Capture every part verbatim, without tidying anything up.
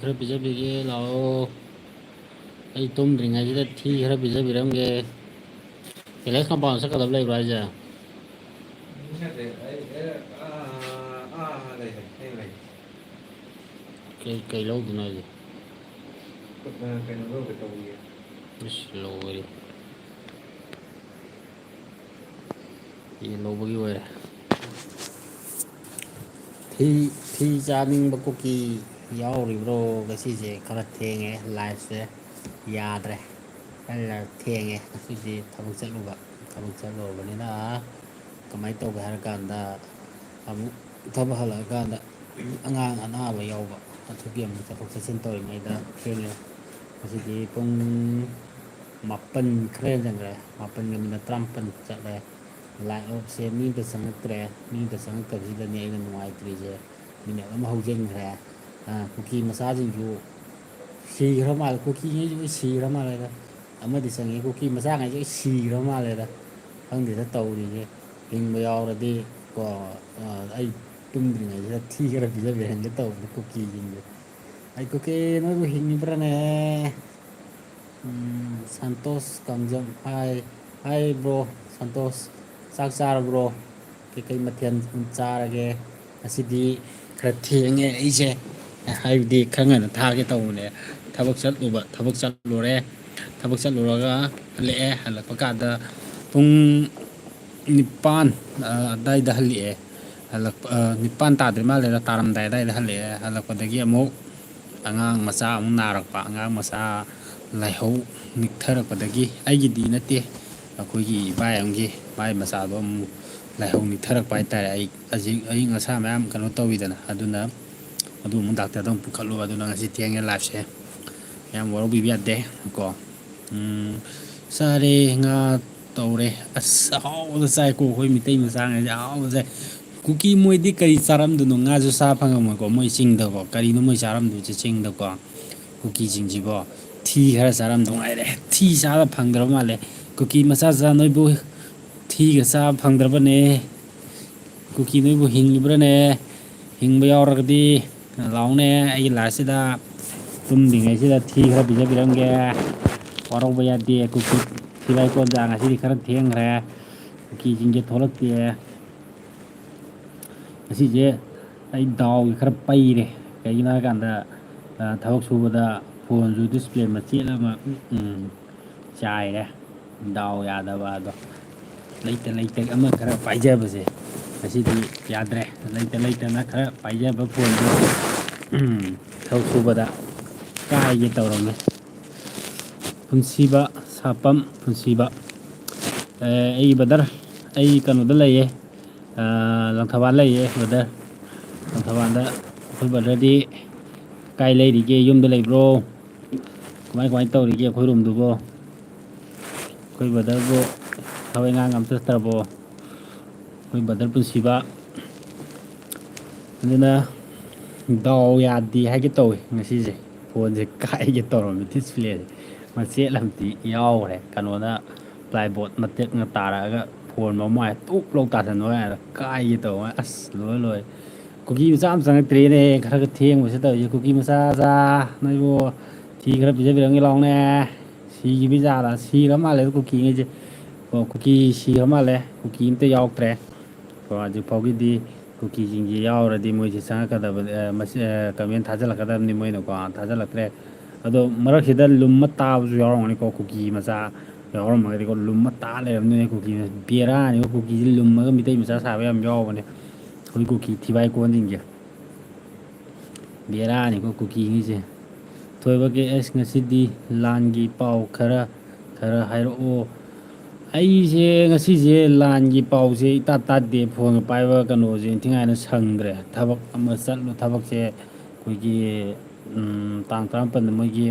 ꯈꯔ ꯄꯤꯖꯕꯤꯒꯦ ꯂꯥꯛꯑꯣ꯫ ꯑꯩ ꯇꯨꯝꯗ꯭ꯔꯤꯉꯩꯁꯤꯗ ꯊꯤ ꯈꯔ ꯄꯤꯖꯕꯤꯔꯝꯒꯦ꯫ ꯑꯦꯂꯦꯛꯁ ꯀꯝꯄꯥꯎꯟ ꯆꯠꯀꯗꯕ ꯂꯩꯕ꯭ꯔꯣ ꯍꯥꯏꯁꯦ? ꯀꯩ, ꯀꯩ ꯂꯧꯗꯣꯏꯅꯣ ꯍꯥꯏꯁꯦ? ꯏꯁ, ꯂꯣꯏꯔꯦ꯫ ꯌꯦꯟ ꯂꯧꯕꯒꯤ ꯑꯣꯏꯔꯦ꯫ ꯊꯤ, ꯊꯤ ꯆꯥꯅꯤꯡꯕ ꯀꯨꯀꯤ ꯌꯥꯎꯔꯤꯕ꯭ꯔꯣ? ꯉꯁꯤꯁꯦ ꯈꯔ ꯊꯦꯡꯉꯦ, ꯂꯥꯏꯐꯁꯦ ꯌꯥꯗ꯭ꯔꯦ꯫ ꯑꯩꯅ ꯊꯦꯡꯉꯦ ꯉꯁꯤꯗꯤ ꯊꯕꯛ ꯆꯠꯂꯨꯕ꯫ ꯊꯕꯛ ꯆꯠꯂꯨꯔꯕꯅꯤꯅ ꯀꯃꯥꯏꯅ ꯇꯧꯒꯦ ꯍꯥꯏꯔ ꯀꯥꯟꯗ, ꯑꯃꯨꯛ ꯊꯕꯛ ꯍꯜꯂꯛꯑꯀꯥꯟꯗ ꯑꯉꯥꯡ ꯑꯅꯥꯕ ꯌꯥꯎꯕ, ꯑꯗꯨꯒꯤ ꯑꯃꯨꯛ ꯆꯠꯊꯣꯛ ꯆꯠꯁꯤꯟ ꯇꯧꯔꯤꯉꯩꯗ ꯊꯦꯡꯉꯦ꯫ ꯉꯁꯤꯗꯤ ꯄꯨꯡ ꯃꯥꯄꯟ ꯈꯔ ꯍꯦꯟꯖꯟꯈ꯭ꯔꯦ, ꯃꯥꯄꯟꯒ ꯃꯤꯅꯠ ꯇꯔꯥꯃꯥꯄꯟ ꯆꯠꯂꯦ꯫ ꯂꯥꯏꯚ ꯑꯞꯁꯦ ꯃꯤ ꯑꯝꯇ ꯆꯪꯉꯛꯇ꯭ꯔꯦ꯫ ꯃꯤ ꯑꯝꯇ ꯆꯪꯉꯛꯇꯕꯁꯤꯗꯅꯦ ꯑꯩꯅ ꯅꯨꯡꯉꯥꯏꯇ꯭ꯔꯤꯁꯦ꯫ ꯃꯤꯅꯠ ꯑꯃ ꯍꯧꯖꯤꯟꯈ꯭ꯔꯦ꯫ ꯑ, ꯀꯨꯀꯤ ꯃꯆꯥꯁꯤꯡꯁꯨ ꯁꯤꯈ꯭ꯔ ꯃꯥꯜꯂꯦ꯫ ꯀꯨꯀꯤꯉꯩꯁꯨ ꯂꯣꯏ ꯁꯤꯈ꯭ꯔ ꯃꯥꯜꯂꯦꯗ꯫ ꯑꯃꯗꯤ ꯆꯪꯉꯛꯑꯦ, ꯀꯨꯀꯤ ꯃꯆꯥꯉꯩꯁꯦ ꯂꯣꯏ ꯁꯤꯈ꯭ꯔ ꯃꯥꯜꯂꯦꯗ꯫ ꯈꯪꯗꯦꯗ ꯇꯧꯔꯤꯁꯦ꯫ ꯍꯤꯡꯕ ꯌꯥꯎꯔꯗꯤ ꯀꯣ, ꯑ, ꯑꯩ ꯇꯨꯝꯗ꯭ꯔꯤꯉꯩꯁꯤꯗ ꯊꯤ ꯈꯔ ꯄꯤꯖꯕꯤꯔꯝꯒꯦ ꯇꯧꯕꯅꯦ ꯀꯨꯀꯤꯁꯤꯡꯁꯦ꯫ ꯑꯩ ꯀꯨꯀꯤ ꯅꯣꯏꯕꯨ ꯍꯤꯡꯉꯤꯕ꯭ꯔꯥꯅꯦ? ꯎꯝ, ꯁꯟꯇꯣꯁ ꯀꯥꯡꯖꯝ꯫ ꯍꯥꯏ, ꯍꯥꯏ ꯕ꯭ꯔꯣ ꯁꯟꯇꯣꯁ, ꯆꯥꯛ ꯆꯥꯔꯕ꯭ꯔꯣ? ꯀꯩꯀꯩ ꯃꯊꯦꯜ ꯆꯥꯔꯒꯦ? ꯉꯁꯤꯗꯤ ꯈꯔ ꯊꯦꯡꯉꯦ ꯑꯩꯁꯦ, ꯍꯥꯏꯕꯗꯤ ꯈꯔ ꯉꯟꯅ ꯊꯥꯒꯦ ꯇꯧꯕꯅꯦ꯫ ꯊꯕꯛ ꯆꯠꯂꯨꯕ, ꯊꯕꯛ ꯆꯠꯂꯨꯔꯦ꯫ ꯊꯕꯛ ꯆꯠꯂꯨꯔꯒ ꯍꯜꯂꯛꯑꯦ꯫ ꯍꯜꯂꯛꯄ ꯀꯥꯟꯗ ꯄꯨꯡ ꯅꯤꯄꯥꯟ, ꯑ, ꯑꯗꯥꯏꯗ ꯍꯜꯂꯛꯑꯦ꯫ ꯍꯜꯂꯛꯄ, ꯑ, ꯅꯤꯄꯥꯟ ꯇꯥꯗ꯭ꯔꯤ ꯃꯥꯜꯂꯦꯗ, ꯇꯥꯔꯝꯗꯥꯏ ꯑꯗꯥꯏꯗ ꯍꯜꯂꯛꯑꯦ꯫ ꯍꯜꯂꯛꯄꯗꯒꯤ ꯑꯃꯨꯛ ꯑꯉꯥꯡ ꯃꯆꯥ ꯑꯃꯨꯛ ꯅꯥꯔꯛꯄ, ꯑꯉꯥꯡ ꯃꯆꯥ ꯂꯥꯏꯍꯧ ꯅꯤꯛꯊꯔꯛꯄꯗꯒꯤ, ꯑꯩꯒꯤꯗꯤ ꯅꯠꯇꯦ, ꯑꯩꯈꯣꯏꯒꯤ ꯏꯕꯥꯏ ꯑꯃꯒꯤ, ꯃꯥꯏ ꯃꯆꯥꯗꯣ ꯑꯃꯨꯛ ꯂꯥꯏꯍꯧ ꯅꯤꯛꯊꯔꯛꯄ ꯍꯥꯏꯇꯥꯔꯦ꯫ ꯑꯩ ꯍꯧꯖꯤꯛ ꯑꯏꯪ ꯑꯁꯥ ꯃꯌꯥꯝ ꯀꯩꯅꯣ ꯇꯧꯋꯤꯗꯅ, ꯑꯗꯨꯅ ꯑꯗꯨ ꯑꯃꯨꯛ ꯗꯥꯛꯇꯔꯗ ꯑꯃꯨꯛ ꯄꯨꯈꯠꯂꯨꯕ, ꯑꯗꯨꯅ ꯉꯁꯤ ꯊꯦꯡꯉꯦ ꯂꯥꯏꯐꯁꯦ꯫ ꯌꯥꯝ ꯋꯥꯔꯧꯕꯤꯕ ꯌꯥꯗꯦ ꯀꯣ꯫ ꯎꯝ, ꯆꯥꯔꯦ, ꯉꯥ ꯇꯧꯔꯦ꯫ ꯑꯁ, ꯑꯍꯥꯎꯕꯗ ꯆꯥꯏꯀꯣ, ꯑꯩꯈꯣꯏ ꯃꯤꯇꯩ ꯃꯆꯥꯉꯩꯁꯦ ꯑꯍꯥꯎꯕ ꯆꯥꯏ꯫ ꯀꯨꯀꯤ ꯃꯣꯏꯗꯤ ꯀꯔꯤ ꯆꯥꯔꯝꯗꯣꯏꯅꯣ? ꯉꯥꯁꯨ ꯆꯥ ꯐꯪꯉꯝꯃꯣꯏꯀꯣ ꯃꯣꯏ ꯆꯤꯡꯗꯀꯣ꯫ ꯀꯔꯤꯅꯣ ꯃꯣꯏ ꯆꯥꯔꯝꯗꯣꯏꯁꯦ ꯆꯤꯡꯗꯀꯣ? ꯀꯨꯀꯤꯁꯤꯡꯁꯤꯕꯣ ꯊꯤ ꯈꯔ ꯆꯥꯔꯝꯗꯧ ꯉꯥꯏꯔꯦ꯫ ꯊꯤ ꯆꯥꯕ ꯐꯪꯗ꯭ꯔꯕ ꯃꯥꯜꯂꯦ꯫ ꯀꯨꯀꯤ ꯃꯆꯥ ꯆꯥ ꯅꯣꯏꯕꯨ ꯊꯤꯒ ꯆꯥꯕ ꯐꯪꯗ꯭ꯔꯕꯅꯦ꯫ ꯀꯨꯀꯤ ꯅꯣꯏꯕꯨ ꯍꯤꯡꯉꯤꯕ꯭ꯔꯥꯅꯦ? ꯍꯤꯡꯕ ꯌꯥꯎꯔꯒꯗꯤ ꯂꯥꯎꯅꯦ ꯑꯩꯒꯤ ꯂꯥꯏꯐꯁꯤꯗ꯫ ꯇꯨꯝꯗ꯭ꯔꯤꯉꯩꯁꯤꯗ ꯊꯤ ꯈꯔ ꯄꯤꯖꯕꯤꯔꯝꯒꯦ꯫ ꯋꯥꯔꯧꯕ ꯌꯥꯗꯦ꯫ ꯀꯨꯀꯤ ꯊꯤꯕꯥꯏ ꯀꯣꯟꯖꯥ ꯉꯁꯤꯗꯤ ꯈꯔ ꯊꯦꯡꯈ꯭ꯔꯦ꯫ ꯀꯨꯀꯤꯁꯤꯡꯁꯦ ꯊꯣꯛꯂꯛꯇꯦ꯫ ꯉꯁꯤꯁꯦ ꯑꯩ ꯗꯥꯎꯁꯦ ꯈꯔ ꯄꯩꯔꯦ꯫ ꯀꯩꯒꯤꯅꯣ ꯍꯥꯏꯀꯥꯟꯗ, ꯑ, ꯊꯕꯛ ꯁꯨꯕꯗ ꯐꯣꯟꯁꯨ ꯗꯤꯁꯄ꯭ꯂꯦ ꯃꯆꯦꯠ ꯑꯃ, ꯎꯝ, ꯆꯥꯏꯔꯦ꯫ ꯗꯥꯎ ꯌꯥꯗꯕ ꯑꯗꯣ꯫ ꯂꯩꯇ ꯂꯩꯇ ꯑꯃ ꯈꯔ ꯄꯥꯏꯖꯕꯁꯦ ꯉꯁꯤꯗꯤ ꯌꯥꯗ꯭ꯔꯦ꯫ ꯂꯩꯇ ꯂꯩꯇꯅ ꯈꯔ ꯄꯥꯏꯖꯕ ꯐꯣꯟꯗꯨ, ꯎꯝ, ꯊꯕꯛ ꯁꯨꯕꯗ ꯀꯥꯏꯒꯦ ꯇꯧꯔꯝꯃꯦ꯫ ꯄꯨꯟꯁꯤꯕ ꯁꯥꯄꯝ ꯄꯨꯟꯁꯤꯕ꯫ ꯑꯦ, ꯑꯩ ꯕ꯭ꯔꯗꯔ, ꯑꯩ ꯀꯩꯅꯣꯗ ꯂꯩꯌꯦ, ꯑ, ꯂꯪꯊꯕꯥꯜ ꯂꯩꯌꯦ ꯕ꯭ꯔꯗꯔ꯫ ꯂꯪꯊꯕꯥꯜꯗ ꯑꯩꯈꯣꯏ ꯕ꯭ꯔꯗꯔꯗꯤ ꯀꯥꯏ ꯂꯩꯔꯤꯒꯦ? ꯌꯨꯝꯗ ꯂꯩꯕ꯭ꯔꯣ? ꯀꯃꯥꯏ ꯀꯃꯥꯏ ꯇꯧꯔꯤꯒꯦ ꯑꯩꯈꯣꯏ ꯔꯣꯝꯗꯨꯕꯣ? ꯑꯩꯈꯣꯏ ꯕ꯭ꯔꯗꯔꯕꯨ ꯊꯕꯛ ꯏꯪꯈꯥꯡ ꯑꯝꯇ ꯆꯠꯇ꯭ꯔꯕꯣ? ꯑꯩꯈꯣꯏ ꯕ꯭ꯔꯗꯔ ꯄꯨꯟꯁꯤꯕ꯫ ꯑꯗꯨꯅ ꯗꯥꯎ ꯌꯥꯗꯦ ꯍꯥꯏꯒꯦ ꯇꯧꯋꯤ ꯉꯁꯤꯁꯦ꯫ ꯐꯣꯟꯁꯦ ꯀꯥꯏꯒꯦ ꯇꯧꯔꯝꯃꯤ ꯗꯤꯁꯄ꯭ꯂꯦꯁꯦ꯫ ꯃꯆꯦꯠ ꯑꯃꯗꯤ ꯌꯥꯎꯈ꯭ꯔꯦ꯫ ꯀꯩꯅꯣꯅ ꯄ꯭ꯂꯥꯏꯕꯣꯔꯗ ꯃꯇꯦꯛꯅ ꯇꯥꯔꯛꯑꯒ ꯐꯣꯟ ꯃꯃꯥꯏ ꯇꯨꯞ ꯂꯧ ꯇꯥꯁꯟꯕ ꯀꯥꯏꯅ ꯀꯥꯏꯒꯦ ꯇꯧꯕ꯫ ꯑꯁ, ꯂꯣꯏ ꯂꯣꯏ꯫ ꯀꯨꯀꯤ ꯃꯆꯥ ꯑꯃ ꯆꯪꯉꯛꯇ꯭ꯔꯦꯅꯦ꯫ ꯈꯔ ꯈꯔ ꯊꯦꯡꯕꯁꯤ ꯇꯧꯔꯤꯁꯦ꯫ ꯀꯨꯀꯤ ꯃꯆꯥ ꯃꯆꯥ, ꯅꯣꯏꯕꯨ ꯊꯤ ꯈꯔ ꯄꯤꯖꯕꯤꯔꯝꯒꯦ ꯂꯥꯎꯅꯦ꯫ ꯁꯤꯈꯤꯕ ꯖꯥꯠꯂ? ꯁꯤꯈ꯭ꯔ ꯃꯥꯜꯂꯦ ꯀꯨꯀꯤꯉꯩꯁꯦ꯫ ꯑꯣ, ꯀꯨꯀꯤ ꯁꯤꯈ꯭ꯔ ꯃꯥꯜꯂꯦ꯫ ꯀꯨꯀꯤ ꯑꯝꯇ ꯌꯥꯎꯗ꯭ꯔꯦ꯫ ꯀꯣ, ꯍꯧꯖꯤꯛ ꯐꯥꯎꯒꯤꯗꯤ ꯀꯨꯀꯤꯁꯤꯡꯁꯤ ꯌꯥꯎꯔꯗꯤ ꯃꯣꯏꯁꯤ ꯆꯪꯉꯛꯀꯗꯕ, ꯑ, ꯃꯁꯤ, ꯑ, ꯀꯃꯦꯟ ꯊꯥꯖꯤꯜꯂꯛꯀꯗꯕꯅꯤ ꯃꯣꯏꯅꯀꯣ, ꯊꯥꯖꯤꯜꯂꯛꯇ꯭ꯔꯦ꯫ ꯑꯗꯣ ꯃꯔꯛꯁꯤꯗ ꯂꯨꯝꯃ ꯇꯥꯕꯁꯨ ꯌꯥꯎꯔꯝꯒꯅꯤꯀꯣ, ꯀꯨꯀꯤ ꯃꯆꯥ ꯌꯥꯎꯔꯝꯃꯒꯗꯤꯀꯣ, ꯂꯨꯝꯃ ꯇꯥ ꯂꯩꯔꯝꯗꯣꯏꯅꯦ ꯀꯨꯀꯤ꯫ ꯕꯦꯔꯥꯅꯤꯀꯣ, ꯀꯨꯀꯤꯁꯤ ꯂꯨꯝꯃꯒ ꯃꯤꯇꯩ ꯃꯆꯥ ꯁꯥꯕ ꯌꯥꯝ ꯌꯥꯎꯕꯅꯦ꯫ ꯑꯩꯈꯣꯏ ꯀꯨꯀꯤ ꯊꯤꯕꯥꯏ ꯀꯣꯟꯁꯤꯡꯁꯦ꯫ ꯕꯦꯔꯥꯅꯤꯀꯣ ꯀꯨꯀꯤꯉꯩꯁꯦ꯫ ꯊꯣꯏꯕꯒꯤ ꯑꯦꯁ ꯉꯁꯤꯗꯤ ꯂꯥꯟꯒꯤ ꯄꯥꯎ ꯈꯔ, ꯈꯔ ꯍꯥꯏꯔꯛꯑꯣ꯫ ꯑꯩꯁꯦ ꯉꯁꯤꯁꯦ ꯂꯥꯟꯒꯤ ꯄꯥꯎꯁꯦ ꯏꯇꯥ ꯇꯥꯗꯦ, ꯐꯣꯟꯒ ꯄꯥꯏꯕ ꯀꯩꯅꯣꯁꯦ ꯏꯟꯊꯤꯉꯥꯏꯅ ꯁꯪꯗ꯭ꯔꯦ꯫ ꯊꯕꯛ ꯑꯃ ꯆꯠꯂꯨ, ꯊꯕꯛꯁꯦ ꯑꯩꯈꯣꯏꯒꯤ, ꯎꯝ, ꯇꯥꯡ ꯇꯔꯥꯃꯥꯄꯟꯗ ꯃꯣꯏꯒꯤ,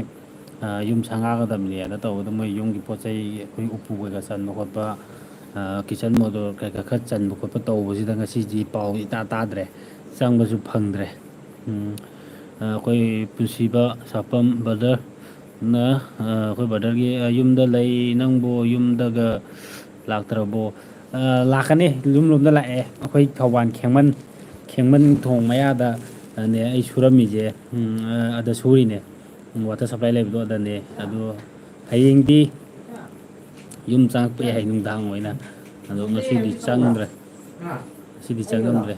ꯑ, ꯌꯨꯝ ꯁꯪꯒꯥꯒꯗꯕꯅꯦꯅ ꯇꯧꯕꯗ ꯃꯣꯏ ꯌꯨꯝꯒꯤ ꯄꯣꯠ ꯆꯩ ꯑꯩꯈꯣꯏ ꯎꯄꯨ ꯀꯩꯀꯥ ꯆꯟꯕ ꯈꯣꯠꯄ, ꯑ, ꯀꯤꯠꯆꯟ ꯃꯣꯗꯣꯜ ꯀꯩꯀꯥ ꯈꯔ ꯆꯟꯕ ꯈꯣꯠꯄ ꯇꯧꯕꯁꯤꯗ ꯉꯁꯤꯗꯤ ꯄꯥꯎ ꯏꯇꯥ ꯇꯥꯗ꯭ꯔꯦ, ꯆꯪꯕꯁꯨ ꯐꯪꯗ꯭ꯔꯦ꯫ ꯎꯝ, ꯑ, ꯑꯩꯈꯣꯏ ꯄꯨꯟꯁꯤꯕ ꯁꯥꯄꯝ ꯕ꯭ꯔꯗꯔꯅ, ꯑ, ꯑꯩꯈꯣꯏ ꯕ꯭ꯔꯗꯔꯒꯤ, ꯑ, ꯌꯨꯝꯗ ꯂꯩ, ꯅꯪꯕꯨ ꯌꯨꯝꯗꯒ ꯂꯥꯛꯇ꯭ꯔꯕꯣ? ꯑ, ꯂꯥꯛꯀꯅꯤ, ꯌꯨꯝ ꯂꯣꯝꯗ ꯂꯥꯛꯑꯦ꯫ ꯑꯩꯈꯣꯏ ꯊꯧꯕꯥꯜ ꯈꯦꯡꯃꯟ, ꯈꯦꯡꯃꯟ ꯊꯣꯡ ꯃꯌꯥꯗ, ꯑꯅꯦ ꯑꯩ ꯁꯨꯔꯝꯃꯤꯁꯦ꯫ ꯎꯝ, ꯑ, ꯑꯗ ꯁꯨꯔꯤꯅꯦ꯫ ꯋꯥꯇꯔ ꯁꯄ꯭ꯂꯥꯏ ꯂꯩꯕꯗꯣ ꯑꯗꯅꯦ꯫ ꯑꯗꯣ ꯍꯌꯦꯡꯗꯤ ꯌꯨꯝ ꯆꯪꯉꯛꯄ ꯌꯥꯏ, ꯅꯨꯡꯗꯥꯡ ꯑꯣꯏꯅ꯫ ꯑꯗꯣ ꯉꯁꯤꯗꯤ ꯆꯪꯗ꯭ꯔꯦ, ꯉꯁꯤꯗꯤ ꯆꯪꯉꯝꯗ꯭ꯔꯦ꯫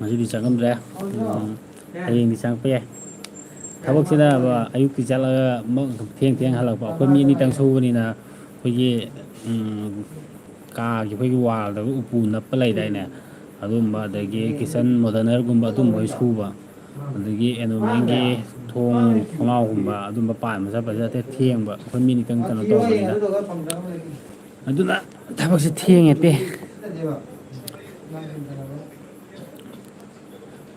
ꯉꯁꯤꯗꯤ ꯆꯪꯉꯝꯗ꯭ꯔꯦ꯫ ꯎꯝ, ꯍꯌꯦꯡꯗꯤ ꯆꯪꯉꯛꯄ ꯌꯥꯏ꯫ ꯊꯕꯛꯁꯤꯅ ꯑꯌꯨꯛꯀꯤ ꯆꯠꯂꯒ ꯊꯦꯡ ꯊꯦꯡ ꯍꯜꯂꯛꯄ, ꯑꯩꯈꯣꯏ ꯃꯤ ꯑꯅꯤꯇꯪ ꯁꯨꯕꯅꯤꯅ ꯑꯩꯈꯣꯏꯒꯤ, ꯎꯝ, ꯀꯥꯒꯤ ꯑꯩꯈꯣꯏꯒꯤ ꯋꯥꯜꯗꯒ ꯎꯄꯨ ꯅꯞꯄ ꯂꯩꯗꯥꯏꯅꯦ, ꯑꯗꯨꯝꯕ, ꯑꯗꯒꯤ ꯀꯤꯠꯆꯟ ꯃꯣꯗꯔꯅꯔꯒꯨꯝꯕ ꯑꯗꯨꯝꯕ ꯁꯨꯕ, ꯑꯗꯒꯤ ꯑꯦꯂꯨꯃꯤꯅꯤꯌꯝꯒꯤ ꯊꯣꯡ ꯊꯣꯡꯅꯥꯎꯒꯨꯝꯕ ꯑꯗꯨꯝꯕ ꯄꯥꯟꯕ ꯆꯠꯄꯁꯦ ꯑꯇꯩ ꯊꯦꯡꯕ, ꯑꯩꯈꯣꯏ ꯃꯤ ꯈꯤꯇꯪ ꯀꯩꯅꯣ ꯇꯧꯕꯅꯤꯅ꯫ ꯑꯗꯨꯅ ꯊꯕꯛꯁꯦ ꯊꯦꯡꯉꯦ ꯄꯦ꯫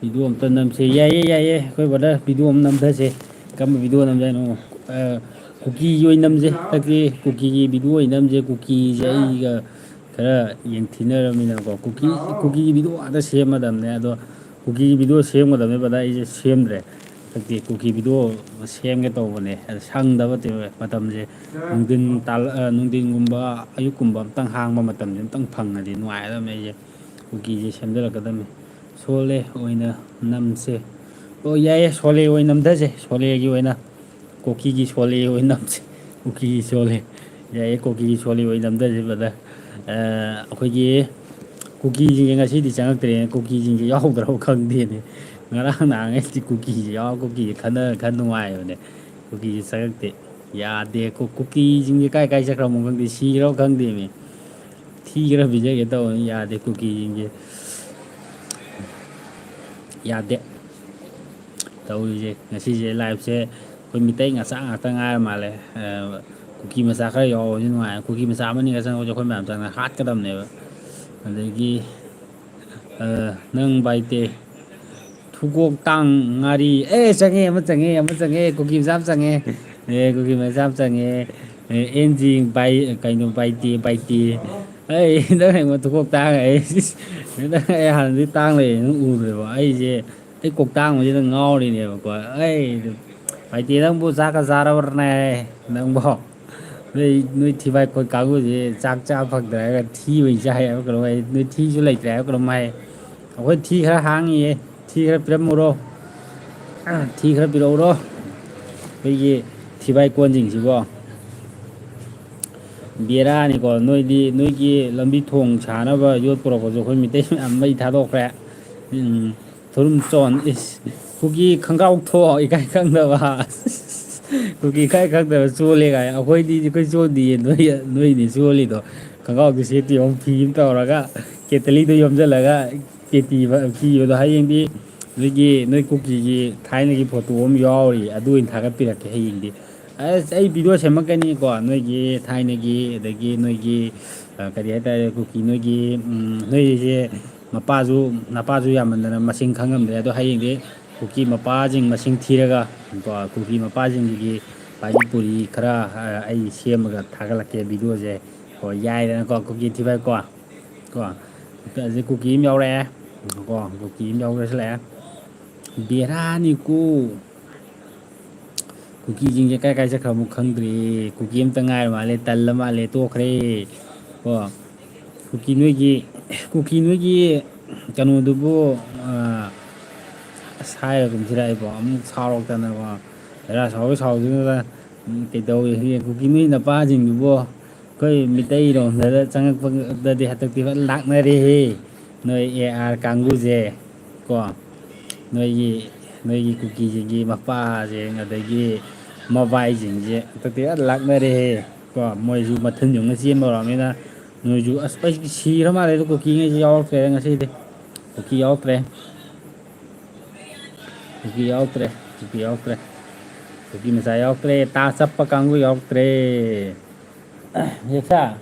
ꯚꯤꯗꯤꯑꯣ ꯑꯝꯇ ꯅꯝꯁꯦ꯫ ꯌꯥꯏꯌꯦ, ꯌꯥꯏꯌꯦ, ꯑꯩꯈꯣꯏ ꯕ꯭ꯔꯗꯔ, ꯚꯤꯗꯤꯑꯣ ꯑꯃ ꯅꯝꯊꯁꯦ꯫ ꯀꯔꯝꯕ ꯚꯤꯗꯤꯑꯣ ꯅꯝꯖꯦ ꯍꯥꯏꯅꯣ? ꯑ, ꯀꯨꯀꯤꯒꯤ ꯑꯣꯏꯅ ꯅꯝꯁꯦ꯫ ꯍꯟꯗꯛꯇꯤ ꯀꯨꯀꯤꯒꯤ ꯚꯤꯗꯤꯑꯣ ꯑꯣꯏꯅ ꯅꯝꯁꯦ꯫ ꯀꯨꯀꯤꯁꯦ ꯑꯩꯒ ꯈꯔ ꯌꯦꯡꯊꯤꯅꯔꯕꯅꯤꯅꯀꯣ, ꯀꯨꯀꯤ, ꯀꯨꯀꯤꯒꯤ ꯚꯤꯗꯤꯑꯣ ꯉꯥꯛꯇ ꯁꯦꯝꯃꯗꯕꯅꯦ꯫ ꯑꯗꯣ ꯀꯨꯀꯤꯒꯤ ꯚꯤꯗꯤꯑꯣ ꯁꯦꯝꯒꯗꯕꯅꯦ ꯕ꯭ꯔꯗꯔ, ꯑꯩꯁꯦ ꯁꯦꯝꯗ꯭ꯔꯦ꯫ ꯍꯟꯗꯛꯇꯤ ꯀꯨꯀꯤ ꯚꯤꯗꯤꯑꯣ ꯁꯦꯝꯒꯦ ꯇꯧꯕꯅꯦ꯫ ꯑꯗ ꯁꯪꯗꯕ ꯇꯦ-, ꯃꯇꯝꯁꯦ ꯅꯨꯡꯊꯤꯟ ꯇꯥꯜ-, ꯑ, ꯅꯨꯡꯊꯤꯟꯒꯨꯝꯕ, ꯑꯌꯨꯛꯀꯨꯝꯕ ꯑꯝꯇꯪ ꯍꯥꯡꯕ ꯃꯇꯝꯁꯦ ꯑꯝꯇꯪ ꯐꯪꯉꯗꯤ ꯅꯨꯡꯉꯥꯏꯒꯗꯕꯅꯦ꯫ ꯑꯩꯁꯦ ꯀꯨꯀꯤꯁꯦ ꯁꯦꯝꯖꯤꯜꯂꯛꯀꯗꯕꯅꯤ꯫ ꯁꯣꯂꯦ ꯑꯣꯏꯅ ꯅꯝꯁꯦ꯫ ꯑꯣ, ꯌꯥꯏꯌꯦ, ꯁꯣꯂꯦ ꯑꯣꯏꯅ ꯅꯝꯊꯁꯦ꯫ ꯁꯣꯂꯦꯒꯤ ꯑꯣꯏꯅ, ꯀꯨꯀꯤꯒꯤ ꯁꯣꯂꯦ ꯑꯣꯏꯅ ꯅꯝꯁꯦ꯫ ꯀꯨꯀꯤꯒꯤ ꯁꯣꯂꯦ꯫ ꯌꯥꯏꯌꯦ, ꯀꯨꯀꯤꯒꯤ ꯁꯣꯂꯦ ꯑꯣꯏꯅ ꯅꯝꯊꯁꯦ, ꯕ꯭ꯔꯗꯔ꯫ ꯑ, ꯑꯩꯈꯣꯏꯒꯤ ꯀꯨꯀꯤꯁꯤꯡꯁꯦ ꯉꯁꯤꯗꯤ ꯆꯪꯉꯛꯇ꯭ꯔꯦꯅꯦ꯫ ꯀꯨꯀꯤꯁꯤꯡꯁꯦ ꯌꯥꯎꯗ꯭ꯔꯕ ꯈꯪꯗꯦꯅꯦ꯫ ꯉꯔꯥꯡ ꯅꯍꯥꯟꯈꯩꯗꯤ ꯀꯨꯀꯤꯁꯦ ꯌꯥꯎ-, ꯀꯨꯀꯤꯁꯦ ꯈꯟꯅꯔ ꯈꯔ ꯅꯨꯡꯉꯥꯏꯕꯅꯦ꯫ ꯀꯨꯀꯤꯁꯦ ꯆꯪꯉꯛꯇꯦ꯫ ꯌꯥꯗꯦ꯫ ꯀꯨ-, ꯀꯨꯀꯤꯁꯤꯡꯁꯦ ꯀꯥꯏ ꯀꯥꯏ ꯆꯠꯈ꯭ꯔꯃꯣ ꯈꯪꯗꯦ꯫ ꯁꯤꯈ꯭ꯔꯕ ꯈꯪꯗꯦꯃꯤ꯫ ꯊꯤ ꯈꯔ ꯄꯤꯖꯒꯦ ꯇꯧꯕꯅꯤ, ꯌꯥꯗꯦ ꯀꯨꯀꯤꯁꯤꯡꯁꯦ꯫ ꯌꯥꯗꯦ꯫ ꯇꯧꯔꯤꯁꯦ ꯉꯁꯤꯁꯦ ꯂꯥꯏꯞꯁꯦ ꯑꯩꯈꯣꯏ ꯃꯤꯇꯩ ꯃꯆꯥ ꯉꯥꯛꯇ ꯉꯥꯏꯔ ꯃꯥꯜꯂꯦ꯫ ꯑ, ꯀꯨꯀꯤ ꯃꯆꯥ ꯈꯔ ꯌꯥꯎꯕꯁꯤ ꯅꯨꯡꯉꯥꯏ꯫ ꯀꯨꯀꯤ ꯃꯆꯥ ꯑꯃꯅꯤꯒ ꯆꯪꯉꯛꯄꯁꯦ ꯑꯩꯈꯣꯏ ꯃꯌꯥꯝ ꯆꯪꯉꯒ ꯍꯥꯠꯀꯗꯕꯅꯦꯕ꯫ ꯑꯗꯒꯤ, ꯑ, ꯅꯪ ꯕꯥꯏꯇꯦ꯫ ꯊꯨꯒꯣꯛ ꯇꯥꯡ ꯉꯥꯔꯤ꯫ ꯑꯦ, ꯆꯪꯉꯦ, ꯑꯃ ꯆꯪꯉꯦ, ꯑꯃ ꯆꯪꯉꯦ, ꯀꯨꯀꯤ ꯃꯆꯥ ꯑꯃ ꯆꯪꯉꯦ꯫ ꯑꯦ, ꯀꯨꯀꯤ ꯃꯆꯥ ꯑꯃ ꯆꯪꯉꯦ꯫ ꯑꯦ, ꯑꯦꯟ ꯖꯤ ꯕꯥꯏ-, ꯀꯩꯅꯣ, ꯕꯥꯏꯇꯦ, ꯕꯥꯏꯇꯦ꯫ ꯑꯩ ꯅꯪ ꯑꯩꯉꯣꯟꯗ ꯊꯨꯒꯣꯛ ꯇꯥꯡ ꯍꯥꯏ꯫ ꯅꯪ ꯑꯩ ꯍꯥꯟꯅꯗꯤ ꯇꯥꯡ ꯂꯩꯌꯦ, ꯅꯪ ꯎꯗ꯭ꯔꯤꯕꯣ? ꯑꯩꯁꯦ, ꯑꯩ ꯀꯣꯛꯇꯥꯡꯕꯁꯤꯗ ꯉꯥꯎꯔꯤꯅꯦꯕꯀꯣ꯫ ꯑꯩ, ꯕꯥꯏꯇꯦ, ꯅꯪꯕꯨ ꯆꯥꯛꯀ ꯆꯥꯔꯕ꯭ꯔꯅꯦ? ꯅꯪꯕꯣ? ꯅꯣꯏ, ꯅꯣꯏ ꯊꯤꯕꯥꯏ ꯈꯣꯏ ꯀꯥꯡꯕꯨꯁꯦ ꯆꯥꯛ ꯆꯥ ꯐꯪꯗ꯭ꯔꯦ ꯍꯥꯏꯔꯒ ꯊꯤ ꯑꯣꯏꯅ ꯆꯥꯏ ꯍꯥꯏꯕ ꯀꯩꯅꯣꯝ ꯍꯥꯏ꯫ ꯅꯣꯏ ꯊꯤꯁꯨ ꯂꯩꯇ꯭ꯔꯦ ꯍꯥꯏꯕ ꯀꯩꯅꯣꯝ ꯍꯥꯏ꯫ ꯑꯩꯈꯣꯏ ꯊꯤ ꯈꯔ ꯍꯥꯡꯉꯤꯌꯦ, ꯊꯤ ꯈꯔ ꯄꯤꯔꯝꯃꯨꯔꯣ꯫ ꯊꯤ ꯈꯔ ꯄꯤꯔꯛꯎꯔꯣ? ꯑꯩꯈꯣꯏꯒꯤ ꯊꯤꯕꯥꯏ ꯀꯣꯟꯁꯤꯡꯁꯤꯕꯣ꯫ ꯕꯦꯔꯥꯅꯤꯀꯣ, ꯅꯣꯏꯗꯤ ꯅꯣꯏꯒꯤ ꯂꯝꯕꯤ ꯊꯣꯡ ꯁꯥꯅꯕ ꯌꯣꯠ ꯄꯨꯔꯛꯄꯁꯨ ꯑꯩꯈꯣꯏ ꯃꯤꯇꯩ ꯃꯌꯥꯝ ꯃꯩ ꯊꯥꯗꯣꯛꯈ꯭ꯔꯦ꯫ ꯎꯝ, ꯊꯨꯔꯨꯝ ꯆꯣꯟ, ꯏꯁ, ꯀꯨꯀꯤ ꯈꯪꯒꯥꯎ ꯊꯣꯛ ꯏꯀꯥꯏ ꯈꯪꯗꯕ꯫ ꯀꯨꯀꯤ ꯏꯀꯥꯏ ꯈꯪꯗꯕ ꯆꯣꯜꯂꯦ ꯀꯥꯏ꯫ ꯑꯩꯈꯣꯏꯗꯤ ꯑꯩꯈꯣꯏ ꯆꯣꯟꯗꯤꯌꯦ, ꯅꯣꯏ, ꯅꯣꯏꯅꯦ ꯆꯣꯜꯂꯤꯗꯣ꯫ ꯈꯪꯒꯥꯎꯗꯨ ꯁꯦꯠꯇꯦ, ꯑꯃꯨꯛ ꯐꯤ ꯑꯃ ꯇꯧꯔꯒ ꯀꯦꯇꯂꯤꯗꯣ ꯌꯣꯝꯁꯤꯜꯂꯒ ꯀꯦꯇꯤ ꯐꯤꯕꯗꯣ ꯍꯌꯦꯡꯗꯤ ꯅꯣꯏꯒꯤ, ꯅꯣꯏ ꯀꯨꯀꯤꯒꯤ ꯊꯥꯏꯅꯒꯤ ꯐꯣꯇꯣ ꯑꯃ ꯌꯥꯎꯔꯤ, ꯑꯗꯨ ꯑꯣꯏꯅ ꯊꯥꯒꯠꯄꯤꯔꯛꯀꯦ ꯍꯌꯦꯡꯗꯤ꯫ ꯑꯁ, ꯑꯩ ꯚꯤꯗꯤꯑꯣ ꯁꯦꯝꯃꯛꯀꯅꯤꯀꯣ, ꯅꯣꯏꯒꯤ ꯊꯥꯏꯅꯒꯤ, ꯑꯗꯒꯤ ꯅꯣꯏꯒꯤ, ꯑ, ꯀꯔꯤ ꯍꯥꯏꯇꯥꯔꯦ, ꯀꯨꯀꯤ ꯅꯣꯏꯒꯤ, ꯎꯝ, ꯅꯣꯏꯁꯦ ꯃꯄꯥꯁꯨ, ꯅꯄꯥꯁꯨ ꯌꯥꯝꯃꯟꯗꯅ ꯃꯁꯤꯡ ꯈꯪꯉꯝꯗ꯭ꯔꯦ꯫ ꯑꯗꯣ ꯍꯌꯦꯡꯗꯤ ꯀꯨꯀꯤ ꯃꯄꯥꯁꯤꯡ ꯃꯁꯤꯡ ꯊꯤꯔꯒ ꯀꯣ, ꯀꯨꯀꯤ ꯃꯄꯥꯁꯤꯡꯒꯤ ꯄꯥꯅꯤ ꯄꯨꯔꯤ ꯈꯔ, ꯑ, ꯑꯩ ꯁꯦꯝꯃꯒ ꯊꯥꯒꯠꯂꯛꯀꯦ ꯚꯤꯗꯤꯑꯣꯁꯦ꯫ ꯀꯣ, ꯌꯥꯏꯗꯅꯀꯣ, ꯀꯨꯀꯤ ꯊꯤꯕ ꯀꯣ꯫ ꯀꯣ, ꯑꯁꯤ ꯀꯨꯀꯤ ꯑꯃ ꯌꯥꯎꯔꯛꯑꯦ꯫ ꯀꯣ, ꯀꯨꯀꯤ ꯑꯃ ꯌꯥꯎꯔꯛꯑꯦ, ꯁꯤꯜꯂꯛꯑꯦ꯫ ꯕꯦꯔꯥꯅꯤꯀꯣ꯫ ꯀꯨꯀꯤꯁꯤꯡꯁꯦ ꯀꯥꯏ ꯀꯥꯏ ꯆꯠꯈ꯭ꯔꯃꯣ ꯈꯪꯗ꯭ꯔꯦ꯫ ꯀꯨꯀꯤ ꯑꯃꯇ ꯉꯥꯏꯔ ꯃꯥꯜꯂꯦ, ꯇꯜꯂ ꯃꯥꯜꯂꯦ, ꯇꯣꯛꯈ꯭ꯔꯦ꯫ ꯀꯣ, ꯀꯨꯀꯤ ꯅꯣꯏꯒꯤ, ꯀꯨꯀꯤ ꯅꯣꯏꯒꯤ ꯀꯩꯅꯣꯗꯨꯕꯨ, ꯑ, ꯑꯁ, ꯍꯥꯏꯔꯒꯨꯝꯁꯤꯔ ꯑꯩꯕꯣ, ꯑꯃꯨꯛ ꯁꯥꯎꯔꯛꯇꯅꯀꯣ꯫ ꯍꯦꯔꯥ, ꯁꯥꯎꯔ ꯁꯥꯎꯗꯅ, ꯎꯝ, ꯀꯩꯗꯧꯏ? ꯀꯨꯀꯤ ꯅꯣꯏ ꯅꯄꯥꯁꯤꯡꯗꯨꯕꯨ ꯑꯩꯈꯣꯏ ꯃꯤꯇꯩꯔꯣꯝꯗ ꯆꯪꯉꯛꯄꯗꯗꯤ ꯍꯟꯗꯛꯇꯤ ꯐꯖꯅ ꯂꯥꯛꯅꯔꯦꯍꯦ꯫ ꯅꯣꯏ ꯑꯦ ꯑꯥꯔ ꯀꯥꯡꯕꯨꯁꯦ ꯀꯣ, ꯅꯣꯏꯒꯤ, ꯅꯣꯏꯒꯤ ꯀꯨꯀꯤꯁꯤꯡꯒꯤ ꯃꯄꯥꯁꯤꯡ, ꯑꯗꯒꯤ ꯃꯕꯥꯏꯁꯤꯡꯁꯦ ꯍꯟꯗꯛꯇꯤ ꯐꯖꯅ ꯂꯥꯛꯅꯔꯦꯍꯦ꯫ ꯀꯣ, ꯃꯣꯏꯁꯨ ꯃꯊꯨꯟ ꯌꯧꯅ ꯆꯦꯟꯕ ꯍꯧꯔꯛꯑꯕꯅꯤꯅ ꯅꯣꯏꯁꯨ, ꯑꯁ, ꯑꯩ ꯁꯤꯔ ꯃꯥꯜꯂꯦ꯫ ꯑꯗꯣ ꯀꯨꯀꯤꯉꯩꯁꯦ ꯌꯥꯎꯔꯛꯇ꯭ꯔꯦ ꯉꯁꯤꯗꯤ꯫ ꯀꯨꯀꯤ ꯌꯥꯎꯔꯛꯇ꯭ꯔꯦ꯫ ꯀꯨꯀꯤ ꯌꯥꯎꯔꯛꯇ꯭ꯔꯦ꯫ ꯀꯨꯀꯤ ꯌꯥꯎꯔꯛꯇ꯭ꯔꯦ꯫ ꯀꯨꯀꯤ ꯃꯆꯥ ꯌꯥꯎꯔꯛꯇ꯭ꯔꯦ꯫ ꯇꯥ ꯆꯞꯄ ꯀꯥꯡꯕꯨ ꯌꯥꯎꯔꯛꯇ꯭ꯔꯦ꯫ ꯖꯦꯛꯁꯟ,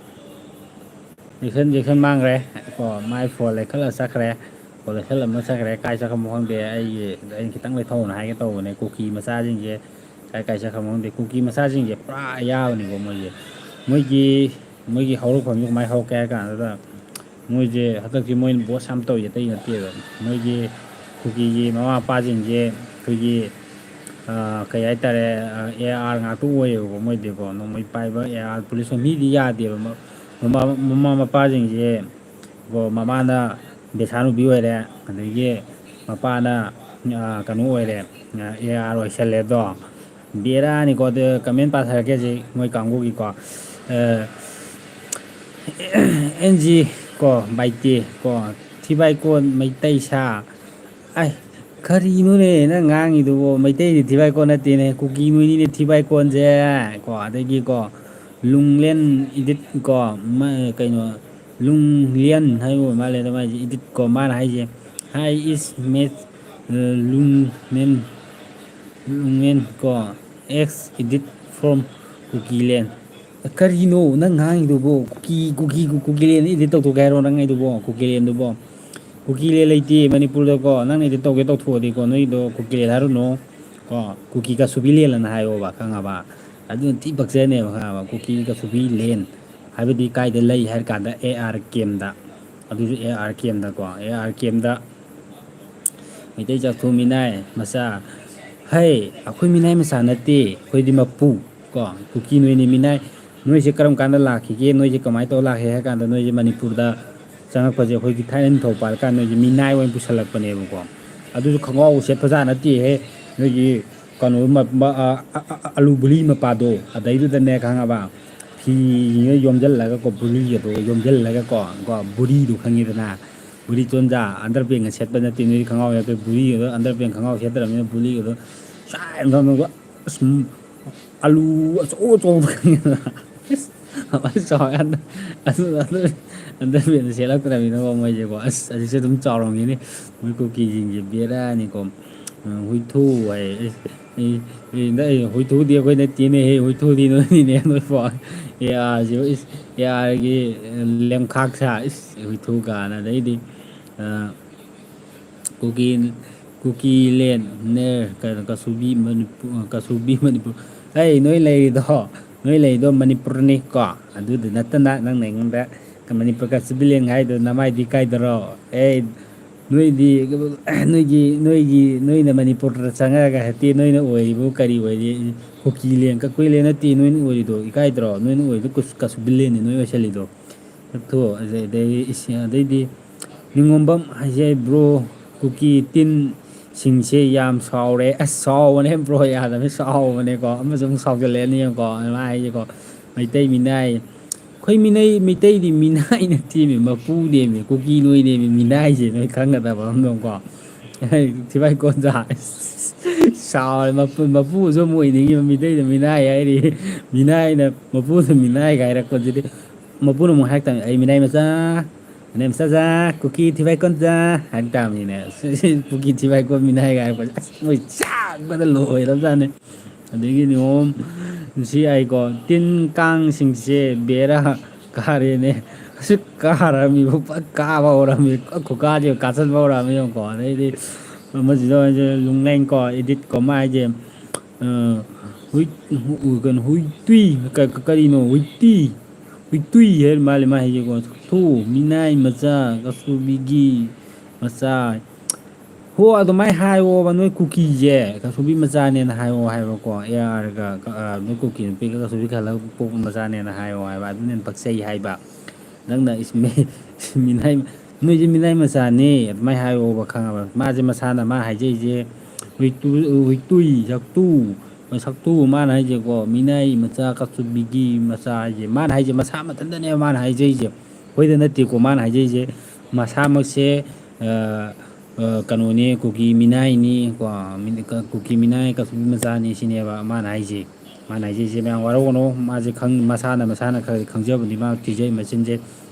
ꯖꯦꯛꯁꯟ, ꯖꯦꯛꯁꯟ ꯃꯥꯡꯈ꯭ꯔꯦ꯫ ꯀꯣ, ꯃꯥꯏ ꯐꯣꯟ ꯂꯩꯈꯠꯂ ꯆꯠꯈ꯭ꯔꯦ꯫ ꯐꯣꯟ ꯂꯩꯈꯠꯂꯝꯃ ꯆꯠꯈ꯭ꯔꯦ꯫ ꯀꯥꯏ ꯆꯠꯈ꯭ꯔꯃꯣ ꯈꯪꯗꯦ꯫ ꯑꯩꯒꯤ, ꯑꯩꯅ ꯈꯤꯇꯪ ꯂꯩꯊꯧꯅ ꯍꯥꯏꯒꯦ ꯇꯧꯕꯅꯦ꯫ ꯀꯨꯀꯤ ꯃꯆꯥꯁꯤꯡꯁꯦ ꯀꯥꯏ ꯀꯥꯏ ꯆꯠꯈ꯭ꯔꯃꯣ ꯈꯪꯗꯦ꯫ ꯀꯨꯀꯤ ꯃꯆꯥꯁꯤꯡꯁꯦ ꯄꯨꯔꯥ ꯑꯌꯥꯕꯅꯤꯀꯣ ꯃꯣꯏꯁꯦ꯫ ꯃꯣꯏꯒꯤ, ꯃꯣꯏꯒꯤ ꯍꯧꯔꯛꯐꯝꯁꯦ ꯀꯃꯥꯏꯅ ꯍꯧꯔꯛꯀꯦ ꯍꯥꯏ ꯀꯥꯟꯗꯨꯗ, ꯃꯣꯏꯁꯦ ꯍꯟꯗꯛꯇꯤ ꯃꯣꯏꯅ ꯕꯣꯁ ꯌꯥꯝ ꯇꯧꯔꯤ, ꯑꯇꯩ ꯅꯠꯇꯦꯕ꯫ ꯃꯣꯏꯒꯤ ꯀꯨꯀꯤꯒꯤ ꯃꯃꯥ ꯃꯄꯥꯁꯤꯡꯁꯦ ꯑꯩꯈꯣꯏꯒꯤ, ꯑ, ꯀꯩ ꯍꯥꯏꯇꯥꯔꯦ, ꯑ, ꯑꯦ ꯑꯥꯔ ꯉꯥꯛꯇ ꯑꯣꯏꯌꯦꯕꯀꯣ ꯃꯣꯏꯗꯤꯀꯣ꯫ ꯅꯣꯡꯃꯩ ꯄꯥꯏꯕ ꯑꯦ ꯑꯥꯔ ꯄꯨꯂꯤꯁ ꯃꯤꯗꯤ ꯌꯥꯗꯦꯕ꯫ ꯃ-, ꯃꯃꯥ, ꯃꯃꯥ ꯃꯄꯥꯁꯤꯡꯁꯦ ꯀꯣ, ꯃꯃꯥꯅ ꯕꯦꯁꯥ ꯅꯨꯄꯤ ꯑꯣꯏꯔꯦ, ꯑꯗꯒꯤ ꯃꯄꯥꯅ ꯀꯩꯅꯣ ꯑꯣꯏꯔꯦ, ꯑꯦ ꯑꯥꯔ ꯑꯣꯏꯁꯜꯂꯦ ꯑꯗꯣ꯫ ꯕꯦꯔꯥꯅꯤꯀꯣ꯫ ꯑꯗꯨ ꯀꯃꯦꯟ ꯄꯥꯊꯔꯛꯀꯦ ꯍꯧꯖꯤꯛ ꯃꯣꯏ ꯀꯥꯡꯕꯨꯒꯤꯀꯣ꯫ ꯑꯦꯟ ꯖꯤ ꯀꯣ, ꯕꯥꯏꯇꯦ ꯀꯣ, ꯊꯤꯕꯥꯏꯀꯣꯟ ꯃꯩꯇꯩ ꯁꯥ꯫ ꯑꯩ, ꯀꯔꯤꯅꯣꯅꯦ ꯅꯪ ꯉꯥꯡꯉꯤꯗꯨꯕꯣ? ꯃꯩꯇꯩꯗꯤ ꯊꯤꯕꯥꯏꯀꯣꯟ ꯅꯠꯇꯦꯅꯦ, ꯀꯨꯀꯤ ꯅꯣꯏꯅꯤꯅꯦ ꯊꯤꯕꯥꯏꯀꯣꯟꯁꯦ꯫ ꯀꯣ, ꯑꯗꯒꯤꯀꯣ, ꯂꯨꯡꯂꯦꯟ ꯏꯗꯤꯠ ꯀꯣ, ꯃ-, ꯀꯩꯅꯣ, ꯂꯨꯡꯂꯦꯟ ꯍꯥꯏꯕ ꯑꯣꯏ ꯃꯥꯜꯂꯦ ꯑꯗꯨꯃꯥꯏꯁꯦ, ꯏꯗꯤꯠ ꯀꯣ, ꯃꯥꯅ ꯍꯥꯏꯁꯦ, "Hi is Matt, ꯂꯨꯡꯂꯦꯟ, ꯂꯨꯡꯂꯦꯟ ꯀꯣ, ex edit from ꯀꯨꯀꯤꯂꯦꯟ"꯫ ꯀꯔꯤꯅꯣ ꯅꯪ ꯉꯥꯡꯉꯤꯗꯨꯕꯣ? ꯀꯨꯀꯤ, ꯀꯨꯀꯤ, ꯀꯨꯀꯤꯂꯦꯟ ꯏꯗꯤꯠ ꯇꯧꯊꯣꯛꯀꯦ ꯍꯥꯏꯔꯣ ꯅꯪ ꯑꯩꯗꯨꯕꯣ? ꯀꯨꯀꯤꯂꯦꯟꯗꯨꯕꯣ? ꯀꯨꯀꯤꯂꯦꯟ ꯂꯩꯇꯦ ꯃꯅꯤꯄꯨꯔꯗꯀꯣ꯫ ꯅꯪꯅ ꯏꯗꯤꯠ ꯇꯧꯒꯦ ꯇꯧꯊꯣꯛꯑꯗꯤꯀꯣ, ꯅꯣꯏꯗꯣ ꯀꯨꯀꯤꯂꯦꯟ ꯍꯥꯏꯔꯨꯅꯨ ꯀꯣ, ꯀꯨꯀꯤ ꯀꯁꯨꯕꯤꯂꯦꯟ ꯑꯅ ꯍꯥꯏꯌꯣꯕ, ꯈꯪꯉꯕ? ꯑꯗꯨꯅ ꯊꯤ ꯄꯛꯆꯅꯦꯕ, ꯈꯪꯉꯕ? ꯀꯨꯀꯤ ꯀꯁꯨꯕꯤꯂꯦꯟ ꯍꯥꯏꯕꯗꯤ ꯀꯥꯏꯗ ꯂꯩ ꯍꯥꯏꯔ ꯀꯥꯟꯗ, ꯑꯦ ꯑꯥꯔ ꯀꯦꯝꯗ, ꯑꯗꯨꯁꯨ ꯑꯦ ꯑꯥꯔ ꯀꯦꯝꯗꯀꯣ, ꯑꯦ ꯑꯥꯔ ꯀꯦꯝꯗ ꯃꯩꯇꯩ ꯆꯥꯛꯊꯣꯡ ꯃꯤꯅꯥꯏ ꯃꯆꯥ꯫ ꯍꯩ, ꯑꯩꯈꯣꯏ ꯃꯤꯅꯥꯏ ꯃꯆꯥ ꯅꯠꯇꯦ, ꯑꯩꯈꯣꯏꯗꯤ ꯃꯄꯨ ꯀꯣ꯫ ꯀꯨꯀꯤ ꯅꯣꯏꯅꯤ ꯃꯤꯅꯥꯏ꯫ ꯅꯣꯏꯁꯦ ꯀꯔꯝ ꯀꯥꯟꯗ ꯂꯥꯛꯈꯤꯒꯦ? ꯅꯣꯏꯁꯦ ꯀꯃꯥꯏꯅ ꯇꯧꯔ ꯂꯥꯛꯈꯤ ꯍꯥꯏ ꯀꯥꯟꯗ, ꯅꯣꯏꯁꯦ ꯃꯅꯤꯄꯨꯔꯗ ꯆꯪꯉꯛꯄꯁꯦ ꯑꯩꯈꯣꯏꯒꯤ ꯊꯥꯏꯅ ꯅꯤꯡꯊꯧ ꯄꯥꯜꯂꯀꯥꯟꯗ ꯅꯣꯏꯁꯦ ꯃꯤꯅꯥꯏ ꯑꯣꯏꯅ ꯄꯨꯁꯜꯂꯛꯄꯅꯦꯕꯀꯣ꯫ ꯑꯗꯨꯁꯨ ꯈꯣꯡꯒ꯭ꯔꯥꯎ ꯁꯦꯠꯄꯖꯥꯠ ꯅꯠꯇꯦꯍꯦ꯫ ꯅꯣꯏꯒꯤ ꯀꯩꯅꯣ, ꯃ-, ꯃ-, ꯑ-, ꯑ-, ꯑ-, ꯑꯂꯨ ꯕꯨꯂꯤ ꯃꯄꯥꯗꯣ, ꯑꯗꯩꯗꯨꯗꯅꯦ, ꯈꯪꯉꯕ? ꯐꯤꯁꯤꯡꯗꯣ ꯌꯣꯝꯁꯤꯜꯂꯒꯀꯣ, ꯕꯨꯂꯤꯒꯗꯣ ꯌꯣꯝꯁꯤꯜꯂꯒꯀꯣ, ꯀꯣ, ꯕꯨꯔꯤꯗꯣ ꯈꯪꯉꯤꯗꯅ? ꯕꯨꯔꯤ ꯆꯣꯟꯖꯥ, underpant ꯁꯦꯠꯄ ꯅꯠꯇꯦ, ꯅꯣꯏꯗꯤ ꯈꯪꯉꯥꯎ ꯌꯥꯎꯗꯦ, ꯕꯨꯔꯤꯒꯗꯣ, underpant ꯈꯪꯉꯥꯎ ꯁꯦꯠꯇ꯭ꯔꯕꯅꯤꯅ, ꯕꯨꯔꯤꯒꯗꯣ ꯁꯥꯏ ꯑꯃ ꯊꯝꯃꯒ, ꯑꯁ, ꯎꯝ, ꯑꯂꯨ ꯑꯆꯧ ꯑꯆꯧꯕ ꯈꯪꯉꯤꯗꯅ? ꯑꯁ, ꯑꯗꯨꯃꯥꯏꯅ ꯆꯥꯎꯔꯀꯥꯟꯗ, ꯑꯗꯨ, ꯑꯗꯨ, underpant ꯁꯦꯠꯂꯛꯇ꯭ꯔꯕꯅꯤꯅꯀꯣ, ꯃꯣꯏꯁꯦꯀꯣ, ꯑꯁ, ꯑꯁꯤꯁꯨ ꯑꯗꯨꯝ ꯆꯥꯎꯔꯝꯒꯤꯅꯤ, ꯃꯣꯏ ꯀꯨꯀꯤꯁꯤꯡꯁꯦ ꯕꯦꯔꯥꯅꯤꯀꯣ꯫ ꯎꯝ, ꯍꯨꯏꯊꯨ ꯍꯥꯏ, ꯑꯦ, ꯑꯦ, ꯑꯦ, ꯅ-, ꯑꯦ, ꯍꯨꯏꯊꯨꯗꯤ ꯑꯩꯈꯣꯏ ꯅꯠꯇꯦꯅꯦꯍꯦ, ꯍꯨꯏꯊꯨꯗꯤ ꯅꯣꯏꯅꯤꯅꯦ, ꯅꯣꯏ ꯐꯣꯟ꯫ ꯑꯦ ꯑꯥꯔꯁꯤꯕꯨ, ꯏꯁ, ꯑꯦ ꯑꯥꯔꯒꯤ, ꯑꯦ, ꯂꯦꯝꯈꯥꯛ ꯁꯥ, ꯏꯁ, ꯍꯨꯏꯊꯨ ꯀꯥꯅ, ꯑꯗꯩꯗꯤ, ꯑ, ꯀꯨꯀꯤ, ꯀꯨꯀꯤꯂꯦꯟ, ꯅꯦꯔ, ꯀꯩꯅꯣ, ꯀꯁꯨꯕꯤ ꯃꯅꯤꯄꯨꯔ, ꯀꯁꯨꯕꯤ ꯃꯅꯤꯄꯨꯔ꯫ ꯑꯩ, ꯅꯣꯏ ꯂꯩꯔꯤꯗꯣ, ꯅꯣꯏ ꯂꯩꯔꯤꯗꯣ ꯃꯅꯤꯄꯨꯔꯅꯤꯀꯣ꯫ ꯑꯗꯨꯗ ꯅꯠꯇꯅ ꯅꯪꯅ ꯑꯩꯉꯣꯟꯗ ꯃꯅꯤꯄꯨꯔ ꯀꯁꯨꯕꯤꯂꯦꯟ ꯍꯥꯏꯗꯣ ꯅꯃꯥꯏꯗꯤ ꯀꯥꯏꯗꯔꯣ? ꯑꯦ, ꯅꯣꯏꯗꯤ, ꯅꯣꯏꯒꯤ, ꯅꯣꯏꯒꯤ, ꯅꯣꯏꯅ ꯃꯅꯤꯄꯨꯔꯗ ꯆꯪꯉꯛꯑꯒ ꯍꯦꯛꯇ ꯅꯣꯏꯅ ꯑꯣꯏꯔꯤꯕꯨ ꯀꯔꯤ ꯑꯣꯏꯔꯤ? ꯀꯨꯀꯤꯂꯦꯟ, ꯀꯀꯨꯏꯂꯦꯟ ꯅꯠꯇꯦ ꯅꯣꯏꯅ ꯑꯣꯏꯔꯤꯗꯣ, ꯏꯀꯥꯏꯗ꯭ꯔꯣ? ꯅꯣꯏꯅ ꯑꯣꯏꯔꯤꯗꯣ ꯀꯁꯨꯕꯤꯂꯦꯟꯅꯤ ꯅꯣꯏ ꯑꯣꯏꯁꯜꯂꯤꯗꯣ꯫ ꯅꯠꯇ꯭ꯔꯣ? ꯑꯗꯩ, ꯑꯗꯩ, ꯏꯁ-, ꯑꯗꯩꯗꯤ ꯅꯤꯉꯣꯝꯕꯝ ꯍꯥꯏꯁꯦ, bro, ꯀꯨꯀꯤ ꯇꯤꯟ ꯁꯤꯡꯁꯦ ꯌꯥꯝ ꯁꯥꯎꯔꯦ꯫ ꯑꯁ, ꯁꯥꯎꯕꯅꯦ ꯕ꯭ꯔꯣ, ꯌꯥꯗꯕꯅꯤ, ꯁꯥꯎꯕꯅꯦꯀꯣ꯫ ꯑꯃꯁꯨ ꯑꯃꯨꯛ ꯁꯥꯎꯖꯜꯂꯛꯑꯅꯤ ꯌꯦꯡꯉꯣꯀꯣ, ꯑꯗꯨꯃꯥꯏꯅ ꯍꯥꯏꯁꯦꯀꯣ꯫ ꯃꯩꯇꯩ ꯃꯤꯅꯥꯏ, ꯑꯩꯈꯣꯏ ꯃꯤꯅꯩ, ꯃꯩꯇꯩꯗꯤ ꯃꯤꯅꯥꯏ ꯅꯠꯇꯦꯃꯤ, ꯃꯄꯨꯅꯦꯃꯤ, ꯀꯨꯀꯤ ꯅꯣꯏꯅꯦꯃꯤ ꯃꯤꯅꯥꯏꯁꯦ, ꯅꯣꯏ ꯈꯪꯒꯗꯕ ꯑꯃꯅꯀꯣ꯫ ꯊꯤꯕꯥꯏ ꯀꯣꯟꯖꯥ꯫ ꯁꯥꯎꯔꯦ, ꯃꯄꯨ-, ꯃꯄꯨꯁꯨ ꯑꯃꯨꯛ ꯑꯣꯏꯅꯤꯡꯉꯤꯕ, ꯃꯤꯇꯩꯗ ꯃꯤꯅꯥꯏ ꯍꯥꯏꯔꯤ꯫ ꯃꯤꯅꯥꯏꯅ ꯃꯄꯨꯗ ꯃꯤꯅꯥꯏꯒ ꯍꯥꯏꯔꯛꯄꯁꯤꯗꯤ꯫ ꯃꯄꯨꯅ ꯑꯃꯨꯛ ꯍꯥꯏꯔꯛꯇꯕꯅꯤ, "ꯑꯩ ꯃꯤꯅꯥꯏ ꯃꯆꯥ, ꯃꯤꯅꯥꯏ ꯃꯆꯥ ꯖꯥ, ꯀꯨꯀꯤ ꯊꯤꯕꯥꯏ ꯀꯣꯟꯖꯥ" ꯍꯥꯏꯔꯛ ꯇꯥꯕꯅꯤꯅꯦ꯫ ꯀꯨꯀꯤ ꯊꯤꯕꯥꯏ ꯀꯣꯟ ꯃꯤꯅꯥꯏꯒ ꯍꯥꯏꯔꯛꯄꯁꯦ, ꯑꯁ, ꯃꯣꯏ ꯆꯥꯛꯄꯗ ꯂꯣꯏꯔꯕꯖꯥꯠꯅꯤ꯫ ꯑꯗꯒꯤ ꯅꯤꯉꯣꯝ ꯁꯤ ꯍꯥꯏꯀꯣ, "ꯇꯤꯟ ꯀꯥꯡꯁꯤꯡꯁꯦ ꯕꯦꯔꯥ ꯀꯥꯔꯦꯅꯦ꯫ ꯑꯁꯨꯛ ꯀꯥꯔꯃꯤꯕꯨ ꯐꯠ ꯀꯥꯕ ꯍꯧꯔꯝꯃꯤ, ꯈꯨꯀꯥꯁꯦ ꯀꯥꯁꯟꯕ ꯍꯧꯔꯛꯑꯝꯃꯤ" ꯌꯦꯡꯉꯨꯀꯣ꯫ ꯑꯗꯩꯗꯤ ꯑꯃꯁꯤꯗ ꯍꯥꯏꯁꯦ ꯂꯨꯡꯂꯦꯡꯀꯣ, ꯏꯗꯤꯠ ꯀꯣ, ꯃꯥ ꯍꯥꯏꯁꯦ, ꯑ, ꯍꯨꯏ-, ꯍꯨ-, ꯀꯩꯅꯣ, ꯍꯨꯏꯇꯨꯏ, ꯀ-, ꯀ-, ꯀꯔꯤꯅꯣ, ꯍꯨꯏꯇꯤ? ꯍꯨꯏꯇꯨꯏ ꯍꯥꯏꯔ ꯃꯥꯜꯂꯦ ꯃꯥ ꯍꯥꯏꯁꯦꯀꯣ꯫ ꯊꯨ, ꯃꯤꯅꯥꯏ ꯃꯆꯥ, ꯀꯥꯁꯨꯕꯤꯒꯤ ꯃꯆꯥ꯫ ꯍꯣ, ꯑꯗꯨꯃꯥꯏꯅ ꯍꯥꯏꯌꯣꯕ, ꯅꯣꯏ ꯀꯨꯀꯤꯁꯦ ꯀꯥꯁꯨꯕꯤ ꯃꯆꯥꯅꯦꯅ ꯍꯥꯏꯌꯣ ꯍꯥꯏꯕꯀꯣ꯫ ꯑꯦ ꯑꯥꯔꯒ ꯀ-, ꯑ, ꯅꯣꯏ ꯀꯨꯀꯤ ꯅꯨꯄꯤꯒ ꯀꯥꯁꯨꯕꯤ ꯈꯜꯂꯒ ꯄꯣꯛꯄ ꯃꯆꯥꯅꯦꯅ ꯍꯥꯏꯌꯣ ꯍꯥꯏꯕ, ꯑꯗꯨꯅ ꯍꯦꯟꯅ ꯄꯛꯆꯩ ꯍꯥꯏꯕ꯫ ꯅꯪꯅ ꯏꯁ-, ꯃꯤ-, ꯃꯤꯅꯥꯏ, ꯅꯣꯏꯁꯦ ꯃꯤꯅꯥꯏ ꯃꯆꯥꯅꯦ ꯑꯗꯨꯃꯥꯏꯅ ꯍꯥꯏꯌꯣꯕ, ꯈꯪꯉꯕ? ꯃꯥꯁꯦ ꯃꯁꯥꯅ ꯃꯥ ꯍꯥꯏꯖꯩꯁꯦ ꯍꯨꯏꯇꯨ-, ꯍꯨꯏꯇꯨꯏ, ꯁꯛꯇꯨ, ꯁꯛꯇꯨ ꯃꯥꯅ ꯍꯥꯏꯁꯦꯀꯣ, ꯃꯤꯅꯥꯏ ꯃꯆꯥ, ꯀꯥꯁꯨꯕꯤꯒꯤ ꯃꯆꯥ ꯍꯥꯏꯁꯦ ꯃꯥꯅ ꯍꯥꯏꯁꯦ, ꯃꯁꯥ ꯃꯊꯟꯇꯅꯦꯕ ꯃꯥꯅ ꯍꯥꯏꯖꯩꯁꯦ, ꯑꯩꯈꯣꯏꯗ ꯅꯠꯇꯦꯀꯣ ꯃꯥꯅ ꯍꯥꯏꯖꯩꯁꯦ꯫ ꯃꯁꯥꯃꯛꯁꯦ, ꯑ, ꯑ, ꯀꯩꯅꯣꯅꯦ, ꯀꯨꯀꯤ ꯃꯤꯅꯥꯏꯅꯤ ꯀꯣ, ꯃꯤ-, ꯀ-, ꯀꯨꯀꯤ ꯃꯤꯅꯥꯏ, ꯀꯥꯁꯨꯕꯤ ꯃꯆꯥꯅꯤ ꯁꯤꯅꯦꯕ ꯃꯥꯅ ꯍꯥꯏꯁꯦ꯫ ꯃꯥꯅ ꯍꯥꯏꯖꯩꯁꯦ, ꯃꯌꯥꯝ ꯋꯥꯔꯧꯒꯅꯣ, ꯃꯥꯁꯦ ꯈꯪ-, ꯃꯁꯥꯅ, ꯃꯁꯥꯅ ꯈꯔ ꯈꯪꯖꯕꯅꯤ, ꯃꯥ ꯊꯤꯖꯩ ꯃꯆꯤꯟꯁꯦ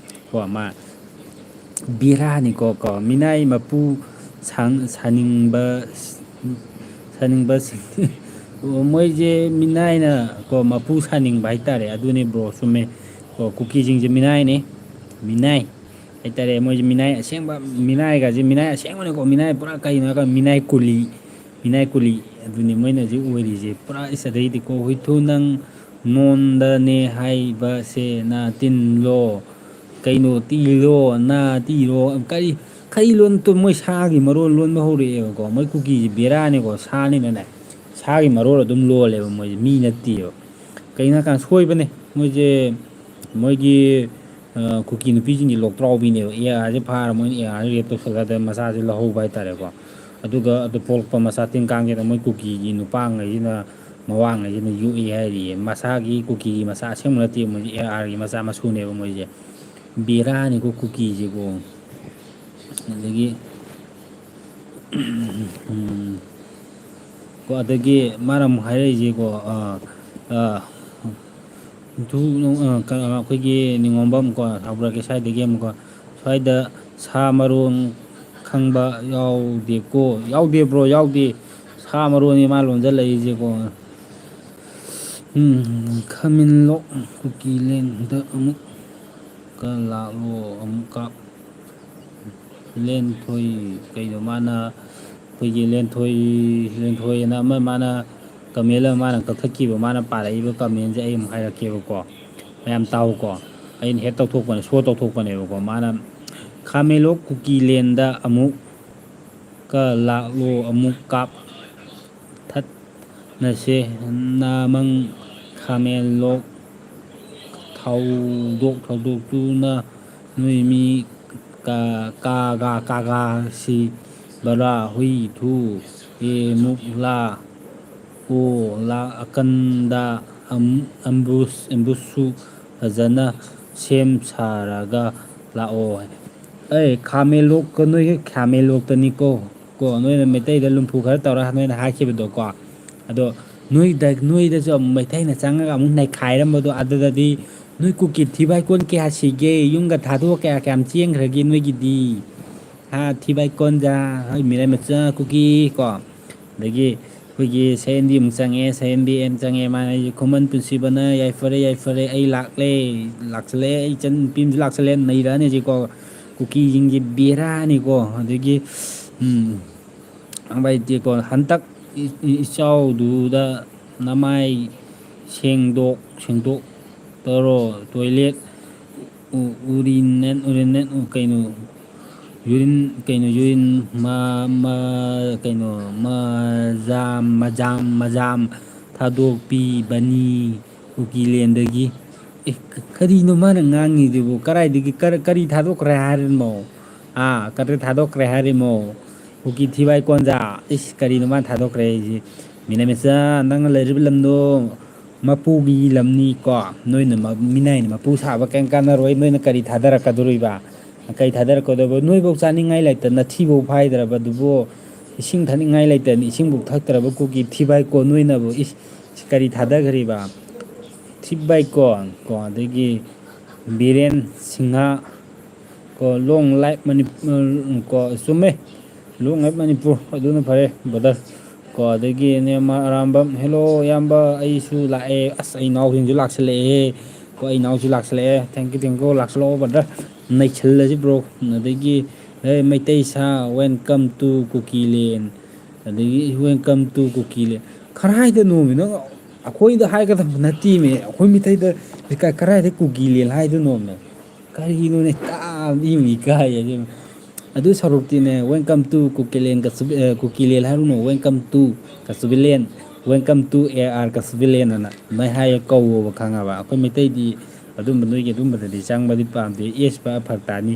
ꯀꯣ꯫ ꯃꯥ ꯕꯦꯔꯥꯅꯤꯀꯣ, ꯀꯣ, ꯃꯤꯅꯥꯏ ꯃꯄꯨ ꯁꯥꯡ-, ꯁꯥꯅꯤꯡꯕ, ꯁꯥꯅꯤꯡꯕꯁꯤꯡ꯫ ꯃꯣꯏꯁꯦ ꯃꯤꯅꯥꯏꯅ ꯀꯣ, ꯃꯄꯨ ꯁꯥꯅꯤꯡꯕ ꯍꯥꯏꯇꯥꯔꯦ꯫ ꯑꯗꯨꯅꯦ ꯕ꯭ꯔꯣ, ꯆꯨꯝꯃꯦ꯫ ꯀꯣ, ꯀꯨꯀꯤꯁꯤꯡꯁꯦ ꯃꯤꯅꯥꯏꯅꯦ, ꯃꯤꯅꯥꯏ ꯍꯥꯏꯇꯥꯔꯦ꯫ ꯃꯣꯏꯁꯦ ꯃꯤꯅꯥꯏ ꯑꯁꯦꯡꯕ, ꯃꯤꯅꯥꯏꯒꯁꯦ ꯃꯤꯅꯥꯏ ꯑꯁꯦꯡꯕꯅꯦꯀꯣ꯫ ꯃꯤꯅꯥꯏ ꯄꯨꯔꯥ ꯀꯩꯅꯣ ꯍꯥꯏꯔꯀꯥꯟꯗ ꯃꯤꯅꯥꯏ ꯀꯨꯂꯤ, ꯃꯤꯅꯥꯏ ꯀꯨꯂꯤ ꯑꯗꯨꯅꯤ ꯃꯣꯏꯅ ꯍꯧꯖꯤꯛ ꯑꯣꯏꯔꯤꯁꯦ ꯄꯨꯔꯥ꯫ ꯏꯁ, ꯑꯗꯩꯗꯤꯀꯣ, ꯍꯨꯏꯊꯨ ꯅꯪ ꯅꯣꯟꯗꯅꯦ ꯍꯥꯏꯕꯁꯦ ꯅꯥꯇꯤꯟꯂꯣ? ꯀꯩꯅꯣ ꯇꯤꯔꯣ, ꯅꯥ ꯇꯤꯔꯣ, ꯀꯔꯤ, ꯀꯔꯤ ꯂꯣꯟ ꯇꯨ-, ꯃꯣꯏ ꯁꯥꯒꯤ ꯃꯔꯣꯜ ꯂꯣꯟꯕ ꯍꯧꯔꯛꯑꯦꯕꯀꯣ꯫ ꯃꯣꯏ ꯀꯨꯀꯤꯁꯦ ꯕꯦꯔꯥꯅꯤꯀꯣ, ꯁꯥꯅꯤꯅꯅꯦ꯫ ꯁꯥꯒꯤ ꯃꯔꯣꯜ ꯑꯗꯨꯝ ꯂꯣꯜꯂꯦꯕ ꯃꯣꯏꯁꯦ, ꯃꯤ ꯅꯠꯇꯦꯕ꯫ ꯀꯩꯅꯣ ꯍꯥꯏꯀꯥꯟꯗ ꯁꯣꯏꯕꯅꯦ ꯃꯣꯏꯁꯦ, ꯃꯣꯏꯒꯤ, ꯑ, ꯀꯨꯀꯤ ꯅꯨꯄꯤꯁꯤꯡꯁꯦ ꯂꯣꯛꯇ꯭ꯔꯥꯎꯕꯤꯅꯦꯕ꯫ ꯑꯦ ꯑꯥꯔꯁꯦ ꯐꯥꯔ ꯃꯣꯏꯅ ꯑꯦ ꯑꯥꯔꯁꯦ ꯔꯦꯞ ꯇꯧꯁꯜꯂꯒ ꯃꯆꯥꯁꯦ ꯂꯧꯍꯧꯕ ꯍꯥꯏꯇꯥꯔꯦꯀꯣ꯫ ꯑꯗꯨꯒ ꯑꯗꯨ ꯄꯣꯛꯂꯛꯄ ꯃꯆꯥ ꯇꯤꯟ ꯀꯥꯡꯁꯤꯅ ꯃꯣꯏ ꯀꯨꯀꯤꯒꯤ ꯅꯨꯄꯥꯉꯩꯁꯤꯅ, ꯃꯋꯥꯉꯩꯁꯤꯅ ꯌꯣꯛꯏ ꯍꯥꯏꯔꯤꯌꯦ꯫ ꯃꯁꯥꯒꯤ ꯀꯨꯀꯤꯒꯤ ꯃꯆꯥ ꯑꯁꯦꯡꯕ ꯅꯠꯇꯦ, ꯃꯣꯏꯁꯦ ꯑꯦ ꯑꯥꯔꯒꯤ ꯃꯆꯥ ꯃꯁꯨꯅꯦꯕ ꯃꯣꯏꯁꯦ꯫ ꯕꯦꯔꯥꯅꯤꯀꯣ ꯀꯨꯀꯤꯁꯦꯀꯣ꯫ ꯑꯗꯒꯤ ꯎꯝ, ꯀꯣ, ꯑꯗꯒꯤ ꯃꯥꯅ ꯑꯃꯨꯛ ꯍꯥꯏꯔꯛꯏꯁꯦꯀꯣ, ꯑꯥ, ꯑꯥ, ꯅꯤꯡꯊꯧ, ꯑ, ꯀ-, ꯑꯩꯈꯣꯏꯒꯤ ꯅꯤꯉꯣꯝꯕꯝ ꯀꯣ, ꯍꯧꯔꯒꯦ ꯁ꯭ꯋꯥꯏꯗꯒꯤ ꯑꯃꯨꯛꯀꯣ꯫ ꯁ꯭ꯋꯥꯏꯗ ꯁꯥ ꯃꯔꯣꯟ ꯈꯪꯕ ꯌꯥꯎꯗꯦꯀꯣ? ꯌꯥꯎꯗꯦ bro, ꯌꯥꯎꯗꯦ꯫ ꯁꯥ ꯃꯔꯣꯟꯅꯤ ꯃꯥ ꯂꯣꯟꯖꯜꯂꯛꯏꯁꯦꯀꯣ꯫ ꯎꯝ, ꯈꯥꯃꯦꯟꯂꯣꯛ ꯀꯨꯀꯤꯂꯦꯟꯗ ꯑꯃꯨꯛꯀ ꯂꯥꯛꯂꯣ, ꯑꯃꯨꯛ ꯀꯥꯞ-, ꯂꯦꯟꯊꯣꯏ, ꯀꯩꯅꯣ ꯃꯥꯅ, ꯑꯩꯈꯣꯏꯒꯤ ꯂꯦꯟꯊꯣꯏ, ꯂꯦꯟꯊꯣꯏ ꯑꯅ ꯑꯃ ꯃꯥꯅ comment ꯑꯃ ꯃꯥꯅ ꯀꯛꯊꯠꯈꯤꯕ, ꯃꯥꯅ ꯄꯥꯔꯛꯏꯕ commentꯁꯦ ꯑꯩ ꯑꯃꯨꯛ ꯍꯥꯏꯔꯛꯀꯦꯕꯀꯣ꯫ ꯃꯌꯥꯝ ꯇꯥꯎꯀꯣ꯫ ꯑꯩꯅ ꯍꯦꯛ ꯇꯧꯊꯣꯛꯄꯅꯦ, show ꯇꯧꯊꯣꯛꯄꯅꯦꯕꯀꯣ꯫ ꯃꯥꯅ, "ꯈꯥꯃꯦꯟꯂꯣꯛ ꯀꯨꯀꯤꯂꯦꯟꯗ ꯑꯃꯨꯛꯀ ꯂꯥꯛꯂꯣ, ꯑꯃꯨꯛ ꯀꯥꯞ ꯊꯠꯅꯁꯦ, ꯅꯥꯃꯪ ꯈꯥꯃꯦꯟꯂꯣꯛ ꯊꯧꯗꯣꯛ ꯊꯧꯗꯣꯛꯇꯨꯅ ꯅꯣꯏ ꯃꯤ ꯀꯥ-, ꯀꯥꯒꯥ ꯀꯥꯒꯥ ꯁꯤ ꯕꯔꯥ ꯍꯨꯏ ꯊꯨ ꯑꯦ ꯃꯨꯛ ꯂꯥ ꯑꯣ ꯂꯥ ꯑꯀꯟꯗ ꯑꯝ-, ꯑꯝꯕꯨꯁ, ꯑꯝꯕꯨꯁꯁꯨ ꯐꯖꯅ ꯁꯦꯝ ꯁꯥꯔꯒ ꯂꯥꯛꯑꯣ ꯍꯥꯏ꯫ ꯑꯩ ꯈꯥꯃꯦꯟꯂꯣꯛꯀ ꯅꯣꯏꯒ ꯈꯥꯃꯦꯟꯂꯣꯛꯇꯅꯤꯀꯣ꯫ ꯀꯣ, ꯅꯣꯏꯅ ꯃꯩꯇꯩꯗ ꯂꯨꯝꯐꯨ ꯈꯔ ꯇꯧꯔ ꯅꯣꯏꯅ ꯍꯥꯏꯈꯤꯕꯗꯣꯀꯣ꯫ ꯑꯗꯣ ꯅꯣꯏꯗ, ꯅꯣꯏꯗꯁꯨ ꯑꯃꯨꯛ ꯃꯩꯇꯩꯅ ꯆꯪꯉꯒ ꯑꯃꯨꯛ ꯅꯩꯈꯥꯏꯔꯝꯕꯗꯣ, ꯑꯗꯨꯗꯗꯤ ꯅꯣꯏ ꯀꯨꯀꯤ ꯊꯤꯕꯥꯏꯀꯣꯟ ꯀꯌꯥ ꯁꯤꯒꯦ? ꯌꯨꯝꯒ ꯊꯥꯗꯣꯛꯑ ꯀꯌꯥ ꯀꯌꯥꯝ ꯆꯦꯟꯈ꯭ꯔꯒꯦ ꯅꯣꯏꯒꯤꯗꯤ? ꯍꯥ, ꯊꯤꯕꯥꯏꯀꯣꯟꯗ, ꯍꯣꯏ, ꯃꯤꯔꯩ ꯃꯆꯥ ꯀꯨꯀꯤ ꯀꯣ꯫ ꯑꯗꯒꯤ ꯑꯩꯈꯣꯏꯒꯤ ꯁꯌꯦꯟꯕꯤ ꯑꯃꯨꯛ ꯆꯪꯉꯦ, ꯁꯌꯦꯟꯕꯤ ꯑꯃ ꯆꯪꯉꯦ, ꯃꯥꯅ ꯑꯩꯁꯦ ꯈꯨꯃꯟ ꯄꯨꯟꯁꯤꯕꯅ, "ꯌꯥꯏꯐꯔꯦ, ꯌꯥꯏꯐꯔꯦ, ꯑꯩ ꯂꯥꯛꯂꯦ, ꯂꯥꯛꯁꯜꯂꯦ, ꯑꯩ ꯏꯆꯟ ꯅꯨꯄꯤ ꯑꯃꯁꯨ ꯂꯥꯛꯁꯜꯂꯦ", ꯅꯩꯔꯛꯑꯅꯤ ꯍꯧꯖꯤꯛꯀꯣ꯫ ꯀꯨꯀꯤꯁꯤꯡꯁꯦ ꯕꯦꯔꯥꯅꯤꯀꯣ꯫ ꯑꯗꯒꯤ, ꯎꯝ, ꯈꯪꯕ ꯍꯩꯇꯦꯀꯣ꯫ ꯍꯟꯇꯛ ꯏ-, ꯏ-, ꯏꯆꯥꯎꯗꯨꯗ ꯅꯃꯥꯏ ꯁꯦꯡꯗꯣꯛ, ꯁꯦꯡꯗꯣꯛ ꯇꯧꯔꯣ, toilet, ꯎ-, ꯎꯔꯤꯅꯦꯟ, ꯎꯔꯤꯅꯦꯟ, ꯎ-, ꯀꯩꯅꯣ, ꯌꯨꯔꯤꯟ, ꯀꯩꯅꯣ, ꯌꯨꯔꯤꯟ, ꯃ-, ꯃ-, ꯀꯩꯅꯣ, ꯃꯖꯥꯝ, ꯃꯖꯥꯝ, ꯃꯖꯥꯝ ꯊꯥꯗꯣꯛꯄꯤꯕꯅꯤ ꯀꯨꯀꯤꯂꯦꯟꯗꯒꯤ꯫ ꯑꯦ, ꯀ-, ꯀꯔꯤꯅꯣ ꯃꯥꯅ ꯉꯥꯡꯉꯤꯗꯨꯕꯨ? ꯀꯔꯥꯏꯗꯒꯤ, ꯀꯔ-, ꯀꯔꯤ ꯊꯥꯗꯣꯛꯈ꯭ꯔꯦ ꯍꯥꯏꯔꯤꯃꯣ? ꯑꯥ, ꯀꯔꯤ ꯊꯥꯗꯣꯛꯈ꯭ꯔꯦ ꯍꯥꯏꯔꯤꯃꯣ? ꯀꯨꯀꯤ ꯊꯤꯕꯥꯏ ꯀꯣꯟꯖꯥ, ꯏꯁ, ꯀꯔꯤꯅꯣ ꯃꯥꯅ ꯊꯥꯗꯣꯛꯈ꯭ꯔꯦ ꯑꯩꯁꯦ? ꯃꯤꯅꯃꯤꯆꯥ, ꯅꯪꯅ ꯂꯩꯔꯤꯕ ꯂꯝꯗꯣ ꯃꯄꯨꯒꯤ ꯂꯝꯅꯤꯀꯣ꯫ ꯅꯣꯏꯅ ꯃ-, ꯃꯤꯅꯥꯏꯅ ꯃꯄꯨ ꯁꯥꯕ ꯀꯩꯝ ꯀꯥꯟꯅꯔꯣꯏ꯫ ꯅꯣꯏꯅ ꯀꯔꯤ ꯊꯥꯗꯔꯛꯀꯗꯣꯔꯤꯕ? ꯀꯔꯤ ꯊꯥꯗꯔꯛꯀꯗꯕ? ꯅꯣꯏꯐꯧ ꯆꯥꯅꯤꯡꯉꯥꯏ ꯂꯩꯇꯅ ꯊꯤꯐꯧ ꯐꯥꯏꯗ꯭ꯔꯕ ꯑꯗꯨꯕꯨ, ꯏꯁꯤꯡ ꯊꯛꯅꯤꯡꯉꯥꯏ ꯂꯩꯇꯅ ꯏꯁꯤꯡꯐꯧ ꯊꯛꯇ꯭ꯔꯕ ꯀꯨꯀꯤ ꯊꯤꯕꯥꯏ ꯀꯣꯟ ꯅꯣꯏꯅꯕꯨ, ꯏꯁ, ꯀꯔꯤ ꯊꯥꯗꯈ꯭ꯔꯤꯕ? ꯊꯤꯕꯥꯏ ꯀꯣꯟ ꯀꯣ, ꯑꯗꯒꯤ ꯕꯤꯔꯦꯟ ꯁꯤꯡꯍ ꯀꯣ, long live ꯃꯅꯤ-, ꯀꯣ, ꯆꯨꯝꯃꯦ, long live ꯃꯅꯤꯄꯨꯔ, ꯑꯗꯨꯅ ꯐꯔꯦ brother꯫ ꯀꯣ, ꯑꯗꯒꯤ ꯅꯦꯃꯥ ꯑꯔꯥꯝꯕꯝ, hello ꯏꯌꯥꯝꯕ, ꯑꯩꯁꯨ ꯂꯥꯛꯑꯦ꯫ ꯑꯁ, ꯑꯩ ꯏꯅꯥꯎꯁꯤꯡꯁꯨ ꯂꯥꯛꯁꯜꯂꯛꯑꯦ꯫ ꯀꯣ, ꯑꯩ ꯏꯅꯥꯎꯁꯨ ꯂꯥꯛꯁꯜꯂꯛꯑꯦ, thank you, thank you, ꯂꯥꯛꯁꯜꯂꯛꯑꯣ brother, ꯅꯩꯁꯜꯂꯁꯤ bro꯫ ꯑꯗꯒꯤ, hey, ꯃꯩꯇꯩ ꯁꯥ, welcome to ꯀꯨꯀꯤꯂꯦꯟ꯫ ꯑꯗꯒꯤ welcome to ꯀꯨꯀꯤꯂꯦꯟ꯫ ꯀꯔꯥꯏꯗꯅꯣꯃꯤ ꯅꯪ? ꯑꯩꯈꯣꯏꯗ ꯍꯥꯏꯒꯗꯕ ꯅꯠꯇꯦꯃꯤ, ꯑꯩꯈꯣꯏ ꯃꯤꯇꯩꯗ ꯀ-, ꯀꯔꯥꯏꯗ ꯀꯨꯀꯤꯂꯦꯟ ꯍꯥꯏꯗꯣꯏꯅꯣꯃꯤ? ꯀꯔꯤꯅꯣꯅꯦ? ꯇꯥꯕꯗ ꯌꯦꯡꯕ ꯏꯀꯥꯏꯌꯦ ꯑꯁꯦꯡꯕ꯫ ꯑꯗꯨ ꯁꯔꯨꯛꯇꯤꯅꯦ, welcome to ꯀꯨꯀꯤꯂꯦꯟ ꯀꯁꯨꯕꯤ-, ꯑ, ꯀꯨꯀꯤꯂꯦꯟ ꯍꯥꯏꯔꯨꯅꯨ, welcome to ꯀꯁꯨꯕꯤꯂꯦꯟ, welcome to ꯑꯦ ꯑꯥꯔ ꯀꯁꯨꯕꯤꯂꯦꯟ ꯑꯅ ꯑꯗꯨꯃꯥꯏꯅ ꯍꯥꯏꯔ ꯀꯧꯋꯣꯕ, ꯈꯪꯉꯕ? ꯑꯩꯈꯣꯏ ꯃꯩꯇꯩꯗꯤ ꯑꯗꯨꯝꯕ, ꯅꯣꯏꯒꯤ ꯑꯗꯨꯝꯕꯗꯗꯤ ꯆꯪꯕꯗꯤ ꯄꯥꯝꯗꯦ, ꯑꯦꯁ ꯄ ꯐꯔꯛ ꯇꯥꯅꯤ꯫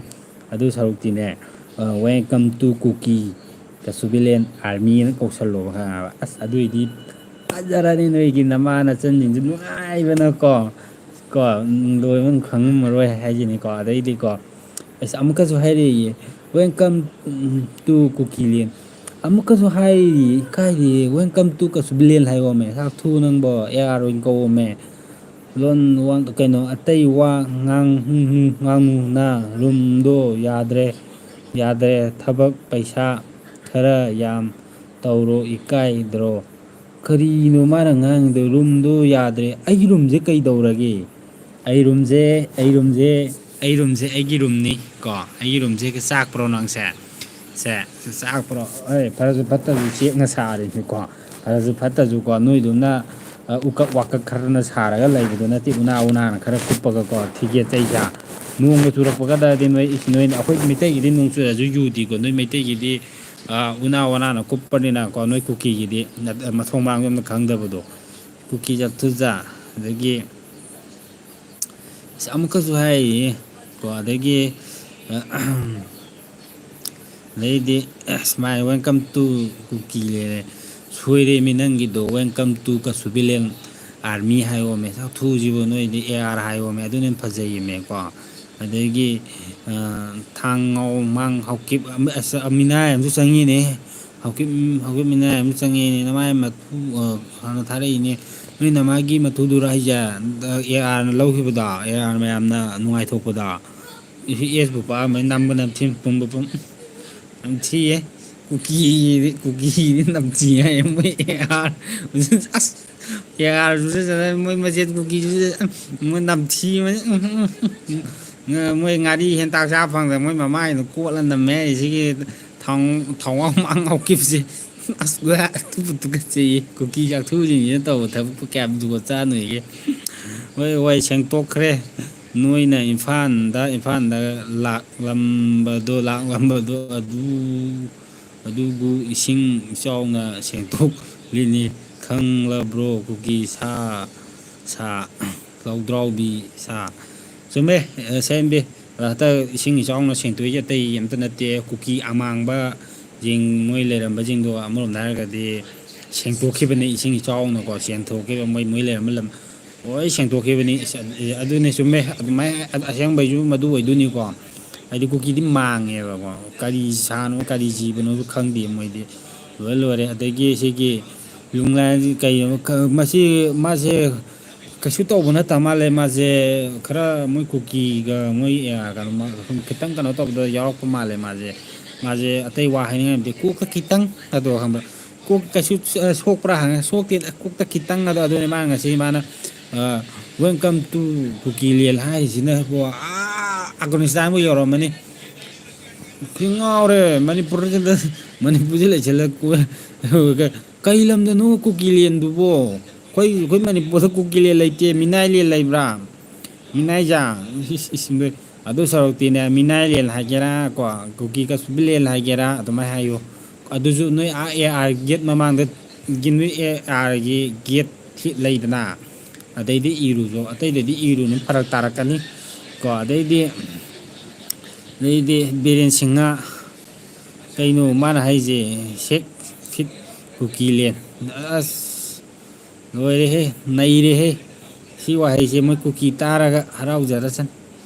ꯑꯗꯨ ꯁꯔꯨꯛꯇꯤꯅꯦ, ꯑ, welcome to ꯀꯨꯀꯤ ꯀꯁꯨꯕꯤꯂꯦꯟ ꯑꯥꯔꯃꯤ ꯑꯅ ꯀꯧꯁꯜꯂꯣꯕ, ꯈꯪꯉꯕ? ꯑꯁ, ꯑꯗꯨꯏꯗꯤ ꯐꯖꯔꯅꯤ ꯅꯣꯏꯒꯤ ꯅꯃꯥ ꯅꯆꯟꯁꯤꯡꯁꯨ ꯅꯨꯡꯉꯥꯏꯕꯅꯀꯣ꯫ ꯀꯣ, ꯎꯝ, ꯂꯣꯏꯕ ꯈꯪꯉꯝꯃꯔꯣꯏ ꯍꯥꯏꯁꯤꯅꯤꯀꯣ꯫ ꯑꯗꯩꯗꯤꯀꯣ, ꯑꯁ, ꯑꯃꯨꯛꯀꯁꯨ ꯍꯥꯏꯔꯛꯏꯌꯦ, welcome, ꯎꯝ, to ꯀꯨꯀꯤꯂꯦꯟ꯫ ꯑꯃꯨꯛꯀꯁꯨ ꯍꯥꯏꯔꯤ, ꯀꯥꯏꯗꯤ welcome to ꯀꯁꯨꯕꯤꯂꯦꯟ ꯍꯥꯏꯌꯣꯃꯦ, ꯁꯥꯛꯊꯨ ꯅꯪꯕꯣ, ꯑꯦ ꯑꯥꯔ ꯑꯣꯏꯅ ꯀꯧꯋꯣꯃꯦ꯫ ꯂꯣꯟ ꯋꯥ-, ꯀꯩꯅꯣ, ꯑꯇꯩ ꯋꯥ ꯉꯥꯡ-, ꯍꯨꯝ, ꯍꯨꯝ, ꯉꯥꯡꯅꯨ, ꯅ ꯔꯨꯝꯗꯣ ꯌꯥꯗ꯭ꯔꯦ, ꯌꯥꯗ꯭ꯔꯦ, ꯊꯕꯛ ꯄꯩꯁꯥ ꯈꯔ ꯌꯥꯝ ꯇꯧꯔꯣ, ꯏꯀꯥꯏꯗ꯭ꯔꯣ? ꯀꯔꯤꯅꯣ ꯃꯥꯅ ꯉꯥꯡꯉꯤꯗꯣ? ꯔꯨꯝꯗꯣ ꯌꯥꯗ꯭ꯔꯦ꯫ ꯑꯩꯒꯤ ꯔꯨꯝꯁꯦ ꯀꯩꯗꯧꯔꯒꯦ? ꯑꯩ ꯔꯨꯝꯁꯦ, ꯑꯩ ꯔꯨꯝꯁꯦ, ꯑꯩ ꯔꯨꯝꯁꯦ ꯑꯩꯒꯤ ꯔꯨꯝꯅꯤ ꯀꯣ꯫ ꯑꯩꯒꯤ ꯔꯨꯝꯁꯦ ꯍꯦꯛꯇ ꯆꯥꯛꯄ꯭ꯔꯣ ꯅꯪꯁꯦ? ꯁꯦ, ꯆꯥꯛꯄ꯭ꯔꯣ? ꯑꯦ, ꯐꯔꯁꯨ ꯐꯠꯇ꯭ꯔꯁꯨ ꯆꯦꯛꯅ ꯁꯥꯔꯤꯅꯤꯀꯣ꯫ ꯐꯔꯁꯨ ꯐꯠꯇ꯭ꯔꯁꯨꯀꯣ, ꯅꯣꯏꯗꯨꯅ, ꯑ, ꯎꯀꯛ ꯋꯥꯀꯛ ꯈꯔꯅ ꯁꯥꯔꯒ ꯂꯩꯕꯗꯣ ꯅꯠꯇꯦ, ꯎꯅꯥ ꯎꯅꯥꯅ ꯈꯔ ꯀꯨꯞꯄꯒꯀꯣ, ꯊꯤꯒꯦꯠ ꯆꯩꯖꯥ꯫ ꯅꯣꯡꯒ ꯆꯨꯔꯛꯄꯒꯗꯗꯤ ꯅꯣꯏ, ꯏꯁ, ꯅꯣꯏ, ꯑꯩꯈꯣꯏ ꯃꯩꯇꯩꯒꯤꯗꯤ ꯅꯣꯡ ꯆꯨꯔꯁꯨ ꯌꯨꯗꯤꯀꯣ, ꯅꯣꯏ ꯃꯩꯇꯩꯒꯤꯗꯤ, ꯑ, ꯎꯅꯥ ꯋꯥꯅꯥꯅ ꯀꯨꯞꯄꯅꯤꯅꯀꯣ, ꯅꯣꯏ ꯀꯨꯀꯤꯒꯤꯗꯤ ꯅꯠ-, ꯃꯊꯣꯡ ꯃꯔꯥꯡ ꯑꯝꯇ ꯈꯪꯗꯕꯗꯣ꯫ ꯀꯨꯀꯤ ꯆꯥꯛꯊꯨꯖꯥ, ꯑꯗꯒꯤ ꯑꯁ, ꯑꯃꯨꯛꯀꯁꯨ ꯍꯥꯏꯔꯤꯌꯦ ꯀꯣ, ꯑꯗꯒꯤ, ꯑ, ꯑꯗꯩꯗꯤ ꯑꯁ ꯃꯥꯏ "Welcome to ꯀꯨꯀꯤ" ꯂꯩꯔꯦ꯫ ꯁꯣꯏꯔꯦꯃꯤ ꯅꯪꯒꯤꯗꯣ, "Welcome to ꯀꯁꯨꯕꯤꯂꯦꯟ ꯑꯥꯔꯃꯤ" ꯍꯥꯏꯌꯣꯃꯦ꯫ ꯁꯛꯊꯨꯁꯤꯕꯨ ꯅꯣꯏꯗꯤ "ꯑꯦ ꯑꯥꯔ" ꯍꯥꯏꯌꯣꯃꯦ, ꯑꯗꯨꯅ ꯍꯦꯟꯅ ꯐꯖꯩꯌꯦꯃꯦꯀꯣ꯫ ꯑꯗꯒꯤ, ꯑ, ꯊꯥꯡ ꯉꯧ ꯃꯥꯡ ꯍꯥꯎꯀꯤꯞ ꯑꯃ-, ꯑꯁ, ꯃꯤꯅꯥꯏ ꯑꯃꯁꯨ ꯆꯪꯉꯤꯅꯦ꯫ ꯍꯥꯎꯀꯤꯞ, ꯍꯥꯎꯀꯤꯞ ꯃꯤꯅꯥꯏ ꯑꯃ ꯆꯪꯉꯤꯅꯦ꯫ ꯅꯃꯥꯏ ꯃꯇꯨ, ꯑ, ꯍꯥꯟꯅ ꯊꯥꯔꯛꯏꯅꯦ꯫ ꯅꯣꯏ ꯅꯃꯥꯒꯤ ꯃꯇꯨꯗꯨꯔꯥ ꯍꯥꯏꯁꯦ? ꯑꯦ ꯑꯥꯔꯅ ꯂꯧꯈꯤꯕꯗꯣ, ꯑꯦ ꯑꯥꯔ ꯃꯌꯥꯝꯅ ꯅꯨꯡꯉꯥꯏꯊꯣꯛꯄꯗꯣ꯫ ꯏꯁ, ꯑꯦꯁꯄꯨ ꯄꯥꯛꯑꯝꯃꯅꯤ, ꯅꯝꯕ ꯅꯝꯊꯤ, ꯄꯨꯝꯕ ꯄꯨꯝ-, ꯅꯝꯊꯤꯌꯦ꯫ ꯀꯨꯀꯤꯗꯤ, ꯀꯨꯀꯤꯗꯤ ꯅꯝꯊꯤ ꯍꯥꯏꯌꯦ ꯃꯣꯏ ꯑꯦ ꯑꯥꯔ꯫ ꯑꯁ, ꯑꯦ ꯑꯥꯔꯁꯨ ꯆꯠ-, ꯃꯣꯏ ꯃꯆꯦꯠ ꯀꯨꯀꯤꯁꯨ ꯆꯠ-, ꯃꯣꯏ ꯅꯝꯊꯤ, ꯃꯣꯏ, ꯎꯝ, ꯎꯝ, ꯎꯝ꯫ ꯃꯣꯏ ꯉꯥꯔꯤ ꯍꯦꯟꯇꯥꯛ ꯆꯥ ꯐꯪꯗ ꯃꯣꯏ ꯃꯃꯥꯏꯗꯣ ꯀꯣꯠꯂ ꯅꯝꯃꯦ ꯍꯥꯏꯔꯤꯁꯤꯒꯤ ꯊꯥꯎ-, ꯊꯥꯎ ꯃꯥꯡ ꯉꯥꯎꯈꯤꯕꯁꯦ꯫ ꯑꯁ, ꯇꯨ-, ꯇꯨꯀꯠꯆꯩꯌꯦ꯫ ꯀꯨꯀꯤ ꯆꯥꯛꯊꯨꯁꯤꯡꯁꯤꯅ ꯇꯧꯕ ꯊꯕꯛꯄꯨ ꯀꯌꯥꯝ ꯖꯨꯒꯣꯠ ꯆꯥꯗꯣꯏꯒꯦ? ꯍꯣꯏ, ꯍꯣꯏ, ꯁꯦꯡꯇꯣꯛꯈ꯭ꯔꯦ꯫ ꯅꯣꯏꯅ ꯏꯝꯐꯥꯜꯗ, ꯏꯝꯐꯥꯜꯗ ꯂꯥꯛꯂꯝꯕꯗꯣ, ꯂꯥꯛꯂꯝꯕꯗꯣ ꯑꯗꯨ, ꯑꯗꯨꯕꯨ ꯏꯁꯤꯡ ꯏꯆꯥꯎꯅ ꯁꯦꯡꯗꯣꯛꯂꯤꯅꯤ꯫ ꯈꯪꯂꯕ꯭ꯔꯣ? ꯀꯨꯀꯤ ꯁꯥ, ꯁꯥ, ꯂꯧꯗ꯭ꯔꯥꯎꯕꯤ ꯁꯥ꯫ ꯆꯨꯝꯃꯦ, ꯑ, ꯁꯦꯝꯕꯤ꯫ ꯑ, ꯍꯟꯗꯛ ꯏꯁꯤꯡ ꯏꯆꯥꯎꯅ ꯁꯦꯡꯇꯣꯛꯏꯁꯦ ꯑꯇꯩ ꯑꯝꯇ ꯅꯠꯇꯦ꯫ ꯀꯨꯀꯤ ꯑꯃꯥꯡꯕꯁꯤꯡ ꯃꯣꯏ ꯂꯩꯔꯝꯕꯁꯤꯡꯗꯣ ꯑꯃꯔꯣꯝꯗ ꯍꯥꯏꯔꯒꯗꯤ ꯁꯦꯡꯇꯣꯛꯈꯤꯕꯅꯤ, ꯏꯁꯤꯡ ꯏꯆꯥꯎꯅꯀꯣ ꯁꯦꯡꯊꯣꯛꯈꯤꯕ ꯃꯣꯏ, ꯃꯣꯏ ꯂꯩꯔꯝꯕ ꯂꯝ ꯂꯣꯏ ꯁꯦꯡꯗꯣꯛꯈꯤꯕꯅꯤ꯫ ꯑꯁ, ꯑꯗꯨꯅꯤ, ꯆꯨꯝꯃꯦ꯫ ꯑꯗꯨꯃꯥꯏꯅ, ꯑꯁꯦꯡꯕꯩꯁꯨ ꯃꯗꯨ ꯑꯣꯏꯗꯣꯏꯅꯤꯀꯣ꯫ ꯍꯥꯏꯗꯤ ꯀꯨꯀꯤꯗꯤ ꯃꯥꯡꯉꯦꯕꯀꯣ꯫ ꯀꯔꯤ ꯁꯥꯅꯣ, ꯀꯔꯤ ꯖꯤꯕꯅꯣꯁꯨ ꯈꯪꯗꯦ ꯃꯣꯏꯗꯤ꯫ ꯂꯣꯏ ꯂꯣꯏꯔꯦ꯫ ꯑꯗꯒꯤ ꯁꯤꯒꯤ ꯂꯨꯡꯂꯥꯏ ꯀꯩꯅꯣ, ꯈ-, ꯃꯁꯤ, ꯃꯥꯁꯦ ꯀꯩꯁꯨ ꯇꯧꯕ ꯅꯠꯇ ꯃꯥꯜꯂꯦ꯫ ꯃꯥꯁꯦ ꯈꯔ ꯃꯣꯏ ꯀꯨꯀꯤꯒ ꯃꯣꯏ, ꯑ, ꯀꯩꯅꯣ, ꯃ-, ꯈꯤꯇꯪ ꯀꯩꯅꯣ ꯇꯧꯕꯗ ꯌꯥꯎꯔꯛꯄ ꯃꯥꯜꯂꯦ ꯃꯥꯁꯦ꯫ ꯃꯥꯁꯦ ꯑꯇꯩ ꯋꯥ ꯍꯥꯏꯅꯤꯡꯉꯥꯏ ꯅꯠꯇꯦ꯫ ꯀꯣꯛꯇ ꯈꯤꯇꯪ ꯑꯗꯣ ꯈꯪꯕ꯭ꯔꯥ? ꯀꯣꯛ ꯀꯩꯁꯨ, ꯑ, ꯁꯣꯛꯄ꯭ꯔꯥ ꯍꯪꯉꯦ꯫ ꯁꯣꯛꯇꯦ, ꯀꯣꯛꯇ ꯈꯤꯇꯪ ꯑꯗꯣ꯫ ꯑꯗꯨꯅꯦ ꯃꯥꯅ ꯉꯁꯤ ꯃꯥꯅ, ꯑ, "Welcome to ꯀꯨꯀꯤꯂꯦꯟ" ꯍꯥꯏꯔꯤꯁꯤꯅꯕꯨ, ꯑꯥ, ꯑꯐꯒꯥꯅꯤꯁꯇꯥꯟꯕꯨ ꯌꯧꯔꯝꯃꯅꯤ꯫ ꯁꯤ ꯉꯥꯎꯔꯦ꯫ ꯃꯅꯤꯄꯨꯔꯗ, ꯃꯅꯤꯄꯨꯔꯁꯤ ꯂꯩꯁꯜꯂꯛ-, ꯀꯩ ꯂꯝꯗꯅꯣ ꯀꯨꯀꯤꯂꯦꯟꯗꯨꯕꯣ? ꯑꯩꯈꯣꯏ, ꯑꯩꯈꯣꯏ ꯃꯅꯤꯄꯨꯔꯗ ꯀꯨꯀꯤꯂꯦꯟ ꯂꯩꯇꯦ, ꯃꯤꯅꯥꯏꯂꯦꯟ ꯂꯩꯕ꯭ꯔꯥ? ꯃꯤꯅꯥꯏꯖꯥ? ꯏꯁ, ꯏꯁ, ꯏꯁ, ꯑꯗꯨ ꯁꯔꯨꯛꯇꯤꯅꯦ, ꯃꯤꯅꯥꯏꯂꯦꯟ ꯍꯥꯏꯒꯦꯔꯥ, ꯀꯣ, ꯀꯨꯀꯤ ꯀꯁꯨꯕꯤꯂꯦꯟ ꯍꯥꯏꯒꯦꯔꯥ, ꯑꯗꯨꯃꯥꯏꯅ ꯍꯥꯏꯌꯨ꯫ ꯑꯗꯨꯁꯨ ꯅꯣꯏ ꯑꯥ ꯑꯦ ꯑꯥꯔ ꯒꯦꯠ ꯃꯃꯥꯡꯗ ꯒꯤ ꯅꯣꯏ ꯑꯦ ꯑꯥꯔꯒꯤ ꯒꯦꯠ ꯂꯩꯗꯅ, ꯑꯗꯩꯗꯤ ꯏꯔꯨꯁꯨ, ꯑꯇꯩꯗꯗꯤ ꯏꯔꯨꯅꯨ, ꯐꯔꯛ ꯇꯥꯔꯛꯀꯅꯤ꯫ ꯀꯣ, ꯑꯗꯩꯗꯤ, ꯑꯗꯩꯗꯤ ꯕꯤꯔꯦꯟ ꯁꯤꯡꯍ, ꯀꯩꯅꯣ ꯃꯥꯅ ꯍꯥꯏꯁꯦ? ꯁꯦꯛ ꯐꯤꯠ ꯀꯨꯀꯤꯂꯦꯟ꯫ ꯑꯁ, ꯂꯣꯏꯔꯦꯍꯦ, ꯅꯩꯔꯦꯍꯦ꯫ ꯁꯤ ꯋꯥꯍꯩꯁꯦ ꯃꯣꯏ ꯀꯨꯀꯤ ꯇꯥꯔꯒ ꯍꯔꯥꯎꯖꯔꯁꯅꯤ꯫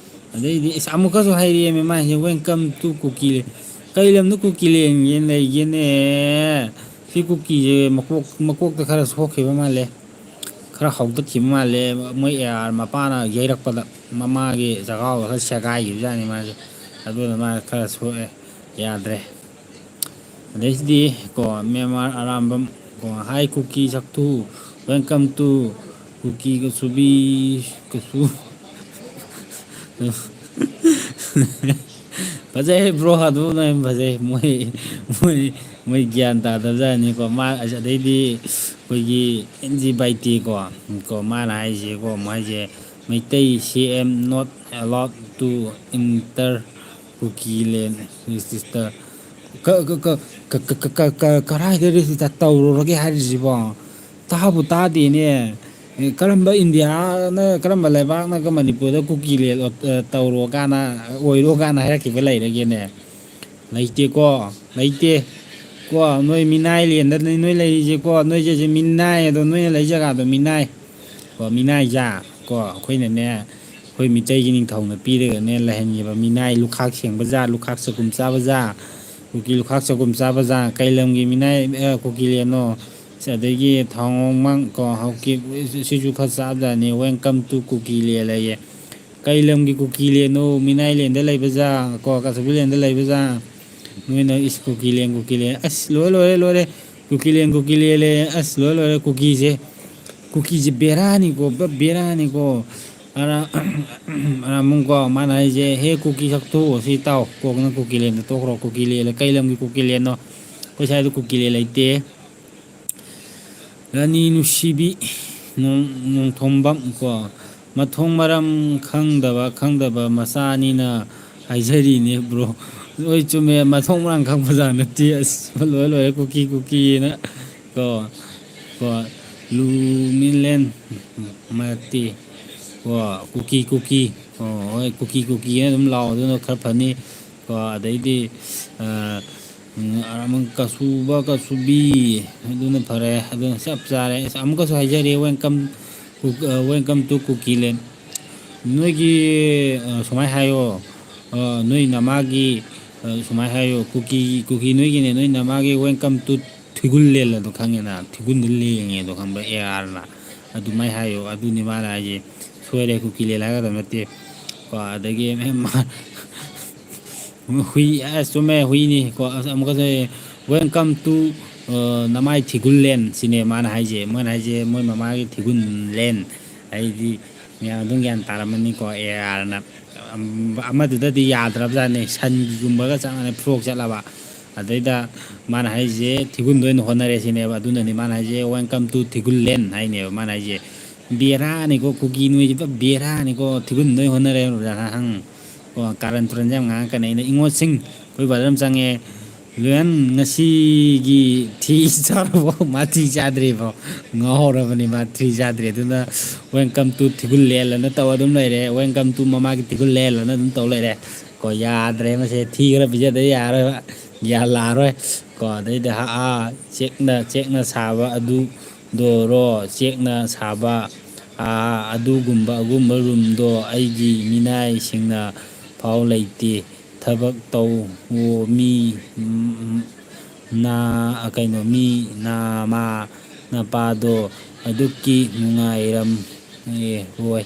ꯑꯗꯩꯗꯤ ꯑꯁ, ꯑꯃꯨꯛꯀꯁꯨ ꯍꯥꯏꯔꯛꯑꯦꯃꯦ ꯃꯥ ꯍꯥꯏꯁꯦ, "Welcome to ꯀꯨꯀꯤꯂꯦꯟ"꯫ ꯀꯩ ꯂꯝꯗ ꯀꯨꯀꯤꯂꯦꯟꯒꯤ ꯂꯩꯒꯦꯅꯦ? ꯁꯤ ꯀꯨꯀꯤꯁꯦ ꯃꯀꯣꯛ, ꯃꯀꯣꯛꯇ ꯈꯔ ꯁꯣꯛꯈꯤꯕ ꯃꯥꯜꯂꯦ, ꯈꯔ ꯍꯧꯗꯠꯈꯤꯕ ꯃꯥꯜꯂꯦ꯫ ꯃꯣꯏ ꯑꯦ ꯑꯥꯔ ꯃꯄꯥꯅ ꯌꯩꯔꯛꯄꯗ ꯃꯃꯥꯒꯤ ꯆꯈꯥꯎꯗ ꯈꯔ ꯁꯦꯒꯥꯏꯈꯤꯕꯖꯥꯠꯅꯤ ꯃꯥꯁꯦ꯫ ꯑꯗꯨꯅ ꯃꯥ ꯈꯔ ꯁꯣꯛꯑꯦ, ꯌꯥꯗ꯭ꯔꯦ꯫ ꯑꯗꯩꯁꯤꯗꯤ ꯀꯣ, ꯃ꯭ꯌꯥꯟꯃꯥꯔ ꯑꯔꯥꯝꯕꯝ ꯀꯣ, "Hi ꯀꯨꯀꯤ ꯁꯛꯊꯨ, welcome to ꯀꯨꯀꯤ ꯀꯁꯨꯕꯤ ꯀꯁꯨ"꯫ ꯐꯖꯩ bro, ꯑꯗꯨꯅ ꯍꯦꯟꯅ ꯐꯖꯩ꯫ ꯃꯣꯏ, ꯃꯣꯏ, ꯃꯣꯏ ꯒ꯭ꯌꯥꯟ ꯇꯥꯗꯕꯖꯥꯠꯅꯤꯀꯣ꯫ ꯃꯥ, ꯑꯗꯩꯗꯤ ꯑꯩꯈꯣꯏꯒꯤ ꯑꯦꯟ ꯖꯤ ꯕꯥꯏꯇꯦꯀꯣ, ꯀꯣ, ꯃꯥꯅ ꯍꯥꯏꯁꯦꯀꯣ, ꯃꯥꯏꯁꯦ, "Meitei C M not allowed to enter ꯀꯨꯀꯤꯂꯦꯟ register"꯫ ꯀ-, ꯀ-, ꯀ-, ꯀ-, ꯀ-, ꯀ-, ꯀ-, ꯀ-, ꯀꯔꯥꯏꯗ register ꯇꯧꯔꯨꯔꯒꯦ ꯍꯥꯏꯔꯤꯁꯤꯕꯣ? ꯇꯥꯕꯨ ꯇꯥꯗꯦꯅꯦ꯫ ꯑꯦ, ꯀꯔꯝꯕ ꯏꯟꯗꯤꯌꯥꯅ, ꯀꯔꯝꯕ ꯂꯩꯕꯥꯛꯅꯒ ꯃꯅꯤꯄꯨꯔꯗ ꯀꯨꯀꯤ ꯂꯦꯟ ꯑꯣ-, ꯑ, ꯇꯧꯔꯣ ꯀꯥꯟꯅ, ꯑꯣꯏꯔꯣ ꯀꯥꯟꯅ ꯍꯥꯏꯔꯛꯈꯤꯕ ꯂꯩꯔꯒꯦꯅꯦ? ꯂꯩꯇꯦꯀꯣ, ꯂꯩꯇꯦ꯫ ꯀꯣ, ꯅꯣꯏ ꯃꯤꯅꯥꯏ ꯂꯦꯟꯗꯅꯤ ꯅꯣꯏ ꯂꯩꯔꯤꯁꯦꯀꯣ, ꯅꯣꯏꯁꯦ ꯃꯤꯅꯥꯏ ꯑꯗꯣ, ꯅꯣꯏꯅ ꯂꯩ ꯖꯒꯥꯗꯣ ꯃꯤꯅꯥꯏ꯫ ꯀꯣ, ꯃꯤꯅꯥꯏꯖꯥ꯫ ꯀꯣ, ꯑꯩꯈꯣꯏꯅꯅꯦ, ꯑꯩꯈꯣꯏ ꯃꯤꯇꯩꯒꯤ ꯅꯤꯡꯊꯧꯅ ꯄꯤꯔꯒꯅꯦ ꯂꯩꯍꯟꯈꯤꯕ ꯃꯤꯅꯥꯏ, ꯂꯨꯈꯥꯛ ꯁꯦꯡꯕ ꯖꯥ, ꯂꯨꯈꯥꯛ ꯆꯒꯨꯝ ꯆꯥꯕ ꯖꯥ, ꯀꯨꯀꯤ ꯂꯨꯈꯥꯛ ꯆꯒꯨꯝ ꯆꯥꯕ ꯖꯥ, ꯀꯩ ꯂꯝꯒꯤ ꯃꯤꯅꯥꯏ, ꯑ, ꯀꯨꯀꯤ ꯂꯦꯟꯅꯣ? ꯑꯗꯒꯤ ꯊꯥꯎꯉꯧꯃꯥꯡ ꯀꯣ, ꯍꯧꯀꯤ, ꯁꯤꯁꯨ ꯈꯔ ꯆꯥꯕꯖꯥꯠꯅꯤ꯫ "Welcome to ꯀꯨꯀꯤ ꯂꯦꯟ" ꯂꯩꯌꯦ꯫ ꯀꯩ ꯂꯝꯒꯤ ꯀꯨꯀꯤ ꯂꯦꯟꯅꯣ? ꯃꯤꯅꯥꯏ ꯂꯦꯟꯗ ꯂꯩꯕ ꯖꯥ ꯀꯣ, ꯀꯥꯁꯕꯤ ꯂꯦꯟꯗ ꯂꯩꯕ ꯖꯥ꯫ ꯅꯣꯏꯅ ꯏꯁ ꯀꯨꯀꯤ ꯂꯦꯟ, ꯀꯨꯀꯤ ꯂꯦꯟ꯫ ꯑꯁ, ꯂꯣꯏꯔꯦ, ꯂꯣꯏꯔꯦ, ꯂꯣꯏꯔꯦ꯫ ꯀꯨꯀꯤ ꯂꯦꯟ, ꯀꯨꯀꯤ ꯂꯦꯟ ꯂꯩꯌꯦ꯫ ꯑꯁ, ꯂꯣꯏꯔꯦ, ꯂꯣꯏꯔꯦ꯫ ꯀꯨꯀꯤꯁꯦ, ꯀꯨꯀꯤꯁꯦ ꯕꯦꯔꯥꯅꯤꯀꯣ, ꯄꯨꯔꯥ ꯕꯦꯔꯥꯅꯤꯀꯣ꯫ ꯑꯔꯥ-, ꯑꯔꯥꯝꯕꯝ ꯀꯣ, ꯃꯥꯅ ꯍꯥꯏꯁꯦ, "ꯍꯦ ꯀꯨꯀꯤ ꯁꯛꯊꯨ, ꯁꯤ ꯇꯥꯎ꯫ ꯀꯣꯛꯅ ꯀꯨꯀꯤ ꯂꯦꯟꯗ ꯇꯣꯛꯈ꯭ꯔꯣ꯫ ꯀꯨꯀꯤ ꯂꯦꯟ, ꯀꯩ ꯂꯝꯒꯤ ꯀꯨꯀꯤ ꯂꯦꯟꯅꯣ? ꯑꯩꯈꯣꯏ ꯁ꯭ꯋꯥꯏꯗ ꯀꯨꯀꯤ ꯂꯦꯟ ꯂꯩꯇꯦ"꯫ ꯔꯥꯅꯤ ꯅꯨꯡꯁꯤꯕꯤ ꯅꯣꯡ-, ꯅꯣꯡꯊꯣꯝꯕꯝ ꯀꯣ, ꯃꯊꯣꯡ ꯃꯔꯝ ꯈꯪꯗꯕ, ꯈꯪꯗꯕ ꯃꯆꯥ ꯑꯅꯤꯅ ꯍꯥꯏꯖꯔꯤꯅꯦ bro꯫ ꯂꯣꯏ ꯆꯨꯝꯃꯦ, ꯃꯊꯣꯡ ꯃꯔꯝ ꯈꯪꯕꯖꯥꯠ ꯅꯠꯇꯦ꯫ ꯑꯁ, ꯂꯣꯏ ꯂꯣꯏꯔꯦ, ꯀꯨꯀꯤ ꯀꯨꯀꯤꯅ ꯀꯣ, ꯀꯣ, ꯂꯨꯃꯤꯂꯦꯟ ꯃꯔꯛꯇꯤ ꯀꯣ, ꯀꯨꯀꯤ ꯀꯨꯀꯤ, ꯑꯣ, ꯍꯣꯏ, ꯀꯨꯀꯤ ꯀꯨꯀꯤꯅ ꯑꯗꯨꯝ ꯂꯥꯎ, ꯑꯗꯨꯅ ꯈꯔ ꯐꯅꯤ ꯀꯣ꯫ ꯑꯗꯩꯗꯤ, ꯑ, ꯎꯝ, ꯑꯃ ꯀꯁꯨꯕ ꯀꯁꯨꯕꯤ, ꯑꯗꯨꯅ ꯐꯔꯦ, ꯑꯗꯨꯅ ꯆꯞ ꯆꯥꯔꯦ꯫ ꯑꯁ, ꯑꯃꯨꯛꯀꯁꯨ ꯍꯥꯏꯖꯔꯤ, welcome, welcome to ꯀꯨꯀꯤꯂꯦꯟ꯫ ꯅꯣꯏꯒꯤ, ꯑ, ꯁꯨꯃꯥꯏ ꯍꯥꯏꯌꯣ, ꯑ, ꯅꯣꯏ ꯅꯃꯥꯒꯤ, ꯑ, ꯁꯨꯃꯥꯏ ꯍꯥꯏꯌꯣ, ꯀꯨꯀꯤ, ꯀꯨꯀꯤ ꯅꯣꯏꯒꯤꯅꯦ, ꯅꯣꯏ ꯅꯃꯥꯒꯤ welcome to ꯊꯤꯒꯨꯜꯂꯦꯟ ꯑꯗꯣ ꯈꯪꯉꯦꯅ, ꯊꯤꯒꯨꯟꯗ ꯂꯦꯡꯉꯦ ꯑꯗꯣ ꯈꯪꯕ꯭ꯔꯥ, ꯑꯦ ꯑꯥꯔꯅ꯫ ꯑꯗꯨꯃꯥꯏ ꯍꯥꯏꯌꯣ, ꯑꯗꯨꯅꯤ ꯃꯥꯅ ꯍꯥꯏꯁꯦ꯫ ꯁꯣꯏꯔꯦ, ꯀꯨꯀꯤꯂꯦꯟ ꯍꯥꯏꯒꯗꯕ ꯅꯠꯇꯦ꯫ ꯀꯣ, ꯑꯗꯒꯤ ꯃꯥ-, ꯍꯨꯏ, ꯑꯁ, ꯆꯨꯝꯃꯦ, ꯍꯨꯏꯅꯤ꯫ ꯀꯣ, ꯑꯁ, ꯑꯃꯨꯛꯀꯁꯨ, "Welcome to, ꯑ, ꯅꯃꯥꯏ ꯊꯤꯒꯨꯜꯂꯦꯟ" ꯁꯤꯅꯦ ꯃꯥꯅ ꯍꯥꯏꯁꯦ꯫ ꯃꯣꯏꯅ ꯍꯥꯏꯁꯦ ꯃꯣꯏ ꯃꯃꯥꯒꯤ ꯊꯤꯒꯨꯟꯂꯦꯟ꯫ ꯑꯩꯗꯤ ꯃꯌꯥꯝ ꯑꯗꯨꯝ ꯒ꯭ꯌꯥꯟ ꯇꯥꯔꯝꯃꯅꯤꯀꯣ, ꯑꯦ ꯑꯥꯔꯅ꯫ ꯑꯝ-, ꯑꯃꯗꯨꯗꯗꯤ ꯌꯥꯗ꯭ꯔꯕꯖꯥꯠꯅꯤ, ꯁꯟꯒꯨꯝꯕꯒ ꯆꯞ ꯃꯥꯟꯅꯩ, ꯐ꯭ꯂꯣꯛ ꯆꯠꯂꯕ꯫ ꯑꯗꯩꯗ ꯃꯥꯅ ꯍꯥꯏꯁꯦ ꯊꯤꯒꯨꯟꯗ ꯑꯣꯏꯅ ꯍꯣꯠꯅꯔꯦ ꯁꯤꯅꯦꯕ꯫ ꯑꯗꯨꯅꯅꯤ ꯃꯥꯅ ꯍꯥꯏꯁꯦ, "Welcome to ꯊꯤꯒꯨꯜꯂꯦꯟ" ꯍꯥꯏꯅꯦꯕ ꯃꯥꯅ ꯍꯥꯏꯁꯦ꯫ ꯕꯦꯔꯥꯅꯤꯀꯣ, ꯀꯨꯀꯤ ꯅꯣꯏꯁꯦ ꯄꯨꯔꯥ ꯕꯦꯔꯥꯅꯤꯀꯣ, ꯊꯤꯒꯨꯟꯗ ꯑꯣꯏꯅ ꯍꯣꯠꯅꯔꯦ꯫ ꯍꯪ꯫ ꯀꯣ, ꯀꯥꯔꯟ ꯇꯨꯔꯟꯁꯦ ꯌꯥꯝ ꯉꯥꯡꯉꯛꯀꯅꯤ꯫ ꯑꯩꯅ, "ꯏꯉꯣꯠꯁꯤꯡ, ꯑꯩꯈꯣꯏ ꯕ꯭ꯔꯗꯔ ꯑꯃ ꯆꯪꯉꯦ, ꯂꯨꯌꯟ ꯉꯁꯤꯒꯤ ꯊꯤ ꯆꯥꯔꯕꯣ?" ꯃꯥ ꯊꯤ ꯆꯥꯗ꯭ꯔꯤꯕꯣ? ꯉꯥꯎꯔꯕꯅꯤ ꯃꯥ, ꯊꯤ ꯆꯥꯗ꯭ꯔꯤ꯫ ꯑꯗꯨꯅ "Welcome to ꯊꯤꯒꯨꯜꯂꯦꯟ" ꯑꯅ ꯇꯧ ꯑꯗꯨꯝ ꯂꯩꯔꯦ, "Welcome to ꯃꯃꯥꯒꯤ ꯊꯤꯒꯨꯜꯂꯦꯟ" ꯑꯅ ꯑꯗꯨꯝ ꯇꯧ ꯂꯩꯔꯦ꯫ ꯀꯣ, ꯌꯥꯗ꯭ꯔꯦ ꯃꯁꯦ, ꯊꯤ ꯈꯔ ꯄꯤꯖꯗ ꯌꯥꯔꯣꯏꯕ, ꯒ꯭ꯌꯥꯟ ꯂꯥꯛꯑꯔꯣꯏ꯫ ꯀꯣ, ꯑꯗꯩꯗꯤ, "ꯍꯥ, ꯑꯥ, ꯆꯦꯛꯅ, ꯆꯦꯛꯅ ꯁꯥꯕ ꯑꯗꯨ ꯗꯣꯔꯣ, ꯆꯦꯛꯅ ꯁꯥꯕ, ꯑꯥ, ꯑꯗꯨꯒꯨꯝꯕ, ꯑꯒꯨꯝꯕ ꯔꯨꯝꯗꯣ ꯑꯩꯒꯤ ꯃꯤꯅꯥꯏꯁꯤꯡꯅ ꯐꯥꯎ ꯂꯩꯇꯦ꯫ ꯊꯕꯛ ꯇꯧꯋꯣ ꯃꯤ, ꯎꯝ, ꯅꯥ-, ꯀꯩꯅꯣ, ꯃꯤ ꯅꯃꯥ ꯅꯄꯥꯗꯣ ꯑꯗꯨꯛꯀꯤ ꯅꯨꯡꯉꯥꯏꯔꯝ-, ꯑꯦ, ꯍꯣꯏ꯫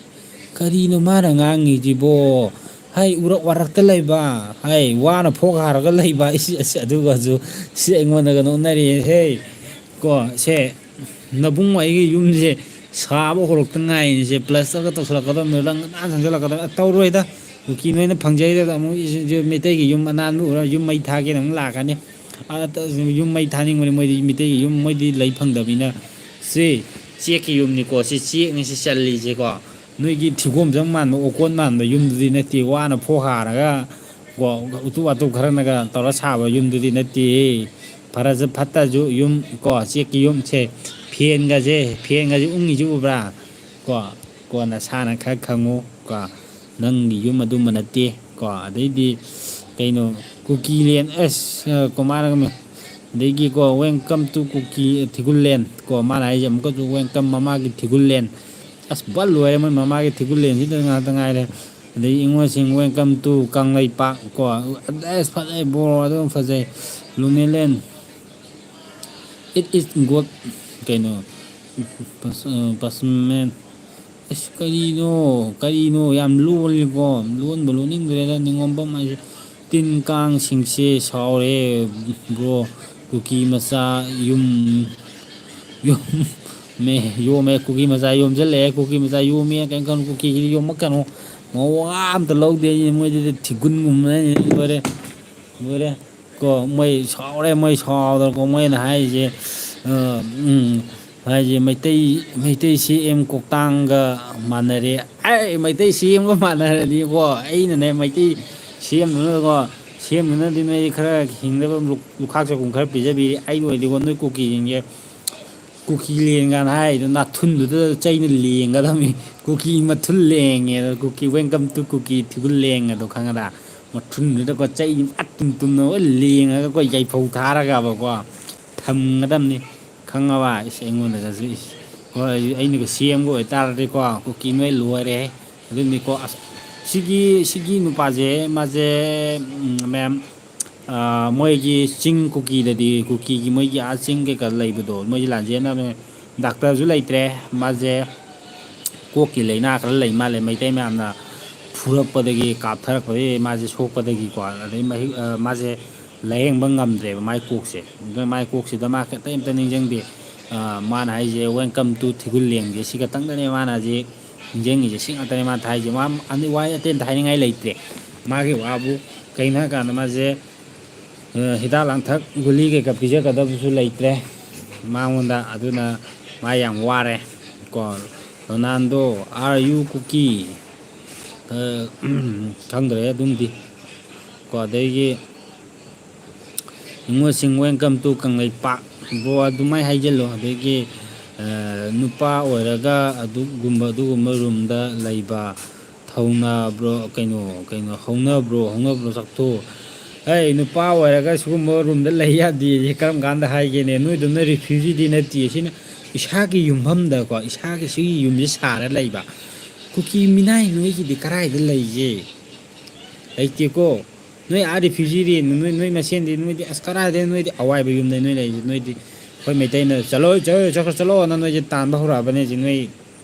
ꯀꯔꯤꯅꯣ ꯃꯥꯅ ꯉꯥꯡꯉꯤꯁꯤꯕꯣ? ꯍꯥꯏ, ꯎꯔꯛ ꯋꯥꯔꯛꯇ ꯂꯩꯕ, ꯍꯥꯏ, ꯋꯥꯅ ꯐꯣꯛ ꯍꯥꯔꯒ ꯂꯩꯕ, ꯏꯁ, ꯑꯁ, ꯑꯗꯨꯒꯁꯨ ꯁꯤ ꯑꯩꯉꯣꯟꯗꯒ ꯅꯣꯛꯅꯔꯤꯌꯦ꯫ ꯍꯦ, ꯀꯣ, ꯁꯦ, ꯅꯕꯨꯡ ꯑꯩꯒꯤ ꯌꯨꯝꯁꯦ ꯁꯥꯕ ꯍꯧꯔꯛꯇ ꯉꯥꯏꯔꯤꯁꯦ, ꯄ꯭ꯂꯁꯇꯔꯒ ꯇꯧꯁꯜꯂꯛꯀꯗꯕꯅꯤ, ꯔꯪ ꯉꯇꯥ ꯁꯪꯖꯜꯂꯛꯀꯗꯕꯅꯤ꯫ ꯇꯧꯔꯣꯏꯗ, ꯀꯨꯀꯤ ꯅꯣꯏꯅ ꯐꯪꯖꯩꯗ ꯑꯃꯨꯛ ꯏꯁ-, ꯏꯁ-, ꯃꯩꯇꯩꯒꯤ ꯌꯨꯝ ꯑꯅꯥꯟꯕ ꯎꯔ ꯌꯨꯝ ꯃꯩ ꯊꯥꯒꯦꯅ ꯑꯃꯨꯛ ꯂꯥꯛꯀꯅꯤ꯫ ꯑ, ꯇ-, ꯌꯨꯝ ꯃꯩ ꯊꯥꯅꯤꯡꯕꯅꯤ ꯃꯣꯏꯗꯤ, ꯃꯩꯇꯩꯒꯤ ꯌꯨꯝ ꯃꯣꯏꯗꯤ ꯂꯩ ꯐꯪꯗꯕꯅꯤꯅ꯫ ꯁꯤ ꯆꯦꯛꯀꯤ ꯌꯨꯝꯅꯤꯀꯣ, ꯁꯤ ꯆꯦꯛꯅꯤ ꯁꯤ ꯆꯜꯂꯤꯁꯦꯀꯣ꯫ ꯅꯣꯏꯒꯤ ꯊꯤꯒꯣꯝꯖꯝ ꯃꯥꯟꯕ, ꯑꯣꯀꯣꯟ ꯃꯥꯟꯕ ꯌꯨꯝꯗꯨꯗꯤ ꯅꯠꯇꯦ, ꯋꯥꯅ ꯐꯣꯛ ꯍꯥꯔꯒ ꯀꯣ, ꯎꯇꯨꯞ ꯋꯥꯇꯨꯞ ꯈꯔꯅꯒ ꯇꯧꯔ ꯁꯥꯕ ꯌꯨꯝꯗꯨꯗꯤ ꯅꯠꯇꯦ꯫ ꯐꯔꯁꯨ ꯐꯠꯇꯁꯨ ꯌꯨꯝ ꯀꯣ, ꯆꯦꯛꯀꯤ ꯌꯨꯝꯁꯦ, ꯐꯦꯟꯒꯁꯦ, ꯐꯦꯟꯒꯁꯦ ꯎꯪꯉꯤꯁꯦ ꯎꯕ꯭ꯔꯥ? ꯀꯣ, ꯀꯣ, ꯅꯁꯥꯅ ꯈꯔ ꯈꯪꯉꯨ ꯀꯣ, ꯅꯪꯒꯤ ꯌꯨꯝ ꯑꯗꯨꯝꯕ ꯅꯠꯇꯦ ꯀꯣ꯫ ꯑꯗꯩꯗꯤ ꯀꯩꯅꯣ, ꯀꯨꯀꯤꯂꯦꯟ ꯑꯁ ꯀꯣ ꯃꯥꯅꯒ ꯑꯗꯒꯤꯀꯣ "Welcome to ꯀꯨꯀꯤ ꯊꯤꯒꯨꯜꯂꯦꯟ" ꯀꯣ ꯃꯥꯅ ꯍꯥꯏꯁꯦ ꯑꯃꯨꯛꯀꯁꯨ "Welcome ꯃꯃꯥꯒꯤ ꯊꯤꯒꯨꯜꯂꯦꯟ" ꯑꯁ ꯕꯠ ꯂꯣꯏꯔꯦ ꯃꯣꯏ ꯃꯃꯥꯒꯤ ꯊꯤꯒꯨꯜꯂꯦꯟꯁꯤꯗ ꯉꯥꯛꯇ ꯉꯥꯏꯔꯦ꯫ ꯑꯗꯩ "Welcome to ꯀꯪꯂꯩꯄꯥꯛ" ꯀꯣ ꯑꯁ ꯐꯖꯩ ꯕꯣꯔꯣ ꯑꯗꯨꯝ ꯐꯖꯩ꯫ "Lunaland it is good" ꯀꯩꯅꯣ ꯄꯁꯃꯦꯟ ꯑꯁ ꯀꯔꯤꯅꯣ ꯀꯔꯤꯅꯣ ꯌꯥꯝ ꯂꯣꯜꯂꯤꯀꯣ꯫ ꯂꯣꯟꯕ ꯂꯣꯟꯅꯤꯡꯗ꯭ꯔꯦꯗ ꯅꯤꯉꯣꯝꯕꯝ ꯍꯥꯏꯁꯦ꯫ "ꯇꯤꯟ ꯀꯥꯡꯁꯤꯡꯁꯦ ꯁꯥꯎꯔꯦ ꯕ꯭ꯔꯣ꯫ ꯀꯨꯀꯤ ꯃꯆꯥ ꯌꯨꯝ ꯌꯨꯝ ꯃꯦ ꯌꯣꯝꯃꯦ꯫ ꯀꯨꯀꯤ ꯃꯆꯥ ꯌꯣꯝꯁꯤꯜꯂꯛꯑꯦ꯫ ꯀꯨꯀꯤ ꯃꯆꯥ ꯌꯣꯝꯃꯦ꯫ ꯀꯩꯝ ꯈꯟ ꯀꯨꯀꯤꯒꯤꯗꯤ ꯌꯣꯝꯃꯛꯀꯅꯨ꯫ ꯃꯋꯥ ꯑꯝꯇ ꯂꯧꯗꯦ ꯑꯩ ꯃꯣꯏꯗꯨꯗꯤ ꯊꯤꯒꯨꯟꯒꯨꯝꯕꯅ ꯂꯣꯏꯔꯦ꯫ ꯂꯣꯏꯔꯦ꯫ ꯀꯣ ꯃꯣꯏ ꯁꯥꯎꯔꯦ꯫ ꯃꯣꯏ ꯁꯥꯎꯗꯅꯀꯣ ꯃꯣꯏꯅ ꯍꯥꯏꯔꯤꯁꯦ ꯍꯥꯏꯁꯦ ꯃꯩꯇꯩ ꯃꯩꯇꯩ ꯁꯤ ꯑꯦꯝ ꯀꯣꯛꯇꯥꯡꯒ ꯃꯥꯟꯅꯔꯦ꯫ ꯑꯩ ꯃꯩꯇꯩ ꯁꯤ ꯑꯦꯝꯒ ꯃꯥꯟꯅꯔꯗꯤꯀꯣ ꯑꯩꯅꯅꯦ ꯃꯩꯇꯩ ꯁꯤ ꯑꯦꯝꯗꯨꯅꯀꯣ ꯁꯤ ꯑꯦꯝꯗꯨꯅꯗꯤ ꯅꯣꯏ ꯈꯔ ꯍꯤꯡꯅꯕ ꯂꯨꯈꯥꯛ ꯆꯒꯨꯝ ꯈꯔ ꯄꯤꯖꯕꯤꯔꯦ꯫ ꯑꯩꯒꯤ ꯑꯣꯏꯗꯤꯀꯣ ꯅꯣꯏ ꯀꯨꯀꯤꯁꯤꯡꯁꯦ ꯀꯨꯀꯤ ꯂꯦꯟꯒꯅ ꯍꯥꯏꯔꯤꯗꯣ ꯅꯥꯊꯨꯟꯗꯨꯗ ꯆꯩꯅ ꯂꯦꯡꯒꯗꯕꯅꯤ꯫ ꯀꯨꯀꯤ ꯃꯊꯨꯟ ꯂꯦꯡꯉꯦ ꯑꯗꯣ ꯀꯨꯀꯤ "Welcome to ꯀꯨꯀꯤ ꯊꯤꯒꯨꯜ ꯂꯦꯡ" ꯑꯗꯣ ꯈꯪꯉꯗ ꯃꯊꯨꯟꯗꯨꯗꯀꯣ ꯆꯩ ꯃꯇꯨꯝ ꯇꯨꯝꯅ ꯂꯣꯏ ꯂꯦꯡꯉꯒꯀꯣ ꯌꯥꯏꯐꯧ ꯊꯥꯔꯒꯕꯀꯣ ꯊꯝꯒꯗꯕꯅꯤ꯫ ꯈꯪꯉꯕ? ꯏꯁ ꯑꯩꯉꯣꯟꯗꯒꯁꯨ ꯏꯁ ꯍꯣꯏ ꯑꯩꯅꯒ ꯁꯤ ꯑꯦꯝꯒ ꯑꯣꯏꯇꯥꯔꯗꯤꯀꯣ ꯀꯨꯀꯤ ꯅꯣꯏ ꯂꯣꯏꯔꯦ꯫ ꯑꯗꯨꯅꯤꯀꯣ ꯑꯁ ꯁꯤꯒꯤ ꯁꯤꯒꯤ ꯅꯨꯄꯥꯁꯦ ꯃꯥꯁꯦ ꯃꯌꯥꯝ ꯃꯣꯏꯒꯤ ꯆꯤꯡ ꯀꯨꯀꯤꯗꯗꯤ ꯀꯨꯀꯤꯒꯤ ꯃꯣꯏꯒꯤ ꯑꯥ ꯆꯤꯡ ꯀꯩꯀꯥ ꯂꯩꯕꯗꯣ ꯃꯣꯏꯁꯦ ꯂꯥꯟꯖꯦꯟꯅꯕꯅꯦ꯫ ꯗꯥꯛꯇꯔꯁꯨ ꯂꯩꯇ꯭ꯔꯦ꯫ ꯃꯥꯁꯦ ꯀꯣꯛꯀꯤ ꯂꯥꯏꯅꯥ ꯈꯔ ꯂꯩ ꯃꯥꯜꯂꯦ꯫ ꯃꯩꯇꯩ ꯃꯌꯥꯝꯅ ꯐꯨꯔꯛꯄꯗꯒꯤ ꯀꯥꯞꯊꯔꯛꯄꯗꯒꯤ ꯃꯥꯁꯦ ꯁꯣꯛꯄꯗꯒꯤꯀꯣ ꯑꯗꯩ ꯃꯍꯤꯛ ꯃꯥꯁꯦ ꯂꯥꯏꯌꯦꯡꯕ ꯉꯝꯗ꯭ꯔꯦꯕ ꯃꯥꯏ ꯀꯣꯛꯁꯦ꯫ ꯑꯗꯨꯅ ꯃꯥꯏ ꯀꯣꯛꯁꯤꯗ ꯃꯥ ꯑꯇꯩ ꯑꯝꯇ ꯅꯤꯡꯁꯤꯡꯗꯦ꯫ ꯃꯥꯅ ꯍꯥꯏꯁꯦ "Welcome to ꯊꯤꯒꯨꯜ ꯂꯦꯡꯁꯦ" ꯁꯤ ꯈꯛꯇꯪꯗꯅꯦ ꯃꯥꯅ ꯍꯧꯖꯤꯛ ꯅꯤꯡꯁꯤꯡꯉꯤꯁꯦ꯫ ꯁꯤ ꯉꯥꯛꯇꯅꯦ ꯃꯥꯅ ꯊꯥꯏꯁꯦ꯫ ꯃꯥ ꯋꯥꯍꯩ ꯑꯇꯩ ꯑꯝꯇ ꯍꯥꯏꯅꯤꯡꯉꯥꯏ ꯂꯩꯇ꯭ꯔꯦ꯫ ꯃꯥꯒꯤ ꯋꯥꯕꯨ ꯀꯩꯅꯣ ꯍꯥꯏ ꯀꯥꯟꯗ ꯃꯥꯁꯦ ꯍꯤꯗꯥꯛ ꯂꯥꯡꯊꯛ ꯒꯨꯂꯤ ꯀꯩꯀꯥ ꯄꯤꯖꯒꯗꯕꯁꯨ ꯂꯩꯇ꯭ꯔꯦ ꯃꯉꯣꯟꯗ꯫ ꯑꯗꯨꯅ ꯃꯥ ꯌꯥꯝ ꯋꯥꯔꯦ꯫ ꯀꯣ "Ronaldo are you ꯀꯨꯀꯤ?" ꯈꯪꯗ꯭ꯔꯦ ꯑꯗꯨꯝꯗꯤ꯫ ꯀꯣ ꯑꯗꯒꯤ "ꯅꯤꯉꯣꯜꯁꯤꯡ Welcome to ꯀꯪꯂꯩꯄꯥꯛ" ꯕ꯭ꯔꯣ ꯑꯗꯨꯃꯥꯏꯅ ꯍꯥꯏꯖꯜꯂꯣ꯫ ꯑꯗꯒꯤ ꯅꯨꯄꯥ ꯑꯣꯏꯔꯒ ꯑꯗꯨꯒꯨꯝꯕ ꯑꯗꯨꯒꯨꯝꯕ ꯔꯨꯝꯗ ꯂꯩꯕ ꯊꯧꯅꯕ꯭ꯔꯣ? ꯀꯩꯅꯣ ꯀꯩꯅꯣ ꯍꯧꯅꯕ꯭ꯔꯣ? ꯍꯧꯅꯕ꯭ꯔꯣ ꯆꯥꯛꯊꯣꯛ ꯑꯩ ꯅꯨꯄꯥ ꯑꯣꯏꯔꯒ ꯁꯤꯒꯨꯝꯕ ꯔꯨꯝꯗ ꯂꯩ ꯌꯥꯗꯦ ꯁꯤ ꯀꯔꯝ ꯀꯥꯟꯗ ꯍꯥꯏꯒꯦꯅꯦ? ꯅꯣꯏꯗꯨꯅ ꯔꯤꯐ꯭ꯌꯨꯖꯤꯗꯤ ꯅꯠꯇꯦ, ꯁꯤꯅ ꯏꯁꯥꯒꯤ ꯌꯨꯝꯐꯝꯗꯀꯣ, ꯏꯁꯥꯒꯤ ꯁꯤꯒꯤ ꯌꯨꯝꯁꯦ ꯁꯥꯔ ꯂꯩꯕ꯫ ꯀꯨꯀꯤ ꯃꯤꯅꯥꯏ ꯅꯣꯏꯒꯤꯗꯤ ꯀꯔꯥꯏꯗ ꯂꯩꯒꯦ? ꯂꯩꯇꯦꯀꯣ꯫ ꯅꯣꯏ ꯑꯥ ꯔꯤꯐ꯭ꯌꯨꯖꯤꯗꯤ ꯅꯣꯏ, ꯅꯣꯏ ꯃꯁꯦꯟꯗꯤ, ꯅꯣꯏꯗꯤ ꯑꯁ ꯀꯔꯥꯏꯗꯩ, ꯅꯣꯏꯗꯤ ꯑꯋꯥꯏꯕ ꯌꯨꯝꯗ ꯅꯣꯏ ꯂꯩꯔꯤꯁꯦ꯫ ꯅꯣꯏꯗꯤ ꯑꯩꯈꯣꯏ ꯃꯩꯇꯩꯅ "ꯆꯠꯂꯣ, ꯆꯠꯂꯣ, ꯆꯠꯈ꯭ꯔꯣ, ꯆꯠꯂꯣ" ꯅ ꯅꯣꯏꯁꯦ ꯇꯥꯟꯕ ꯍꯧꯔꯛꯑꯕꯅꯦ ꯍꯧꯖꯤꯛ꯫ ꯅꯣꯏ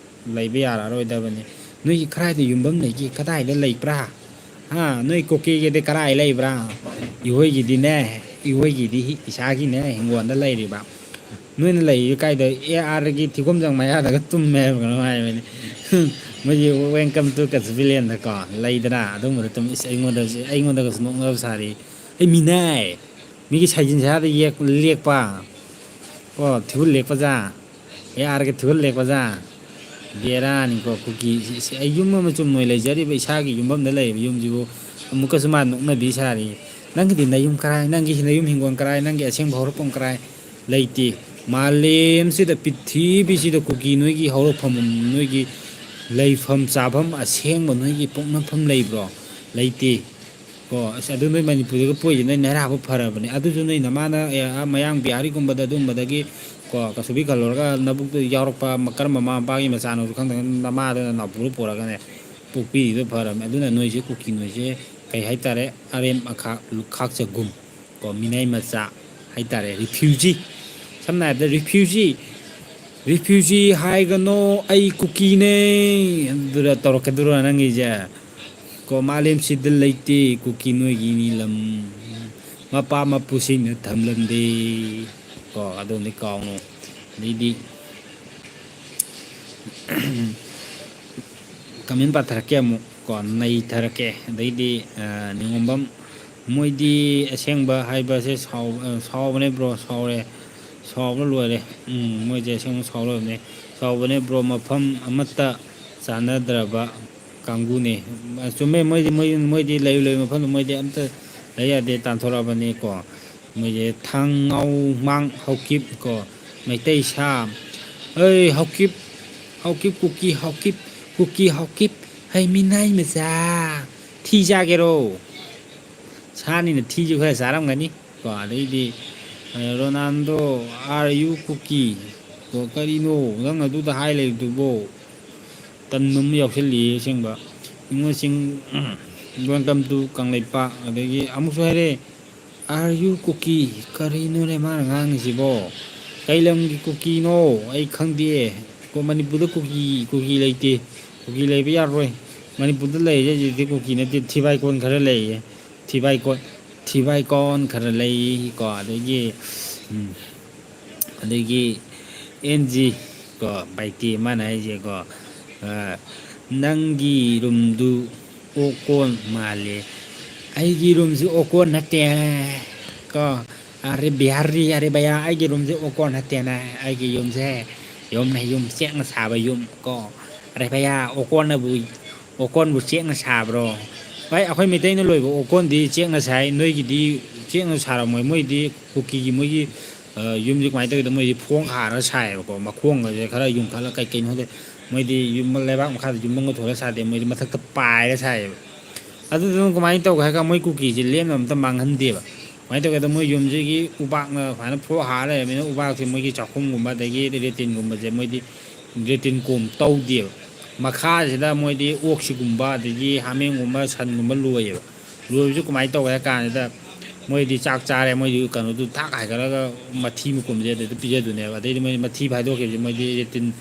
ꯂꯩꯕ ꯌꯥꯔꯛꯑꯔꯣꯏꯗꯕꯅꯤ꯫ ꯅꯣꯏꯒꯤ ꯀꯔꯥꯏꯗ ꯌꯨꯝꯐꯝ ꯂꯩꯒꯦ? ꯀꯗꯥꯏꯗ ꯂꯩꯕ꯭ꯔꯥ? ꯍꯥ? ꯅꯣꯏ ꯀꯨꯀꯤꯒꯤꯗꯤ ꯀꯔꯥꯏ ꯂꯩꯕ꯭ꯔꯥ? ꯏꯍꯣꯏꯒꯤꯗꯤꯅꯦ, ꯏꯍꯣꯏꯒꯤꯗꯤ ꯍꯤ-, ꯏꯁꯥꯒꯤꯅꯦ ꯍꯤꯡꯒꯣꯜꯗ ꯂꯩꯔꯤꯕ꯫ ꯅꯣꯏꯅ ꯂꯩꯔꯤꯁꯦ ꯀꯥꯏꯗ? ꯑꯦ ꯑꯥꯔꯒꯤ ꯊꯤꯒꯣꯝꯖꯪ ꯃꯌꯥꯗꯒ ꯇꯨꯝꯃꯦ ꯍꯥꯏꯕ ꯀꯩꯅꯣꯝ ꯍꯥꯏꯕꯅꯤ꯫ ꯃꯣꯏꯒꯤ "Welcome to ꯀꯁꯕꯤꯂꯦꯟꯗ" ꯀꯣ, ꯂꯩꯗꯅ ꯑꯗꯨꯒꯨꯝꯕꯗ ꯇꯨꯝ-, ꯏꯁ, ꯑꯩꯉꯣꯟꯗꯁꯨ, ꯑꯩꯉꯣꯟꯗꯒꯁꯨ ꯅꯣꯛꯅꯕ ꯁꯥꯔꯤ꯫ ꯑꯩ ꯃꯤꯅꯦ꯫ ꯃꯤꯒꯤ ꯁꯥꯏꯖꯤꯟ ꯁꯥꯗ ꯌꯦꯛ-, ꯂꯦꯛꯄ꯫ ꯀꯣ, ꯊꯤꯒꯨꯜ ꯂꯦꯛꯄꯖꯥ꯫ ꯑꯦ ꯑꯥꯔꯒꯤ ꯊꯤꯒꯨꯜ ꯂꯦꯛꯄꯖꯥ꯫ ꯕꯦꯔꯥꯅꯤꯀꯣ, ꯀꯨꯀꯤ꯫ ꯁꯤ, ꯁꯤ, ꯑꯩ ꯌꯨꯝ ꯑꯃ ꯆꯨꯝꯅ ꯂꯩꯖꯔꯤꯕ ꯏꯁꯥꯒꯤ ꯌꯨꯝꯐꯝꯗ ꯂꯩꯔꯤꯕ ꯌꯨꯝꯁꯤꯕꯨ ꯑꯃꯨꯛꯀꯁꯨ ꯃꯥ ꯅꯣꯛꯅꯕꯤ ꯁꯥꯔꯤ꯫ ꯅꯪꯒꯤꯗꯤ ꯅꯌꯨꯝ ꯀꯔꯥꯏ? ꯅꯪꯒꯤ ꯅꯌꯨꯝ ꯍꯤꯡꯒꯣꯜ ꯀꯔꯥꯏ? ꯅꯪꯒꯤ ꯑꯁꯦꯡꯕ ꯍꯧꯔꯛꯐꯝ ꯀꯔꯥꯏ? ꯂꯩꯇꯦ꯫ ꯃꯥꯂꯦꯝꯁꯤꯗ, ꯄ꯭ꯔꯤꯊꯤꯕꯤꯁꯤꯗ ꯀꯨꯀꯤ ꯅꯣꯏꯒꯤ ꯍꯧꯔꯛꯐꯝ, ꯅꯣꯏꯒꯤ ꯂꯩꯐꯝ ꯆꯥꯐꯝ ꯑꯁꯦꯡꯕ, ꯅꯣꯏꯒꯤ ꯄꯣꯛꯅꯐꯝ ꯂꯩꯕ꯭ꯔꯣ? ꯂꯩꯇꯦ꯫ ꯀꯣ, ꯑꯁ, ꯑꯗꯨ ꯅꯣꯏ ꯃꯅꯤꯄꯨꯔꯗꯒ ꯄꯣꯛꯏꯁꯦ ꯅꯣꯏ ꯅꯔꯥꯕ ꯐꯔꯕꯅꯦ꯫ ꯑꯗꯨꯁꯨ ꯅꯣꯏ ꯅꯃꯥꯅ, ꯑꯦ, ꯑꯥ, ꯃꯌꯥꯡ ꯕꯤꯍꯥꯔꯤꯒꯨꯝꯕꯗ ꯑꯗꯨꯝꯕꯗꯒꯤ, ꯀꯣ, ꯀꯁꯨꯕꯤ ꯈꯜꯂꯨꯔꯒ ꯅꯕꯨꯛꯇ ꯌꯥꯎꯔꯛꯄ ꯃ-, ꯀꯔꯝꯕ ꯃꯃꯥ ꯃꯄꯥꯒꯤ ꯃꯆꯥꯅꯣꯁꯨ ꯈꯪꯗꯅ ꯅꯃꯥꯗꯨꯅ ꯅꯥꯎꯄꯨꯔ ꯄꯨꯔꯛꯑꯒꯅꯦ ꯄꯣꯛꯄꯤꯔꯤꯗꯣ ꯐꯔꯕꯅꯦ꯫ ꯑꯗꯨꯅ ꯅꯣꯏꯁꯦ, ꯀꯨꯀꯤ ꯅꯣꯏꯁꯦ, ꯀꯩ ꯍꯥꯏꯇꯥꯔꯦ, ꯑꯔꯦꯝ ꯑꯈꯥꯛ ꯂꯨꯈꯥꯛ ꯆꯒꯨꯝ, ꯀꯣ, ꯃꯤꯅꯥꯏ ꯃꯆꯥ ꯍꯥꯏꯇꯥꯔꯦ, ꯔꯤꯐ꯭ꯌꯨꯖꯤ꯫ ꯁꯝꯅ ꯍꯥꯏꯔꯕꯗ ꯔꯤꯐ꯭ꯌꯨꯖꯤ, ꯔꯤꯐ꯭ꯌꯨꯖꯤ ꯍꯥꯏꯒꯅꯣ, ꯑꯩ ꯀꯨꯀꯤꯅꯦ꯫ ꯑꯗꯨꯗ ꯇꯧꯔꯛꯀꯗꯨꯔꯣ ꯅꯪꯒꯤꯁꯦ? ꯀꯣ, ꯃꯥꯂꯦꯝꯁꯤꯗ ꯂꯩꯇꯦ ꯀꯨꯀꯤ ꯅꯣꯏꯒꯤ ꯅꯤꯂꯝ, ꯃꯄꯥ ꯃꯄꯨꯁꯤꯡꯅ ꯊꯝꯂꯝꯗꯦ꯫ ꯀꯣ, ꯑꯗꯨꯝꯗꯤ ꯀꯥꯎꯅꯨ꯫ ꯑꯗꯩꯗꯤ ꯀꯃꯦꯟ ꯄꯥꯊꯔꯛꯀꯦ ꯑꯃꯨꯛ, ꯀꯣ, ꯅꯩꯊꯔꯛꯀꯦ꯫ ꯑꯗꯩꯗꯤ, ꯑ, ꯅꯤꯉꯣꯝꯕꯝ, "ꯃꯣꯏꯗꯤ ꯑꯁꯦꯡꯕ ꯍꯥꯏꯕꯁꯦ ꯁꯥꯎ-, ꯑ, ꯁꯥꯎꯕꯅꯦ bro, ꯁꯥꯎꯔꯦ, ꯁꯥꯎꯕ ꯂꯣꯏꯔꯦ꯫ ꯎꯝ, ꯃꯣꯏꯁꯦ ꯑꯁꯦꯡꯕ ꯁꯥꯎꯔꯕꯅꯦ, ꯁꯥꯎꯕꯅꯦ bro, ꯃꯐꯝ ꯑꯃꯠꯇ ꯆꯥꯟꯅꯗ꯭ꯔꯕ ꯀꯥꯡꯕꯨꯅꯦ"꯫ ꯑ, ꯆꯨꯝꯃꯦ, ꯃꯣꯏꯗꯤ, ꯃꯣꯏ, ꯃꯣꯏꯗꯤ ꯂꯩ, ꯂꯩ ꯃꯐꯝꯗ ꯃꯣꯏꯗꯤ ꯑꯝꯇ ꯂꯩ ꯌꯥꯗꯦ, ꯇꯥꯟꯊꯣꯔꯛꯑꯕꯅꯤꯀꯣ꯫ ꯃꯣꯏꯁꯦ ꯊꯥꯡꯉꯧꯃꯥꯡ ꯍꯧꯀꯤꯞ ꯀꯣ, ꯃꯩꯇꯩ ꯁꯥ, ꯑꯩ ꯍꯧꯀꯤꯞ, ꯍꯧꯀꯤꯞ ꯀꯨꯀꯤ ꯍꯧꯀꯤꯞ, ꯀꯨꯀꯤ ꯍꯧꯀꯤꯞ, ꯍꯩ ꯃꯤꯅꯥꯏ ꯃꯆꯥ, ꯊꯤ ꯆꯥꯒꯦꯔꯣ? ꯁꯥꯅꯤꯅ ꯊꯤꯁꯨ ꯈꯔ ꯆꯥꯔꯝꯒꯅꯤ꯫ ꯀꯣ ꯑꯗꯩꯗꯤ ꯔꯣꯅꯥꯜꯗꯣ, "Are you Kuki?" ꯀꯣ ꯀꯔꯤꯅꯣ ꯅꯪ ꯑꯗꯨꯗ ꯍꯥꯏ ꯂꯩꯕꯗꯨꯕꯣ? ꯇꯟꯕ ꯑꯃ ꯌꯥꯎꯁꯜꯂꯛꯑꯦ ꯑꯁꯦꯡꯕ꯫ ꯅꯤꯉꯣꯜ ꯆꯤꯡ, Welcome to ꯀꯪꯂꯩꯄꯥꯛ꯫ ꯑꯗꯒꯤ ꯑꯃꯨꯛꯁꯨ ꯍꯥꯏꯔꯛꯑꯦ, "Are you Kuki?" ꯀꯔꯤꯅꯣꯅꯦ ꯃꯥꯅ ꯉꯥꯡꯉꯤꯁꯤꯕꯣ? ꯀꯩ ꯂꯝꯒꯤ ꯀꯨꯀꯤꯅꯣ? ꯑꯩ ꯈꯪꯗꯦ꯫ ꯀꯣ ꯃꯅꯤꯄꯨꯔꯗ ꯀꯨꯀꯤ, ꯀꯨꯀꯤ ꯂꯩꯇꯦ꯫ ꯀꯨꯀꯤ ꯂꯩꯕ ꯌꯥꯔꯣꯏ꯫ ꯃꯅꯤꯄꯨꯔꯗ ꯂꯩꯔꯤꯁꯦ ꯍꯧꯖꯤꯛꯇꯤ ꯀꯨꯀꯤ ꯅꯠꯇꯦ, ꯊꯤꯕꯥꯏꯀꯣꯟ ꯈꯔ ꯂꯩꯌꯦ꯫ ꯊꯤꯕꯥꯏꯀꯣꯟ, ꯊꯤꯕꯥꯏꯀꯣꯟ ꯈꯔ ꯂꯩ꯫ ꯀꯣ ꯑꯗꯒꯤ, ꯎꯝ, ꯑꯗꯒꯤ ꯑꯦꯟ ꯖꯤ, ꯀꯣ ꯕꯥꯏꯇꯦ ꯃꯥꯅ ꯍꯥꯏꯁꯦꯀꯣ, ꯑ, "ꯅꯪꯒꯤ ꯔꯨꯝꯗꯨ ꯑꯣꯀꯣꯟ ꯃꯥꯜꯂꯦ"꯫ ꯑꯩꯒꯤ ꯔꯨꯝꯁꯤ ꯑꯣꯀꯣꯟ ꯅꯠꯇꯦ꯫ ꯀꯣ ꯑꯔꯦ ꯕꯤꯍꯥꯔꯤ, ꯑꯔꯦ ꯕꯌꯥ, ꯑꯩꯒꯤ ꯔꯨꯝꯁꯦ ꯑꯣꯀꯣꯟ ꯅꯠꯇꯦꯅꯦ꯫ ꯑꯩꯒꯤ ꯌꯨꯝꯁꯦ ꯌꯨꯝꯅꯦ, ꯌꯨꯝ ꯆꯦꯛꯅ ꯁꯥꯕ ꯌꯨꯝ꯫ ꯀꯣ ꯑꯔꯦ ꯕꯌꯥ, ꯑꯣꯀꯣꯟꯅꯕꯨ, ꯑꯣꯀꯣꯟꯕꯨ ꯆꯦꯛꯅ ꯁꯥꯕ꯭ꯔꯣ? ꯍꯣꯏ, ꯑꯩꯈꯣꯏ ꯃꯩꯇꯩꯅ ꯂꯣꯏꯕ ꯑꯣꯀꯣꯟꯗꯤ ꯆꯦꯛꯅ ꯁꯥꯏ, ꯅꯣꯏꯒꯤꯗꯤ ꯆꯦꯛꯅ ꯁꯥꯔꯝꯃꯣꯏ꯫ ꯃꯣꯏꯗꯤ ꯀꯨꯀꯤꯒꯤ ꯃꯣꯏꯒꯤ, ꯑ, ꯌꯨꯝꯁꯤ ꯀꯃꯥꯏꯅ ꯇꯧꯒꯦꯗ, ꯃꯣꯏꯗꯤ ꯐꯣꯡ ꯍꯥꯔ ꯁꯥꯏꯌꯦꯕꯀꯣ꯫ ꯃꯈꯣꯡꯒꯁꯦ ꯈꯔ ꯌꯨꯡꯈꯠꯂ ꯀꯩ ꯀꯩꯅꯣ ꯈꯪꯗꯦ, ꯃꯣꯏꯗꯤ ꯌꯨꯝ ꯂꯩꯕꯥꯛ ꯃꯈꯥꯗ ꯌꯨꯝ ꯑꯃꯒ ꯊꯣꯜꯂ ꯁꯥꯗꯦ, ꯃꯣꯏꯗꯤ ꯃꯊꯛꯇ ꯄꯥꯏꯔ ꯁꯥꯏꯌꯦꯕ꯫ ꯑꯗꯨꯗꯨꯅ ꯀꯃꯥꯏꯅ ꯇꯧꯒꯦ ꯍꯥꯏ ꯀꯥꯟꯗ ꯃꯣꯏ ꯀꯨꯀꯤꯁꯦ ꯂꯦꯝꯅ ꯑꯝꯇ ꯃꯥꯡꯍꯟꯗꯦꯕ꯫ ꯀꯃꯥꯏꯅ ꯇꯧꯒꯦꯗ, ꯃꯣꯏ ꯌꯨꯝꯁꯤꯒꯤ ꯎꯕꯥꯛꯅ ꯁꯨꯃꯥꯏꯅ ꯐ꯭ꯂꯣꯔ ꯍꯥꯔ ꯂꯩꯔꯕꯅꯤꯅ ꯎꯕꯥꯛꯁꯦ ꯃꯣꯏꯒꯤ ꯆꯥꯛꯈꯨꯝꯒꯨꯝꯕ ꯑꯗꯒꯤ ꯂꯦꯇ꯭ꯔꯤꯟꯒꯨꯝꯕꯁꯦ ꯃꯣꯏꯗꯤ ꯂꯦꯇ꯭ꯔꯤꯟ ꯀꯣꯝ ꯇꯧꯗꯦꯕ꯫ ꯃꯈꯥꯁꯤꯗ ꯃꯣꯏꯗꯤ ꯑꯣꯛꯁꯤꯒꯨꯝꯕ ꯑꯗꯒꯤ ꯍꯥꯃꯦꯡꯒꯨꯝꯕ ꯁꯟꯒꯨꯝꯕ ꯂꯣꯏꯌꯦꯕ꯫ ꯂꯣꯏꯕꯁꯨ ꯀꯃꯥꯏꯅ ꯇꯧꯒꯦ ꯍꯥꯏ ꯀꯥꯟꯁꯤꯗ ꯃꯣꯏꯗꯤ ꯆꯥꯛ ꯆꯥꯔꯦ, ꯃꯣꯏꯗꯤ ꯀꯩꯅꯣꯗꯨ ꯊꯥꯛ ꯍꯥꯏꯒꯠꯂꯒ ꯃꯊꯤ ꯃꯀꯨꯝꯁꯦ ꯑꯗꯨꯗ ꯄꯤꯖꯗꯣꯏꯅꯦꯕ꯫ ꯑꯗꯩꯗꯤ ꯃꯣꯏ ꯃꯊꯤ ꯐꯥꯏꯗꯣꯛꯈꯤꯕꯁꯦ ꯃꯣꯏꯗꯤ ꯂꯦꯇ꯭ꯔꯤꯟ,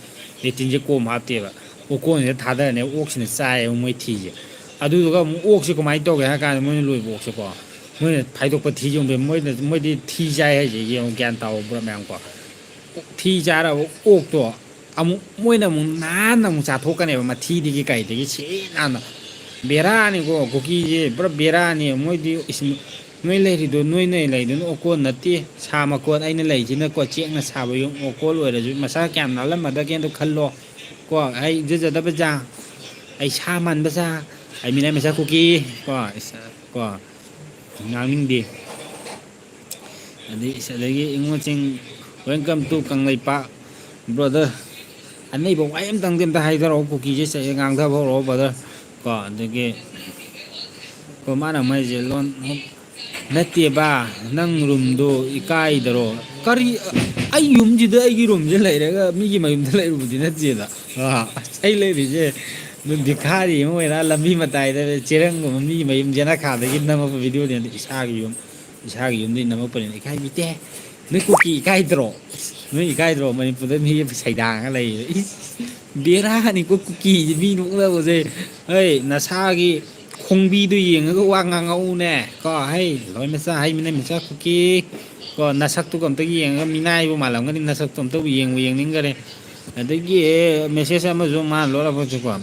ꯂꯦꯇ꯭ꯔꯤꯟꯁꯦ ꯀꯣꯝ ꯍꯥꯞꯇꯦꯕ꯫ ꯑꯣꯀꯣꯟꯁꯤꯗ ꯊꯥꯗꯔꯅꯦꯕ, ꯑꯣꯛꯁꯤꯅ ꯆꯥꯏꯌꯦꯕ ꯃꯣꯏ ꯊꯤꯁꯦ꯫ ꯑꯗꯨꯗꯨꯒ ꯑꯃꯨꯛ ꯑꯣꯛꯁꯦ ꯀꯃꯥꯏꯅ ꯇꯧꯒꯦ ꯍꯥꯏ ꯀꯥꯟꯗ ꯃꯣꯏꯅ ꯂꯣꯏꯕ ꯑꯣꯛꯁꯦꯀꯣ, ꯃꯣꯏꯅ ꯐꯥꯏꯗꯣꯛꯄ ꯊꯤꯁꯦ ꯑꯃꯨꯛ ꯃꯣꯏꯅ, ꯃꯣꯏꯗꯤ ꯊꯤ ꯆꯥꯏ ꯍꯥꯏꯁꯦ ꯌꯦꯡꯉꯨ, ꯒ꯭ꯌꯥꯟ ꯇꯥꯎ ꯄꯨꯔꯥ ꯃꯌꯥꯝ ꯀꯣ꯫ ꯊꯤ ꯆꯥꯔꯕ ꯑꯣꯛꯇꯣ ꯑꯃꯨꯛ ꯃꯣꯏꯅ ꯑꯃꯨꯛ ꯅꯥꯟꯅ ꯑꯃꯨꯛ ꯆꯥꯊꯣꯛꯀꯅꯦꯕ, ꯃꯊꯤꯗꯒꯤ ꯀꯩꯗꯒꯤ ꯁꯤ ꯅꯥꯟꯅ꯫ ꯕꯦꯔꯥꯅꯤꯀꯣ, ꯀꯨꯀꯤꯁꯦ ꯄꯨꯔꯥ ꯕꯦꯔꯥꯅꯤ꯫ ꯃꯣꯏꯗꯤ ꯏꯁ-, ꯅꯣꯏ ꯂꯩꯔꯤꯗꯣ, ꯅꯣꯏꯅ ꯂꯩꯗꯨꯅ ꯑꯣꯀꯣꯟ ꯅꯠꯇꯦ, ꯁꯥ ꯃꯀꯣꯟ꯫ ꯑꯩꯅ ꯂꯩꯁꯤꯅꯀꯣ ꯆꯦꯛꯅ ꯁꯥꯕ ꯌꯨꯝ, ꯑꯣꯀꯣꯟ ꯑꯣꯏꯔꯁꯨ ꯃꯁꯥ ꯀꯌꯥꯝ ꯅꯥꯜꯂꯝꯃꯗꯒꯦꯗꯣ ꯈꯜꯂꯣ꯫ ꯀꯣ ꯑꯩ ꯏꯔꯨꯖꯗꯕ ꯆꯥ, ꯑꯩ ꯁꯥ ꯃꯥꯟꯕ ꯆꯥ, ꯑꯩ ꯃꯤꯅꯥꯏ ꯃꯆꯥ ꯀꯨꯀꯤ꯫ ꯀꯣ ꯏꯁ-, ꯀꯣ ꯉꯥꯡꯅꯤꯡꯗꯦ꯫ ꯑꯗꯩ, ꯑꯗꯒꯤ ꯏꯉꯣꯆꯤꯡ, "Welcome to ꯀꯪꯂꯩꯄꯥꯛ, brother꯫ ꯑꯅꯩꯕ ꯋꯥꯍꯩ ꯑꯝꯇꯪꯗꯤ ꯑꯝꯇ ꯍꯥꯏꯗꯔꯛꯑꯣ, ꯀꯨꯀꯤꯁꯦ ꯆꯠꯑꯦ ꯉꯥꯡꯊꯕ ꯍꯧꯔꯛꯑꯣ, brother"꯫ ꯀꯣ ꯑꯗꯒꯤ, ꯀꯣ ꯃꯥꯅ ꯑꯃ ꯍꯥꯏꯁꯦ, "ꯂꯣꯟ, ꯅꯠꯇꯦꯕ, ꯅꯪ ꯔꯨꯝꯗꯣ ꯏꯀꯥꯏꯗꯔꯣ? ꯀꯔꯤ, ꯑꯩ ꯌꯨꯝꯁꯤꯗ ꯑꯩꯒꯤ ꯔꯨꯝꯁꯦ ꯂꯩꯔꯒ ꯃꯤꯒꯤ ꯃꯌꯨꯝꯗ ꯂꯩꯔꯨꯕꯗꯤ ꯅꯠꯇꯦꯗ꯫ ꯑꯥ, ꯑꯩ ꯂꯩꯔꯤꯁꯦ ꯑꯗꯨꯝ ꯚꯤꯈꯥꯔꯤ ꯑꯃ ꯑꯣꯏꯔ ꯂꯝꯕꯤ ꯃꯇꯥꯏꯗ ꯆꯦꯔꯪꯒꯨꯝꯕ ꯃꯤꯒꯤ ꯃꯌꯨꯝ ꯌꯦꯅꯈꯥꯗꯒꯤ ꯅꯝꯃꯛꯄ ꯚꯤꯗꯤꯑꯣꯅꯦ꯫ ꯑꯗꯨ ꯏꯁꯥꯒꯤ ꯌꯨꯝ, ꯏꯁꯥꯒꯤ ꯌꯨꯝꯗꯒꯤ ꯅꯝꯃꯛꯄꯅꯤꯅ ꯏꯀꯥꯏꯕꯤꯗꯦ꯫ ꯅꯣꯏ ꯀꯨꯀꯤ ꯏꯀꯥꯏꯗ꯭ꯔꯣ? ꯅꯣꯏ ꯏꯀꯥꯏꯗ꯭ꯔꯣ? ꯃꯅꯤꯄꯨꯔꯗ ꯃꯤ ꯁꯩꯗꯥꯡꯉ ꯂꯩꯌꯦ꯫ ꯏꯁ, ꯕꯦꯔꯥꯅꯤꯀꯣ ꯀꯨꯀꯤꯁꯦ, ꯃꯤ ꯅꯣꯛꯅꯕꯁꯦ꯫ ꯍꯩ, ꯅꯁꯥꯒꯤ ꯈꯣꯡꯕꯤꯗꯨ ꯌꯦꯡꯉꯒ ꯋꯥ ꯉꯥꯡꯉꯛꯎꯅꯦ꯫ ꯀꯣ, ꯍꯩ, ꯂꯣꯏ ꯃꯆꯥ, ꯍꯩ ꯃꯤꯅꯩ ꯃꯆꯥ ꯀꯨꯀꯤ꯫ ꯀꯣ, ꯅꯁꯛꯇꯨꯒ ꯑꯝꯇ ꯌꯦꯡꯉꯒ ꯃꯤꯅꯥꯏꯕꯨ ꯃꯥꯜꯂꯝꯒꯅꯤ, ꯅꯁꯛꯇꯨ ꯑꯝꯇꯕꯨ ꯌꯦꯡꯕꯨ ꯌꯦꯡꯅꯤꯡꯈꯔꯦ꯫ ꯑꯗꯒꯤ message ꯑꯃꯁꯨ ꯃꯥ ꯂꯣꯜꯂꯛꯄꯁꯨꯀꯣ, ꯑ,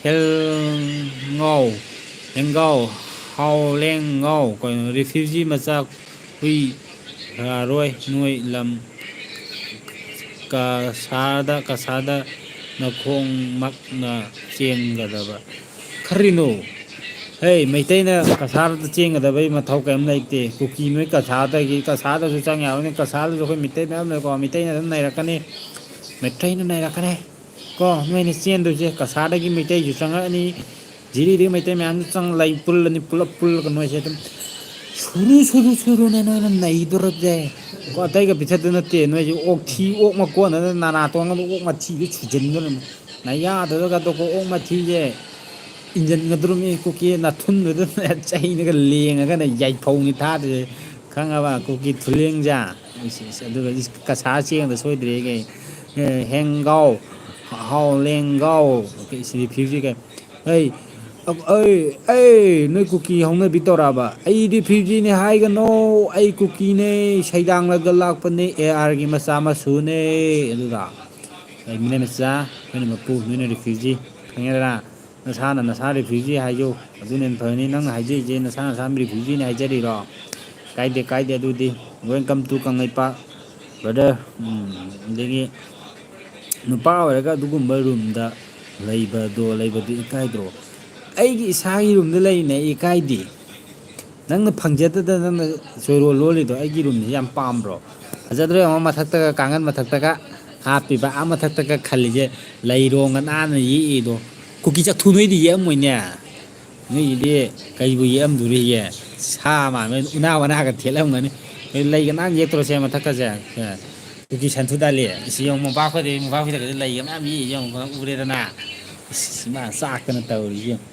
ꯍꯦꯜꯉꯥꯎ, ꯍꯦꯡꯒꯥꯎ, ꯍꯥꯎꯂꯦꯡꯉꯥꯎ, ꯀꯩꯅꯣ, refugee ꯃꯆꯥ ꯍꯨꯏ ꯌꯥꯔꯣꯏ ꯅꯣꯏ ꯂꯝ ꯀꯁꯥꯗ, ꯀꯁꯥꯗ ꯅꯈꯣꯡꯃꯛꯅ ꯆꯦꯟꯒꯗꯕ꯫ ꯀꯔꯤꯅꯣ? ꯍꯩ, ꯃꯩꯇꯩꯅ ꯀꯁꯥꯔꯗ ꯆꯦꯟꯒꯗꯕꯩ ꯃꯊꯧ ꯀꯔꯤꯝ ꯂꯩꯇꯦ꯫ ꯀꯨꯀꯤ ꯅꯣꯏ ꯀꯁꯥꯔꯗꯒꯤ, ꯀꯁꯥꯔꯗꯁꯨ ꯆꯪ ꯌꯥꯔꯣꯏꯅꯦ꯫ ꯀꯁꯥꯔꯗꯁꯨ ꯑꯩꯈꯣꯏ ꯃꯩꯇꯩ ꯃꯌꯥꯝ ꯂꯩꯀꯣ, ꯃꯩꯇꯩꯅ ꯑꯗꯨꯝ ꯅꯩꯔꯛꯀꯅꯤ, ꯃꯩꯇꯩꯅ ꯅꯩꯔꯛꯀꯅꯤ꯫ ꯀꯣ, ꯅꯣꯏꯅ ꯆꯦꯟꯗꯣꯏꯁꯦ ꯀꯁꯥꯔꯗꯒꯤ ꯃꯩꯇꯩꯁꯨ ꯆꯪꯉꯛꯑꯅꯤ, ꯖꯤꯔꯤꯗꯒꯤ ꯃꯩꯇꯩ ꯃꯌꯥꯝꯁꯨ ꯆꯪ ꯂꯩ ꯄꯨꯜꯂꯅꯤ, ꯄꯨꯂꯞ ꯄꯨꯜꯂꯒ ꯅꯣꯏꯁꯦ ꯑꯗꯨꯝ ꯁꯨꯔꯨ, ꯁꯨꯔꯨ, ꯁꯨꯔꯨꯅꯦ ꯅꯣꯏꯅ ꯅꯩꯗꯣꯔꯕꯁꯦ꯫ ꯀꯣ, ꯑꯇꯩꯒ ꯄꯤꯊꯠꯇꯨ ꯅꯠꯇꯦ, ꯅꯣꯏꯁꯦ ꯑꯣꯛ ꯊꯤ, ꯑꯣꯛ ꯃꯀꯣꯟꯗꯨꯗ ꯅꯥꯅꯥ ꯇꯣꯡꯉꯒ ꯑꯣꯛ ꯃꯊꯤꯗꯨ ꯁꯨꯖꯟꯗꯣꯔꯝꯅꯤ꯫ ꯅꯌꯥꯗꯨꯗꯒ ꯑꯗꯨꯒ ꯑꯣꯛ ꯃꯊꯤꯁꯦ ꯏꯟꯖꯟꯒꯗꯧꯔꯝꯃꯤ, ꯀꯨꯀꯤ ꯅꯥꯊꯨꯟꯗꯨꯗ ꯆꯩꯅꯒ ꯂꯦꯡꯉꯒꯅꯦ ꯌꯥꯏꯐꯧꯅꯤ ꯊꯥꯗꯣꯏꯁꯦ꯫ ꯈꯪꯉꯕ? ꯀꯨꯀꯤ ꯊꯨꯂꯦꯡꯖꯥ꯫ ꯏꯁ, ꯏꯁ, ꯑꯗꯨꯒ ꯏꯁ, ꯀꯁꯥ ꯆꯦꯡꯗ ꯁꯣꯏꯗ꯭ꯔꯦ ꯀꯩ꯫ ꯑꯦ, ꯍꯦꯡꯒꯥꯎ, ꯍꯥꯎ ꯂꯦꯡꯒꯥꯎ꯫ ꯁꯤꯗꯤ ꯐꯤꯕꯝꯁꯤ ꯀꯩ꯫ ꯑꯩ, ꯑꯩ, ꯑꯩ, ꯅꯣꯏ ꯀꯨꯀꯤ ꯍꯧꯅꯕꯤ ꯇꯧꯔꯛꯑꯕ? ꯑꯩꯗꯤ ꯐꯤꯕꯝꯁꯤꯅꯦ ꯍꯥꯏꯒꯅꯣ꯫ ꯑꯩ ꯀꯨꯀꯤꯅꯦ, ꯁꯩꯗꯥꯡꯂꯒ ꯂꯥꯛꯄꯅꯦ, ꯑꯦ ꯑꯥꯔꯒꯤ ꯃꯆꯥ ꯃꯁꯨꯅꯦ꯫ ꯑꯗꯨꯒ ꯑꯩ ꯃꯤꯅ ꯃꯆꯥ, ꯅꯣꯏꯅ ꯃꯄꯨ, ꯅꯣꯏꯅ refugee꯫ ꯈꯪꯉꯦꯗꯅ? ꯅꯁꯥꯅ ꯅꯁꯥ refugee ꯍꯥꯏꯌꯨ, ꯑꯗꯨꯅ ꯍꯦꯟꯅ ꯐꯒꯅꯤ꯫ ꯅꯪꯅ ꯍꯥꯏꯖꯔꯤꯁꯦ ꯅꯁꯥ ꯅꯁꯥ refugeeꯅꯤ ꯍꯥꯏꯖꯔꯤꯔꯣ? ꯀꯥꯏꯗꯦ, ꯀꯥꯏꯗꯦ, ꯑꯗꯨꯗꯤ welcome to ꯀꯪꯂꯩꯄꯥꯛ, brother꯫ ꯎꯝ, ꯑꯗꯒꯤ ꯅꯨꯄꯥ ꯑꯣꯏꯔꯒ ꯑꯗꯨꯒꯨꯝꯕ ꯔꯨꯝꯗ ꯂꯩꯕꯗꯣ, ꯂꯩꯕꯗꯨ ꯏꯀꯥꯏꯗ꯭ꯔꯣ? ꯑꯩꯒꯤ ꯏꯁꯥꯒꯤ ꯔꯨꯝꯗ ꯂꯩꯔꯤꯅꯦ, ꯑꯩ ꯏꯀꯥꯏꯗꯦ꯫ ꯅꯪꯅ ꯐꯪꯖꯗꯗꯅ ꯅꯪꯅ ꯆꯣꯏꯔꯣꯜ ꯂꯣꯜꯂꯤꯗꯣ ꯑꯩꯒꯤ ꯔꯨꯝꯁꯦ ꯌꯥꯝ ꯄꯥꯝꯕ꯭ꯔꯣ? ꯐꯖꯗ꯭ꯔꯣ ꯌꯦꯡꯉꯣ, ꯃꯊꯛꯇꯒ, ꯀꯥꯡꯈꯟ ꯃꯊꯛꯇꯒ ꯍꯥꯞꯄꯤꯕ, ꯑꯥ ꯃꯊꯛꯇꯒ ꯈꯜꯂꯤꯁꯦ, ꯂꯩꯔꯣꯡꯒ ꯅꯥꯟꯅ ꯌꯦꯛꯏꯗꯣ꯫ ꯀꯨꯀꯤ ꯆꯥꯛꯊꯨ, ꯅꯣꯏꯗꯤ ꯌꯦꯛꯑꯝꯃꯣꯏꯅꯦ꯫ ꯅꯣꯏꯒꯤꯗꯤ ꯀꯩꯕꯨ ꯌꯦꯛꯑꯝꯗꯣꯔꯤꯒꯦ? ꯁꯥ ꯃꯥꯟꯕ ꯎꯅꯥ ꯋꯥꯅꯥꯒ ꯊꯦꯠꯂꯝꯒꯅꯤ꯫ ꯂꯩꯒ ꯃꯌꯥꯝ ꯌꯦꯛꯇ꯭ꯔꯣ ꯁꯦ ꯃꯊꯛꯀꯁꯦ? ꯁꯦ꯫ ꯀꯨꯀꯤ ꯁꯟꯊꯨ ꯗꯥꯂꯤ꯫ ꯁꯤ ꯌꯦꯡꯉꯨ, ꯃꯣꯝꯄꯥꯛ ꯈꯣꯏꯗꯤ, ꯃꯣꯝꯄꯥꯛ ꯐꯤꯗꯛꯀꯗꯤ ꯂꯩꯒ ꯃꯌꯥꯝ ꯌꯦꯛꯏ ꯌꯦꯡꯉꯨ, ꯎꯔꯦꯗꯅ꯫ ꯏꯁ, ꯃꯥ ꯆꯥꯛꯇꯅ ꯇꯧꯔꯤ ꯌꯦꯡꯉꯨ꯫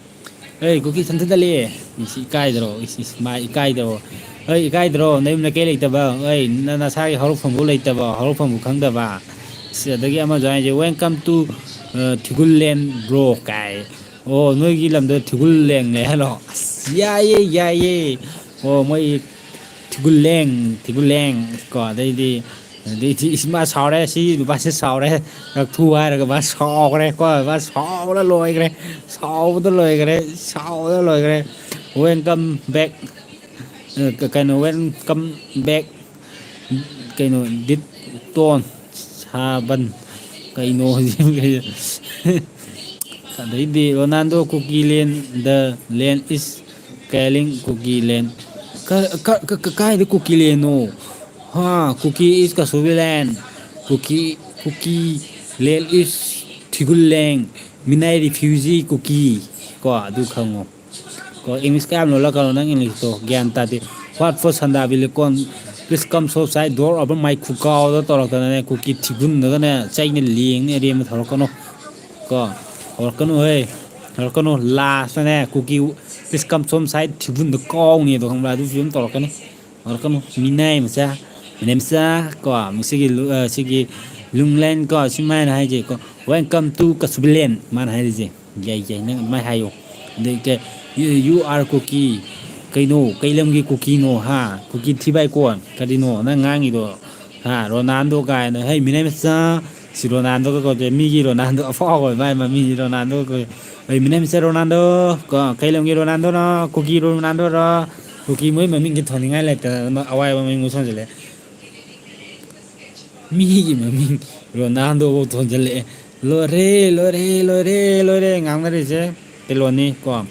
ꯑꯩ ꯀꯨꯀꯤ ꯁꯟꯊꯨ ꯗꯥꯂꯤ꯫ ꯏꯁ, ꯏꯀꯥꯏꯗ꯭ꯔꯣ? ꯏꯁ, ꯏꯁ, ꯃꯥ ꯏꯀꯥꯏꯗ꯭ꯔꯣ? ꯑꯩ ꯏꯀꯥꯏꯗ꯭ꯔꯣ? ꯅꯌꯨꯝ ꯅꯀꯩ ꯂꯩꯇꯕ? ꯑꯩ ꯅ-, ꯅꯁꯥꯒꯤ ꯍꯧꯔꯛꯐꯝꯕꯨ ꯂꯩꯇꯕ, ꯍꯧꯔꯛꯐꯝꯕꯨ ꯈꯪꯗꯕ? ꯁꯤ ꯑꯗꯒꯤ ꯑꯃꯁꯨ ꯍꯥꯏꯁꯦ, "Welcome to, ꯑ, ꯊꯤꯒꯨꯜꯂꯦꯟ bro" ꯀꯥꯏ꯫ ꯑꯣ, ꯅꯣꯏꯒꯤ ꯂꯝꯗ ꯊꯤꯒꯨꯜ ꯂꯦꯡꯅꯦ ꯍꯥꯏꯔꯣ? ꯑꯁ, ꯌꯥꯏꯌꯦ, ꯌꯥꯏꯌꯦ꯫ ꯑꯣ, ꯃꯣꯏ ꯊꯤꯒꯨꯜ ꯂꯦꯡ, ꯊꯤꯒꯨꯜ ꯂꯦꯡ ꯀꯣ, ꯑꯗꯩꯗꯤ, ꯑꯗꯩꯗꯤ ꯏꯁ, ꯃꯥ ꯁꯥꯎꯔꯦ, ꯁꯤ ꯅꯨꯄꯥꯁꯤ ꯁꯥꯎꯔꯦ, ꯔꯛꯊꯨ ꯍꯥꯏꯔꯒ ꯃꯥ ꯁꯥꯎꯈ꯭ꯔꯦ ꯀꯣ, ꯃꯥ ꯁꯥꯎꯕꯗ ꯂꯣꯏꯈ꯭ꯔꯦ, ꯁꯥꯎꯕꯗ ꯂꯣꯏꯈ꯭ꯔꯦ, ꯁꯥꯎꯕꯗ ꯂꯣꯏꯈ꯭ꯔꯦ꯫ Welcome back, ꯑ, ꯀ-, ꯀꯩꯅꯣ, welcome back, ꯀꯩꯅꯣ, ꯗꯤꯠ ꯇꯣꯟ ꯁꯥꯕꯟ, ꯀꯩꯅꯣ ꯍꯧꯖꯤꯛ? ꯑꯗꯩꯗꯤ ꯔꯣꯅꯥꯜꯗꯣ ꯀꯨꯀꯤ ꯂꯦꯟ, the land is calling ꯀꯨꯀꯤ ꯂꯦꯟ꯫ ꯀ-, ꯀ-, ꯀ-, ꯀ-, ꯀꯥꯏꯗ ꯀꯨꯀꯤ ꯂꯦꯟꯅꯣ? ꯍꯥ, ꯀꯨꯀꯤ is ꯀꯁꯨꯕꯤ ꯂꯦꯟ, ꯀꯨꯀꯤ, ꯀꯨꯀꯤ ꯂꯦꯟ is ꯊꯤꯒꯨꯜ ꯂꯦꯡ, ꯃꯤꯅꯥꯏ refugee ꯀꯨꯀꯤ꯫ ꯀꯣ, ꯑꯗꯨ ꯈꯪꯉꯣ꯫ ꯀꯣ, ꯏꯪꯂꯤꯁ ꯀꯌꯥꯝ ꯂꯣꯜꯂꯛꯀꯅꯣ, ꯅꯪ ꯏꯪꯂꯤꯁꯇꯣ ꯒ꯭ꯌꯥꯟ ꯇꯥꯗꯦ꯫ What for ꯁꯟꯗꯥꯕꯤ ꯂꯤꯀꯣꯟ? Please come so side door over my ꯈꯨꯀꯥꯎꯗ ꯇꯧꯔꯛꯇꯅꯅꯦ, ꯀꯨꯀꯤ ꯊꯤꯒꯨꯟꯗꯒꯅꯦ ꯆꯩꯅ ꯂꯦꯡꯅꯤ, ꯑꯔꯦꯝꯕ ꯊꯧꯔꯛꯀꯅꯨ꯫ ꯀꯣ, ꯍꯧꯔꯛꯀꯅꯨ ꯍꯦ, ꯍꯧꯔꯛꯀꯅꯨ꯫ Last ꯇꯅꯦ, ꯀꯨꯀꯤ, please come so side ꯊꯤꯒꯨꯟꯗ ꯀꯥꯎꯅꯤ ꯑꯗꯣ, ꯈꯪꯕ꯭ꯔꯥ? ꯑꯗꯨ ꯐꯤꯕꯝ ꯇꯧꯔꯛꯀꯅꯤ꯫ ꯍꯧꯔꯛꯀꯅꯨ꯫ ꯃꯤꯅꯥꯏ ꯃꯆꯥ, ꯃꯤꯅꯥꯏ ꯃꯆꯥ, ꯀꯣ, ꯁꯤꯒꯤ ꯂꯨ-, ꯑ, ꯁꯤꯒꯤ ꯂꯨꯡꯂꯦꯟ, ꯀꯣ, ꯁꯨꯃꯥꯏꯅ ꯍꯥꯏꯁꯦ, ꯀꯣ, "Welcome to ꯀꯁꯨꯕꯤꯂꯦꯟ", ꯃꯥꯅ ꯍꯥꯏꯔꯤꯁꯦ꯫ ꯌꯥꯏ, ꯌꯥꯏ, ꯅꯪ ꯑꯗꯨꯃꯥꯏꯅ ꯍꯥꯏꯌꯣ꯫ ꯑꯗꯩ ꯀꯩ, "You, you are ꯀꯨꯀꯤ"꯫ ꯀꯩꯅꯣ? ꯀꯩ ꯂꯝꯒꯤ ꯀꯨꯀꯤꯅꯣ, ꯍꯥ? ꯀꯨꯀꯤ ꯊꯤꯕꯥꯏꯀꯣꯟ꯫ ꯀꯔꯤꯅꯣ ꯅꯪ ꯉꯥꯡꯉꯤꯗꯣ? ꯍꯥ? ꯔꯣꯅꯥꯜꯗꯣ ꯀꯥꯏꯅ꯫ ꯍꯩ, ꯃꯤꯅꯥꯏ ꯃꯆꯥ, ꯁꯤ ꯔꯣꯅꯥꯜꯗꯣꯒ ꯀꯧꯗꯦ, ꯃꯤꯒꯤ ꯔꯣꯅꯥꯜꯗꯣ ꯑꯐꯥꯎꯕ, ꯃꯥꯏ ꯃꯃꯤꯡꯁꯤ ꯔꯣꯅꯥꯜꯗꯣꯒ ꯀꯧꯏ꯫ ꯍꯩ, ꯃꯤꯅꯥꯏ ꯃꯆꯥ ꯔꯣꯅꯥꯜꯗꯣ, ꯀꯣ, ꯀꯩ ꯂꯝꯒꯤ ꯔꯣꯅꯥꯜꯗꯣꯅꯣ? ꯀꯨꯀꯤ ꯔꯣꯅꯥꯜꯗꯣꯔꯣ? ꯀꯨꯀꯤ ꯃꯣꯏ ꯃꯃꯤꯡꯁꯦ ꯊꯣꯟꯅꯤꯡꯉꯥꯏ ꯂꯩꯇꯗꯅ ꯑꯋꯥꯏꯕ ꯃꯃꯤꯡ ꯄꯨꯊꯣꯟꯖꯜꯂꯦ꯫ ꯃꯤꯒꯤ ꯃꯃꯤꯡ ꯔꯣꯅꯥꯜꯗꯣꯐꯧ ꯊꯣꯟꯖꯜꯂꯛꯑꯦ꯫ ꯂꯣꯏꯔꯦ, ꯂꯣꯏꯔꯦ, ꯂꯣꯏꯔꯦ, ꯂꯣꯏꯔꯦ ꯉꯥꯡꯅꯔꯤꯁꯦ꯫ ꯀꯩꯅꯣꯅꯤ ꯀꯣ,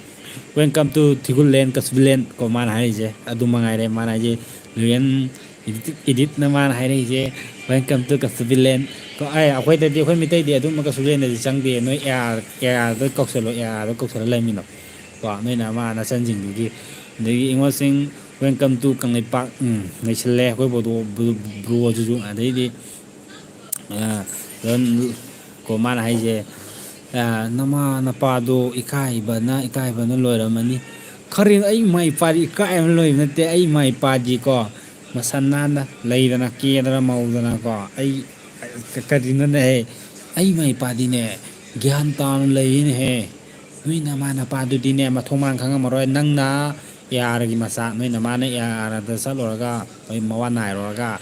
"Welcome to ꯊꯤꯒꯨꯜꯂꯦꯟ, ꯀꯁꯨꯕꯤꯂꯦꯟ" ꯀꯣ ꯃꯥꯅ ꯍꯥꯏꯔꯤꯁꯦ꯫ ꯑꯗꯨ ꯃꯉꯥꯏꯔꯦ ꯃꯥꯅ ꯍꯥꯏꯁꯦ꯫ ꯂꯨꯌꯦꯟ ꯏꯗꯤꯠ, ꯏꯗꯤꯠꯅ ꯃꯥꯅ ꯍꯥꯏꯔꯛꯏꯁꯦ, "Welcome to ꯀꯁꯨꯕꯤꯂꯦꯟ" ꯀꯣ꯫ ꯑꯦ, ꯑꯩꯈꯣꯏꯗꯗꯤ, ꯑꯩꯈꯣꯏ ꯃꯤꯇꯩꯗꯤ ꯑꯗꯨꯝꯕ ꯀꯁꯨꯕꯤꯂꯦꯟꯗꯗꯤ ꯆꯪꯗꯦ꯫ ꯅꯣꯏ ꯑꯦ ꯑꯥꯔ, ꯑꯦ ꯑꯥꯔꯗ ꯀꯧꯁꯜꯂꯣ, ꯑꯦ ꯑꯥꯔꯗ ꯀꯧꯁꯜꯂ ꯂꯩꯔꯝꯃꯤꯅꯣ ꯀꯣ꯫ ꯅꯣꯏꯅ ꯑꯃ ꯅꯆꯟꯁꯤꯡꯗꯨꯒꯤ ꯑꯗꯒꯤ ꯏꯉꯣꯁꯤꯡ, welcome to ꯀꯪꯂꯩꯄꯥꯛ꯫ ꯎꯝ, ꯂꯩꯁꯤꯜꯂꯦ ꯑꯩꯈꯣꯏ ꯕꯣꯗꯣ-, ꯕ꯭ꯔꯣ-, ꯕ꯭ꯔꯣꯁꯤꯁꯨ꯫ ꯑꯗꯩꯗꯤ, ꯑ, ꯑꯗꯨꯝ ꯀꯣ ꯃꯥꯅ ꯍꯥꯏꯁꯦ, ꯑ, "ꯅꯃꯥ ꯅꯄꯥꯗꯣ ꯏꯀꯥꯏꯕꯅ, ꯏꯀꯥꯏꯕꯅ ꯂꯣꯏꯔꯝꯃꯅꯤ"꯫ ꯈꯔꯤ ꯑꯩ ꯏꯃꯥ ꯏꯄꯥꯗꯤ ꯏꯀꯥꯏꯕꯅ ꯂꯣꯏꯕ ꯅꯠꯇꯦ꯫ ꯑꯩ ꯏꯃꯥ ꯏꯄꯥꯗꯤꯀꯣ ꯃꯁꯝ ꯅꯥꯟꯅ ꯂꯩꯗꯅ ꯀꯦꯗꯅ ꯃꯧꯗꯅꯀꯣ꯫ ꯑꯩ ꯀ-, ꯀꯔꯤꯅꯣꯅꯦꯍꯦ? ꯑꯩ ꯏꯃꯥ ꯏꯄꯥꯗꯤꯅꯦ ꯒ꯭ꯌꯥꯟ ꯇꯥꯅ ꯂꯩꯌꯦꯅꯦꯍꯦ꯫ ꯅꯣꯏ ꯅꯃꯥ ꯅꯄꯥꯗꯨꯗꯤꯅꯦ ꯃꯊꯣꯡ ꯃꯔꯥꯡ ꯈꯪꯉꯝꯃꯔꯣꯏ꯫ ꯅꯪꯅ ARꯒꯤ ꯃꯆꯥ, ꯅꯣꯏ ꯅꯃꯥꯅ ARꯗ ꯆꯠꯂꯨꯔꯒ, ꯃꯣꯏ ꯃꯋꯥ ꯅꯥꯏꯔꯨꯔꯒ,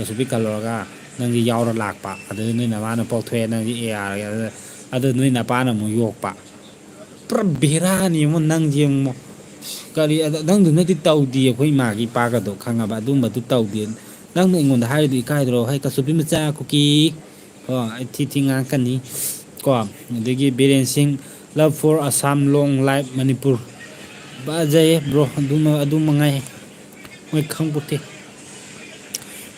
ꯁꯨꯕꯤ ꯀꯜꯂꯨꯔꯒ, ꯅꯪꯁꯦ ꯌꯥꯎꯔ ꯂꯥꯛꯄ꯫ ꯑꯗꯨꯗ ꯅꯣꯏ ꯅꯃꯥꯅ ꯄꯣꯛꯊꯣꯛꯑꯦ, ꯅꯪꯁꯦ ARꯒꯤ꯫ ꯑꯗꯨ, ꯑꯗꯨ ꯅꯣꯏ ꯅꯄꯥꯅ ꯑꯃꯨꯛ ꯌꯣꯛꯄ꯫ ꯄꯨꯔꯥ ꯕꯦꯔꯥꯅꯤ ꯌꯦꯡꯉꯣ, ꯅꯪꯁꯦ ꯌꯦꯡꯉꯣ꯫ ꯀꯔꯤ, ꯑꯗ-, ꯅꯪꯗꯨꯅꯗꯤ ꯇꯧꯗꯦ ꯑꯩꯈꯣꯏ ꯏꯃꯥꯒꯤ ꯏꯄꯥꯒꯗꯣ, ꯈꯪꯉꯕ? ꯑꯗꯨꯝꯕꯗꯨ ꯇꯧꯗꯦ꯫ ꯅꯪꯅ ꯑꯩꯉꯣꯟꯗ ꯍꯥꯏꯔꯤꯗꯨ ꯏꯀꯥꯏꯗ꯭ꯔꯣ? "ꯍꯩ, ꯀꯆꯨꯕꯤ ꯃꯆꯥ ꯀꯨꯀꯤ"꯫ ꯀꯣ, ꯑꯩ ꯊꯤ ꯊꯤ ꯉꯥꯡꯉꯛꯀꯅꯤ꯫ ꯀꯣ, ꯑꯗꯒꯤ ꯕꯤꯔꯦꯟ ꯁꯤꯡ, "Love for Assam, long live Manipur"꯫ ꯐꯖꯩꯌꯦ ꯕ꯭ꯔꯣ, ꯑꯗꯨꯃ, ꯑꯗꯨ ꯃꯉꯥꯏ꯫ ꯃꯣꯏ ꯈꯪꯄꯣꯠꯇꯦ꯫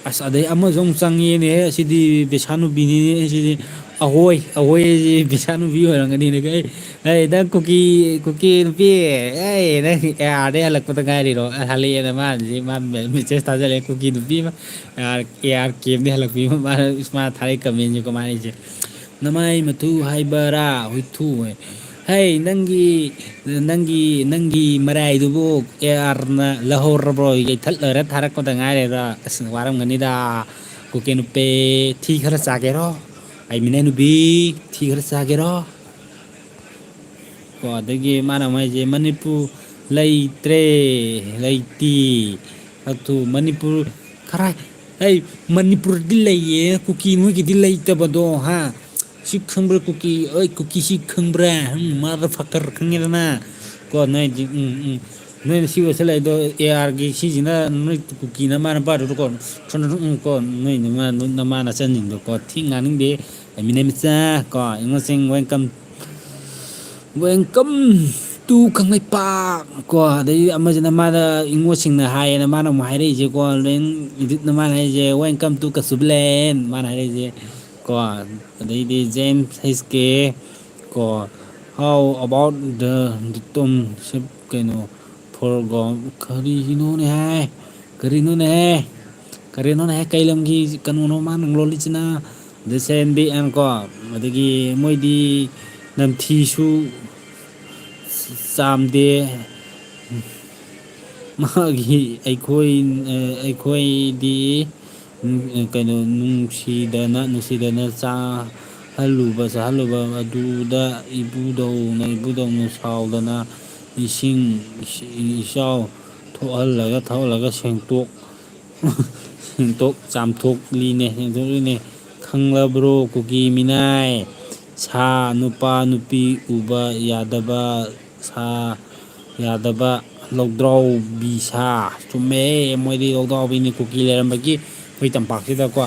ꯑꯁ, ꯑꯗꯩ ꯑꯃꯁꯨ ꯑꯃꯨꯛ ꯆꯪꯉꯦꯅꯦ꯫ ꯁꯤꯗꯤ ꯕꯤꯁꯥꯅꯨꯕꯤꯅꯤꯅꯦ꯫ ꯁꯤꯗꯤ ꯑꯍꯣꯏ, ꯑꯍꯣꯏ, ꯁꯤ ꯕꯤꯁꯥꯅꯨꯕꯤ ꯑꯣꯏꯔꯝꯒꯅꯤꯅꯦ꯫ ꯑꯩ, "ꯑꯩ, ꯅꯪ ꯀꯨꯀꯤ, ꯀꯨꯀꯤ ꯅꯨꯄꯤ, ꯑꯩ, ꯅꯪ ARꯗꯩ ꯍꯜꯂꯛꯄꯗ ꯉꯥꯏꯔꯤꯔꯣ?" ꯍꯜꯂꯛꯑꯦꯅ ꯃꯥꯅ ꯁꯤ, ꯃꯥ ꯃꯦ-, message ꯊꯥꯖꯜꯂꯛꯑꯦ, "ꯀꯨꯀꯤ ꯅꯨꯄꯤ ꯑꯃ, AR, AR campꯇꯩ ꯍꯜꯂꯛꯄꯤ ꯑꯃ", ꯃꯥꯅ, ꯃꯥ ꯊꯥꯔꯛꯏ commentꯁꯦ ꯀꯃꯥꯏꯅ ꯍꯥꯏꯁꯦ? "ꯅꯃꯥꯏ ꯃꯇꯨ ꯍꯥꯏꯕꯔꯥ? ꯍꯨꯏꯊꯨ ꯍꯥꯏ꯫ ꯍꯩ, ꯅꯪꯒꯤ, ꯅꯪꯒꯤ, ꯅꯪꯒꯤ ꯃꯔꯥꯏꯗꯨꯕꯨ ARꯅ ꯂꯧꯍꯧꯔꯕ꯭ꯔꯣ? ꯌꯩꯊꯠꯂꯔ ꯊꯥꯔꯛꯄꯗ ꯉꯥꯏꯔꯦꯗ꯫ ꯑꯁ, ꯋꯥꯔꯝꯒꯅꯤꯗ꯫ ꯀꯨꯀꯤ ꯅꯨꯄꯤ, ꯊꯤ ꯈꯔ ꯆꯥꯒꯦꯔꯣ? ꯑꯩ ꯃꯤꯅꯥꯏ ꯅꯨꯄꯤ, ꯊꯤ ꯈꯔ ꯆꯥꯒꯦꯔꯣ?" ꯀꯣ, ꯑꯗꯒꯤ ꯃꯥꯅ ꯑꯃꯨꯛ ꯍꯥꯏꯁꯦ, "ꯃꯅꯤꯄꯨꯔ ꯂꯩꯇ꯭ꯔꯦ, ꯂꯩꯇꯦ꯫ ꯑꯗꯨ ꯃꯅꯤꯄꯨꯔ ꯈꯔ, ꯑꯩ, ꯃꯅꯤꯄꯨꯔꯗꯤ ꯂꯩꯌꯦ, ꯀꯨꯀꯤ ꯅꯣꯏꯒꯤꯗꯤ ꯂꯩꯇꯕꯗꯣ, ꯍꯥ? ꯁꯤ ꯈꯪꯕ꯭ꯔꯥ, ꯀꯨꯀꯤ? ꯑꯩ, ꯀꯨꯀꯤ ꯁꯤ ꯈꯪꯕ꯭ꯔꯥ? ꯎꯝ, motherfucker, ꯈꯪꯉꯦꯗꯅ?" ꯀꯣ, ꯅꯣꯏꯗꯤ, ꯎꯝ, ꯎꯝ꯫ ꯅꯣꯏꯅ ꯁꯤ ꯋꯦꯁꯂꯥꯏꯗꯣ ARꯒꯤ ꯁꯤꯁꯤꯅ ꯅꯣꯏ ꯀꯨꯀꯤꯅ ꯃꯥꯅ ꯄꯥꯗꯨꯗꯀꯣ, ꯁꯣꯝꯗ ꯎꯝ ꯀꯣ, ꯅꯣꯏ ꯅꯃꯥ-, ꯅꯃꯥ ꯅꯆꯟꯁꯤꯡꯗꯣ ꯀꯣ, ꯊꯤ ꯉꯥꯡꯅꯤꯡꯗꯦ꯫ ꯑꯩ ꯃꯤꯅꯥꯏ ꯃꯆꯥ ꯀꯣ, ꯏꯉꯣꯁꯤꯡ, welcome, welcome to ꯀꯪꯂꯩꯄꯥꯛ ꯀꯣ꯫ ꯑꯗꯩ ꯑꯃꯁꯤꯅ ꯃꯥꯅ ꯏꯉꯣꯁꯤꯡꯅ ꯍꯥꯏꯌꯦꯅ ꯃꯥꯅ ꯑꯃꯨꯛ ꯍꯥꯏꯔꯛꯏꯁꯦꯀꯣ, ꯂꯦꯡ ꯏꯗꯤꯠꯅ ꯃꯥꯅ ꯍꯥꯏꯔꯤꯁꯦ, "Welcome to ꯀꯁꯨꯕꯂꯦꯟ" ꯃꯥꯅ ꯍꯥꯏꯔꯛꯏꯁꯦ ꯀꯣ꯫ ꯑꯗꯩꯗꯤ James H K ꯀꯣ, "How about the, the Tom shift ꯀꯩꯅꯣ?" ꯐꯣꯔꯒꯣ ꯀꯔꯤꯅꯣꯅꯦ ꯍꯥꯏ? ꯀꯔꯤꯅꯣꯅꯦ ꯍꯥꯏ? ꯀꯔꯤꯅꯣꯅꯦ ꯍꯥꯏ? ꯀꯩ ꯂꯝꯒꯤ ꯀꯩꯅꯣꯅꯣ ꯃꯥꯅ ꯂꯣꯜꯂꯤꯁꯤꯅ? ꯗꯤꯁꯦꯟꯕꯤ ꯑꯦꯟ ꯀꯣ, ꯑꯗꯒꯤ ꯃꯣꯏꯗꯤ ꯅꯝꯊꯤꯁꯨ ꯆꯥꯝꯗꯦ꯫ ꯃꯥꯒꯤ ꯑꯩꯈꯣꯏ, ꯑꯩꯈꯣꯏꯗꯤ ꯀꯩꯅꯣ, ꯅꯨꯡꯁꯤꯗꯅ, ꯅꯨꯡꯁꯤꯗꯅ ꯆꯥꯍꯜꯂꯨꯕ, ꯆꯥꯍꯜꯂꯨꯕ ꯑꯗꯨꯗ ꯏꯕꯨꯙꯧꯅ, ꯏꯕꯨꯙꯧꯅ ꯁꯥꯎꯗꯅ ꯏꯁꯤꯡ ꯏꯆꯥꯎ ꯊꯣꯛꯍꯜꯂꯒ, ꯊꯣꯛꯍꯜꯂꯒ ꯁꯦꯡꯇꯣꯛ ꯁꯦꯡꯗꯣꯛ ꯆꯥꯝꯊꯣꯛꯂꯤꯅꯦ, ꯁꯦꯡꯗꯣꯛꯂꯤꯅꯦ꯫ ꯈꯪꯂꯕ꯭ꯔꯣ ꯀꯨꯀꯤ ꯃꯤꯅꯥꯏ? ꯁꯥ ꯅꯨꯄꯥ ꯅꯨꯄꯤ ꯎꯕ ꯌꯥꯗꯕ, ꯁꯥ ꯌꯥꯗꯕ ꯂꯧꯗ꯭ꯔꯥꯎꯕꯤ ꯁꯥ꯫ ꯆꯨꯝꯃꯦ, ꯃꯣꯏꯗꯤ ꯂꯧꯗ꯭ꯔꯥꯎꯕꯤꯅꯤ꯫ ꯀꯨꯀꯤ ꯂꯩꯔꯝꯕꯒꯤ ꯑꯩꯈꯣꯏ ꯇꯝꯄꯥꯛꯁꯤꯗꯀꯣ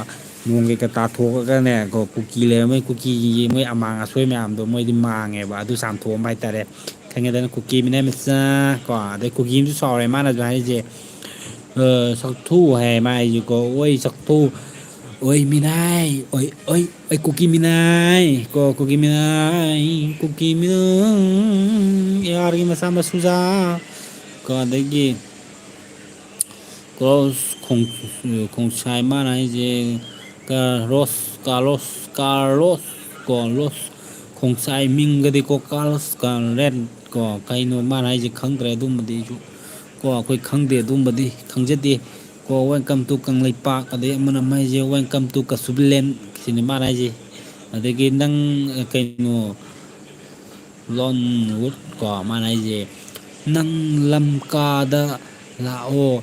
ꯅꯣꯡ ꯀꯩꯀꯥ ꯇꯥꯊꯣꯛꯑꯒꯅꯦ ꯀꯣ, ꯀꯨꯀꯤ ꯂꯩꯔꯝꯕꯒꯤ ꯀꯨꯀꯤꯒꯤ ꯃꯣꯏ ꯑꯃꯥꯡ ꯑꯁꯣꯏ ꯃꯌꯥꯝꯗꯣ ꯃꯣꯏꯗꯤ ꯃꯥꯡꯉꯦꯕ꯫ ꯑꯗꯨ ꯆꯥꯝꯊꯣꯛꯑꯝꯕ ꯍꯥꯏꯇꯥꯔꯦ꯫ ꯈꯪꯉꯦꯗꯅ, ꯀꯨꯀꯤ ꯃꯤꯅꯥꯏ ꯃꯆꯥ ꯀꯣ, ꯑꯗꯩ ꯀꯨꯀꯤ ꯑꯃꯁꯨ ꯁꯥꯎꯔꯦ ꯃꯥꯅꯁꯨ ꯍꯥꯏꯔꯤꯁꯦ꯫ ꯑ, ꯆꯥꯛꯊꯨ ꯍꯥꯏ ꯃꯥ ꯑꯩꯁꯦꯀꯣ, "ꯑꯣꯏ ꯆꯥꯛꯊꯨ, ꯑꯣꯏ ꯃꯤꯅꯥꯏ, ꯑꯣꯏ, ꯑꯣꯏ, ꯑꯣꯏ ꯀꯨꯀꯤ ꯃꯤꯅꯥꯏ, ꯀꯣ ꯀꯨꯀꯤ ꯃꯤꯅꯥꯏ, ꯀꯨꯀꯤ ꯃꯤꯅꯥꯏ, ꯑꯦ ꯑꯥꯔꯒꯤ ꯃꯆꯥ ꯃꯁꯨꯖꯥ", ꯀꯣ ꯑꯗꯒꯤ ꯀ꯭ꯂꯣꯁ ꯈꯣꯡ-, ꯈꯣꯡꯁꯥꯏ ꯃꯥꯅ ꯍꯥꯏꯁꯦ, ꯀꯥꯔꯂꯣꯁ, ꯀꯥꯔꯂꯣꯁ, ꯀꯥꯔꯂꯣꯁ, ꯀꯣ ꯂꯣꯁ ꯈꯣꯡꯁꯥꯏ ꯃꯤꯡꯒꯗꯤꯀꯣ, ꯀꯥꯔꯂꯣꯁ ꯀꯥꯔꯂꯦꯟ ꯀꯣ, ꯀꯩꯅꯣ ꯃꯥꯅ ꯍꯥꯏꯁꯦ ꯈꯪꯗ꯭ꯔꯦ ꯑꯗꯨꯝꯕꯗꯤ ꯑꯩꯁꯨ꯫ ꯀꯣ ꯑꯩꯈꯣꯏ ꯈꯪꯗꯦ ꯑꯗꯨꯝꯕꯗꯤ, ꯈꯪꯖꯗꯦ꯫ ꯀꯣ welcome to ꯀꯪꯂꯩꯄꯥꯛ, ꯑꯗꯩ ꯑꯃꯅ ꯑꯃ ꯍꯥꯏꯁꯦ welcome to ꯀꯁꯨꯕꯤꯂꯦꯟ ꯁꯤꯅꯤ ꯃꯥꯅ ꯍꯥꯏꯁꯦ꯫ ꯑꯗꯒꯤ ꯅꯪ, ꯑ, ꯀꯩꯅꯣ, ꯂꯣꯟꯋꯨꯠ ꯀꯣ ꯃꯥꯅ ꯍꯥꯏꯁꯦ, "ꯅꯪ ꯂꯝꯀꯥꯗ ꯂꯥꯛꯑꯣ"꯫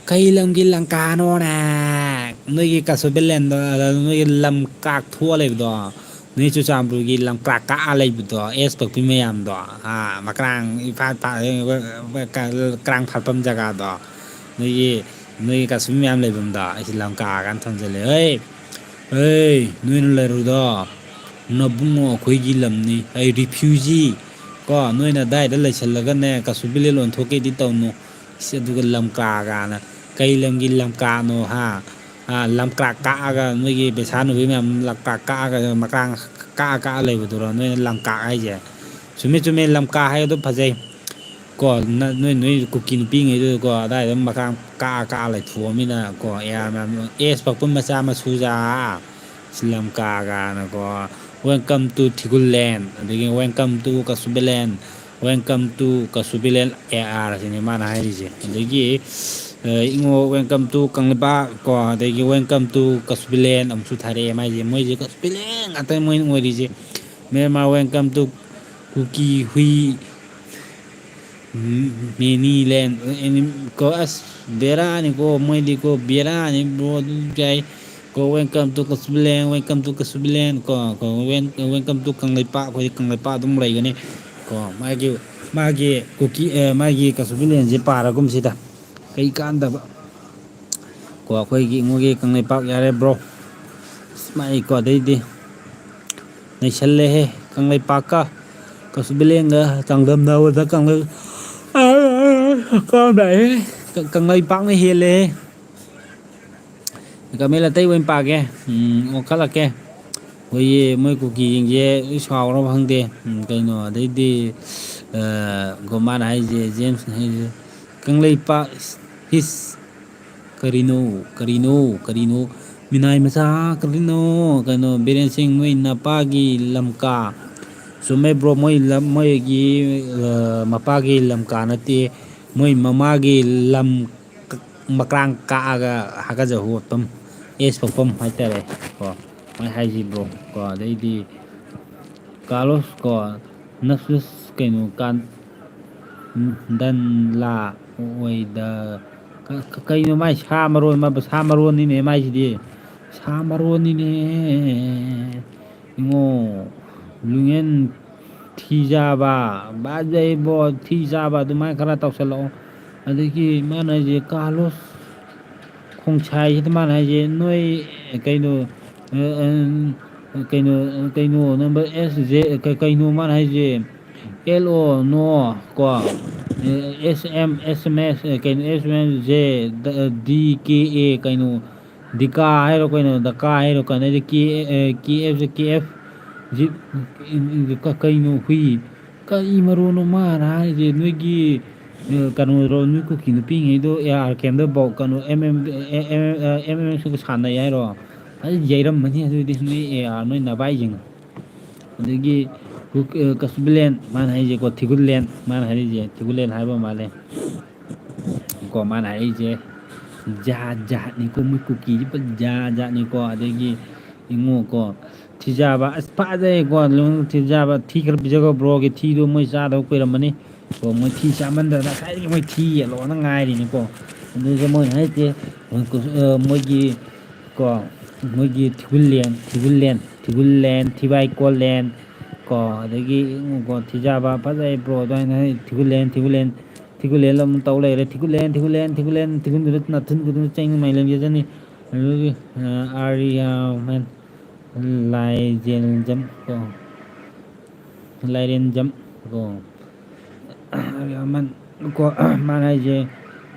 ꯀꯩ ꯂꯝꯒꯤ ꯂꯪꯀꯥꯅꯣꯅꯦ? ꯅꯣꯏꯒꯤ ꯀꯁꯨꯕꯤꯂꯦꯟꯗꯣ, ꯑꯗ ꯅꯣꯏꯒꯤ ꯂꯝ ꯀꯥꯛ ꯊꯣꯛꯑ ꯂꯩꯕꯗꯣ, ꯅꯣꯏ ꯆꯨꯔꯆꯥꯟꯄꯨꯔꯒꯤ ꯂꯝꯀ꯭ꯔꯥꯛ ꯀꯛꯑ ꯂꯩꯕꯗꯣ, ꯑꯦꯁ ꯄꯛꯄꯤ ꯃꯌꯥꯝꯗꯣ, ꯑꯥ, ꯃꯀ꯭ꯔꯥꯡ ꯏꯐꯥꯠ ꯐꯥꯠ-, ꯀ-, ꯀ꯭ꯔꯥꯡ ꯐꯥꯠꯐꯝ ꯖꯒꯥꯗꯣ, ꯅꯣꯏꯒꯤ, ꯅꯣꯏꯒꯤ ꯀꯥꯁꯃꯤꯔ ꯃꯌꯥꯝ ꯂꯩꯐꯝꯗꯣ, ꯑꯩꯁꯦ ꯂꯝꯀꯥ ꯀꯥꯏꯅ ꯊꯣꯟꯖꯜꯂꯦ꯫ "ꯍꯩ, ꯍꯩ, ꯅꯣꯏꯅ ꯂꯩꯔꯨꯗꯣ, ꯅꯕꯨꯡꯉꯣ ꯑꯩꯈꯣꯏꯒꯤ ꯂꯝꯅꯤ, ꯑꯩ ꯔꯤꯐ꯭ꯌꯨꯖꯤ ꯀꯣ, ꯅꯣꯏꯅ ꯑꯗꯥꯏꯗ ꯂꯩꯁꯜꯂꯒꯅꯦ, ꯀꯁꯨꯕꯤꯂꯦꯟ ꯑꯣꯟꯊꯣꯛꯀꯦꯗꯤ ꯇꯧꯅꯨ"꯫ ꯁꯤ ꯑꯗꯨꯒ ꯂꯝꯀꯥ ꯀꯥꯏꯅ, ꯀꯩ ꯂꯝꯒꯤ ꯂꯝꯀꯥꯅꯣ ꯍꯥ? ꯑꯥ, ꯂꯝꯀ꯭ꯔꯥꯛ ꯀꯛꯑꯒ ꯅꯣꯏꯒꯤ ꯕꯦꯁꯥ ꯅꯨꯄꯤ ꯃꯌꯥꯝ ꯂꯝꯀ꯭ꯔꯥꯛ ꯀꯛꯑꯒ ꯃꯀ꯭ꯔꯥꯡ ꯀꯛꯑ ꯀꯛꯑ ꯂꯩꯕꯗꯨꯔꯣ ꯅꯣꯏꯅ ꯂꯝꯀꯥꯛ ꯍꯥꯏꯁꯦ? ꯆꯨꯝꯃꯦ, ꯆꯨꯝꯃꯦ, ꯂꯝꯀꯥ ꯍꯥꯏ ꯑꯗꯨ ꯐꯖꯩ꯫ ꯀꯣ, ꯅ-, ꯅꯣꯏ, ꯅꯣꯏ ꯀꯨꯀꯤ ꯅꯨꯄꯤꯉꯩꯗꯨꯗꯀꯣ, ꯑꯗꯥꯏꯗ ꯃꯈꯥ ꯀꯥ, ꯀꯥ ꯂꯩꯊꯣꯛꯑꯃꯤꯅ ꯀꯣ, ꯑꯦ ꯑꯥꯔ ꯃꯌꯥꯝ, ꯑꯦꯁ ꯄꯛꯄ ꯃꯆꯥ ꯃꯁꯨꯖꯥ, ꯁ꯭ꯔꯤꯂꯪꯀꯥꯒꯥꯅꯀꯣ, "Welcome to ꯊꯤꯒꯨꯜꯂꯦꯟ", ꯑꯗꯒꯤ "Welcome to ꯀꯁꯨꯕꯤꯂꯦꯟ", "Welcome to ꯀꯁꯨꯕꯤꯂꯦꯟ ꯑꯦ ꯑꯥꯔ" ꯁꯤꯅꯤ ꯃꯥꯅ ꯍꯥꯏꯔꯤꯁꯦ꯫ ꯑꯗꯒꯤ, ꯑ, ꯏꯉꯣ, "Welcome to ꯀꯪꯂꯩꯄꯥꯛ" ꯀꯣ, ꯑꯗꯒꯤ "Welcome to ꯀꯁꯨꯕꯤꯂꯦꯟ" ꯑꯃꯨꯛꯁꯨ ꯊꯥꯔꯛꯑꯦ ꯃꯥꯏꯁꯦ꯫ ꯃꯣꯏꯁꯦ ꯀꯁꯨꯕꯤꯂꯦꯟ ꯉꯥꯛꯇꯅꯤ ꯃꯣꯏꯅ ꯑꯣꯏꯔꯤꯁꯦ꯫ "Myanmar, welcome to ꯀꯨꯀꯤ ꯍꯨꯏ ꯃꯦꯅꯤ ꯂꯦꯟ", ꯀꯣ, ꯑꯁ, ꯕꯦꯔꯥꯅꯤꯀꯣ, ꯃꯣꯏꯗꯤꯀꯣ, ꯕꯦꯔꯥꯅꯤ, ꯕ꯭ꯔꯣ, ꯑꯗꯨ ꯌꯥꯏ꯫ ꯀꯣ, "Welcome to ꯀꯁꯨꯕꯤꯂꯦꯟ, welcome to ꯀꯁꯨꯕꯤꯂꯦꯟ", ꯀꯣ, ꯀꯣ, "Wel-, welcome to ꯀꯪꯂꯩꯄꯥꯛ", ꯑꯩꯈꯣꯏꯗꯤ ꯀꯪꯂꯩꯄꯥꯛ ꯑꯗꯨꯝ ꯂꯩꯒꯅꯤ꯫ ꯀꯣ, ꯃꯥꯒꯤ, ꯃꯥꯒꯤ ꯀꯨꯀꯤ, ꯑꯦ, ꯃꯥꯒꯤ ꯀꯁꯨꯕꯤꯂꯦꯟꯁꯦ ꯄꯥꯔꯒꯨꯝꯁꯤꯗ꯫ ꯀꯩ ꯀꯥꯟꯗꯕ꯫ ꯀꯣ, ꯑꯩꯈꯣꯏꯒꯤ ꯏꯉꯣꯒꯤ ꯀꯪꯂꯩꯄꯥꯛ ꯌꯥꯔꯦ, ꯕ꯭ꯔꯣ꯫ ꯑꯁ, ꯃꯥꯏ ꯀꯣ, ꯑꯗꯩꯗꯤ ꯅꯩꯁꯜꯂꯦꯍꯦ, ꯀꯪꯂꯩꯄꯥꯛꯀ ꯀꯁꯨꯕꯤꯂꯦꯟꯒ ꯆꯥꯡꯗꯝꯅꯕꯗ ꯀꯪꯂꯩ-, ꯀꯥꯡꯗꯥꯏꯍꯦ, ꯀ-, ꯀꯪꯂꯩꯄꯥꯛꯅ ꯍꯦꯜꯂꯦꯍꯦ꯫ ꯀꯃꯦꯟ ꯑꯇꯩ ꯑꯣꯏꯅ ꯄꯥꯒꯦ꯫ ꯎꯝ, ꯑꯣꯟꯈꯠꯂꯛꯀꯦ꯫ ꯑꯩꯈꯣꯏꯒꯤ ꯃꯣꯏ ꯀꯨꯀꯤꯁꯤꯡꯁꯦ ꯂꯣꯏ ꯁꯥꯎꯔꯕ ꯈꯪꯗꯦ꯫ ꯎꯝ, ꯀꯩꯅꯣ, ꯑꯗꯩꯗꯤ, ꯑ, ꯀꯣ, ꯃꯥꯅ ꯍꯥꯏꯁꯦ, ꯖꯦꯝꯁꯅ ꯍꯥꯏꯁꯦ, "ꯀꯪꯂꯩꯄꯥꯛ ꯍꯤꯁ, ꯀꯔꯤꯅꯣ, ꯀꯔꯤꯅꯣ, ꯀꯔꯤꯅꯣ, ꯃꯤꯅꯥꯏ ꯃꯆꯥ, ꯀꯔꯤꯅꯣ?" ꯀꯩꯅꯣ, ꯕꯤꯔꯦꯟ ꯁꯤꯡ, "ꯃꯣꯏ ꯅꯄꯥꯒꯤ ꯂꯝꯀꯥ"꯫ ꯆꯨꯝꯃꯦ, ꯕ꯭ꯔꯣ, ꯃꯣꯏ ꯂꯝ, ꯃꯣꯏꯒꯤ, ꯑ, ꯃꯄꯥꯒꯤ ꯂꯝꯀꯥ ꯅꯠꯇꯦ, ꯃꯣꯏ ꯃꯃꯥꯒꯤ ꯂꯝ ꯃꯀ꯭ꯔꯥꯡ ꯀꯛꯑꯒ ꯍꯥꯒꯠꯆ ꯍꯣꯠꯐꯝ, ꯑꯦꯁ ꯄꯛꯐꯝ ꯍꯥꯏꯇꯥꯔꯦ ꯀꯣ, ꯃꯣꯏ ꯍꯥꯏꯁꯤꯕ꯭ꯔꯣ ꯀꯣ꯫ ꯑꯗꯩꯗꯤ ꯀꯥꯔꯂꯣꯁ ꯀꯣ, ꯅꯁꯨꯁ ꯀꯩꯅꯣ, ꯀꯥꯟ-, ꯗꯟꯂꯥ ꯑꯣꯏꯗ-, ꯀ-, ꯀ-, ꯀꯩꯅꯣ ꯃꯥꯏ ꯁꯥ ꯃꯔꯣꯟ, ꯃꯥ ꯁꯥ ꯃꯔꯣꯟꯅꯤꯅꯦ ꯃꯥꯏꯁꯤꯗꯤ, ꯁꯥ ꯃꯔꯣꯟꯅꯤꯅꯦ꯫ ꯏꯉꯣ, ꯂꯨꯌꯦꯟ ꯊꯤꯖꯥꯕ, ꯕꯥꯖꯩꯕꯣ, ꯊꯤꯖꯥꯕ ꯑꯗꯨꯃꯥꯏꯅ ꯈꯔ ꯇꯧꯁꯜꯂꯛꯑꯣ꯫ ꯑꯗꯒꯤ ꯃꯥꯅ ꯍꯥꯏꯁꯦ, ꯀꯥꯔꯂꯣꯁ ꯈꯣꯡꯁꯥꯏꯁꯤꯗ ꯃꯥꯅ ꯍꯥꯏꯁꯦ, ꯅꯣꯏ ꯀꯩꯅꯣ, ꯑ, ꯑ, ꯀꯩꯅꯣ, ꯀꯩꯅꯣ, number S J, ꯀ-, ꯀꯩꯅꯣ ꯃꯥꯅ ꯍꯥꯏꯁꯦ, L O, no, ꯀꯣ, S M, S M S, ꯀꯩꯅꯣ, S M S J, D K A, ꯀꯩꯅꯣ, ꯗꯤꯀꯥ ꯍꯥꯏꯔꯣ ꯀꯩꯅꯣ, ꯗꯀꯥ ꯍꯥꯏꯔꯣ ꯀꯩꯅꯣ, ꯑꯗꯩꯗꯤ K, ꯑꯦ, K F, K F, G-, ꯀ-, ꯀꯩꯅꯣ, ꯍꯨꯏ, ꯀꯔꯤ ꯃꯔꯣꯟꯅꯣ ꯃꯥꯅ ꯍꯥꯏꯁꯦ? ꯅꯣꯏꯒꯤ, ꯑ, ꯀꯩꯅꯣꯗꯣ, ꯅꯣꯏ ꯀꯨꯀꯤ ꯅꯨꯄꯤꯉꯩꯗꯣ ꯑꯦ ꯑꯥꯔ ꯀꯦꯝꯗ ꯕꯥꯎ ꯀꯩꯅꯣ, ꯑꯦꯝ ꯑꯦꯝ, ꯑꯦ, ꯑꯦꯝ ꯑꯦꯝ, ꯑ, ꯑꯦꯝ ꯑꯦꯝ ꯑꯦꯁꯀ ꯁꯥꯟꯅꯩ ꯍꯥꯏꯔꯣ? ꯐꯖꯅ ꯌꯩꯔꯝꯃꯅꯤ ꯑꯗꯨꯗꯤ ꯅꯣꯏ ꯑꯦ ꯑꯥꯔ, ꯅꯣꯏ ꯅꯚꯥꯏꯁꯤꯡꯅ꯫ ꯑꯗꯒꯤ ꯀꯨꯛ-, ꯑ, ꯀꯁꯨꯕꯤꯂꯦꯟ ꯃꯥꯅ ꯍꯥꯏꯁꯦꯀꯣ, ꯊꯤꯒꯨꯜꯂꯦꯟ ꯃꯥꯅ ꯍꯥꯏꯔꯤꯁꯦ, ꯊꯤꯒꯨꯜꯂꯦꯟ ꯍꯥꯏꯕ ꯃꯥꯜꯂꯦ꯫ ꯀꯣ ꯃꯥꯅ ꯍꯥꯏꯔꯛꯏꯁꯦ ꯖꯥꯠ ꯖꯥꯠꯅꯤꯀꯣ, ꯃꯣꯏ ꯀꯨꯀꯤꯁꯦ ꯄꯨꯔꯥ ꯖꯥꯠ ꯖꯥꯠꯅꯤꯀꯣ꯫ ꯑꯗꯒꯤ ꯏꯉꯣꯀꯣ, ꯊꯤꯖꯥꯕ, ꯑꯁ ꯐꯖꯩꯀꯣ, ꯂꯣꯏꯅ ꯊꯤꯖꯥꯕ, ꯊꯤ ꯈꯔ ꯄꯤꯖꯈꯣ ꯕ꯭ꯔꯣꯒꯤ ꯊꯤꯗꯣ, ꯃꯣꯏ ꯆꯥꯗꯕ ꯀꯨꯏꯔꯝꯃꯅꯤ꯫ ꯀꯣ ꯃꯣꯏ ꯊꯤ ꯆꯥꯃꯟꯗꯅ ꯉꯁꯥꯏꯗꯒꯤ ꯃꯣꯏ ꯊꯤ ꯌꯦꯜꯂꯣꯅ ꯉꯥꯏꯔꯤꯅꯤꯀꯣ꯫ ꯑꯗꯨꯒ ꯃꯣꯏꯅ ꯍꯥꯏꯁꯦ, ꯃꯣꯏ ꯀꯨ-, ꯑ, ꯃꯣꯏꯒꯤ ꯀꯣ, ꯃꯣꯏꯒꯤ ꯊꯤꯒꯨꯜꯂꯦꯟ, ꯊꯤꯒꯨꯜꯂꯦꯟ, ꯊꯤꯒꯨꯜꯂꯦꯟ, ꯊꯤꯕꯥꯏ ꯀꯣꯜꯂꯦꯟ ꯀꯣ, ꯑꯗꯒꯤ ꯀꯣ, ꯊꯤꯖꯥꯕ ꯐꯖꯩ ꯕ꯭ꯔꯣ ꯑꯗꯨꯃꯥꯏꯅ ꯍꯥꯏ, ꯊꯤꯒꯨꯜꯂꯦꯟ, ꯊꯤꯒꯨꯜꯂꯦꯟ, ꯊꯤꯒꯨꯜꯂꯦꯟ ꯑꯗꯨꯝ ꯇꯧ ꯂꯩꯔꯦ꯫ ꯊꯤꯒꯨꯜꯂꯦꯟ, ꯊꯤꯒꯨꯜꯂꯦꯟ, ꯊꯤꯒꯨꯜꯂꯦꯟ, ꯊꯤꯒꯨꯜꯗꯨꯗ ꯅꯥꯊꯨꯟ ꯈꯨꯗꯤꯡꯃꯛ ꯆꯩꯅ ꯃꯥꯏꯂꯦꯟ ꯌꯦꯠꯆꯅꯤ꯫ ꯑꯗꯨꯒꯤ, ꯑ, ꯑꯥꯔꯤꯌꯥꯃꯦꯟ ꯂꯥꯏꯖꯦꯟꯖꯝ ꯀꯣ, ꯂꯥꯏꯔꯦꯟꯖꯝ ꯀꯣ, ꯑꯥꯔꯤꯌꯥꯃꯦꯟ ꯀꯣ, ꯃꯥꯅ ꯍꯥꯏꯁꯦ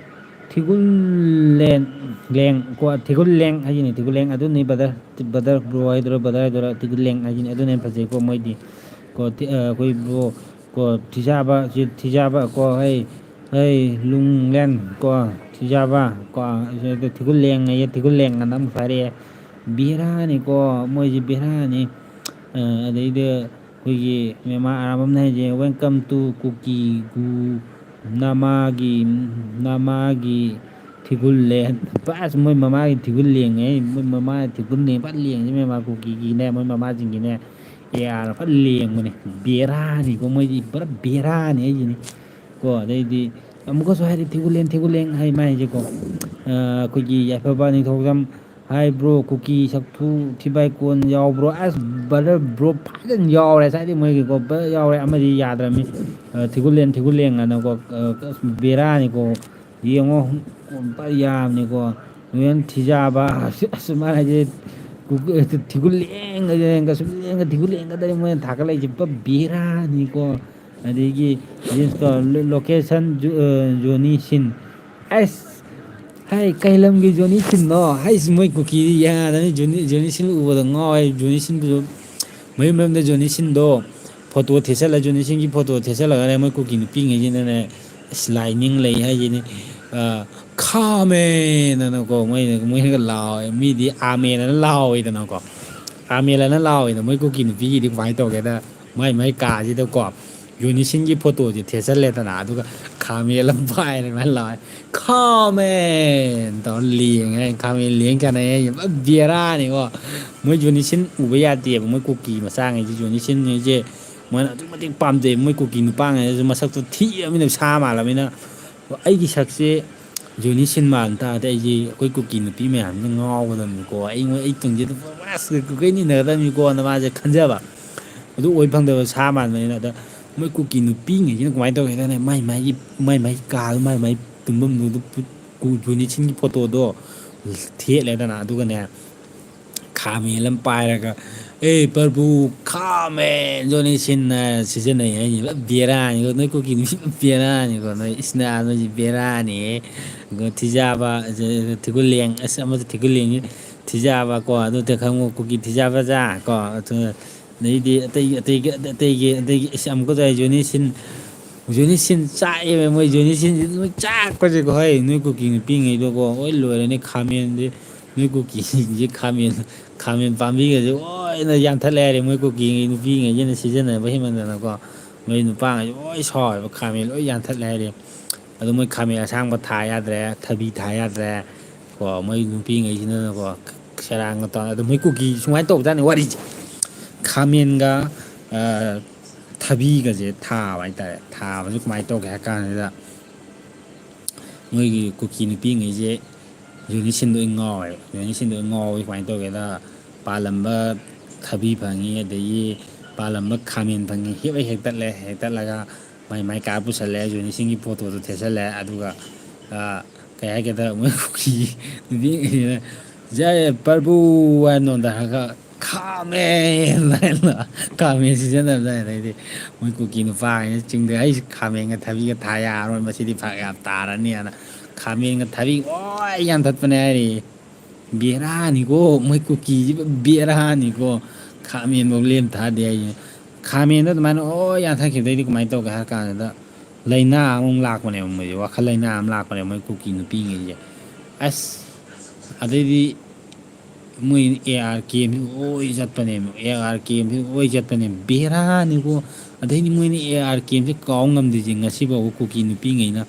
ꯊꯤꯒꯨꯜꯂꯦꯟ, ꯂꯦꯡ ꯀꯣ, ꯊꯤꯒꯨꯜꯂꯦꯡ ꯍꯥꯏꯁꯤꯅꯤ, ꯊꯤꯒꯨꯜꯂꯦꯡ ꯑꯗꯨꯅꯤ ꯕ꯭ꯔꯗꯔ, ꯕ꯭ꯔꯗꯔ ꯕ꯭ꯔꯣ ꯍꯥꯏꯗꯣꯏꯔꯥ, ꯕ꯭ꯔꯗꯔ ꯍꯥꯏꯗꯣꯏꯔꯥ, ꯊꯤꯒꯨꯜꯂꯦꯡ ꯍꯥꯏꯁꯤꯅꯤ, ꯑꯗꯨꯅ ꯍꯦꯟꯅ ꯐꯖꯩꯀꯣ ꯃꯣꯏꯗꯤ꯫ ꯀꯣ, ꯊꯤ-, ꯑ, ꯑꯩꯈꯣꯏ ꯕ꯭ꯔꯣ ꯀꯣ, ꯊꯤꯖꯥꯕ, ꯁꯤ ꯊꯤꯖꯥꯕ ꯀꯣ, ꯍꯩ, ꯍꯩ, ꯂꯨꯡꯂꯦꯟ ꯀꯣ, ꯊꯤꯖꯥꯕ ꯀꯣ, ꯊꯤꯒꯨꯜꯂꯦꯡ ꯍꯥꯏꯌꯦ, ꯊꯤꯒꯨꯜꯂꯦꯡ ꯑꯅ ꯑꯃꯨꯛ ꯍꯥꯏꯔꯛꯑꯦ꯫ ꯕꯦꯔꯥꯅꯤꯀꯣ, ꯃꯣꯏꯁꯦ ꯕꯦꯔꯥꯅꯤ꯫ ꯑ, ꯑꯗꯩꯗ ꯑꯩꯈꯣꯏꯒꯤ ꯃꯦꯃꯥ ꯑꯔꯥꯝ ꯑꯃꯅ ꯍꯥꯏꯁꯦ, "Welcome to ꯀꯨꯀꯤ ꯒꯨ ꯅꯃꯥꯒꯤ, ꯅꯃꯥꯒꯤ ꯊꯤꯒꯨꯜꯂꯦꯟ"꯫ ꯄꯨꯔꯥ ꯃꯣꯏ ꯃꯃꯥꯒꯤ ꯊꯤꯒꯨꯜ ꯂꯦꯡꯉꯦ, ꯃꯣꯏ ꯃꯃꯥꯒꯤ ꯊꯤꯒꯨꯜꯅꯦ ꯐꯖꯅ ꯂꯦꯡꯉꯤꯁꯦ, ꯃꯦꯃꯥ ꯀꯨꯀꯤꯒꯤꯅꯦ, ꯃꯣꯏ ꯃꯃꯥꯁꯤꯡꯒꯤꯅꯦ꯫ ꯑꯦ ꯑꯥꯔ ꯐꯖꯅ ꯂꯦꯡꯕꯅꯦ꯫ ꯕꯦꯔꯥꯅꯤꯀꯣ, ꯃꯣꯏꯗꯤ ꯄꯨꯔꯥ ꯕꯦꯔꯥꯅꯤ ꯍꯥꯏꯁꯤꯅꯤ꯫ ꯀꯣ, ꯑꯗꯩꯗꯤ ꯑꯃꯨꯛꯀꯁꯨ ꯍꯥꯏꯔꯤ, "ꯊꯤꯒꯨꯜꯂꯦꯟ, ꯊꯤꯒꯨꯜꯂꯦꯟ" ꯍꯥꯏ ꯃꯥ ꯍꯥꯏꯁꯦꯀꯣ꯫ ꯑ, ꯑꯩꯈꯣꯏꯒꯤ ꯌꯥꯏꯐꯕ ꯅꯤꯡꯊꯧꯖꯝ, "Hi bro, ꯀꯨꯀꯤ ꯁꯛꯊꯨ ꯊꯤꯕꯥꯏ ꯀꯣꯟ ꯌꯥꯎꯕ꯭ꯔꯣ?" ꯑꯁ, ꯕ꯭ꯔꯗꯔ, ꯕ꯭ꯔꯣ ꯐꯖꯅ ꯌꯥꯎꯔꯦ ꯉꯁꯥꯏꯗꯤ ꯃꯣꯏꯒꯤꯀꯣ, ꯐꯖꯅ ꯌꯥꯎꯔꯦ꯫ ꯑꯃꯗꯤ ꯌꯥꯗ꯭ꯔꯕꯅꯤ꯫ ꯑ, ꯊꯤꯒꯨꯜꯂꯦꯟ, ꯊꯤꯒꯨꯜꯂꯦꯟ ꯑꯅꯀꯣ, ꯑ, ꯑꯁ, ꯕꯦꯔꯥꯅꯤꯀꯣ꯫ ꯌꯦꯡꯉꯣ, ꯐꯖꯅ ꯌꯥꯝꯅꯤꯀꯣ꯫ ꯅꯣꯏꯅ ꯊꯤꯖꯥꯕ, ꯑꯁ, ꯑꯁ, ꯃꯥꯅ ꯍꯥꯏꯁꯦ, ꯀꯨ-, ꯊꯤꯒꯨꯜꯂꯦꯟꯒ, ꯂꯦꯟꯒ, ꯁꯨꯝ ꯂꯦꯟꯒ, ꯊꯤꯒꯨꯜꯂꯦꯟꯒ ꯇꯧꯔꯦ ꯃꯣꯏꯅ ꯊꯥꯒꯠꯂꯛꯏꯁꯦ꯫ ꯄꯨꯔꯥ ꯕꯦꯔꯥꯅꯤꯀꯣ꯫ ꯑꯗꯒꯤ ꯖꯤꯟꯁꯇꯣ, ꯂꯣ-, ꯂꯣꯀꯦꯁꯟ ꯖꯨ-, ꯑ, ꯖꯣꯅꯤ ꯁꯤꯟ꯫ ꯑꯁ! ꯍꯥꯏ, ꯀꯩ ꯂꯝꯒꯤ ꯖꯣꯅꯤ ꯁꯤꯟꯅꯣ? ꯍꯥꯏꯁ, ꯃꯣꯏ ꯀꯨꯀꯤꯗꯤ ꯌꯥꯗꯕꯅꯤ꯫ ꯖꯣꯅꯤ, ꯖꯣꯅꯤ ꯁꯤꯟ ꯎꯕꯗ ꯉꯥꯎꯋꯦ꯫ ꯖꯣꯅꯤ ꯁꯤꯟꯗꯨꯁꯨ ꯃꯌꯨꯝ ꯃꯌꯨꯝꯗ ꯖꯣꯅꯤ ꯁꯤꯟꯗꯣ, ꯐꯣꯇꯣ ꯊꯦꯠꯆꯜꯂ, ꯖꯣꯅꯤ ꯁꯤꯟꯒꯤ ꯐꯣꯇꯣ ꯊꯦꯠꯆꯜꯂꯒꯅꯦ, ꯃꯣꯏ ꯀꯨꯀꯤ ꯅꯨꯄꯤꯉꯩꯁꯤꯅꯅꯦ, ꯑꯁ, ꯂꯥꯏꯅꯤꯡ ꯂꯩ ꯍꯥꯏꯁꯤꯅꯤ, "ꯈꯥꯃꯦꯟ" ꯑꯅꯀꯣ, ꯃꯣꯏꯅ, ꯃꯣꯏꯅꯒ ꯂꯥꯎꯋꯦ, ꯃꯤꯗꯤ "ꯑꯥꯃꯦꯟ" ꯑꯅ ꯂꯥꯎꯋꯦꯗꯅꯀꯣ, "ꯑꯥꯃꯦꯟ" ꯑꯅ ꯂꯥꯎꯋꯦꯗ, ꯃꯣꯏ ꯀꯨꯀꯤ ꯅꯨꯄꯤꯒꯤꯗꯤ ꯀꯃꯥꯏꯅ ꯇꯧꯒꯦꯗ, ꯃꯥꯏ ꯃꯥꯏ ꯀꯥꯁꯤꯗꯀꯣ, ꯖꯣꯅꯤ ꯁꯤꯟꯒꯤ ꯐꯣꯇꯣꯁꯦ ꯊꯦꯠꯆꯜꯂꯦꯗꯅ, ꯑꯗꯨꯒ ꯈꯥꯃꯦꯟ ꯑꯃ ꯄꯥꯏꯔꯦ, ꯑꯗꯨꯃꯥꯏꯅ ꯂꯥꯎꯋꯦ, "ꯈꯥꯃꯦꯟ" ꯇꯧꯔ ꯂꯦꯡꯉꯦ, ꯈꯥꯃꯦꯟ ꯂꯦꯡ ꯁꯥꯟꯅꯩ, ꯄꯨꯔꯥ ꯕꯦꯔꯥꯅꯤꯀꯣ꯫ ꯃꯣꯏ ꯖꯣꯅꯤ ꯁꯤꯟ ꯎꯕ ꯌꯥꯗꯦꯕ, ꯃꯣꯏ ꯀꯨꯀꯤ ꯃꯆꯥꯉꯩꯁꯦ, ꯖꯣꯅꯤ ꯁꯤꯟꯉꯩꯁꯦ, ꯃꯣꯏꯅ ꯑꯗꯨꯛꯀꯤ ꯃꯇꯤꯛ ꯄꯥꯝꯖꯩ, ꯃꯣꯏ ꯀꯨꯀꯤ ꯅꯨꯄꯥꯉꯩꯁꯨ ꯃꯁꯛꯇꯣ ꯊꯤꯔꯕꯅꯤꯅ, ꯁꯥ ꯃꯥꯜꯂꯕꯅꯤꯅ, ꯑꯩꯒꯤ ꯁꯛꯁꯦ ꯖꯣꯅꯤ ꯁꯤꯟ ꯃꯥꯟ ꯇꯥꯔꯗꯤ, ꯑꯩꯁꯦ ꯑꯩꯈꯣꯏ ꯀꯨꯀꯤ ꯅꯨꯄꯤ ꯃꯌꯥꯝꯁꯤꯅ ꯉꯥꯎꯒꯗꯕꯅꯤꯀꯣ, ꯑꯩꯉꯣꯟ-, ꯑꯩ ꯇꯨꯡꯁꯤꯗ ꯑꯁ ꯀꯨꯀꯤꯅ ꯏꯟꯅꯒꯗꯕꯅꯤꯀꯣꯅ ꯃꯥꯁꯦ ꯈꯟꯖꯕ꯫ ꯑꯗꯨ ꯑꯣꯏ ꯐꯪꯗꯕ ꯁꯥ ꯃꯥꯟꯕꯅꯤꯅ꯫ ꯑꯗ ꯃꯣꯏ ꯀꯨꯀꯤ ꯅꯨꯄꯤꯉꯩꯁꯤꯅ ꯀꯃꯥꯏꯅ ꯇꯧꯒꯦ ꯍꯥꯏ ꯀꯥꯟꯗ, ꯃꯥꯏ ꯃꯥꯏꯒꯤ, ꯃꯥꯏ ꯃꯥꯏꯒꯤ ꯀꯥꯗ, ꯃꯥꯏ ꯃꯥꯏ ꯇꯨꯝꯐꯝꯗꯨꯗ ꯄꯨ-, ꯀꯨ-, ꯖꯣꯅꯤ ꯁꯤꯟꯒꯤ ꯐꯣꯇꯣꯗꯣ ꯊꯦꯠꯂꯦꯗꯅ, ꯑꯗꯨꯒꯅꯦ, ꯈꯥꯃꯦꯟ ꯑꯃ ꯄꯥꯏꯔꯒ, "ꯑꯦ ꯄ꯭ꯔꯚꯨ, ꯈꯥꯃꯦꯟ, ꯖꯣꯅꯤ ꯁꯤꯟ" ꯍꯥꯏꯅ ꯁꯤꯖꯤꯟꯅꯩ ꯍꯥꯏꯁꯤꯅꯤ꯫ ꯄꯨꯔꯥ ꯕꯦꯔꯥꯅꯤꯀꯣ, ꯅꯣꯏ ꯀꯨꯀꯤ ꯅꯨꯄꯤ ꯄꯨꯔꯥ ꯕꯦꯔꯥꯅꯤꯀꯣ, ꯅꯣꯏ ꯏꯁ ꯅꯥ ꯅꯣꯏꯁꯤ ꯕꯦꯔꯥꯅꯤꯍꯦ꯫ ꯊꯤꯖꯥꯕ, ꯊꯤꯒꯨꯂꯦꯡ, ꯑꯁ, ꯑꯃꯁꯨ ꯊꯤꯒꯨꯂꯦꯡꯁꯤ, ꯊꯤꯖꯥꯕ ꯀꯣ, ꯑꯗꯨ ꯈꯪꯉꯨ, ꯀꯨꯀꯤ ꯊꯤꯖꯥꯕ ꯖꯥ ꯀꯣ, ꯑꯗꯨ ꯑꯗꯩꯗꯤ ꯑꯇꯩ, ꯑꯇꯩꯒꯤ, ꯑꯇꯩꯒꯤ, ꯑꯇꯩꯒꯤ, ꯑꯁ, ꯑꯃꯨꯛꯀ ꯇꯧꯔꯦ, ꯖꯣꯅꯤ ꯁꯤꯟ, ꯖꯣꯅꯤ ꯁꯤꯟ ꯆꯥꯛꯑꯦꯕ, ꯃꯣꯏ ꯖꯣꯅꯤ ꯁꯤꯟꯁꯤ ꯂꯣꯏ ꯆꯥꯛꯄꯁꯦꯀꯣ, ꯍꯣꯏ, ꯅꯣꯏ ꯀꯨꯀꯤ ꯅꯨꯄꯤꯉꯩꯗꯣꯀꯣ, ꯂꯣꯏ ꯂꯣꯏꯔꯅꯤ, ꯈꯥꯃꯦꯟꯁꯦ, ꯅꯣꯏ ꯀꯨꯀꯤꯁꯤꯡꯁꯦ ꯈꯥꯃꯦꯟ, ꯈꯥꯃꯦꯟ ꯄꯥꯝꯕꯤꯒꯁꯦ ꯂꯣꯏꯅ ꯌꯥꯟꯊꯠꯂꯦ ꯍꯥꯏꯔꯦ, ꯃꯣꯏ ꯀꯨꯀꯤ ꯅꯨꯄꯤꯉꯩꯁꯤꯅ ꯁꯤꯖꯤꯟꯅꯕ ꯍꯦꯟꯃꯟꯗꯅꯀꯣ, ꯃꯣꯏ ꯅꯨꯄꯥꯉꯩꯁꯦ ꯂꯣꯏ ꯁꯥꯎꯋꯦꯕ, ꯈꯥꯃꯦꯟ ꯂꯣꯏ ꯌꯥꯟꯊꯠꯂꯦ ꯍꯥꯏꯔꯦ꯫ ꯑꯗꯣ ꯃꯣꯏ ꯈꯥꯃꯦꯟ ꯑꯁꯥꯡꯕ ꯊꯥ ꯌꯥꯗ꯭ꯔꯦ, ꯊꯕꯤ ꯊꯥ ꯌꯥꯗ꯭ꯔꯦ ꯀꯣ, ꯃꯣꯏ ꯅꯨꯄꯤꯉꯩꯁꯤꯅꯀꯣ, ꯁꯦꯔꯥꯟꯒ ꯇꯧꯔ, ꯑꯗꯣ ꯃꯣꯏ ꯀꯨꯀꯤ ꯁꯨꯃꯥꯏꯅ ꯇꯧꯕꯖꯥꯠꯅꯤ ꯋꯥꯔꯤꯁꯦ꯫ ꯈꯥꯃꯦꯟꯒ, ꯑ, ꯊꯕꯤꯒꯁꯦ ꯊꯥꯕ ꯍꯥꯏꯇꯥꯔꯦ꯫ ꯊꯥꯕꯁꯦ ꯀꯃꯥꯏꯅ ꯇꯧꯒꯦ ꯍꯥꯏ ꯀꯥꯟꯁꯤꯗ, ꯃꯣꯏꯒꯤ ꯀꯨꯀꯤ ꯅꯨꯄꯤꯉꯩꯁꯦ ꯖꯣꯅꯤ ꯁꯤꯟꯗꯣ ꯂꯣꯏ ꯉꯥꯎꯋꯦꯕ꯫ ꯖꯣꯅꯤ ꯁꯤꯟꯗꯣ ꯂꯣꯏ ꯉꯥꯎꯋꯦ꯫ ꯀꯃꯥꯏꯅ ꯇꯧꯒꯦꯗ, ꯄꯥꯜꯂꯝꯕ ꯊꯕꯤ ꯐꯪꯉꯤ, ꯑꯗꯒꯤ ꯄꯥꯜꯂꯝꯕ ꯈꯥꯃꯦꯟ ꯐꯪꯉꯤ, ꯍꯦꯛ ꯍꯦꯛ ꯍꯦꯛꯇꯠꯂꯦ꯫ ꯍꯦꯛꯇꯠꯂꯒ ꯃꯥꯏ ꯃꯥꯏ ꯀꯥ ꯄꯨꯁꯜꯂꯦ, ꯖꯣꯅꯤ ꯁꯤꯟꯒꯤ ꯐꯣꯇꯣꯗꯣ ꯊꯦꯠꯆꯜꯂꯦ꯫ ꯑꯗꯨꯒ, ꯑ, ꯀꯩ ꯍꯥꯏꯒꯦꯗ, ꯃꯣꯏ ꯀꯨꯀꯤ ꯅꯨꯄꯤꯉꯩꯁꯤꯅ, "ꯖꯥꯏ ꯄ꯭ꯔꯚꯨ" ꯍꯥꯏꯅ ꯅꯣꯟꯊꯔꯒ, "ꯈꯥꯃꯦꯟ" ꯍꯥꯏꯅ, ꯈꯥꯃꯦꯟ ꯁꯤꯖꯤꯟꯅꯕꯗ, ꯑꯗꯩꯗꯤ ꯃꯣꯏ ꯀꯨꯀꯤ ꯅꯨꯄꯥꯉꯩꯅ ꯆꯤꯡꯗ, "ꯑꯩ ꯈꯥꯃꯦꯟꯒ ꯊꯕꯤꯒ ꯊꯥ ꯌꯥꯔꯔꯣꯏ, ꯃꯁꯤꯗꯤ ꯐꯔꯛ ꯌꯥꯝ ꯇꯥꯔꯅꯤ" ꯍꯥꯏꯅ ꯈꯥꯃꯦꯟꯒ ꯊꯕꯤ ꯂꯣꯏ ꯌꯥꯟꯊꯠꯄꯅꯦ ꯍꯥꯏꯔꯤ꯫ ꯕꯦꯔꯥꯅꯤꯀꯣ, ꯃꯣꯏ ꯀꯨꯀꯤꯁꯤ ꯕꯦꯔꯥꯅꯤꯀꯣ꯫ ꯈꯥꯃꯦꯟꯐꯧ ꯂꯦꯝ ꯊꯥꯗꯦ ꯍꯥꯏꯁꯦ꯫ ꯈꯥꯃꯦꯟꯗꯣ ꯑꯗꯨꯃꯥꯏꯅ ꯑꯣ ꯌꯥꯟꯊꯛꯈꯤꯕꯗꯩꯗꯤ ꯀꯃꯥꯏꯅ ꯇꯧꯒꯦ ꯍꯥꯏꯔ ꯀꯥꯟꯗ, ꯂꯥꯏꯅꯥ ꯑꯃꯨꯛ ꯂꯥꯛꯄꯅꯦꯕ ꯃꯣꯏꯁꯦ, ꯋꯥꯈꯜ ꯂꯥꯏꯅꯥ ꯑꯃ ꯂꯥꯛꯄꯅꯦꯕ ꯃꯣꯏ ꯀꯨꯀꯤ ꯅꯨꯄꯤꯉꯩꯁꯦ꯫ ꯑꯁ, ꯑꯗꯩꯗꯤ ꯃꯣꯏ ꯑꯦ ꯑꯥꯔ ꯀꯦꯝꯁꯤ ꯂꯣꯏ ꯆꯠꯄꯅꯦꯕ, ꯑꯦ ꯑꯥꯔ ꯀꯦꯝꯁꯤ ꯂꯣꯏ ꯆꯠꯄꯅꯦꯕ, ꯕꯦꯔꯥꯅꯤꯀꯣ꯫ ꯑꯗꯩꯗꯤ ꯃꯣꯏꯅ ꯑꯦ ꯑꯥꯔ ꯀꯦꯝꯁꯦ ꯀꯥꯎ ꯉꯝꯗ꯭ꯔꯤꯁꯦ ꯉꯁꯤꯐꯥꯎꯕ ꯀꯨꯀꯤ ꯅꯨꯄꯤꯉꯩꯅ꯫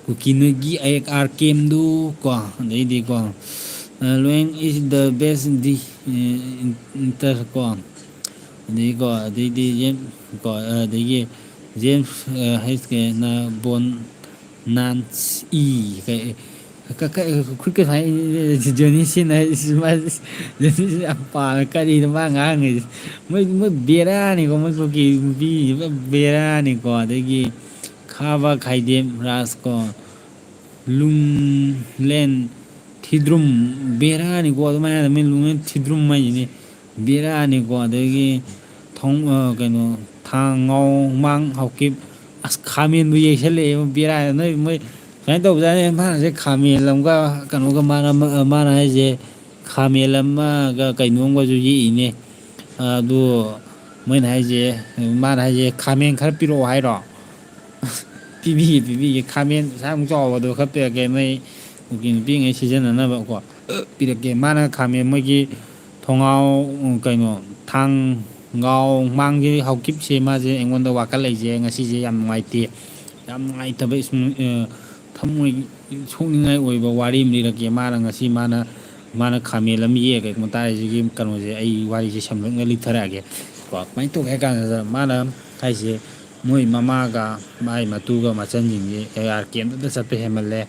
ꯀꯨꯀꯤ ꯅꯣꯏꯒꯤ ꯑꯦ ꯑꯥꯔ ꯀꯦꯝꯗꯨ ꯀꯣ, ꯑꯗꯩꯗꯤꯀꯣ, ꯂꯣꯏ is the best the inter ꯀꯣ, ꯑꯗꯩꯀꯣ, ꯑꯗꯩꯗꯤ ꯖꯦꯝ-, ꯀꯣ, ꯑꯗꯒꯤ ꯖꯦꯝꯁ ꯍꯩꯁ ꯀꯦꯅ ꯕꯣꯟ ꯅꯥꯟꯁ ꯏ ꯀꯩ ꯈꯨꯠꯀ ꯁꯨꯃꯥꯏꯅ ꯖꯣꯅꯤ ꯁꯤꯟ ꯍꯥꯏ ꯖꯣꯅꯤ ꯁꯤꯟ ꯌꯥꯝ ꯄꯥꯝꯃꯦ꯫ ꯀꯔꯤꯅꯣ ꯃꯥ ꯉꯥꯡꯉꯤꯁꯦ? ꯃꯣꯏ ꯃꯣꯏ ꯕꯦꯔꯥꯅꯤꯀꯣ, ꯃꯣꯏ ꯀꯨꯀꯤ ꯅꯨꯄꯤꯁꯤꯡꯁꯦ ꯄꯨꯔꯥ ꯕꯦꯔꯥꯅꯤꯀꯣ꯫ ꯑꯗꯒꯤ ꯈꯥꯕ ꯈꯥꯏꯗꯦꯝ ꯔꯥꯖ ꯀꯣ, ꯂꯨꯡꯂꯦꯟ ꯊꯤꯗ꯭ꯔꯨꯝ, ꯕꯦꯔꯥꯅꯤꯀꯣ꯫ ꯑꯗꯨꯃꯥꯏꯅ ꯃꯣꯏ ꯂꯨꯡꯂꯦꯟ ꯊꯤꯗ꯭ꯔꯨꯝ ꯍꯥꯏꯁꯤꯅꯤ, ꯕꯦꯔꯥꯅꯤꯀꯣ꯫ ꯑꯗꯒꯤ ꯊꯣꯡ-, ꯑ, ꯀꯩꯅꯣ, ꯊꯥꯡꯉꯥꯎꯃꯥꯡ ꯍꯥꯎꯀꯤꯞ, ꯑꯁ, ꯈꯥꯃꯦꯟꯕꯨ ꯌꯩꯁꯜꯂꯛꯑꯦ, ꯕꯦꯔꯥ꯫ ꯅꯣꯏ ꯃꯣꯏ ꯁꯨꯃꯥꯏꯅ ꯇꯧꯕꯖꯥꯠꯅꯤ꯫ ꯃꯥꯅꯁꯦ ꯈꯥꯃꯦꯟ ꯑꯃꯒ ꯀꯩꯅꯣꯒ ꯃꯥꯅ, ꯃꯥꯅ ꯍꯥꯏꯁꯦ ꯈꯥꯃꯦꯟ ꯑꯃꯒ ꯀꯩꯅꯣꯝꯒꯁꯨ ꯌꯦꯛꯏꯅꯦ꯫ ꯑꯗꯨ ꯃꯣꯏꯅ ꯍꯥꯏꯁꯦ, ꯃꯥꯅ ꯍꯥꯏꯁꯦ ꯈꯥꯃꯦꯟ ꯈꯔ ꯄꯤꯔꯛꯑꯣ ꯍꯥꯏꯔꯣ? ꯄꯤꯕꯤꯒꯦ, ꯄꯤꯕꯤꯒꯦ꯫ ꯈꯥꯃꯦꯟ ꯑꯁꯥꯡ ꯆꯥꯎꯕꯗꯣ ꯈꯔ ꯄꯤꯔꯛꯀꯦ, ꯅꯣꯏ ꯀꯨꯀꯤ ꯅꯨꯄꯤꯉꯩ ꯁꯤꯖꯤꯟꯅꯅꯕꯀꯣ꯫ ꯄꯤꯔꯛꯀꯦ꯫ ꯃꯥꯅ ꯈꯥꯃꯦꯟ ꯃꯣꯏꯒꯤ ꯊꯣꯡꯒꯥꯎ, ꯎꯝ, ꯀꯩꯅꯣ, ꯊꯥꯡꯒꯥꯎ ꯃꯥꯡꯒꯤ ꯍꯥꯎꯀꯤꯞꯁꯦ ꯃꯥꯁꯦ ꯑꯩꯉꯣꯟꯗ ꯋꯥꯀꯠꯂꯛꯏꯁꯦ ꯉꯁꯤꯁꯦ ꯌꯥꯝ ꯅꯨꯡꯉꯥꯏꯇꯦ꯫ ꯌꯥꯝ ꯅꯨꯡꯉꯥꯏꯇꯕ ꯏꯁ-, ꯑ, ꯊꯃꯣꯏ ꯁꯣꯛꯅꯤꯡꯉꯥꯏ ꯑꯣꯏꯕ ꯋꯥꯔꯤ ꯑꯃ ꯂꯤꯔꯛꯀꯦ꯫ ꯃꯥꯅ ꯉꯁꯤ ꯃꯥꯅ, ꯃꯥꯅ ꯈꯥꯃꯦꯟ ꯑꯃ ꯌꯦꯛꯑꯒ ꯃꯇꯥꯏꯁꯤꯒꯤ ꯀꯩꯅꯣꯁꯦ ꯑꯩ ꯋꯥꯔꯤꯁꯦ ꯁꯝꯂꯞꯅ ꯂꯤꯊꯔꯛꯑꯒꯦ꯫ ꯀꯣ, ꯀꯃꯥꯏꯅ ꯇꯧꯒꯦ ꯍꯥꯏ ꯀꯥꯟꯗ ꯃꯥꯅ ꯍꯥꯏꯁꯦ ꯃꯣꯏ ꯃꯃꯥꯒ ꯃꯥꯏ ꯃꯇꯨꯒ ꯃꯆꯟꯁꯤꯡꯁꯦ ꯑꯦ ꯑꯥꯔ ꯀꯦꯝꯗꯇ ꯆꯠꯄ ꯍꯦꯟꯃꯜꯂꯦ꯫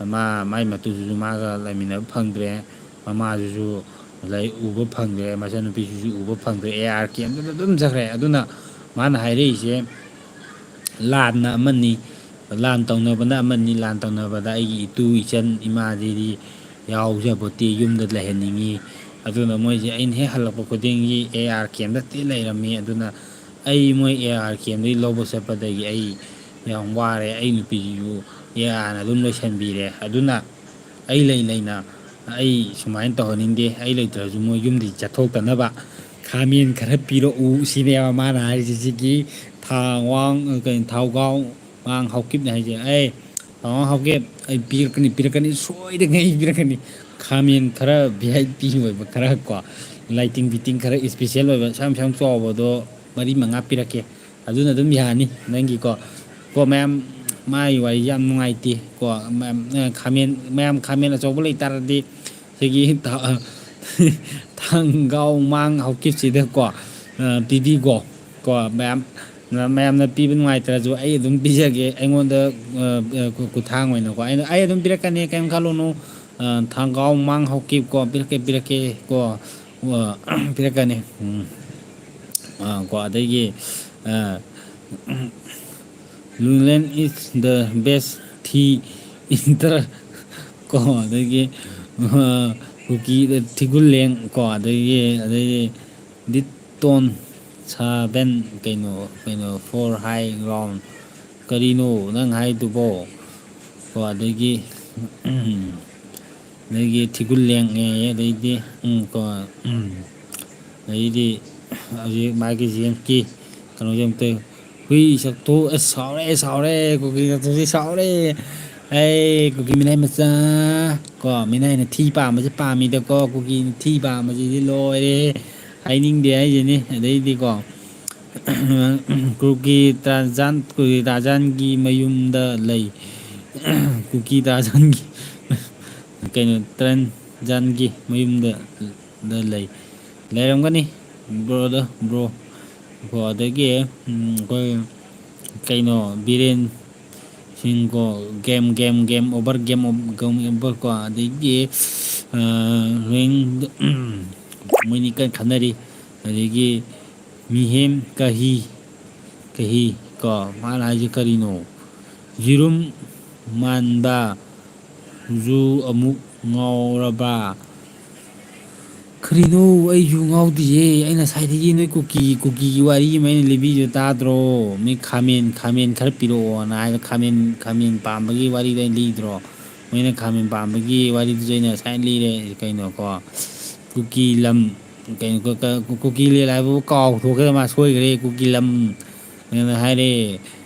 ꯃꯥ, ꯃꯥꯏ ꯃꯇꯨꯗꯨꯁꯨ ꯃꯥꯒ ꯂꯩꯃꯤꯟꯅꯕ ꯐꯪꯗ꯭ꯔꯦ, ꯃꯃꯥꯗꯨꯁꯨ ꯂꯩ-, ꯎꯕ ꯐꯪꯗ꯭ꯔꯦ, ꯃꯆꯟꯅꯨꯄꯤꯁꯤꯁꯨ ꯎꯕ ꯐꯪꯗ꯭ꯔꯦ, ꯑꯦ ꯑꯥꯔ ꯀꯦꯝꯗꯇ ꯑꯗꯨꯝ ꯆꯠꯈ꯭ꯔꯦ꯫ ꯑꯗꯨꯅ ꯃꯥꯅ ꯍꯥꯏꯔꯛꯏꯁꯦ, ꯂꯥꯟꯅ ꯑꯃꯅꯤ, ꯂꯥꯟ ꯇꯧꯅꯕꯅ ꯑꯃꯅꯤ, ꯂꯥꯟ ꯇꯧꯅꯕꯗ ꯑꯩꯒꯤ ꯏꯇꯨ ꯏꯆꯟ ꯏꯃꯥꯁꯤꯗꯤ ꯌꯥꯎꯖꯄꯣꯠꯇꯦ, ꯌꯨꯝꯗ ꯂꯩꯍꯟꯅꯤꯡꯉꯤ꯫ ꯑꯗꯨꯅ ꯃꯣꯏꯁꯦ ꯑꯩꯅ ꯍꯦꯛ ꯍꯜꯂꯛꯄ ꯈꯨꯗꯤꯡꯒꯤ ꯑꯦ ꯑꯥꯔ ꯀꯦꯝꯗꯇ ꯂꯩꯔꯝꯃꯤ꯫ ꯑꯗꯨꯅ ꯑꯩ ꯃꯣꯏ ꯑꯦ ꯑꯥꯔ ꯀꯦꯝꯗꯒꯤ ꯂꯧꯕ ꯆꯠꯄꯗꯒꯤ ꯑꯩ ꯌꯥꯝ ꯋꯥꯔꯦ꯫ ꯑꯩ ꯅꯨꯄꯤꯁꯤꯁꯨ ꯑꯦ ꯑꯥꯔꯅ ꯑꯗꯨꯝ ꯂꯣꯏꯁꯤꯟꯕꯤꯔꯦ꯫ ꯑꯗꯨꯅ ꯑꯩ ꯂꯩ ꯂꯩꯅ ꯑꯩ ꯁꯨꯃꯥꯏꯅ ꯇꯧꯍꯟꯅꯤꯡꯗꯦ꯫ ꯑꯩ ꯂꯩꯇ꯭ꯔꯁꯨ ꯃꯣꯏ ꯌꯨꯝꯗꯒꯤ ꯆꯠꯊꯣꯛꯇꯅꯕ ꯈꯥꯃꯦꯟ ꯈꯔ ꯄꯤꯔꯛꯎ ꯁꯤꯅꯦꯕ ꯃꯥꯅ ꯍꯥꯏꯔꯤꯁꯦ꯫ ꯁꯤꯒꯤ ꯊꯥꯡꯋꯥꯡ, ꯀꯩꯅꯣ, ꯊꯥꯎꯒꯥꯎ ꯃꯥꯡ ꯍꯥꯎꯀꯤꯞꯅ ꯍꯥꯏꯁꯦ꯫ "ꯑꯩ ꯊꯥꯎꯒꯥꯎ ꯍꯥꯎꯀꯤꯞ, ꯑꯩ ꯄꯤꯔꯛꯀꯅꯤ, ꯄꯤꯔꯛꯀꯅꯤ, ꯁꯣꯏꯗꯉꯩ ꯄꯤꯔꯛꯀꯅꯤ꯫ ꯈꯥꯃꯦꯟ ꯈꯔ ꯚꯤ ꯑꯥꯏ ꯄꯤ ꯑꯣꯏꯕ ꯈꯔ ꯀꯣ, ꯂꯥꯏꯇꯤꯡ ꯐꯤꯇꯤꯡ ꯈꯔ ꯏꯁꯄꯤꯁꯦꯜ ꯑꯣꯏꯕ, ꯁ꯭ꯌꯥꯝ ꯁ꯭ꯌꯥꯝ ꯆꯥꯎꯕꯗꯣ ꯃꯔꯤ ꯃꯉꯥ ꯄꯤꯔꯛꯀꯦ꯫ ꯑꯗꯨꯅ ꯑꯗꯨꯝ ꯌꯥꯅꯤ ꯅꯪꯒꯤꯀꯣ"꯫ ꯀꯣ ꯃꯌꯥꯝ, ꯃꯥꯒꯤ ꯋꯥꯔꯤꯁꯦ ꯌꯥꯝ ꯅꯨꯡꯉꯥꯏꯇꯦ ꯀꯣ꯫ ꯃꯌꯥꯝ, ꯑ, ꯈꯥꯃꯦꯟ, ꯃꯌꯥꯝ ꯈꯥꯃꯦꯟ ꯑꯆꯧꯕ ꯂꯩ ꯇꯥꯔꯗꯤ ꯁꯤꯒꯤ ꯊ-, ꯊꯥꯡꯒꯥꯎ ꯃꯥꯡ ꯍꯥꯎꯀꯤꯞꯁꯤꯗꯀꯣ, ꯑ, ꯄꯤꯕꯤꯀꯣ꯫ ꯀꯣ ꯃꯌꯥꯝ, ꯃꯌꯥꯝꯅ ꯄꯤꯕ ꯅꯨꯡꯉꯥꯏꯇ꯭ꯔꯁꯨ ꯑꯩ ꯑꯗꯨꯝ ꯄꯤꯖꯒꯦ꯫ ꯑꯩꯉꯣꯟꯗ, ꯑ, ꯑ, ꯈꯨ-, ꯈꯨꯊꯥꯡ ꯑꯣꯏꯅꯀꯣ꯫ ꯑꯩꯅ, ꯑꯩ ꯑꯗꯨꯝ ꯄꯤꯔꯛꯀꯅꯤ, ꯀꯩꯝ ꯈꯜꯂꯨꯅꯨ꯫ ꯑ, ꯊꯥꯡꯒꯥꯎ ꯃꯥꯡ ꯍꯥꯎꯀꯤꯞ ꯀꯣ, ꯄꯤꯔꯛꯀꯦ, ꯄꯤꯔꯛꯀꯦ ꯀꯣ꯫ ꯑ, ꯄꯤꯔꯛꯀꯅꯤ꯫ ꯎꯝ꯫ ꯑ, ꯀꯣ ꯑꯗꯒꯤ, ꯑ, "Lunglen is the best tea in the" ꯀꯣ, ꯑꯗꯒꯤ, ꯑ, ꯀꯨꯀꯤ, ꯊꯤꯒꯨꯜꯂꯦꯡ ꯀꯣ, ꯑꯗꯒꯤ, ꯑꯗꯒꯤ ꯗꯤꯇꯣꯟ ꯁꯥꯕꯦꯟ, ꯀꯩꯅꯣ, ꯀꯩꯅꯣ, "For high ground"꯫ ꯀꯔꯤꯅꯣ ꯅꯪ ꯍꯥꯏꯗꯨꯕꯣ? ꯀꯣ ꯑꯗꯒꯤ, ꯑꯗꯒꯤ ꯊꯤꯒꯨꯜꯂꯦꯡ, ꯑꯦ, ꯑꯗꯩꯗꯤ, ꯎꯝ, ꯀꯣ, ꯎꯝ, ꯑꯗꯩꯗꯤ ꯍꯧꯖꯤꯛ ꯃꯥꯒꯤ ꯖꯦꯝꯁꯀꯤ ꯀꯩꯅꯣꯁꯦ ꯑꯝꯇ, "ꯍꯨꯏ ꯁꯛꯊꯨ"꯫ ꯑꯁ, ꯁꯥꯎꯔꯦ, ꯁꯥꯎꯔꯦ, ꯀꯨꯀꯤ ꯁꯛꯊꯨꯁꯤ ꯁꯥꯎꯔꯦ꯫ ꯑꯩ ꯀꯨꯀꯤ ꯃꯤꯅꯥꯏ ꯃꯆꯥ ꯀꯣ, ꯃꯤꯅꯥꯏꯅ ꯊꯤ ꯄꯥꯝꯕꯁꯦ ꯄꯥꯝꯃꯤꯗꯀꯣ, ꯀꯨꯀꯤꯅ ꯊꯤ ꯄꯥꯝꯕꯁꯤꯗꯤ ꯂꯣꯏꯔꯦ꯫ ꯍꯥꯏꯅꯤꯡꯗꯦ ꯍꯥꯏꯁꯤꯅꯤ꯫ ꯑꯗꯩꯗꯤꯀꯣ, ꯀꯨꯀꯤ ꯇꯥꯖꯥꯟ, ꯀꯨꯀꯤ ꯇꯥꯖꯥꯟꯒꯤ ꯃꯌꯨꯝꯗ ꯂꯩ꯫ ꯀꯨꯀꯤ ꯇꯥꯖꯥꯟꯒꯤ, ꯀꯩꯅꯣ, ꯇ꯭ꯔꯟꯖꯥꯟꯒꯤ ꯃꯌꯨꯝꯗ ꯗ ꯂꯩ, ꯂꯩꯔꯝꯒꯅꯤ꯫ Broad, bro. ꯀꯣ ꯑꯗꯒꯤ, ꯎꯝ, ꯑꯩꯈꯣꯏ ꯀꯩꯅꯣ, ꯕꯤꯔꯦꯟ ꯁꯤꯡ ꯀꯣ, "Game, game, game over, game ov-, game over" ꯀꯣ, ꯑꯗꯒꯤ, ꯑ, ꯔꯦꯡ, ꯃꯣꯏꯅꯤ ꯀꯟꯅ ꯈꯟꯅꯔꯤ꯫ ꯑꯗꯒꯤ ꯃꯤꯍꯦꯝ ꯀꯍꯤ, ꯀꯍꯤ ꯀꯣ, ꯃꯥꯅ ꯍꯥꯏꯁꯦ ꯀꯔꯤꯅꯣ? "ꯌꯦꯔꯨꯝ ꯃꯥꯟꯕ ꯖꯨ ꯑꯃꯨꯛ ꯉꯥꯎꯔꯕ?" ꯀꯔꯤꯅꯣ? ꯑꯩꯁꯨ ꯉꯥꯎꯗꯤꯌꯦ꯫ ꯑꯩꯅ ꯉꯁꯥꯏꯗꯒꯤ ꯅꯣꯏ ꯀꯨꯀꯤ, ꯀꯨꯀꯤꯒꯤ ꯋꯥꯔꯤ ꯑꯃ ꯑꯩꯅ ꯂꯤꯕꯤꯗꯣ ꯇꯥꯗ꯭ꯔꯣ? ꯃꯤ ꯈꯥꯃꯦꯟ, ꯈꯥꯃꯦꯟ ꯈꯔ ꯄꯤꯔꯛꯑꯣꯅ ꯍꯥꯏꯗꯣ, ꯈꯥꯃꯦꯟ, ꯈꯥꯃꯦꯟ ꯄꯥꯝꯕꯒꯤ ꯋꯥꯔꯤꯗꯣ ꯑꯩꯅ ꯂꯤꯗ꯭ꯔꯣ? ꯃꯣꯏꯅ ꯈꯥꯃꯦꯟ ꯄꯥꯝꯕꯒꯤ ꯋꯥꯔꯤꯗꯨꯁꯨ ꯑꯩꯅ ꯉꯁꯥꯏ ꯂꯤꯔꯦ ꯀꯩꯅꯣꯀꯣ꯫ ꯀꯨꯀꯤ ꯂꯝ, ꯀꯩꯅꯣ ꯀꯨꯀꯤ ꯂꯦꯟ ꯍꯥꯏꯕꯕꯨ ꯀꯥꯎꯊꯣꯛꯈ꯭ꯔꯦ, ꯃꯥ ꯁꯣꯏꯈ꯭ꯔꯦ꯫ ꯀꯨꯀꯤ ꯂꯝ ꯍꯥꯏꯔꯦ,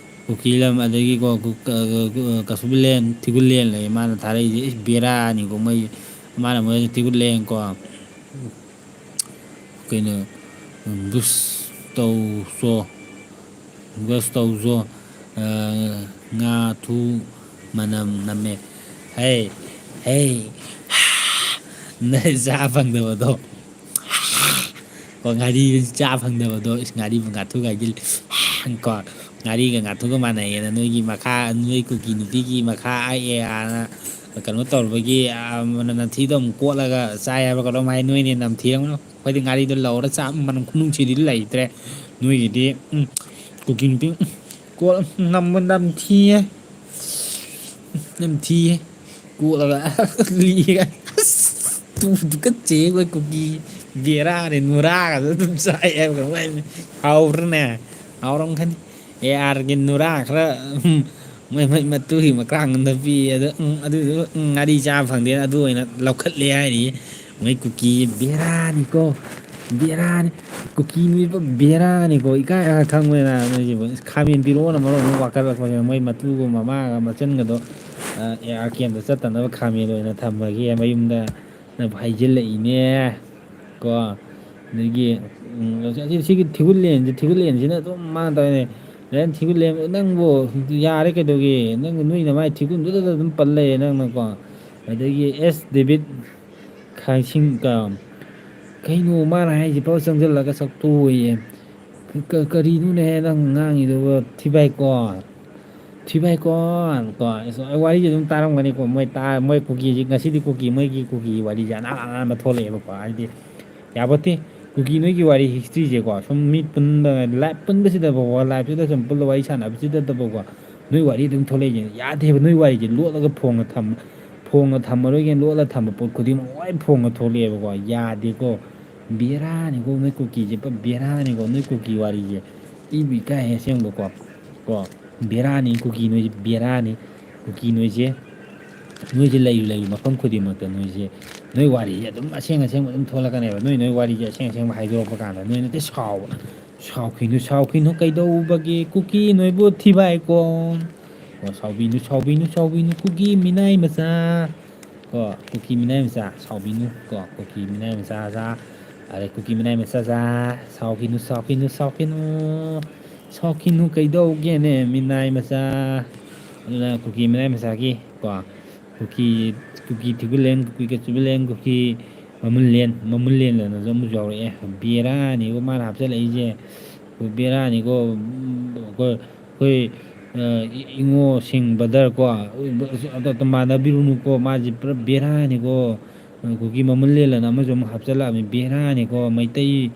ꯀꯨꯀꯤ ꯂꯝ, ꯑꯗꯒꯤꯀꯣ ꯀꯁꯨꯕꯤꯂꯦꯟ, ꯊꯤꯒꯨꯂꯦꯟ ꯂꯩ꯫ ꯃꯥꯅ ꯊꯥꯔꯛꯏꯁꯦ ꯏꯁ ꯕꯦꯔꯥꯅꯤꯀꯣ꯫ ꯃꯣꯏ ꯃꯥꯅ ꯃꯣꯏ ꯊꯤꯒꯨꯂꯦꯟꯀꯣ ꯀꯩꯅꯣ ꯕꯨꯁ ꯇꯧꯆꯣ ꯕꯁ ꯇꯧꯖꯣ꯫ ꯉꯥ ꯊꯨ ꯃꯅꯝ ꯅꯝꯃꯦ꯫ ꯍꯩ ꯍꯩ ꯅ ꯆꯥ ꯐꯪꯗꯕꯗꯣ꯫ ꯀꯣ ꯉꯥꯔꯤ ꯆꯥ ꯐꯪꯗꯕꯗꯣ꯫ ꯏꯁ ꯉꯥꯔꯤꯕꯨ ꯉꯥꯊꯨ ꯍꯥꯏꯖꯤꯜꯂꯤ꯫ ꯀꯣ ꯉꯥꯔꯤꯒ ꯉꯥꯊꯨꯒ ꯃꯥꯟꯅꯩꯌꯦꯅ ꯅꯣꯏꯒꯤ ꯃꯈꯥ, ꯅꯣꯏ ꯀꯨꯀꯤ ꯅꯨꯄꯤꯒꯤ ꯃꯈꯥ ꯑꯦ ꯑꯥꯔꯅ ꯀꯩꯅꯣ ꯇꯧꯔꯨꯕꯒꯤ ꯅꯝꯊꯤꯗꯣ ꯑꯃꯨꯛ ꯀꯣꯠꯂꯒ ꯆꯥꯏ ꯍꯥꯏꯕ ꯀꯩꯅꯣꯝ ꯍꯥꯏ꯫ ꯅꯣꯏꯅ ꯅꯝꯊꯤꯔꯝꯒꯅꯣ꯫ ꯑꯩꯈꯣꯏꯗꯤ ꯉꯥꯔꯤꯗꯣ ꯂꯧꯔ ꯆꯥꯕ ꯃꯅꯝ ꯈꯨꯅꯨꯡꯁꯤꯗꯤ ꯂꯩꯇ꯭ꯔꯦ꯫ ꯅꯣꯏꯒꯤꯗꯤ ꯎꯝ ꯀꯨꯀꯤ ꯅꯨꯄꯤ ꯎꯝ ꯀꯣꯠ ꯅꯝꯕ ꯅꯝꯊꯤꯌꯦ꯫ ꯅꯝꯊꯤꯌꯦ꯫ ꯀꯣꯠꯂꯒ ꯂꯤꯒ ꯑꯁ ꯇꯨ ꯇꯨꯀꯠꯆꯩꯌꯦ ꯑꯩꯈꯣꯏ ꯀꯨꯀꯤ꯫ ꯕꯦꯔꯥꯅꯤ ꯅꯨꯔꯥꯒꯗꯣ ꯑꯗꯨꯝ ꯆꯥꯏ ꯍꯥꯏꯕ ꯀꯩꯅꯣꯝ ꯍꯥꯏꯕꯅꯤ꯫ ꯍꯥꯎꯕ꯭ꯔꯅꯦ? ꯍꯥꯎꯔꯝꯒꯅꯤ꯫ ꯑꯦ ꯑꯥꯔꯒꯤ ꯅꯨꯔꯥ ꯈꯔ ꯎꯝ ꯃꯩ ꯃꯩ ꯃꯇꯨꯒꯤ ꯃꯀ꯭ꯔꯥꯡ ꯑꯝꯗ ꯄꯤ ꯑꯗꯣ ꯎꯝ ꯑꯗꯨꯗꯨ ꯎꯝ ꯉꯥꯔꯤ ꯆꯥꯕ ꯐꯪꯗꯦꯅ ꯑꯗꯨ ꯑꯣꯏꯅ ꯂꯧꯈꯠꯂꯦ ꯍꯥꯏꯔꯤ꯫ ꯃꯣꯏ ꯀꯨꯀꯤ ꯕꯦꯔꯥꯅꯤꯀꯣ꯫ ꯕꯦꯔꯥꯅꯤ꯫ ꯀꯨꯀꯤ ꯅꯨꯃꯤꯠꯄꯨ ꯕꯦꯔꯥꯅꯤꯀꯣ꯫ ꯏꯀꯥꯏ ꯈꯪꯕꯅ ꯅꯣꯏꯁꯤꯕꯨ ꯈꯥꯃꯦꯟ ꯄꯤꯔꯛꯑꯣꯅ ꯃꯔꯣꯟ ꯑꯃ ꯋꯥꯀꯠꯂꯛꯄꯁꯦ꯫ ꯃꯣꯏ ꯃꯇꯨꯒ ꯃꯃꯥꯒ ꯃꯆꯟꯒꯗꯣ ꯑꯦ ꯑꯥꯔ ꯀꯦꯝꯗ ꯆꯠꯇꯅꯕ ꯈꯥꯃꯦꯟ ꯑꯣꯏꯅ ꯊꯝꯃꯒꯦ ꯃꯌꯨꯝꯗ꯫ ꯅꯕꯨ ꯍꯥꯏꯖꯤꯜꯂꯛꯏꯅꯦ ꯀꯣ꯫ ꯑꯗꯒꯤ ꯎꯝ, ꯁꯤ- ꯁꯤꯒꯤ ꯊꯤꯒꯨꯜꯂꯦꯟꯁꯦ, ꯊꯤꯒꯨꯜꯂꯦꯟꯁꯤꯅ ꯑꯗꯨꯝ ꯃꯥꯅ ꯇꯧꯔꯤꯅꯦ꯫ ꯂꯦꯟ ꯊꯤꯒꯨꯜꯂꯦꯟ ꯅꯪꯕꯨ ꯌꯥꯔꯦ ꯀꯩꯗꯧꯒꯦ? ꯅꯪ ꯅꯣꯏ ꯅꯃꯥꯏ ꯊꯤꯒꯨꯟꯗꯨꯗ ꯑꯗꯨꯝ ꯄꯜ ꯂꯩꯔꯦ ꯅꯪꯅꯀꯣ꯫ ꯑꯗꯒꯤ ꯑꯦꯁ ꯗꯦꯕꯤꯠ ꯈꯥꯏꯁꯤꯡ ꯀ- ꯀꯩꯅꯣ ꯃꯥꯅ ꯍꯥꯏꯁꯤꯐꯥꯎ ꯆꯪꯁꯤꯜꯂꯒ ꯁꯛꯇꯣꯛꯑꯣꯌꯦ꯫ ꯀ- ꯀꯔꯤꯅꯣꯅꯦꯍꯦ ꯅꯪ ꯉꯥꯡꯉꯤꯗꯨꯕꯨ ꯊꯤꯕꯥꯏꯀꯣ? ꯊꯤꯕꯥꯏꯀꯣꯟ ꯀꯣ꯫ ꯑꯁ, ꯋꯥꯔꯤꯁꯦ ꯑꯗꯨꯝ ꯇꯥꯔꯝꯒꯅꯤꯀꯣ꯫ ꯃꯣꯏ ꯇꯥ- ꯃꯣꯏ ꯀꯨꯀꯤꯁꯤ ꯉꯁꯤꯗꯤ ꯀꯨꯀꯤ, ꯃꯣꯏꯒꯤ ꯀꯨꯀꯤ ꯋꯥꯔꯤꯁꯦ ꯑꯅꯥꯟ ꯑꯅꯥꯟꯕ ꯊꯣꯛꯂꯛꯑꯦꯕꯀꯣ꯫ ꯍꯥꯏꯗꯤ ꯌꯥꯕꯣꯠꯇꯦ꯫ ꯀꯨꯀꯤ ꯅꯣꯏꯒꯤ ꯋꯥꯔꯤ ꯍꯤꯁꯇ꯭ꯔꯤꯁꯦꯀꯣ ꯁꯨꯝ ꯃꯤ ꯄꯨꯟꯕ ꯂꯥꯏꯞ ꯄꯨꯟꯕꯁꯤꯗꯕꯀꯣ, ꯂꯥꯏꯞꯁꯤꯗ ꯁꯨꯝ ꯄꯨꯜꯂ ꯋꯥꯔꯤ ꯁꯥꯟꯅꯕꯁꯤꯗꯗꯕꯀꯣ ꯅꯣꯏ ꯋꯥꯔꯤ ꯑꯗꯨꯝ ꯊꯣꯛꯂꯛꯏꯁꯦ ꯌꯥꯗꯦꯕ꯫ ꯅꯣꯏ ꯋꯥꯔꯤꯁꯦ ꯂꯣꯠꯂꯒ ꯐꯣꯡꯅ ꯊꯝ- ꯐꯣꯡꯅ ꯊꯝꯃꯔꯣꯏꯒꯦꯅ ꯂꯣꯠꯂ ꯊꯝꯕ ꯄꯣꯠ ꯈꯨꯗꯤꯡꯃꯛ ꯂꯣꯏ ꯐꯣꯡꯅ ꯊꯣꯛꯂꯛꯑꯦꯕꯀꯣ꯫ ꯌꯥꯗꯦꯀꯣ꯫ ꯕꯦꯔꯥꯅꯤꯀꯣ ꯅꯣꯏ ꯀꯨꯀꯤꯁꯦ, ꯄꯨꯔꯥ ꯕꯦꯔꯥꯅꯤꯀꯣ ꯅꯣꯏ ꯀꯨꯀꯤ ꯋꯥꯔꯤꯁꯦ꯫ ꯑꯩꯕꯨ ꯏꯀꯥꯏꯍꯦ ꯑꯁꯦꯡꯕꯀꯣ꯫ ꯀꯣ ꯕꯦꯔꯥꯅꯤ ꯀꯨꯀꯤ ꯅꯣꯏꯁꯦ, ꯕꯦꯔꯥꯅꯤ꯫ ꯀꯨꯀꯤ ꯅꯣꯏꯁꯦ, ꯅꯣꯏꯁꯦ ꯂꯩꯔꯤ ꯂꯩꯔꯤ ꯃꯐꯝ ꯈꯨꯗꯤꯡꯃꯛꯇ ꯅꯣꯏꯁꯦ ꯅꯣꯏ ꯋꯥꯔꯤꯁꯦ ꯑꯗꯨꯝ ꯑꯁꯦꯡ ꯑꯁꯦꯡꯕ ꯑꯗꯨꯝ ꯊꯣꯛꯂꯛꯀꯅꯦꯕ꯫ ꯅꯣꯏ ꯅꯣꯏ ꯋꯥꯔꯤꯁꯦ ꯑꯁꯦꯡ ꯑꯁꯦꯡꯕ ꯍꯥꯏꯗꯣꯔꯛꯄ ꯀꯥꯟꯗ ꯅꯣꯏ ꯅꯠꯇꯦ ꯁꯥꯎꯕ꯫ "ꯁꯥꯎꯈꯤꯅꯨ, ꯁꯥꯎꯈꯤꯅꯨ, ꯀꯩꯗꯧꯕꯒꯤ ꯀꯨꯀꯤ ꯅꯣꯏꯕꯨ ꯊꯤꯕꯥꯏꯀꯣ?" ꯀꯣ, "ꯁꯥꯎꯕꯤꯅꯨ, ꯁꯥꯎꯕꯤꯅꯨ, ꯁꯥꯎꯕꯤꯅꯨ, ꯀꯨꯀꯤ ꯃꯤꯅꯥꯏ ꯃꯆꯥ"꯫ ꯀꯣ, "ꯀꯨꯀꯤ ꯃꯤꯅꯥꯏ ꯃꯆꯥ, ꯁꯥꯎꯕꯤꯅꯨ"꯫ ꯀꯣ, "ꯀꯨꯀꯤ ꯃꯤꯅꯥꯏ ꯃꯆꯥ ꯆꯥ", ꯑꯗꯩ "ꯀꯨꯀꯤ ꯃꯤꯅꯥꯏ ꯃꯆꯥ ꯆꯥ, ꯁꯥꯎꯈꯤꯅꯨ, ꯁꯥꯎꯈꯤꯅꯨ, ꯁꯥꯎꯈꯤꯅꯨ, ꯁꯥꯎꯈꯤꯅꯨ, ꯀꯩꯗꯧꯒꯦꯅꯦ ꯃꯤꯅꯥꯏ ꯃꯆꯥ"꯫ ꯑꯗꯨꯅ ꯀꯨꯀꯤ ꯃꯤꯅꯥꯏ ꯃꯆꯥꯒꯤ ꯀꯣ, ꯀꯨꯀꯤ, ꯀꯨꯀꯤ ꯊꯤꯕꯨꯂꯦꯟ, ꯀꯨꯀꯤ ꯀꯆꯨꯕꯨꯂꯦꯟ, ꯀꯨꯀꯤ ꯃꯃꯨꯜꯂꯦꯟ, ꯃꯃꯨꯜꯂꯦꯟ ꯑꯅꯁꯨ ꯑꯃꯁꯨ ꯌꯥꯎꯔꯛꯑꯦ꯫ ꯕꯦꯔꯥꯅꯤꯀꯣ ꯃꯥꯅ ꯍꯥꯞꯆꯤꯜꯂꯛꯏꯁꯦ꯫ ꯕꯦꯔꯥꯅꯤꯀꯣ꯫ ꯑꯩꯈꯣꯏ, ꯑꯩꯈꯣꯏ, ꯑ, ꯏ-, ꯏꯉꯣꯁꯤꯡ brother ꯀꯣ, ꯑꯗꯣ ꯃꯥꯟꯅꯕꯤꯔꯨꯅꯨꯀꯣ, ꯃꯥꯁꯦ ꯄꯨꯔꯥ ꯕꯦꯔꯥꯅꯤꯀꯣ꯫ ꯀꯨꯀꯤ ꯃꯃꯨꯜꯂꯦꯟ ꯑꯅ ꯑꯃꯁꯨ ꯑꯃꯨꯛ ꯍꯥꯞꯆꯤꯜꯂꯛꯑꯕꯅꯤ꯫ ꯕꯦꯔꯥꯅꯤꯀꯣ꯫ "ꯃꯩꯇꯩ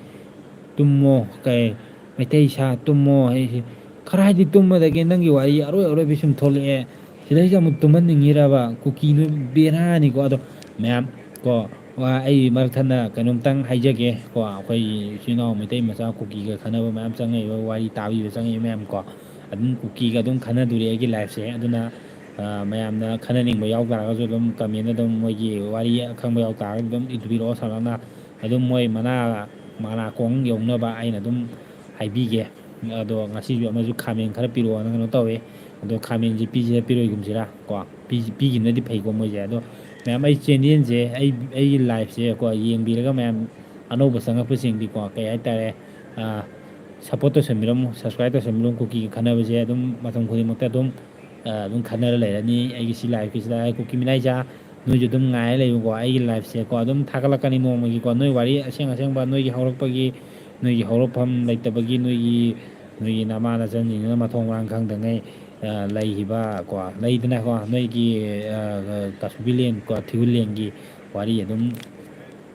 ꯇꯨꯝꯃꯣ", ꯀꯩ, "ꯃꯩꯇꯩ ꯁꯥ ꯇꯨꯝꯃꯣ" ꯍꯥꯏꯁꯦ꯫ ꯈꯔ ꯍꯥꯏꯗꯤ ꯇꯨꯝꯕꯗꯒꯤ ꯅꯪꯒꯤ ꯋꯥꯔꯤ ꯑꯔꯣꯏ ꯑꯔꯣꯏꯕꯤ ꯁꯨꯝ ꯊꯣꯛꯂꯛꯑꯦ꯫ ꯁꯤꯗꯩꯁꯤꯗ ꯑꯃꯨꯛ ꯇꯨꯝꯍꯟꯅꯤꯡꯉꯤꯔꯕ? ꯀꯨꯀꯤꯗꯨ ꯕꯦꯔꯥꯅꯤꯀꯣ꯫ ꯑꯗꯣ ꯃꯌꯥꯝ ꯀꯣ, ꯋꯥ-, ꯑꯩ ꯃꯔꯛ ꯊꯠꯅ ꯀꯩꯅꯣꯝꯇꯪ ꯍꯥꯏꯖꯒꯦ ꯀꯣ, ꯑꯩꯈꯣꯏ ꯏꯆꯤꯜ ꯏꯅꯥꯎ ꯃꯩꯇꯩ ꯃꯆꯥ ꯀꯨꯀꯤꯒ ꯈꯟꯅꯕ ꯃꯌꯥꯝ ꯆꯪꯉꯛꯏꯕ, ꯋꯥꯔꯤ ꯇꯥꯕꯤꯕ ꯆꯪꯉꯛꯏꯕ ꯃꯌꯥꯝ ꯀꯣ, ꯑꯗꯨꯝ ꯀꯨꯀꯤꯒ ꯑꯗꯨꯝ ꯈꯟꯅꯗꯣꯔꯤ ꯑꯩꯒꯤ liveꯁꯦ꯫ ꯑꯗꯨꯅ, ꯑ, ꯃꯌꯥꯝꯅ ꯈꯟꯅꯅꯤꯡꯕ ꯌꯥꯎ ꯇꯥꯔꯒꯁꯨ ꯑꯗꯨꯝ commentꯇ ꯑꯗꯨꯝ ꯃꯣꯏꯒꯤ ꯋꯥꯔꯤ ꯑꯈꯪꯕ ꯌꯥꯎ ꯇꯥꯔꯒꯗꯤ ꯑꯗꯨꯝ ꯏꯕꯤꯔꯛꯑꯣ ꯁꯥꯡꯂꯞꯅ꯫ ꯑꯗꯨꯝ ꯃꯣꯏ ꯃꯅꯥ, ꯃꯅꯥꯀꯣꯡ ꯌꯧꯅꯕ ꯑꯩꯅ ꯑꯗꯨꯝ ꯍꯥꯏꯕꯤꯒꯦ꯫ ꯑꯗꯣ ꯉꯁꯤꯁꯨ ꯑꯃꯁꯨ ꯈꯥꯃꯦꯟ ꯈꯔ ꯄꯤꯔꯛꯑꯣꯅ ꯀꯩꯅꯣ ꯇꯧꯋꯦ꯫ ꯑꯗꯣ ꯈꯥꯃꯦꯟꯁꯦ ꯄꯤꯁꯤꯔ ꯄꯤꯔꯣꯏꯒꯨꯝꯁꯤꯔ ꯀꯣ? ꯄꯤ-, ꯄꯤꯈꯤꯕꯅꯗꯤ ꯐꯩꯀꯣ ꯃꯣꯏꯁꯦ꯫ ꯑꯗꯣ ꯃꯌꯥꯝ ꯑꯩ channelꯁꯦ, ꯑꯩ, ꯑꯩꯒꯤ liveꯁꯦ ꯀꯣ, ꯌꯦꯡꯕꯤꯔꯒ ꯃꯌꯥꯝ ꯑꯅꯧꯕ ꯆꯪꯉꯛꯄꯁꯤꯡꯗꯤꯀꯣ, ꯀꯩ ꯍꯥꯏꯇꯥꯔꯦ, ꯑ, support ꯇꯧꯁꯟꯕꯤꯔꯝꯃꯨ, subscribe ꯇꯧꯁꯟꯕꯤꯔꯝꯃꯨ꯫ ꯀꯨꯀꯤꯒ ꯈꯟꯅꯕꯁꯦ ꯑꯗꯨꯝ ꯃꯇꯝ ꯈꯨꯗꯤꯡꯃꯛꯇ ꯑꯗꯨꯝ, ꯑ, ꯑꯗꯨꯝ ꯈꯟꯅꯔ ꯂꯩꯔꯅꯤ꯫ ꯑꯩꯒꯤ ꯁꯤ liveꯀꯤꯁꯤꯗ ꯀꯨꯀꯤ ꯃꯤꯅꯥꯏ ꯆꯥ ꯅꯣꯏꯁꯨ ꯑꯗꯨꯝ ꯉꯥꯏꯔ ꯂꯩꯌꯨꯀꯣ꯫ ꯑꯩꯒꯤ liveꯁꯦꯀꯣ ꯑꯗꯨꯝ ꯊꯥꯒꯠꯂꯛꯀꯅꯤ ꯅꯣꯡꯃꯒꯤꯀꯣ꯫ ꯅꯣꯏ ꯋꯥꯔꯤ ꯑꯁꯦꯡ ꯑꯁꯦꯡꯕ, ꯅꯣꯏꯒꯤ ꯍꯧꯔꯛꯄꯒꯤ, ꯅꯣꯏꯒꯤ ꯍꯧꯔꯛꯐꯝ ꯂꯩꯇꯕꯒꯤ, ꯅꯣꯏꯒꯤ, ꯅꯣꯏꯒꯤ ꯅꯃꯥ ꯅꯆꯟꯁꯤꯡꯗꯨꯅ ꯃꯊꯣꯡ ꯃꯔꯥꯡ ꯈꯪꯗꯉꯩ, ꯑ, ꯂꯩꯈꯤꯕ ꯀꯣ, ꯂꯩꯗꯅꯀꯣ, ꯅꯣꯏꯒꯤ, ꯑ, ꯀꯥꯁꯨꯕꯤꯂꯦꯟ ꯀꯣ, ꯊꯤꯒꯨꯂꯦꯟꯒꯤ ꯋꯥꯔꯤ ꯑꯗꯨꯝ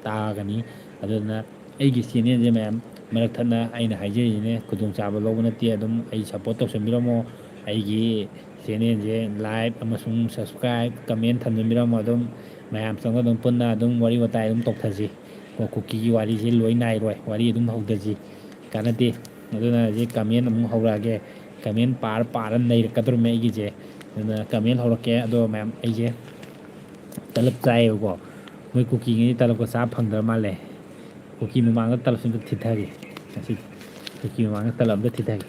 ꯇꯥꯒꯅꯤ꯫ ꯑꯗꯨꯅ ꯑꯩꯒꯤ channelꯁꯦ ꯃꯌꯥꯝ ꯃꯔꯛ ꯊꯠꯅ ꯑꯩꯅ ꯍꯥꯏꯖꯔꯤꯁꯤꯅꯦ, ꯈꯨꯗꯣꯡꯆꯥꯕ ꯂꯧꯕ ꯅꯠꯇꯦ꯫ ꯑꯗꯨꯝ ꯑꯩ support ꯇꯧꯁꯟꯕꯤꯔꯝꯃꯣ꯫ ꯑꯩꯒꯤ channelꯁꯦ like ꯑꯃꯁꯨꯡ subscribe, comment ꯊꯝꯖꯟꯕꯤꯔꯝꯃꯣ꯫ ꯑꯗꯨꯝ ꯃꯌꯥꯝ ꯆꯪꯉ ꯑꯗꯨꯝ ꯄꯨꯟꯅ ꯑꯗꯨꯝ ꯋꯥꯔꯤ ꯋꯥꯇꯥꯏ ꯑꯗꯨꯝ ꯇꯧꯊꯁꯤ꯫ ꯀꯣ, ꯀꯨꯀꯤꯒꯤ ꯋꯥꯔꯤꯁꯦ ꯂꯣꯏ ꯅꯥꯏꯔꯣꯏ, ꯋꯥꯔꯤ ꯑꯗꯨꯝ ꯍꯧꯗꯁꯤ꯫ ꯀꯥꯟꯅꯗꯦ꯫ ꯑꯗꯨꯅ ꯍꯧꯖꯤꯛ comment ꯑꯃꯨꯛ ꯍꯧꯔꯛꯑꯒꯦ꯫ Comment ꯄꯥꯔ ꯄꯥꯔ ꯅꯩꯔꯛꯀꯗꯧꯔꯤꯃꯦ ꯑꯩꯒꯤꯁꯦ꯫ ꯑꯗꯨꯅ comment ꯍꯧꯔꯛꯀꯦ꯫ ꯑꯗꯣ ꯃꯌꯥꯝ, ꯑꯩꯁꯦ ꯇꯂꯞ ꯆꯥꯏꯌꯦꯕꯀꯣ꯫ ꯃꯣꯏ ꯀꯨꯀꯤꯉꯩ ꯇꯂꯞꯀ ꯆꯥ ꯐꯪꯗ꯭ꯔ ꯃꯥꯜꯂꯦ꯫ ꯀꯨꯀꯤ ꯃꯃꯥꯡꯗ ꯇꯂꯞꯁꯤ ꯑꯝꯇ ꯊꯤꯊꯒꯦ꯫ ꯉꯁꯤ ꯀꯨꯀꯤ ꯃꯃꯥꯡꯗ ꯇꯂꯞ ꯑꯝꯇ ꯊꯤꯊꯒꯦ꯫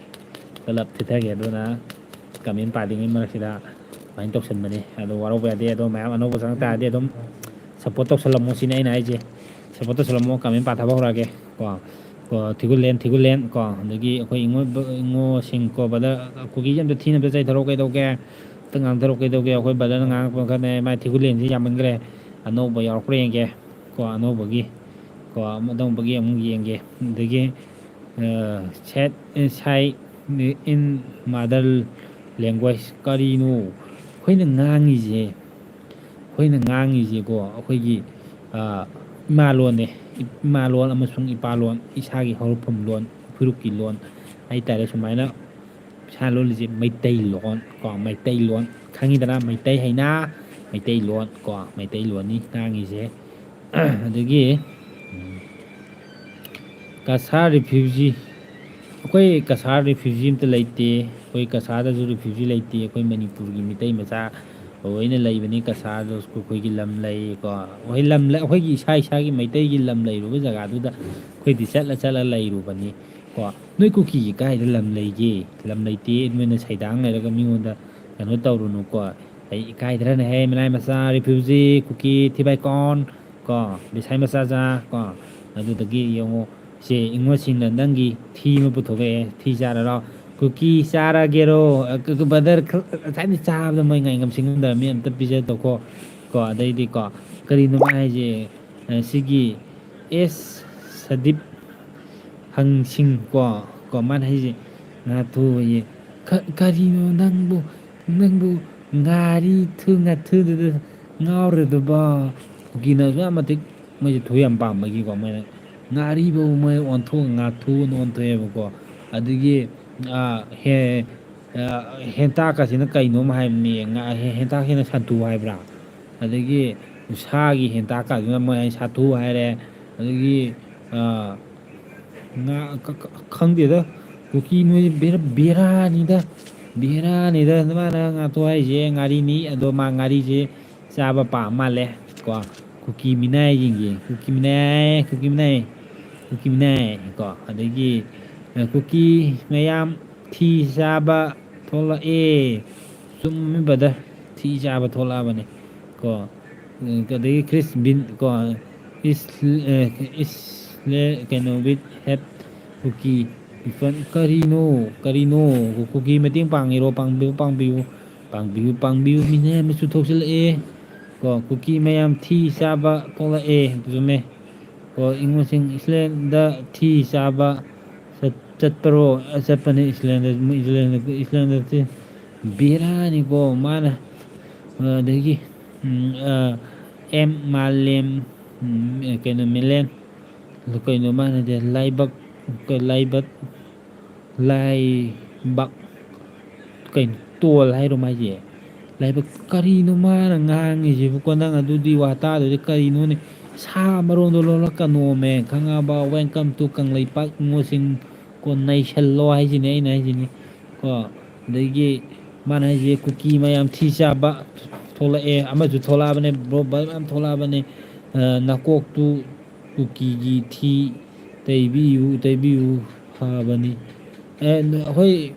ꯇꯂꯞ ꯊꯤꯊꯒꯦ꯫ ꯑꯗꯨꯅ ꯀꯃꯦꯟ ꯄꯥꯗ꯭ꯔꯤꯉꯩ ꯃꯔꯛꯁꯤꯗ ꯑꯗꯨꯃꯥꯏꯅ ꯇꯧꯁꯟꯕꯅꯤ꯫ ꯑꯗꯣ ꯋꯥꯔꯧꯕ ꯌꯥꯗꯦ꯫ ꯑꯗꯣ ꯃꯌꯥꯝ ꯑꯅꯧꯕ ꯆꯪꯉꯛ ꯇꯥꯔꯗꯤ ꯑꯗꯨꯝ ꯁꯞꯄꯣꯔꯠ ꯇꯧꯁꯜꯂꯝꯃꯣ ꯁꯤꯅꯤ ꯑꯩꯅ ꯍꯥꯏꯁꯦ꯫ ꯁꯞꯄꯣꯔꯠ ꯇꯧꯁꯜꯂꯝꯃꯣ, ꯀꯃꯦꯟ ꯄꯥꯊꯕ ꯍꯧꯔꯛꯑꯒꯦ꯫ ꯀꯣ, ꯀꯣ, ꯊꯤꯒꯨꯂꯦꯟ, ꯊꯤꯒꯨꯂꯦꯟ, ꯀꯣ, ꯑꯗꯒꯤ ꯑꯩꯈꯣꯏ ꯏꯉꯣ-, ꯏꯉꯣꯁꯤꯡ, ꯀꯣ, ꯕ꯭ꯔꯗꯔ, ꯀꯨꯀꯤꯁꯦ ꯑꯝꯇ ꯊꯤꯅ ꯑꯝꯇ ꯆꯩꯊꯔꯛꯑꯣ ꯀꯩꯗꯧꯒꯦ? ꯑꯝꯇ ꯉꯥꯡꯊꯔꯛꯑꯣ ꯀꯩꯗꯧꯒꯦ? ꯑꯩꯈꯣꯏ ꯕ꯭ꯔꯗꯔꯅ ꯉꯥꯡꯉꯛꯄ ꯈꯔꯅꯦ, ꯃꯥꯏ ꯊꯤꯒꯨꯂꯦꯟꯁꯤ ꯌꯥꯝꯃꯟꯈ꯭ꯔꯦ꯫ ꯑꯅꯧꯕ ꯌꯥꯎꯔꯛꯄ꯭ꯔꯥ ꯌꯦꯡꯒꯦ꯫ ꯀꯣ, ꯑꯅꯧꯕꯒꯤ, ꯀꯣ, ꯑꯅꯧꯕꯒꯤ ꯑꯃꯨꯛ ꯌꯦꯡꯒꯦ꯫ ꯑꯗꯒꯤ, ꯑ, set inside in mother language꯫ ꯀꯔꯤꯅꯣ ꯑꯩꯈꯣꯏꯅ ꯉꯥꯡꯉꯤꯁꯦ? ꯑꯩꯈꯣꯏꯅ ꯉꯥꯡꯉꯤꯁꯦꯀꯣ, ꯑꯩꯈꯣꯏꯒꯤ, ꯑ, ꯏꯃꯥ ꯂꯣꯟꯅꯦ꯫ ꯏꯃꯥ ꯂꯣꯟ ꯑꯃꯁꯨꯡ ꯏꯄꯥ ꯂꯣꯟ, ꯏꯁꯥꯒꯤ ꯍꯧꯔꯛꯐꯝ ꯂꯣꯟ, ꯐꯨꯔꯨꯞꯀꯤ ꯂꯣꯟ ꯍꯥꯏꯇꯥꯔꯦ꯫ ꯁꯨꯃꯥꯏꯅ ꯏꯁꯥ ꯂꯣꯜꯂꯤꯁꯦ ꯃꯩꯇꯩꯂꯣꯟ, ꯀꯣ, ꯃꯩꯇꯩꯂꯣꯟ꯫ ꯈꯪꯉꯤꯗꯅ? ꯃꯩꯇꯩ ꯍꯩꯅ ꯃꯩꯇꯩꯂꯣꯟ, ꯀꯣ, ꯃꯩꯇꯩꯂꯣꯟꯅꯤ ꯉꯥꯡꯉꯤꯁꯦ꯫ ꯑꯗꯒꯤ, ꯎꯝ, ꯀꯁꯥꯔ refugee, ꯑꯩꯈꯣꯏ ꯀꯁꯥꯔ refugee ꯑꯝꯇ ꯂꯩꯇꯦ꯫ ꯑꯩꯈꯣꯏ ꯀꯁꯥꯔꯗꯁꯨ refugee ꯂꯩꯇꯦ꯫ ꯑꯩꯈꯣꯏ ꯃꯅꯤꯄꯨꯔꯒꯤ ꯃꯤꯇꯩ ꯃꯆꯥ ꯂꯣꯏꯅ ꯂꯩꯕꯅꯤ ꯀꯁꯥꯔꯗꯁꯨ꯫ ꯑꯩꯈꯣꯏꯒꯤ ꯂꯝ ꯂꯩꯀꯣ, ꯑꯩꯈꯣꯏ ꯂꯝ ꯂꯩ-, ꯑꯩꯈꯣꯏꯒꯤ ꯏꯁꯥ ꯏꯁꯥꯒꯤ ꯃꯩꯇꯩꯒꯤ ꯂꯝ ꯂꯩꯔꯨꯕ ꯖꯒꯥꯗꯨꯗ ꯑꯩꯈꯣꯏꯗꯤ ꯆꯠꯂ ꯆꯠꯂ ꯂꯩꯔꯨꯕꯅꯤ ꯀꯣ꯫ ꯅꯣꯏ ꯀꯨꯀꯤꯒꯤ ꯀꯥꯏꯗ ꯂꯝ ꯂꯩꯒꯦ? ꯂꯝ ꯂꯩꯇꯦ, ꯅꯣꯏꯅ ꯁꯩꯗꯥꯡ ꯂꯩꯔꯒ ꯃꯤꯉꯣꯟꯗ ꯀꯩꯅꯣ ꯇꯧꯔꯨꯅꯨꯀꯣ꯫ ꯑꯩ ꯏꯀꯥꯏꯗ꯭ꯔꯅꯦꯍꯦ, ꯃꯤꯅꯥꯏ ꯃꯆꯥ, refugee, ꯀꯨꯀꯤ, ꯊꯤꯕꯥꯏꯀꯣꯟ, ꯀꯣ, ꯕꯤꯁꯥꯏ ꯃꯆꯥꯖꯥ, ꯀꯣ, ꯑꯗꯨꯗꯒꯤ ꯌꯦꯡꯉꯣ, ꯁꯦ, ꯏꯉꯣꯁꯤꯡꯅ ꯅꯪꯒꯤ ꯊꯤ ꯑꯃ ꯄꯨꯊꯣꯛꯂꯛꯑꯦ, ꯊꯤ ꯆꯥꯔꯔꯣ? ꯀꯨꯀꯤ ꯆꯥꯔꯒꯦꯔꯣ? ꯑ, ꯀ-, ꯀ-, ꯕ꯭ꯔꯗꯔ, ꯈ-, ꯉꯁꯥꯏꯗꯤ ꯆꯥꯕꯗ ꯃꯣꯏ ꯉꯥꯏꯉꯝ ꯁꯤꯡꯉꯝꯗꯕ ꯃꯤ ꯑꯝꯇ ꯄꯤꯖꯗꯣꯀꯣ, ꯀꯣ, ꯑꯗꯩꯗꯤ, ꯀꯣ, ꯀꯔꯤꯅꯣ ꯃꯥ ꯍꯥꯏꯁꯦ? ꯑ, ꯁꯤꯒꯤ ꯑꯦꯁ ꯁꯗꯤꯞ ꯍꯪꯁꯤꯡ ꯀꯣ, ꯀꯣ, ꯃꯥꯅ ꯍꯥꯏꯁꯦ, "ꯉꯥꯊꯨ" ꯑꯌꯦ꯫ "ꯀ-, ꯀꯔꯤꯅꯣ ꯅꯪꯕꯨ, ꯅꯪꯕꯨ ꯉꯥꯔꯤ ꯊꯨ ꯉꯥꯊꯨꯗꯨꯗ ꯉꯥꯎꯔꯗꯨꯕꯣ?" ꯀꯨꯀꯤꯅ ꯑꯁꯨꯛ ꯌꯥꯝ ꯃꯇꯤꯛ ꯃꯣꯏꯁꯦ ꯊꯨ ꯌꯥꯝ ꯄꯥꯝꯕꯒꯤꯀꯣ, ꯃꯣꯏꯅ ꯉꯥꯔꯤꯕꯨ ꯃꯣꯏ ꯑꯣꯟꯊꯣꯛ ꯉꯥꯊꯨꯅ ꯑꯣꯟꯊꯣꯛꯑꯦꯕꯀꯣ꯫ ꯑꯗꯒꯤ, ꯑ, ꯍꯦ-, ꯑ, ꯍꯦꯟꯇꯥꯛꯀꯁꯤꯅ ꯀꯩꯅꯣꯝ ꯍꯥꯏꯕꯅꯤ, ꯉꯥ-, ꯍꯦ-, ꯍꯦꯟꯇꯥꯛꯁꯤꯅ ꯁꯟꯇꯨ ꯍꯥꯏꯕ꯭ꯔꯥ? ꯑꯗꯒꯤ ꯁꯥꯒꯤ ꯍꯦꯟꯇꯥꯛꯀꯁꯤꯅ ꯃꯣꯏ ꯍꯥꯏ ꯁꯥꯊꯨ ꯍꯥꯏꯔꯦ꯫ ꯑꯗꯒꯤ, ꯑ, ꯉꯥ, ꯈ-, ꯈ-, ꯈꯪꯗꯦꯗ, ꯀꯨꯀꯤ ꯅꯣꯏ ꯕꯦꯔꯥ-, ꯕꯦꯔꯥꯅꯤꯗ, ꯕꯦꯔꯥꯅꯤꯗ꯫ ꯃꯥꯅ ꯉꯥꯊꯨ ꯍꯥꯏꯁꯦ ꯉꯥꯔꯤꯅꯤ, ꯑꯗꯣ ꯃꯥ ꯉꯥꯔꯤꯁꯦ ꯆꯥꯕ ꯄꯥꯝ ꯃꯥꯜꯂꯦ ꯀꯣ꯫ ꯀꯨꯀꯤ ꯃꯤꯅꯥꯏꯁꯤꯡꯁꯦ, ꯀꯨꯀꯤ ꯃꯤꯅꯥꯏ, ꯀꯨꯀꯤ ꯃꯤꯅꯥꯏ, ꯀꯨꯀꯤ ꯃꯤꯅꯥꯏ ꯀꯣ, ꯑꯗꯒꯤ, ꯑ, ꯀꯨꯀꯤ ꯃꯌꯥꯝ ꯊꯤ ꯆꯥꯕ ꯊꯣꯛꯂꯛꯑꯦ꯫ ꯆꯨꯝꯃꯤ brother, ꯊꯤ ꯆꯥꯕ ꯊꯣꯛꯂꯛꯑꯕꯅꯦ ꯀꯣ꯫ ꯎꯝ, ꯑꯗꯒꯤ ꯈ꯭ꯔꯤꯁ ꯕꯤꯟ ꯀꯣ, ꯏꯁ-, ꯑ, ꯏꯁ-, ꯀꯩꯅꯣ, with help ꯀꯨꯀꯤ ꯏꯐꯟ, ꯀꯔꯤꯅꯣ, ꯀꯔꯤꯅꯣ? ꯀꯨꯀꯤ ꯃꯇꯦꯡ ꯄꯥꯡꯉꯤꯔꯣ? ꯄꯥꯡꯕꯤꯌꯨ, ꯄꯥꯡꯕꯤꯌꯨ, ꯄꯥꯡꯕꯤꯌꯨ, ꯄꯥꯡꯕꯤꯌꯨ, ꯃꯤꯅꯥꯏ ꯑꯃꯁꯨ ꯊꯣꯛꯆꯤꯜꯂꯛꯑꯦ ꯀꯣ꯫ ꯀꯨꯀꯤ ꯃꯌꯥꯝ ꯊꯤ ꯆꯥꯕ ꯊꯣꯛꯂꯛꯑꯦ꯫ ꯆꯨꯝꯃꯦ꯫ ꯀꯣ, ꯏꯉꯣꯁꯤꯡ ꯏꯁꯂꯦꯟꯗ ꯊꯤ ꯆꯥꯕ ꯆꯠ-, ꯆꯠꯄꯔꯣ? ꯑ, ꯆꯠꯄꯅꯦ ꯏꯁꯂꯦꯟꯗ, ꯃꯣꯏ ꯏꯁꯂꯦꯟꯗ, ꯏꯁꯂꯦꯟꯗ ꯊꯤ-, ꯕꯦꯔꯥꯅꯤꯀꯣ ꯃꯥꯅ꯫ ꯑ, ꯑꯗꯒꯤ, ꯎꯝ, ꯑ, ꯑꯦꯝ ꯃꯥꯂꯦꯝ, ꯎꯝ, ꯀꯩꯅꯣ, ꯃꯦꯂꯦꯟ, ꯀꯩꯅꯣ ꯃꯥꯅ ꯍꯥꯏꯁꯦ? ꯂꯥꯏꯕꯛ, ꯀ-, ꯂꯥꯏꯕꯛ, ꯂꯥꯏꯕꯛ, ꯀꯩꯅꯣ, ꯇꯣꯜ ꯍꯥꯏꯔꯣ ꯃꯥꯏꯁꯦ? ꯂꯥꯏꯕꯛ, ꯀꯔꯤꯅꯣ ꯃꯥꯅ ꯉꯥꯡꯉꯤꯁꯤꯕꯨꯀꯣ? ꯅꯪ ꯑꯗꯨꯗꯤ ꯋꯥꯇꯥꯗꯨꯗꯤ ꯀꯔꯤꯅꯣꯅꯦ? ꯁꯥ ꯃꯔꯣꯟꯗꯣ ꯂꯣꯜꯂꯛꯀꯅꯣꯃꯦ, ꯈꯪꯉꯕ? Welcome to ꯀꯪꯂꯩꯄꯥꯛ ꯏꯉꯣꯁꯤꯡ ꯀꯣ, ꯅꯩꯁꯜꯂꯣ ꯍꯥꯏꯁꯤꯅꯦ ꯑꯩꯅ ꯍꯥꯏꯁꯤꯅꯤ ꯀꯣ꯫ ꯑꯗꯒꯤ ꯃꯥꯅ ꯍꯥꯏꯁꯦ ꯀꯨꯀꯤ ꯃꯌꯥꯝ ꯊꯤ ꯆꯥꯕ ꯊꯣꯛꯂꯛꯑꯦ, ꯑꯃꯁꯨ ꯊꯣꯛꯂꯛꯑꯕꯅꯦ bro, ꯃꯌꯥꯝ ꯊꯣꯛꯂꯛꯑꯕꯅꯦ꯫ ꯑ, ꯅꯀꯣꯛꯇꯨ ꯀꯨꯀꯤꯒꯤ ꯊꯤ ꯇꯩꯕꯤꯌꯨ, ꯇꯩꯕꯤꯌꯨ ꯐꯕꯅꯤ꯫ ꯑꯦ, ꯅ-, ꯑꯩꯈꯣꯏ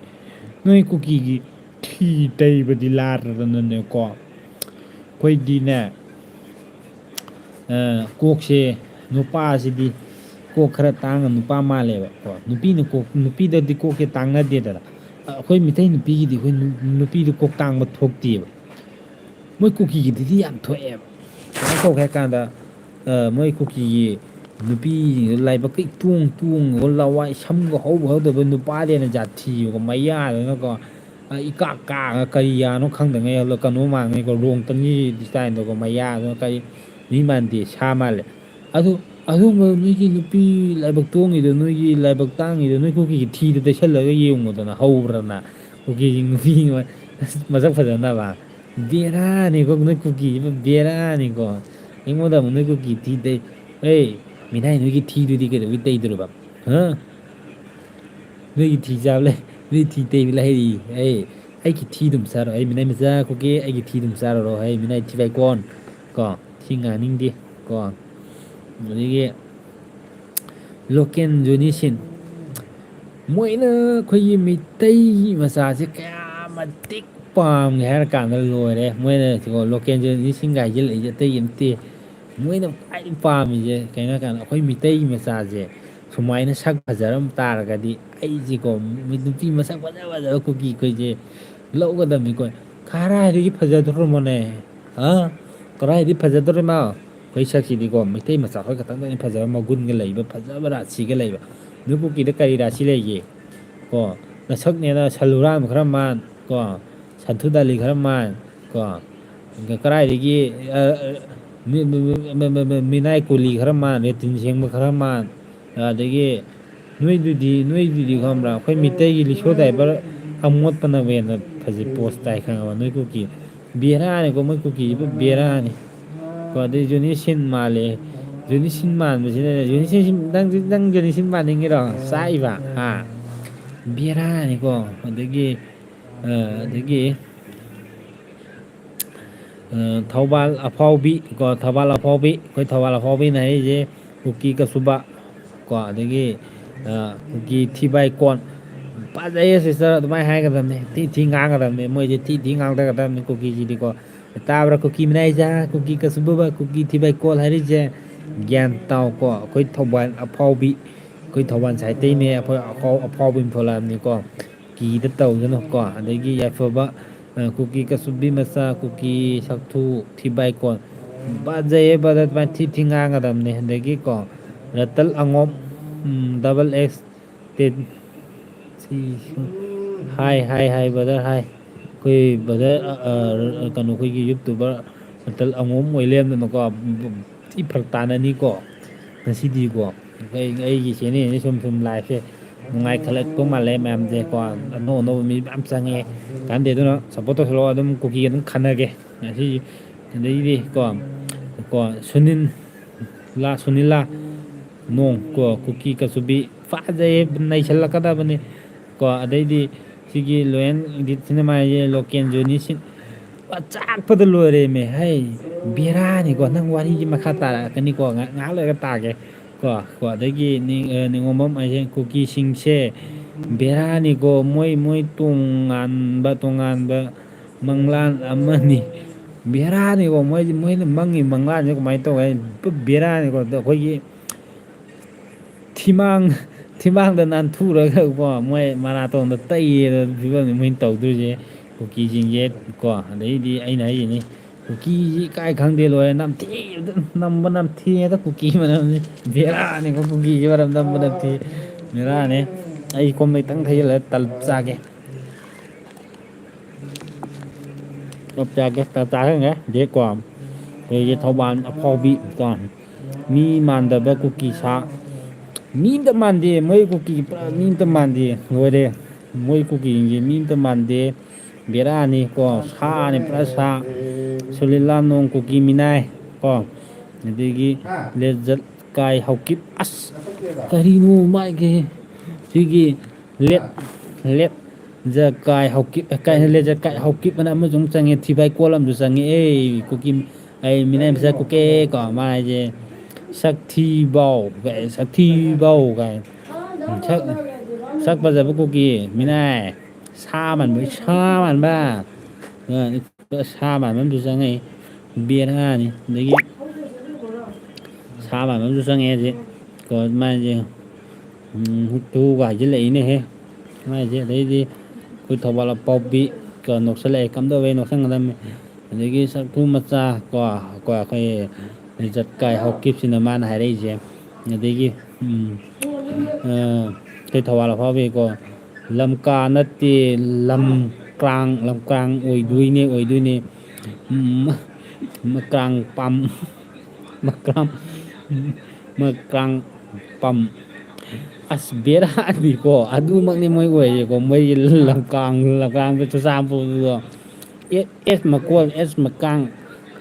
ꯅꯣꯏ ꯀꯨꯀꯤꯒꯤ ꯊꯤ ꯇꯩꯕꯗꯤ ꯂꯥꯏꯔꯗꯅꯅꯦꯀꯣ, ꯑꯩꯈꯣꯏꯗꯤꯅꯦ, ꯑ, ꯀꯣꯛꯁꯦ, ꯅꯨꯄꯥꯁꯤꯗꯤ ꯀꯣꯛ ꯈꯔ ꯇꯥꯡꯉ ꯅꯨꯄꯥ ꯃꯥꯜꯂꯦꯕ ꯀꯣ꯫ ꯅꯨꯄꯤꯅ ꯀꯣꯛ, ꯅꯨꯄꯤꯗꯗꯤ ꯀꯣꯛꯁꯦ ꯇꯥꯡꯅꯗꯦꯗꯅ꯫ ꯑ, ꯑꯩꯈꯣꯏ ꯃꯤꯇꯩ ꯅꯨꯄꯤꯒꯤꯗꯤ ꯑꯩꯈꯣꯏ ꯅꯨ-, ꯅꯨꯄꯤꯗ ꯀꯣꯛ ꯇꯥꯡꯕ ꯊꯣꯛꯇꯦꯕ꯫ ꯃꯣꯏ ꯀꯨꯀꯤꯒꯤꯗꯨꯗꯤ ꯌꯥꯝ ꯊꯣꯛꯑꯦꯕ꯫ ꯀꯃꯥꯏꯅ ꯇꯧꯒꯦ ꯍꯥꯏ ꯀꯥꯟꯗ, ꯑ, ꯃꯣꯏ ꯀꯨꯀꯤꯒꯤ ꯅꯨꯄꯤꯁꯤꯡꯗꯣ ꯂꯥꯏꯕꯛꯀ ꯏꯇꯣꯡ ꯇꯣꯡꯉꯒ, ꯂꯋꯥꯏ ꯁꯝꯒ ꯍꯧꯕ ꯍꯧꯗꯕ, ꯅꯨꯄꯥꯗꯩ ꯍꯦꯟꯅ ꯖꯥꯠ ꯊꯤꯕꯀꯣ, ꯃꯌꯥꯗꯨꯅꯀꯣ, ꯑ, ꯏꯀꯥꯛ ꯀꯥꯛꯑꯒ, ꯀꯔꯤ ꯌꯥꯅꯣ ꯈꯪꯗꯉꯩ ꯀꯩꯅꯣ ꯃꯥꯟꯒꯩꯀꯣ, ꯔꯣꯡꯇꯟꯒꯤ ꯁ꯭ꯇꯥꯏꯜꯗꯀꯣ, ꯃꯌꯥꯗꯨꯅ ꯀꯔꯤ ꯃꯤ ꯃꯥꯟꯗꯦ, ꯁꯥ ꯃꯥꯜꯂꯦ꯫ ꯑꯗꯨ, ꯑꯗꯨꯒꯨꯝꯕ ꯅꯣꯏꯒꯤ ꯅꯨꯄꯤ ꯂꯥꯏꯕꯛ ꯇꯣꯡꯉꯤꯗꯣ, ꯅꯣꯏꯒꯤ ꯂꯥꯏꯕꯛ ꯇꯥꯡꯉꯤꯗꯣ, ꯅꯣꯏ ꯀꯨꯀꯤꯒꯤ ꯊꯤꯗꯣ ꯇꯩꯁꯜꯂꯒ ꯌꯦꯡꯉꯨꯗꯅ, ꯍꯧꯕ꯭ꯔꯅ? ꯀꯨꯀꯤꯒꯤ ꯅꯨꯄꯤ ꯃꯁꯛ ꯐꯖꯅꯕ꯫ ꯕꯦꯔꯥꯅꯤꯀꯣ, ꯅꯣꯏ ꯀꯨꯀꯤꯁꯤꯃ ꯕꯦꯔꯥꯅꯤꯀꯣ꯫ ꯑꯩꯉꯣꯟꯗ ꯑꯃꯨꯛ ꯅꯣꯏ ꯀꯨꯀꯤ ꯊꯤ ꯇꯩ-, ꯑꯦ, ꯃꯤꯅꯥꯏ, ꯅꯣꯏꯒꯤ ꯊꯤꯗꯨꯗꯤ ꯀꯩꯗꯧꯕꯩ ꯇꯩꯗꯣꯔꯤꯕ? ꯍꯥ? ꯅꯣꯏꯒꯤ ꯊꯤ ꯆꯥꯕ ꯂꯩ, ꯅꯣꯏ ꯊꯤ ꯇꯩꯕ ꯂꯩ ꯍꯥꯏꯔꯤ꯫ ꯑꯩ, ꯑꯩꯒꯤ ꯊꯤ ꯑꯗꯨꯝ ꯆꯥꯔꯣ꯫ ꯑꯩ ꯃꯤꯅꯥꯏ ꯃꯆꯥ ꯀꯨꯀꯤ, ꯑꯩꯒꯤ ꯊꯤ ꯑꯗꯨꯝ ꯆꯥꯔꯨꯔꯣ꯫ ꯑꯩ ꯃꯤꯅꯥꯏ ꯊꯤ ꯐꯥꯏꯀꯣꯟ꯫ ꯀꯣ꯫ ꯁꯤ ꯉꯥꯡꯅꯤꯡꯗꯦ ꯀꯣ꯫ ꯑꯗꯒꯤ ꯂꯣꯀꯦꯜ ꯖꯣꯅꯤ ꯁꯤꯟ, ꯃꯣꯏꯅ ꯑꯩꯈꯣꯏꯒꯤ ꯃꯤꯇꯩ ꯃꯆꯥꯁꯦ ꯀꯌꯥ ꯃꯇꯤꯛ ꯄꯥꯝꯒꯦ ꯍꯥꯏꯔ ꯀꯥꯟꯗ ꯂꯣꯏꯔꯦ꯫ ꯃꯣꯏꯅ ꯁꯤꯀꯣ ꯂꯣꯀꯦꯜ ꯖꯣꯅꯤ ꯁꯤꯟꯒ ꯍꯥꯏꯖꯤꯜꯂꯛꯏꯁꯦ ꯑꯇꯩꯒꯤ ꯅꯠꯇꯦ꯫ ꯃꯣꯏꯅ ꯈ꯭ꯋꯥꯏꯗꯒꯤ ꯄꯥꯝꯃꯤꯁꯦ ꯀꯩꯅꯣ ꯍꯥꯏ ꯀꯥꯟꯗ ꯑꯩꯈꯣꯏ ꯃꯤꯇꯩ ꯃꯆꯥꯁꯦ ꯁꯨꯃꯥꯏꯅ ꯁꯛ ꯐꯖꯔꯝ ꯇꯥꯔꯒꯗꯤ ꯑꯩꯁꯦꯀꯣ ꯃꯤ-, ꯅꯨꯄꯤ ꯃꯁꯛ ꯐꯖ ꯐꯖꯕ ꯀꯨꯀꯤ ꯑꯩꯈꯣꯏꯁꯦ ꯂꯧꯒꯗꯕꯅꯤꯀꯣ꯫ ꯀꯔꯥꯏꯗꯒꯤ ꯐꯖꯗꯣꯔꯝꯃꯣꯅꯦ? ꯍꯥ? ꯀꯗꯥꯏꯗꯤ ꯐꯖꯗꯣꯔꯤꯃꯣ? ꯑꯩꯈꯣꯏ ꯁꯛꯁꯤꯗꯤꯀꯣ ꯃꯩꯇꯩ ꯃꯆꯥ ꯑꯩꯈꯣꯏ ꯈꯛꯇꯪꯗꯅꯤ ꯐꯖꯕ ꯃꯒꯨꯟꯒ ꯂꯩꯕ, ꯐꯖꯕ ꯔꯥꯁꯤꯒ ꯂꯩꯕ꯫ ꯅꯣꯏ ꯀꯨꯀꯤꯗ ꯀꯔꯤ ꯔꯥꯁꯤ ꯂꯩꯒꯦ? ꯀꯣ, ꯅꯁꯛꯅꯦꯅ ꯁꯟ ꯍꯨꯔꯥꯟꯕ ꯈꯔ ꯃꯥꯟ, ꯀꯣ, ꯁꯟꯊꯨ ꯗꯥꯂꯤ ꯈꯔ ꯃꯥꯟ, ꯀꯣ, ꯀꯗꯥꯏꯗꯒꯤ, ꯑ, ꯑ, ꯃꯤ-, ꯃꯤ-, ꯃꯤ-, ꯃꯤ-, ꯃꯤ-, ꯃꯤ-, ꯃꯤꯅꯥꯏ ꯀꯣꯂꯤ ꯈꯔ ꯃꯥꯟ, ꯂꯦꯇ꯭ꯔꯤꯟ ꯁꯦꯡꯕ ꯈꯔ ꯃꯥꯟ, ꯑꯗꯒꯤ ꯅꯣꯏꯗꯨꯗꯤ, ꯅꯣꯏꯗꯨꯗꯤ ꯈꯪꯕ꯭ꯔꯥ? ꯑꯩꯈꯣꯏ ꯃꯤꯇꯩꯒꯤ ꯔꯤꯛꯁꯣ ꯗ꯭ꯔꯥꯏꯚꯔ ꯑꯃꯣꯠꯄꯅꯕꯨ ꯍꯦꯟꯅ ꯐꯖꯩ, ꯄꯣꯁ ꯇꯥꯏ, ꯈꯪꯉꯕ? ꯅꯣꯏ ꯀꯨꯀꯤ ꯕꯦꯔꯥꯅꯤꯀꯣ, ꯃꯣꯏ ꯀꯨꯀꯤꯁꯤꯕꯨ ꯕꯦꯔꯥꯅꯤ꯫ ꯀꯣ, ꯑꯗꯩ ꯖꯣꯅꯤ ꯁꯤꯟ ꯃꯥꯜꯂꯦ꯫ ꯖꯣꯅꯤ ꯁꯤꯟ ꯃꯥꯟꯕꯁꯤꯅꯅꯦ, ꯖꯣꯅꯤ ꯁꯤꯟ, ꯅꯪ, ꯅꯪ ꯖꯣꯅꯤ ꯁꯤꯟ ꯃꯥꯟꯅꯤꯡꯉꯤꯔꯣ? ꯆꯥꯛꯏꯕ? ꯍꯥ? ꯕꯦꯔꯥꯅꯤꯀꯣ꯫ ꯑꯗꯒꯤ, ꯑ, ꯑꯗꯒꯤ, ꯑ, ꯊꯧꯕꯥꯜ ꯑꯐꯥꯎꯕꯤ ꯀꯣ, ꯊꯧꯕꯥꯜ ꯑꯐꯥꯎꯕꯤ, ꯑꯩꯈꯣꯏ ꯊꯧꯕꯥꯜ ꯑꯐꯥꯎꯕꯤꯅ ꯍꯥꯏꯔꯤꯁꯦ ꯀꯨꯀꯤ ꯀꯁꯨꯕ ꯀꯣ, ꯑꯗꯒꯤ, ꯑ, ꯀꯨꯀꯤ ꯊꯤꯕꯥꯏ ꯀꯣꯟ꯫ ꯐꯖꯩꯌꯦ sister, ꯑꯗꯨꯃꯥꯏꯅ ꯍꯥꯏꯒꯗꯕꯅꯤ, ꯊꯤ ꯊꯤ ꯉꯥꯡꯒꯗꯕꯅꯤ, ꯃꯣꯏꯁꯦ ꯊꯤ ꯊꯤ ꯉꯥꯡꯊꯒꯗꯕꯅꯤ ꯀꯨꯀꯤꯁꯤꯗꯤꯀꯣ꯫ ꯇꯥꯕ꯭ꯔꯥ ꯀꯨꯀꯤ ꯃꯤꯅꯥꯏꯖꯥ, ꯀꯨꯀꯤ ꯀꯁꯨꯕꯕ, ꯀꯨꯀꯤ ꯊꯤꯕꯥꯏ ꯀꯣꯜ ꯍꯥꯏꯔꯤꯁꯦ ꯒ꯭ꯌꯥꯟ ꯇꯥꯎꯀꯣ꯫ ꯑꯩꯈꯣꯏ ꯊꯧꯕꯥꯜ ꯑꯐꯥꯎꯕꯤ, ꯑꯩꯈꯣꯏ ꯊꯧꯕꯥꯜ ꯁꯥꯏꯠꯇꯩꯅꯦ, ꯑꯩꯈꯣꯏ ꯑꯐꯥꯎ-, ꯑꯐꯥꯎꯕꯤ ꯑꯃ ꯊꯣꯛꯂꯛꯑꯕꯅꯤꯀꯣ꯫ ꯀꯤꯗ ꯇꯧꯗꯅꯀꯣ꯫ ꯑꯗꯒꯤ ꯌꯥꯏꯐꯕ, ꯑ, ꯀꯨꯀꯤ ꯀꯁꯨꯕꯤ ꯃꯆꯥ, ꯀꯨꯀꯤ ꯁꯛꯊꯨ ꯊꯤꯕꯥꯏ ꯀꯣꯟ꯫ ꯐꯖꯩꯌꯦ brother, ꯑꯗꯨꯃꯥꯏꯅ ꯊꯤ ꯊꯤ ꯉꯥꯡꯒꯗꯕꯅꯤ꯫ ꯑꯗꯒꯤꯀꯣ, ꯔꯇꯜ ꯑꯉꯣꯝ, ꯎꯝ, double X ꯇꯦꯟ꯫ ꯁꯤ, ꯁꯤ, ꯍꯥꯏ, ꯍꯥꯏ, ꯍꯥꯏ, brother, ꯍꯥꯏ꯫ ꯑꯩꯈꯣꯏ brother, ꯑ, ꯑ, ꯀꯩꯅꯣ, ꯑꯩꯈꯣꯏꯒꯤ YouTuber ꯃꯇꯜ ꯑꯉꯣꯝ ꯑꯣꯏ ꯂꯩꯔꯝꯗꯅꯀꯣ, ꯊꯤ ꯐꯔꯛ ꯇꯥꯅꯅꯤꯀꯣ ꯉꯁꯤꯗꯤꯀꯣ꯫ ꯑꯩ, ꯑꯩꯒꯤ channelꯁꯦ ꯁꯨꯝ, ꯁꯨꯝ liveꯁꯦ ꯅꯨꯡꯉꯥꯏꯈꯠꯂꯛꯄ ꯃꯥꯜꯂꯦ ꯃꯌꯥꯝꯁꯦꯀꯣ, ꯑꯅꯧ ꯑꯅꯧꯕ ꯃꯤ ꯃꯌꯥꯝ ꯆꯪꯉꯦ꯫ ꯀꯥꯟꯗꯦ, ꯑꯗꯨꯅ support ꯇꯧꯁꯜꯂꯛꯑꯣ, ꯑꯗꯨꯝ ꯀꯨꯀꯤ ꯑꯗꯨꯝ ꯈꯟꯅꯒꯦ ꯉꯁꯤ꯫ ꯑꯗꯩꯗꯤ ꯀꯣ, ꯀꯣ, ꯁꯨꯅꯤꯜ, ꯂꯥ, ꯁꯨꯅꯤꯂꯥ ꯅꯣꯡ ꯀꯣ, ꯀꯨꯀꯤ ꯀꯆꯨꯕꯤ ꯐꯖꯩꯌꯦ, ꯅꯩꯁꯜꯂꯛꯀꯗꯕꯅꯤ ꯀꯣ꯫ ꯑꯗꯩꯗꯤ ꯁꯤꯒꯤ ꯂꯣꯌꯦꯜ ꯏꯗꯤꯠꯁꯤꯅ ꯃꯥꯏꯁꯦ ꯂꯣꯀꯦꯜ ꯖꯣꯅꯤ ꯁꯤꯟ, ꯆꯥꯛꯄꯗ ꯂꯣꯏꯔꯦꯃꯦ꯫ ꯍꯩ, ꯕꯦꯔꯥꯅꯤꯀꯣ꯫ ꯅꯪ ꯋꯥꯔꯤꯁꯤ ꯃꯈꯥ ꯇꯥꯔꯛꯀꯅꯤꯀꯣ꯫ ꯉꯥꯏꯍꯥꯛ ꯉꯥꯏꯍꯥꯛ ꯂꯩꯔꯒ ꯇꯥꯒꯦ ꯀꯣ꯫ ꯀꯣ, ꯑꯗꯒꯤ ꯅꯤ-, ꯑ, ꯅꯤꯉꯣꯝꯕꯝ ꯍꯥꯏꯁꯦ ꯀꯨꯀꯤꯁꯤꯡꯁꯦ ꯕꯦꯔꯥꯅꯤꯀꯣ꯫ ꯃꯣꯏ, ꯃꯣꯏ ꯇꯣꯉꯥꯟꯕ, ꯇꯣꯉꯥꯟꯕ ꯃꯪꯂꯥꯟ ꯑꯃꯅꯤ꯫ ꯕꯦꯔꯥꯅꯤꯀꯣ꯫ ꯃꯣꯏ, ꯃꯣꯏꯅ ꯃꯪꯉꯤ ꯃꯪꯂꯥꯟꯁꯦ ꯀꯃꯥꯏꯅ ꯇꯧꯋꯦ ꯍꯥꯏ? ꯄꯨꯔꯥ ꯕꯦꯔꯥꯅꯤꯀꯣ꯫ ꯑꯗꯣ ꯑꯩꯈꯣꯏꯒꯤ ꯊꯤꯃꯥꯡ, ꯊꯤꯃꯥꯡꯗ ꯅꯥꯟꯊꯨꯔꯒꯀꯣ, ꯃꯣꯏ ꯃꯔꯥꯇꯣꯟꯗ ꯇꯩꯌꯦꯅ ꯐꯤꯕꯝꯅꯤ ꯃꯣꯏꯅ ꯇꯧꯗꯣꯏꯁꯦ꯫ ꯀꯨꯀꯤꯁꯤꯡꯁꯦ ꯀꯣ꯫ ꯑꯗꯩꯗꯤ ꯑꯩꯅ ꯍꯥꯏꯁꯤꯅꯤ, ꯀꯨꯀꯤꯁꯤ ꯏꯀꯥꯏ ꯈꯪꯗꯦ ꯂꯣꯏꯔꯦ꯫ ꯅꯝꯊꯤ, ꯅꯝꯕ ꯅꯝꯊꯤꯉꯦꯗ ꯀꯨꯀꯤ ꯃꯅꯝꯁꯤ꯫ ꯕꯦꯔꯥꯅꯤꯀꯣ ꯀꯨꯀꯤꯁꯤ ꯃꯅꯝ ꯅꯝꯕ ꯅꯝꯊꯤ꯫ ꯕꯦꯔꯥꯅꯤ꯫ ꯑꯩ ꯀꯣꯝ ꯂꯩꯇꯪ ꯊꯩꯖꯤꯜꯂꯒ ꯇꯂꯞ ꯆꯥꯒꯦ꯫ ꯇꯂꯞ ꯆꯥꯒꯦ, ꯇꯂꯞ ꯆꯥꯈ꯭ꯔꯦ꯫ ꯑꯗꯩ ꯀꯣ, ꯑꯩꯈꯣꯏꯒꯤ ꯊꯧꯕꯥꯜ ꯑꯐꯥꯎꯕꯤ ꯀꯣ, ꯃꯤ ꯃꯥꯟꯗꯕ ꯀꯨꯀꯤ ꯁꯥ꯫ ꯃꯤ ꯑꯝꯇ ꯃꯥꯟꯗꯦ ꯃꯣꯏ ꯀꯨꯀꯤ, ꯄꯨꯔꯥ ꯃꯤ ꯑꯝꯇ ꯃꯥꯟꯗꯦ꯫ ꯂꯣꯏꯔꯦ꯫ ꯃꯣꯏ ꯀꯨꯀꯤꯁꯤꯡꯁꯦ ꯃꯤ ꯑꯝꯇ ꯃꯥꯟꯗꯦ꯫ ꯕꯦꯔꯥꯅꯤ ꯀꯣ, ꯁꯥꯅꯤ ꯄꯨꯔꯥ ꯁꯥ꯫ ꯁꯨꯂꯤꯂꯥ ꯅꯣꯡ ꯀꯨꯀꯤ ꯃꯤꯅꯥꯏ ꯀꯣ꯫ ꯑꯗꯒꯤ ꯂꯦꯖꯠ ꯀꯥꯏ ꯍꯧꯀꯤꯞ꯫ ꯑꯁ, ꯀꯔꯤꯅꯣ ꯃꯥꯏꯒꯤ ꯁꯤꯒꯤ ꯂꯦꯠ, ꯂꯦꯠ ꯖ ꯀꯥꯏ ꯍꯧꯀꯤꯞ, ꯀꯥꯏ, ꯂꯦꯠ ꯖ ꯀꯥꯏ ꯍꯧꯀꯤꯞ ꯑꯅ ꯑꯃꯁꯨ ꯑꯃꯨꯛ ꯆꯪꯉꯦ꯫ ꯊꯤꯕꯥꯏ ꯀꯣꯜ ꯑꯃꯁꯨ ꯆꯪꯉꯦ꯫ ꯑꯦ, ꯀꯨꯀꯤ, ꯑꯩ ꯃꯤꯅꯥꯏ ꯃꯆꯥ ꯀꯨꯀꯦ ꯀꯣ, ꯃꯥ ꯍꯥꯏꯁꯦ ꯁꯛ ꯊꯤꯕꯥꯎ ꯀꯥꯏ, ꯁꯛ ꯊꯤꯕꯥꯎ ꯀꯥꯏ꯫ ꯁꯛ, ꯁꯛ ꯐꯖꯕ ꯀꯨꯀꯤ ꯃꯤꯅꯥꯏ꯫ ꯁꯥ ꯃꯥꯟꯕ, ꯁꯥ ꯃꯥꯟꯕ꯫ ꯑ, ꯁꯥ ꯃꯥꯟꯕ ꯑꯃꯁꯨ ꯆꯪꯉꯛꯏ꯫ ꯕꯦꯔꯥꯅꯤ꯫ ꯑꯗꯒꯤ ꯁꯥ ꯃꯥꯟꯕ ꯑꯃꯁꯨ ꯆꯪꯉꯛꯑꯦ ꯍꯧꯖꯤꯛ꯫ ꯀꯣ, ꯃꯥꯁꯦ, ꯎꯝ, ꯍꯨꯛꯇꯨꯒ ꯍꯥꯏꯖꯤꯜꯂꯛꯏꯅꯦꯍꯦ꯫ ꯃꯥꯏꯁꯦ꯫ ꯑꯗꯩꯗꯤ ꯑꯩꯈꯣꯏ ꯊꯧꯕꯥꯜ ꯑꯄꯥꯎꯕꯤ ꯀꯣ ꯅꯣꯛꯁꯜꯂꯛꯑꯦ꯫ ꯀꯝꯗꯧꯋꯦ? ꯅꯣꯛꯁꯟꯒꯗꯕꯅꯤ꯫ ꯑꯗꯒꯤ ꯁꯛꯊꯨ ꯃꯆꯥ ꯀꯣ, ꯑꯩꯈꯣꯏ, ꯑꯩꯈꯣꯏ ꯂꯤꯆꯠ ꯀꯥꯏ ꯍꯧꯀꯤꯞꯁꯤꯅ ꯃꯥꯅ ꯍꯥꯏꯔꯛꯏꯁꯦ꯫ ꯑꯗꯒꯤ, ꯎꯝ, ꯑ, ꯑꯩꯈꯣꯏ ꯊꯧꯕꯥꯜ ꯑꯐꯥꯎꯕꯤꯀꯣ, ꯂꯝꯀꯥ ꯅꯠꯇꯦ, ꯂꯝꯀ꯭ꯔꯥꯡ, ꯂꯝꯀ꯭ꯔꯥꯡ ꯑꯣꯏꯗꯣꯏꯅꯦ, ꯑꯣꯏꯗꯣꯏꯅꯦ꯫ ꯎꯝ, ꯃꯀ꯭ꯔꯥꯡ ꯄꯥꯝ, ꯃꯀ꯭ꯔꯥꯡ, ꯃꯀ꯭ꯔꯥꯡ ꯄꯥꯝ꯫ ꯑꯁ, ꯕꯦꯔꯥꯅꯤꯀꯣ꯫ ꯑꯗꯨꯃꯛꯅꯤ ꯃꯣꯏ ꯑꯣꯏꯔꯤꯁꯦꯀꯣ꯫ ꯃꯣꯏꯒꯤ ꯂꯝꯀꯥꯡ, ꯂꯝꯀꯥꯡꯗ ꯆꯨꯔꯆꯥꯟꯄꯨꯔꯗꯣ꯫ ꯑꯦ-, ꯑꯦꯁ ꯃꯀꯣꯜ, ꯑꯦꯁ ꯃꯀꯥꯡ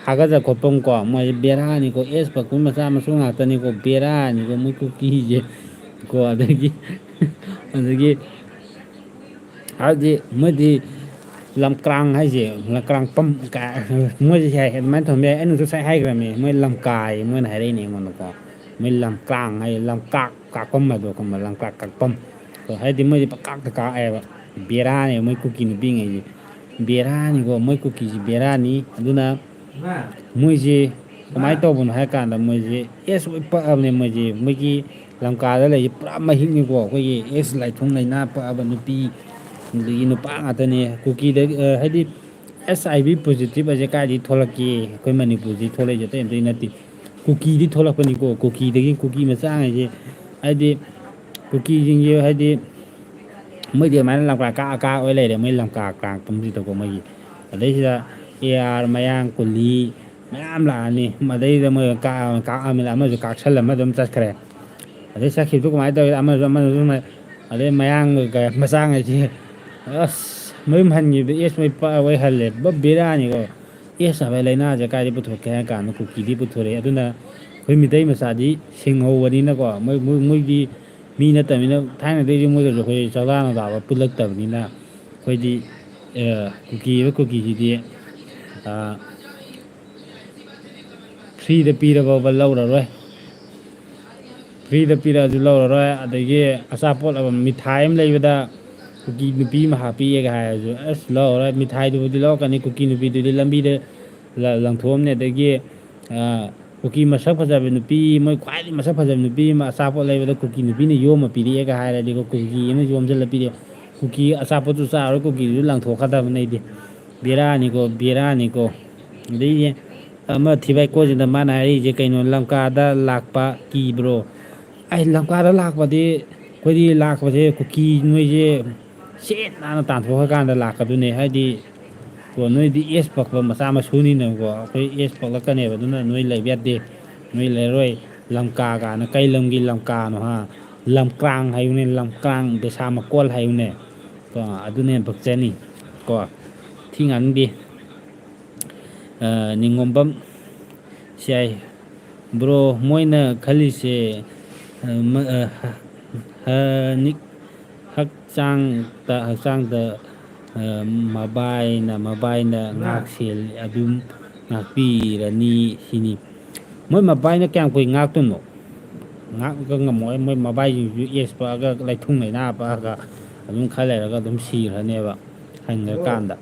ꯍꯥꯒꯠꯆ ꯈꯣꯠꯐꯝ ꯀꯣ꯫ ꯃꯣꯏꯁꯦ ꯕꯦꯔꯥꯅꯤꯀꯣ꯫ ꯑꯦꯁ ꯄꯥꯈꯨꯟ ꯃꯆꯥ ꯃꯁꯨ ꯉꯥꯛꯇꯅꯤꯀꯣ꯫ ꯕꯦꯔꯥꯅꯤꯀꯣ ꯃꯣꯏ ꯀꯨꯀꯤꯁꯦ ꯀꯣ꯫ ꯑꯗꯒꯤ, ꯑꯗꯒꯤ ꯍꯥꯏꯕꯗꯤ ꯃꯣꯏꯗꯤ ꯂꯝꯀ꯭ꯔꯥꯡ ꯍꯥꯏꯁꯦ, ꯂꯝꯀ꯭ꯔꯥꯡ ꯄꯝ ꯀꯥ-, ꯃꯣꯏꯁꯦ ꯍꯥꯏ, ꯑꯗꯨꯃꯥꯏꯅ ꯊꯣꯟꯕ ꯌꯥꯏ꯫ ꯑꯩꯅꯁꯨ ꯉꯁꯥꯏ ꯍꯥꯏꯈ꯭ꯔꯕꯅꯦ, ꯃꯣꯏ ꯂꯝꯀꯥ ꯍꯥꯏꯌꯦ, ꯃꯣꯏꯅ ꯍꯥꯏꯔꯛꯏꯅꯦ ꯑꯩꯉꯣꯟꯗꯀꯣ꯫ ꯃꯣꯏ ꯂꯝꯀ꯭ꯔꯥꯡ ꯍꯥꯏ, ꯂꯝꯀꯥꯛ ꯀꯥꯛꯄꯝ ꯍꯥꯏꯗꯣ ꯈꯪꯕ꯭ꯔꯥ? ꯂꯝꯀꯥꯛ ꯀꯥꯛꯄꯝ꯫ ꯍꯥꯏꯗꯤ ꯃꯣꯏꯗꯤ ꯄꯪꯀꯥꯛꯇ ꯀꯥꯛꯑꯦꯕ꯫ ꯕꯦꯔꯥꯅꯦ ꯃꯣꯏ ꯀꯨꯀꯤ ꯅꯨꯄꯤꯉꯩꯁꯦ꯫ ꯕꯦꯔꯥꯅꯤꯀꯣ, ꯃꯣꯏ ꯀꯨꯀꯤꯁꯤ ꯕꯦꯔꯥꯅꯤ꯫ ꯑꯗꯨꯅ ꯃꯣꯏꯁꯦ ꯀꯃꯥꯏꯅ ꯇꯧꯕꯅꯣ ꯍꯥꯏ ꯀꯥꯟꯗ, ꯃꯣꯏꯁꯦ ꯑꯦꯁ ꯂꯣꯏ ꯄꯛꯑꯕꯅꯦ꯫ ꯃꯣꯏꯁꯦ, ꯃꯣꯏꯒꯤ ꯂꯝꯀꯥꯗ ꯂꯩꯔꯤꯁꯦ ꯄꯨꯔꯥ ꯃꯍꯤꯛꯅꯤꯀꯣ꯫ ꯑꯩꯈꯣꯏꯒꯤ ꯑꯦꯁ ꯂꯥꯏꯊꯨꯡ ꯂꯩꯅꯥ ꯄꯛꯑꯕ ꯅꯨꯄꯤ, ꯑꯗꯒꯤ ꯅꯨꯄꯥ ꯉꯥꯛꯇꯅꯦ꯫ ꯀꯨꯀꯤꯗ, ꯑ, ꯍꯥꯏꯗꯤ ꯑꯦꯁ ꯑꯥꯏ ꯚꯤ ꯄꯣꯖꯤꯇꯤꯚ ꯍꯥꯏꯁꯦ ꯀꯥꯏꯗꯒꯤ ꯊꯣꯛꯂꯛꯀꯦ? ꯑꯩꯈꯣꯏ ꯃꯅꯤꯄꯨꯔꯁꯤ ꯊꯣꯛꯂꯛꯏꯁꯦ ꯑꯇꯩ ꯑꯝꯇ ꯅꯠꯇꯦ, ꯀꯨꯀꯤꯗꯤ ꯊꯣꯛꯂꯛꯄꯅꯤꯀꯣ꯫ ꯀꯨꯀꯤꯗꯒꯤ, ꯀꯨꯀꯤ ꯃꯆꯥꯉꯩꯁꯦ, ꯍꯥꯏꯗꯤ ꯀꯨꯀꯤꯁꯤꯡꯁꯦ, ꯍꯥꯏꯗꯤ ꯃꯣꯏꯗꯤ ꯑꯗꯨꯃꯥꯏꯅ ꯂꯝꯀꯥ ꯀꯥ, ꯀꯥ ꯑꯣꯏ ꯂꯩꯔꯦ, ꯃꯣꯏ ꯂꯝꯀꯥ ꯀꯥ ꯄꯨꯝꯁꯤꯗꯀꯣ꯫ ꯃꯣꯏꯒꯤ ꯑꯗꯩꯁꯤꯗ ꯑꯦ ꯑꯥꯔ, ꯃꯌꯥꯡ, ꯀꯨꯂꯤ ꯃꯌꯥꯝ ꯂꯥꯛꯑꯅꯤ꯫ ꯑꯗꯩꯗ ꯃꯣꯏ ꯀꯥ-, ꯀꯥꯛꯑꯃꯤꯅ ꯑꯃꯁꯨ ꯀꯥꯛꯁꯜꯂ ꯑꯃ ꯑꯗꯨꯝ ꯆꯠꯈ꯭ꯔꯦ꯫ ꯑꯗꯩ ꯆꯠꯈꯤꯕꯗꯨ ꯀꯃꯥꯏꯅ ꯇꯧꯋꯤ? ꯑꯃꯁꯨ, ꯑꯃꯁꯨ ꯑꯗꯨꯝ, ꯑꯗꯩ ꯃꯌꯥꯡ ꯃꯆꯥꯉꯩꯁꯤ, ꯑꯁ, ꯃꯌꯨꯝ ꯍꯟꯈꯤꯕꯗ ꯑꯦꯁ ꯃꯣꯏ ꯄꯛꯑ ꯍꯜꯂꯦ꯫ ꯕ-, ꯕꯦꯔꯥꯅꯤꯀꯣ꯫ ꯑꯦꯁ ꯍꯥꯏꯕ ꯂꯥꯏꯅꯥꯁꯦ ꯀꯥꯏꯗ ꯄꯨꯊꯣꯛꯀꯦ ꯍꯥꯏ ꯀꯥꯟꯗ ꯀꯨꯀꯤꯗꯤ ꯄꯨꯊꯣꯔꯛꯑꯦ꯫ ꯑꯗꯨꯅ ꯑꯩꯈꯣꯏ ꯃꯤꯇꯩ ꯃꯆꯥꯗꯤ ꯁꯤꯡꯍꯧꯕꯅꯤꯅꯀꯣ, ꯃꯣꯏ, ꯃꯣꯏ, ꯃꯣꯏꯗꯤ ꯃꯤ ꯅꯠꯇꯕꯅꯤꯅ, ꯊꯥꯏꯅꯗꯩꯁꯨ ꯃꯣꯏꯒꯁꯨ ꯑꯩꯈꯣꯏ ꯆꯥꯛꯂꯥ ꯅꯨꯡꯗꯥꯕ ꯄꯨꯜꯂꯛꯇꯕꯅꯤꯅ, ꯑꯩꯈꯣꯏꯗꯤ, ꯑ, ꯀꯨꯀꯤ ꯍꯥꯏꯕ ꯀꯨꯀꯤꯁꯤꯗꯤ, ꯑ, ꯐ꯭ꯔꯤꯗ ꯄꯤꯔꯕꯕ ꯂꯧꯔꯔꯣꯏ꯫ ꯐ꯭ꯔꯤꯗ ꯄꯤꯔꯛꯑꯁꯨ ꯂꯧꯔꯔꯣꯏ꯫ ꯑꯗꯒꯤ ꯑꯆꯥꯄꯣꯠ ꯑꯃ, ꯃꯤꯊꯥꯏ ꯑꯃ ꯂꯩꯕꯗ ꯀꯨꯀꯤ ꯅꯨꯄꯤ ꯑꯃ ꯍꯥꯞꯄꯤꯑꯦꯒ ꯍꯥꯏꯔꯁꯨ, ꯑꯁ, ꯂꯧꯔꯔꯣꯏ꯫ ꯃꯤꯊꯥꯏꯗꯨꯕꯨꯗꯤ ꯂꯧꯔꯛꯀꯅꯤ, ꯀꯨꯀꯤ ꯅꯨꯄꯤꯗꯨꯗꯤ ꯂꯝꯕꯤꯗ ꯂ-, ꯂꯪꯊꯣꯛꯑꯝꯅꯤ꯫ ꯑꯗꯒꯤ, ꯑ, ꯀꯨꯀꯤ ꯃꯁꯛ ꯐꯖꯕ ꯅꯨꯄꯤ, ꯃꯣꯏ ꯈ꯭ꯋꯥꯏꯗꯒꯤ ꯃꯁꯛ ꯐꯖꯕ ꯅꯨꯄꯤ ꯑꯃ ꯑꯆꯥꯄꯣꯠ ꯂꯩꯕꯗ ꯀꯨꯀꯤ ꯅꯨꯄꯤꯅ ꯌꯣꯝꯃ ꯄꯤꯔꯛꯑꯦꯒ ꯍꯥꯏꯔꯗꯤꯀꯣ, ꯀꯨꯀꯤ ꯑꯃ ꯌꯣꯝꯁꯤꯜꯂ ꯄꯤꯔꯛꯑꯦ꯫ ꯀꯨꯀꯤ ꯑꯆꯥꯄꯣꯠꯇꯨ ꯆꯥꯔꯣꯏ, ꯀꯨꯀꯤꯗꯨꯁꯨ ꯂꯪꯊꯣꯛꯀꯗꯕꯅꯤ ꯑꯩꯗꯤ꯫ ꯕꯦꯔꯥꯅꯤꯀꯣ, ꯕꯦꯔꯥꯅꯤꯀꯣ꯫ ꯑꯗꯩꯗꯤ ꯑꯃ ꯊꯤꯕꯥꯏꯀꯣꯁꯤꯗ ꯃꯥꯅ ꯍꯥꯏꯔꯛꯏꯁꯦ ꯀꯩꯅꯣ, "ꯂꯝꯀꯥꯗ ꯂꯥꯛꯄ ꯀꯤꯕ꯭ꯔꯣ?" ꯑꯩ ꯂꯝꯀꯥꯗ ꯂꯥꯛꯄꯗꯤ, ꯑꯩꯈꯣꯏꯗꯤ ꯂꯥꯛꯄꯁꯦ ꯀꯨꯀꯤ ꯅꯣꯏꯁꯦ ꯁꯤꯠ ꯅꯥꯟꯅ ꯇꯥꯟꯊꯣꯛꯈ꯭ꯔꯀꯥꯟꯗ ꯂꯥꯛꯀꯗꯣꯏꯅꯦ꯫ ꯍꯥꯏꯗꯤ, ꯀꯣ, ꯅꯣꯏꯗꯤ ꯑꯦꯁ ꯄꯛꯄ ꯃꯆꯥ ꯃꯁꯨꯅꯤꯅꯀꯣ, ꯑꯩꯈꯣꯏ ꯑꯦꯁ ꯄꯛꯂꯛꯀꯅꯦꯕ꯫ ꯑꯗꯨꯅ ꯅꯣꯏ ꯂꯩꯕ ꯌꯥꯗꯦ, ꯅꯣꯏ ꯂꯩꯔꯣꯏ꯫ ꯂꯝꯀꯥ ꯀꯥꯏꯅ ꯀꯩ ꯂꯝꯒꯤ ꯂꯝꯀꯥꯅꯣ, ꯍꯥ? ꯂꯝꯀ꯭ꯔꯥꯡ ꯍꯥꯏꯌꯨꯅꯦ, ꯂꯝꯀ꯭ꯔꯥꯡ, ꯗꯁꯥ ꯃꯀꯣꯜ ꯍꯥꯏꯌꯨꯅꯦ꯫ ꯀꯣ, ꯑꯗꯨꯅ ꯍꯦꯟꯅ ꯄꯛꯆꯅꯤ꯫ ꯀꯣ, ꯊꯤ ꯉꯥꯡꯅꯤꯡꯗꯦ꯫ ꯑ, ꯅꯤꯡꯉꯣꯝꯕꯝ ꯁꯤ ꯑꯥꯏ꯫ ꯕ꯭ꯔꯣ, ꯃꯣꯏꯅ ꯈꯜꯂꯤꯁꯦ, ꯑ, ꯃ-, ꯑ, ꯍ-, ꯍꯅꯤꯛ ꯍꯛꯆꯥꯡꯗ, ꯍꯛꯆꯥꯡꯗ ꯃꯕꯥꯏꯅ ꯃꯕꯥꯏꯅ ꯉꯥꯛ ꯁꯦꯜ ꯑꯗꯨꯝ ꯉꯥꯛꯄꯤꯔꯅꯤ ꯁꯤꯅꯤ꯫ ꯃꯣꯏ ꯃꯕꯥꯏꯅ ꯀꯌꯥꯝ ꯀꯨꯏ ꯉꯥꯛꯇꯣꯏꯅꯣ? ꯉꯥꯛꯄ ꯉꯝꯃꯣꯏ꯫ ꯃꯣꯏ ꯃꯕꯥꯏꯁꯤꯡꯁꯨ ꯑꯦꯁ ꯄꯛꯑꯒ ꯂꯩꯊꯨꯡ ꯂꯩꯅꯥ ꯄꯛꯑꯒ ꯑꯗꯨꯝ ꯈꯔ ꯂꯩꯔꯒ ꯑꯗꯨꯝ ꯁꯤꯈ꯭ꯔꯅꯦꯕ ꯍꯟꯈ꯭ꯔꯀꯥꯟꯗ꯫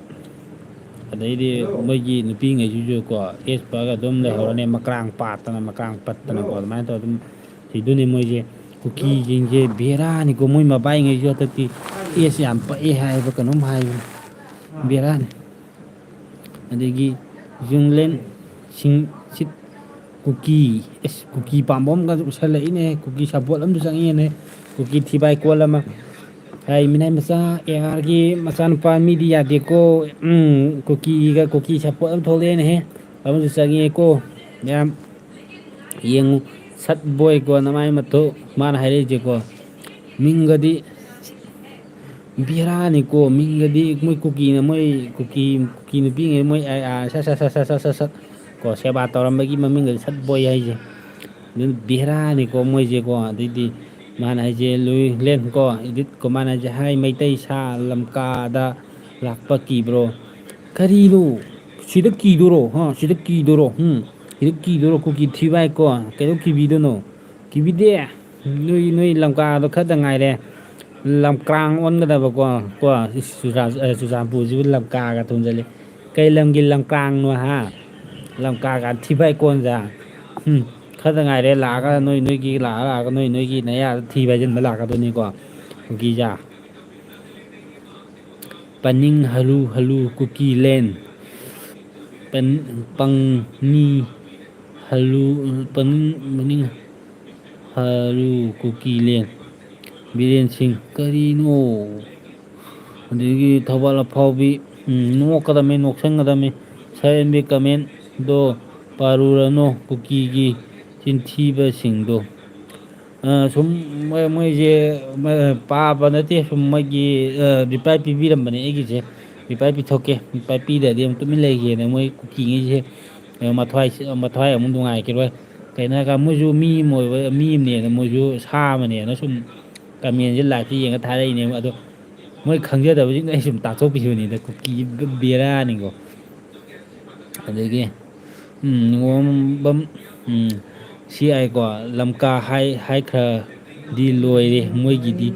ꯑꯗꯩꯗꯤ ꯃꯣꯏꯒꯤ ꯅꯨꯄꯤꯉꯩꯁꯤꯁꯨꯀꯣ ꯑꯦꯁ ꯄꯛꯑꯒ ꯑꯗꯨꯝ ꯂꯩꯍꯧꯔꯅꯤ, ꯃꯀ꯭ꯔꯥꯡ ꯄꯥꯠꯇꯅ ꯃꯀ꯭ꯔꯥꯡ ꯄꯠꯇꯅꯀꯣ ꯑꯗꯨꯃꯥꯏꯅ ꯇꯧꯔ ꯑꯗꯨꯝ ꯁꯤꯗꯨꯅꯤ ꯃꯣꯏꯁꯦ꯫ ꯀꯨꯀꯤꯁꯤꯡꯁꯦ ꯕꯦꯔꯥꯅꯤꯀꯣ꯫ ꯃꯣꯏ ꯃꯕꯥꯏꯉꯩꯁꯨ ꯍꯟꯗꯛꯇꯤ ꯑꯦꯁ ꯌꯥꯝ ꯄꯛꯑꯦ ꯍꯥꯏꯕ ꯀꯩꯅꯣꯝ ꯍꯥꯏꯕꯅꯤ꯫ ꯕꯦꯔꯥꯅꯤ꯫ ꯑꯗꯒꯤ ꯖꯨꯡꯂꯦꯟ ꯁꯤꯡ ꯁꯤꯠ ꯀꯨꯀꯤ, ꯑꯦꯁ, ꯀꯨꯀꯤ ꯄꯥꯝꯕ ꯑꯃꯒ ꯎꯁꯜꯂꯛꯏꯅꯦ꯫ ꯀꯨꯀꯤ ꯁꯞꯄꯣꯔꯠ ꯑꯃꯁꯨ ꯆꯪꯉꯛꯑꯦꯅꯦ꯫ ꯀꯨꯀꯤ ꯊꯤꯕꯥꯏ ꯀꯣꯜ ꯑꯃ꯫ ꯍꯥꯏ ꯃꯤꯅꯥꯏ ꯃꯆꯥ, ꯑꯦ ꯑꯥꯔꯒꯤ ꯃꯆꯥꯅꯨꯄꯥ ꯃꯤꯗꯤ ꯌꯥꯗꯦꯀꯣ꯫ ꯎꯝ, ꯀꯨꯀꯤꯒ ꯀꯨꯀꯤ ꯁꯞꯄꯣꯔꯠ ꯑꯃ ꯊꯣꯛꯂꯛꯑꯦꯅꯦꯍꯦ꯫ ꯑꯃꯁꯨ ꯆꯪꯉꯛꯑꯦꯀꯣ꯫ ꯃꯌꯥꯝ ꯌꯦꯡꯉꯨ, ꯁꯠ ꯕꯣꯏꯀꯣ, ꯅꯃꯥꯏ ꯃꯠꯊꯣ꯫ ꯃꯥꯅ ꯍꯥꯏꯔꯛꯏꯁꯦꯀꯣ, ꯃꯤꯡꯒꯗꯤ ꯕꯦꯔꯥꯅꯤꯀꯣ꯫ ꯃꯤꯡꯒꯗꯤ ꯃꯣꯏ ꯀꯨꯀꯤꯅ, ꯃꯣꯏ ꯀꯨꯀꯤ, ꯀꯨꯀꯤ ꯅꯨꯄꯤꯉꯩ ꯃꯣꯏ, ꯑ, ꯑ, ꯁꯠ, ꯁꯠ, ꯁꯠ, ꯁꯠ, ꯁꯠ, ꯁꯠ, ꯀꯣ, ꯁꯦꯕꯥ ꯇꯧꯔꯝꯕꯒꯤ ꯃꯃꯤꯡꯒꯗꯤ ꯁꯠ ꯕꯣꯏ ꯍꯥꯏꯁꯦ꯫ ꯑꯗꯨꯅ ꯕꯦꯔꯥꯅꯤꯀꯣ ꯃꯣꯏꯁꯦꯀꯣ꯫ ꯑꯗꯩꯗꯤ ꯃꯥꯅ ꯍꯥꯏꯁꯦ ꯂꯨꯏ ꯂꯦꯟ ꯀꯣ, ꯏꯗꯤꯠ ꯀꯣ, ꯃꯥꯅ ꯍꯥꯏꯁꯦ, "ꯍꯥꯏ ꯃꯩꯇꯩ ꯁꯥ, ꯂꯝꯀꯥꯗ ꯂꯥꯛꯄ ꯀꯤꯕ꯭ꯔꯣ?" ꯀꯔꯤꯅꯣ? ꯁꯤꯗ ꯀꯤꯗꯣꯔꯣ? ꯍꯥ? ꯁꯤꯗ ꯀꯤꯗꯣꯔꯣ? ꯎꯝ? ꯁꯤꯗ ꯀꯤꯗꯣꯔꯣ? ꯀꯨꯀꯤ ꯊꯤꯕꯥꯏ ꯀꯣ, ꯀꯩꯗꯧ ꯀꯤꯕꯤꯗꯣꯏꯅꯣ? ꯀꯤꯕꯤꯗꯦ꯫ ꯅꯣꯏ, ꯅꯣꯏ ꯂꯝꯀꯥꯗꯣ ꯈꯛꯇ ꯉꯥꯏꯔꯦ꯫ ꯂꯝꯀ꯭ꯔꯥꯡ ꯑꯣꯟꯒꯗꯕꯀꯣ, ꯀꯣ, ꯆꯨꯔꯆꯥꯟ-, ꯑ, ꯆꯨꯔꯆꯥꯟꯄꯨꯔꯁꯤꯕꯨ ꯂꯝꯀꯥꯒ ꯊꯣꯟꯖꯜꯂꯤ꯫ ꯀꯩ ꯂꯝꯒꯤ ꯂꯝꯀ꯭ꯔꯥꯡꯅꯣ, ꯍꯥ? ꯂꯝꯀꯥꯒ ꯊꯤꯕꯥꯏ ꯀꯣꯟꯖꯥ꯫ ꯍꯨꯝ, ꯈꯛꯇ ꯉꯥꯏꯔꯦ ꯂꯥꯛꯑꯒ ꯅꯣꯏ, ꯅꯣꯏꯒꯤ ꯂꯥꯛꯑ, ꯂꯥꯛꯑꯒ ꯅꯣꯏ, ꯅꯣꯏꯒꯤ ꯅꯌꯥꯗ ꯊꯤꯕ ꯍꯥꯏꯖꯤꯟꯕ ꯂꯥꯛꯀꯗꯣꯏꯅꯤꯀꯣ, ꯀꯨꯀꯤꯖꯥ꯫ ꯄꯅꯤꯡ ꯍꯜꯂꯨ ꯍꯜꯂꯨ ꯀꯨꯀꯤ ꯂꯦꯟ꯫ ꯄꯟ-, ꯄꯪꯅꯤ ꯍꯜꯂꯨ, ꯄꯅꯤꯡ, ꯃꯅꯤꯡ ꯍꯜꯂꯨ ꯀꯨꯀꯤ ꯂꯦꯟ꯫ ꯕꯤꯔꯦꯟ ꯁꯤꯡ, ꯀꯔꯤꯅꯣ? ꯑꯗꯒꯤ ꯊꯧꯕꯥꯜ ꯑꯐꯥꯎꯕꯤ, ꯎꯝ, ꯅꯣꯛꯀꯗꯝꯃꯤ, ꯅꯣꯛꯁꯟꯒꯗꯝꯃꯤ꯫ ꯁꯔꯦꯟꯕꯤ ꯀꯃꯦꯟꯗꯣ ꯄꯥꯔꯨꯔꯅꯨ, ꯀꯨꯀꯤꯒꯤ ꯆꯤꯟꯊꯤꯕꯁꯤꯡꯗꯣ꯫ ꯑ, ꯁꯨꯝ ꯃꯣꯏ, ꯃꯣꯏꯁꯦ, ꯃ-, ꯄꯥꯕ ꯅꯠꯇꯦ, ꯁꯨꯝ ꯃꯣꯏꯒꯤ, ꯑ, ꯔꯤꯄ꯭ꯂꯥꯏ ꯄꯤꯕꯤꯔꯝꯕꯅꯦ ꯑꯩꯒꯤꯁꯦ꯫ ꯔꯤꯄ꯭ꯂꯥꯏ ꯄꯤꯊꯣꯛꯀꯦ꯫ ꯔꯤꯄ꯭ꯂꯥꯏ ꯄꯤꯗ꯭ꯔꯗꯤ ꯑꯃꯨꯛ ꯇꯨꯃꯤꯟ ꯂꯩꯒꯦꯅ ꯃꯣꯏ ꯀꯨꯀꯤꯉꯩꯁꯦ, ꯑ, ꯃꯊ꯭ꯋꯥꯏ, ꯃꯊ꯭ꯋꯥꯏ ꯑꯃꯨꯛ ꯅꯨꯡꯉꯥꯏꯈꯤꯔꯣꯏ꯫ ꯀꯩꯅꯣ ꯍꯥꯏꯔꯀꯥꯟꯗ ꯃꯣꯏꯁꯨ ꯃꯤ ꯑꯃ ꯑꯣꯏꯕ, ꯃꯤ ꯑꯃꯅꯦꯅ, ꯃꯣꯏꯁꯨ ꯁꯥ ꯑꯃꯅꯦꯅ ꯁꯨꯝ ꯀꯃꯦꯟꯁꯦ ꯂꯥꯏꯛꯁꯦ ꯌꯦꯡꯉ ꯊꯥꯔꯛꯏꯅꯦꯕ꯫ ꯑꯗꯣ ꯃꯣꯏ ꯈꯪꯖꯗꯕꯁꯤꯡꯗꯣ ꯑꯩ ꯁꯨꯝ ꯇꯥꯛꯊꯣꯛꯄꯤꯕꯅꯤꯗ꯫ ꯀꯨꯀꯤ ꯕꯦꯔꯥꯅꯤꯀꯣ꯫ ꯑꯗꯒꯤ, ꯎꯝ, ꯅꯤꯉꯣꯝꯕꯝ, ꯎꯝ, ꯁꯤ ꯍꯥꯏꯀꯣ, ꯂꯝꯀꯥ ꯍꯥꯏ, ꯍꯥꯏꯈ꯭ꯔꯗꯤ ꯂꯣꯏꯔꯦ ꯃꯣꯏꯒꯤꯗꯤ,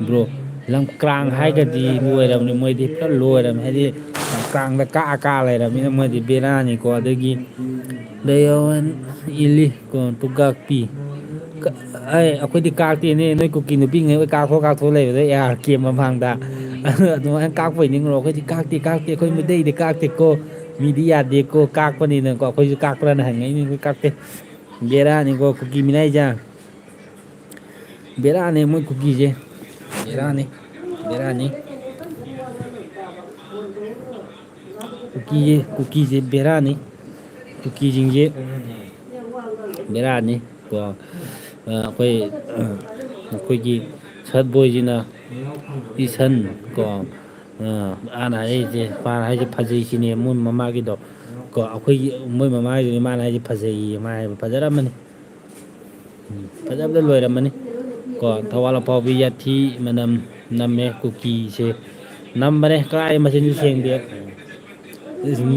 ꯕ꯭ꯔꯣ꯫ ꯂꯝꯀ꯭ꯔꯥꯡ ꯍꯥꯏꯈ꯭ꯔꯗꯤ ꯂꯣꯏꯔꯕꯅꯤ, ꯃꯣꯏꯗꯤ ꯄꯨꯔꯥ ꯂꯣꯏꯔꯕꯅꯤ꯫ ꯍꯥꯏꯗꯤ ꯂꯝꯀ꯭ꯔꯥꯡꯗ ꯀꯛꯑ ꯀꯛꯑ ꯂꯩꯔꯕꯅꯤꯅ ꯃꯣꯏꯗꯤ ꯕꯦꯔꯥꯅꯤꯀꯣ꯫ ꯑꯗꯒꯤ ꯂꯩꯌꯣꯟ ꯏꯜꯂꯤ ꯀꯣ, ꯇꯨꯒꯥꯛꯄꯤ꯫ ꯀ-, ꯑꯩ, ꯑꯩꯈꯣꯏꯗꯤ ꯀꯥꯛꯇꯦꯅꯦ, ꯅꯣꯏ ꯀꯨꯀꯤ ꯅꯨꯄꯤꯉꯩ ꯍꯣꯏ ꯀꯥꯛꯊꯣꯛ ꯀꯥꯛꯊꯣꯛ ꯂꯩꯕꯗ ꯑꯦ ꯑꯥꯔ ꯀꯦ ꯃꯃꯥꯡꯗ꯫ ꯑꯗꯨꯃꯥꯏꯅ ꯀꯥꯛꯄꯩ ꯅꯤꯡꯉꯨꯔꯣ꯫ ꯑꯩꯈꯣꯏꯗꯤ ꯀꯥꯛꯇꯦ, ꯀꯥꯛꯇꯦ, ꯑꯩꯈꯣꯏ ꯃꯩꯇꯩꯗꯤ ꯀꯥꯛꯇꯦꯀꯣ꯫ ꯃꯤꯗꯤ ꯌꯥꯗꯦꯀꯣ, ꯀꯥꯛꯄꯅꯤꯅꯀꯣ꯫ ꯑꯩꯈꯣꯏꯁꯨ ꯀꯥꯛꯄ꯭ꯔꯥꯅ ꯍꯪꯉꯛꯏꯅꯤ, ꯑꯩꯈꯣꯏ ꯀꯥꯛꯇꯦ꯫ ꯕꯦꯔꯥꯅꯤꯀꯣ, ꯀꯨꯀꯤ ꯃꯤꯅꯥꯏꯖꯥ꯫ ꯕꯦꯔꯥꯅꯤ ꯃꯣꯏ ꯀꯨꯀꯤꯁꯦ꯫ ꯕꯦꯔꯥꯅꯤ, ꯕꯦꯔꯥꯅꯤ꯫ ꯀꯨꯀꯤꯁꯦ, ꯀꯨꯀꯤꯁꯦ ꯕꯦꯔꯥꯅꯤ꯫ ꯀꯨꯀꯤꯁꯤꯡꯁꯦ ꯕꯦꯔꯥꯅꯤ꯫ ꯀꯣ, ꯑ, ꯑꯩꯈꯣꯏ, ꯑ, ꯑꯩꯈꯣꯏꯒꯤ ꯁꯠ ꯕꯣꯏꯁꯤꯅ ꯏꯁꯟ, ꯀꯣ, ꯑ, ꯃꯥꯅ ꯍꯥꯏꯔꯤꯁꯦ, ꯃꯥꯅ ꯍꯥꯏꯁꯦ ꯐꯖꯩ ꯁꯤꯅꯦ, ꯃꯣꯏ ꯃꯃꯥꯒꯤꯗꯣ꯫ ꯀꯣ, ꯑꯩꯈꯣꯏꯒꯤ, ꯃꯣꯏ ꯃꯃꯥꯒꯤꯗꯨꯅꯤ ꯃꯥꯅ ꯍꯥꯏꯁꯦ ꯐꯖꯩꯌꯦ, ꯃꯥ ꯍꯥꯏꯕ ꯐꯖꯔꯝꯃꯅꯤ꯫ ꯎꯝ, ꯐꯖꯕꯗ ꯂꯣꯏꯔꯝꯃꯅꯤ꯫ ꯀꯣ, ꯊꯧꯕꯥꯜ ꯑꯐꯥꯎꯕꯤ ꯌꯥꯊꯤ ꯃꯅꯝ ꯅꯝꯃꯦ ꯀꯨꯀꯤꯁꯦ꯫ ꯅꯝꯕꯅꯦ, ꯀꯔꯥꯏ ꯃꯆꯤꯟꯁꯨ ꯁꯦꯡꯗꯦ꯫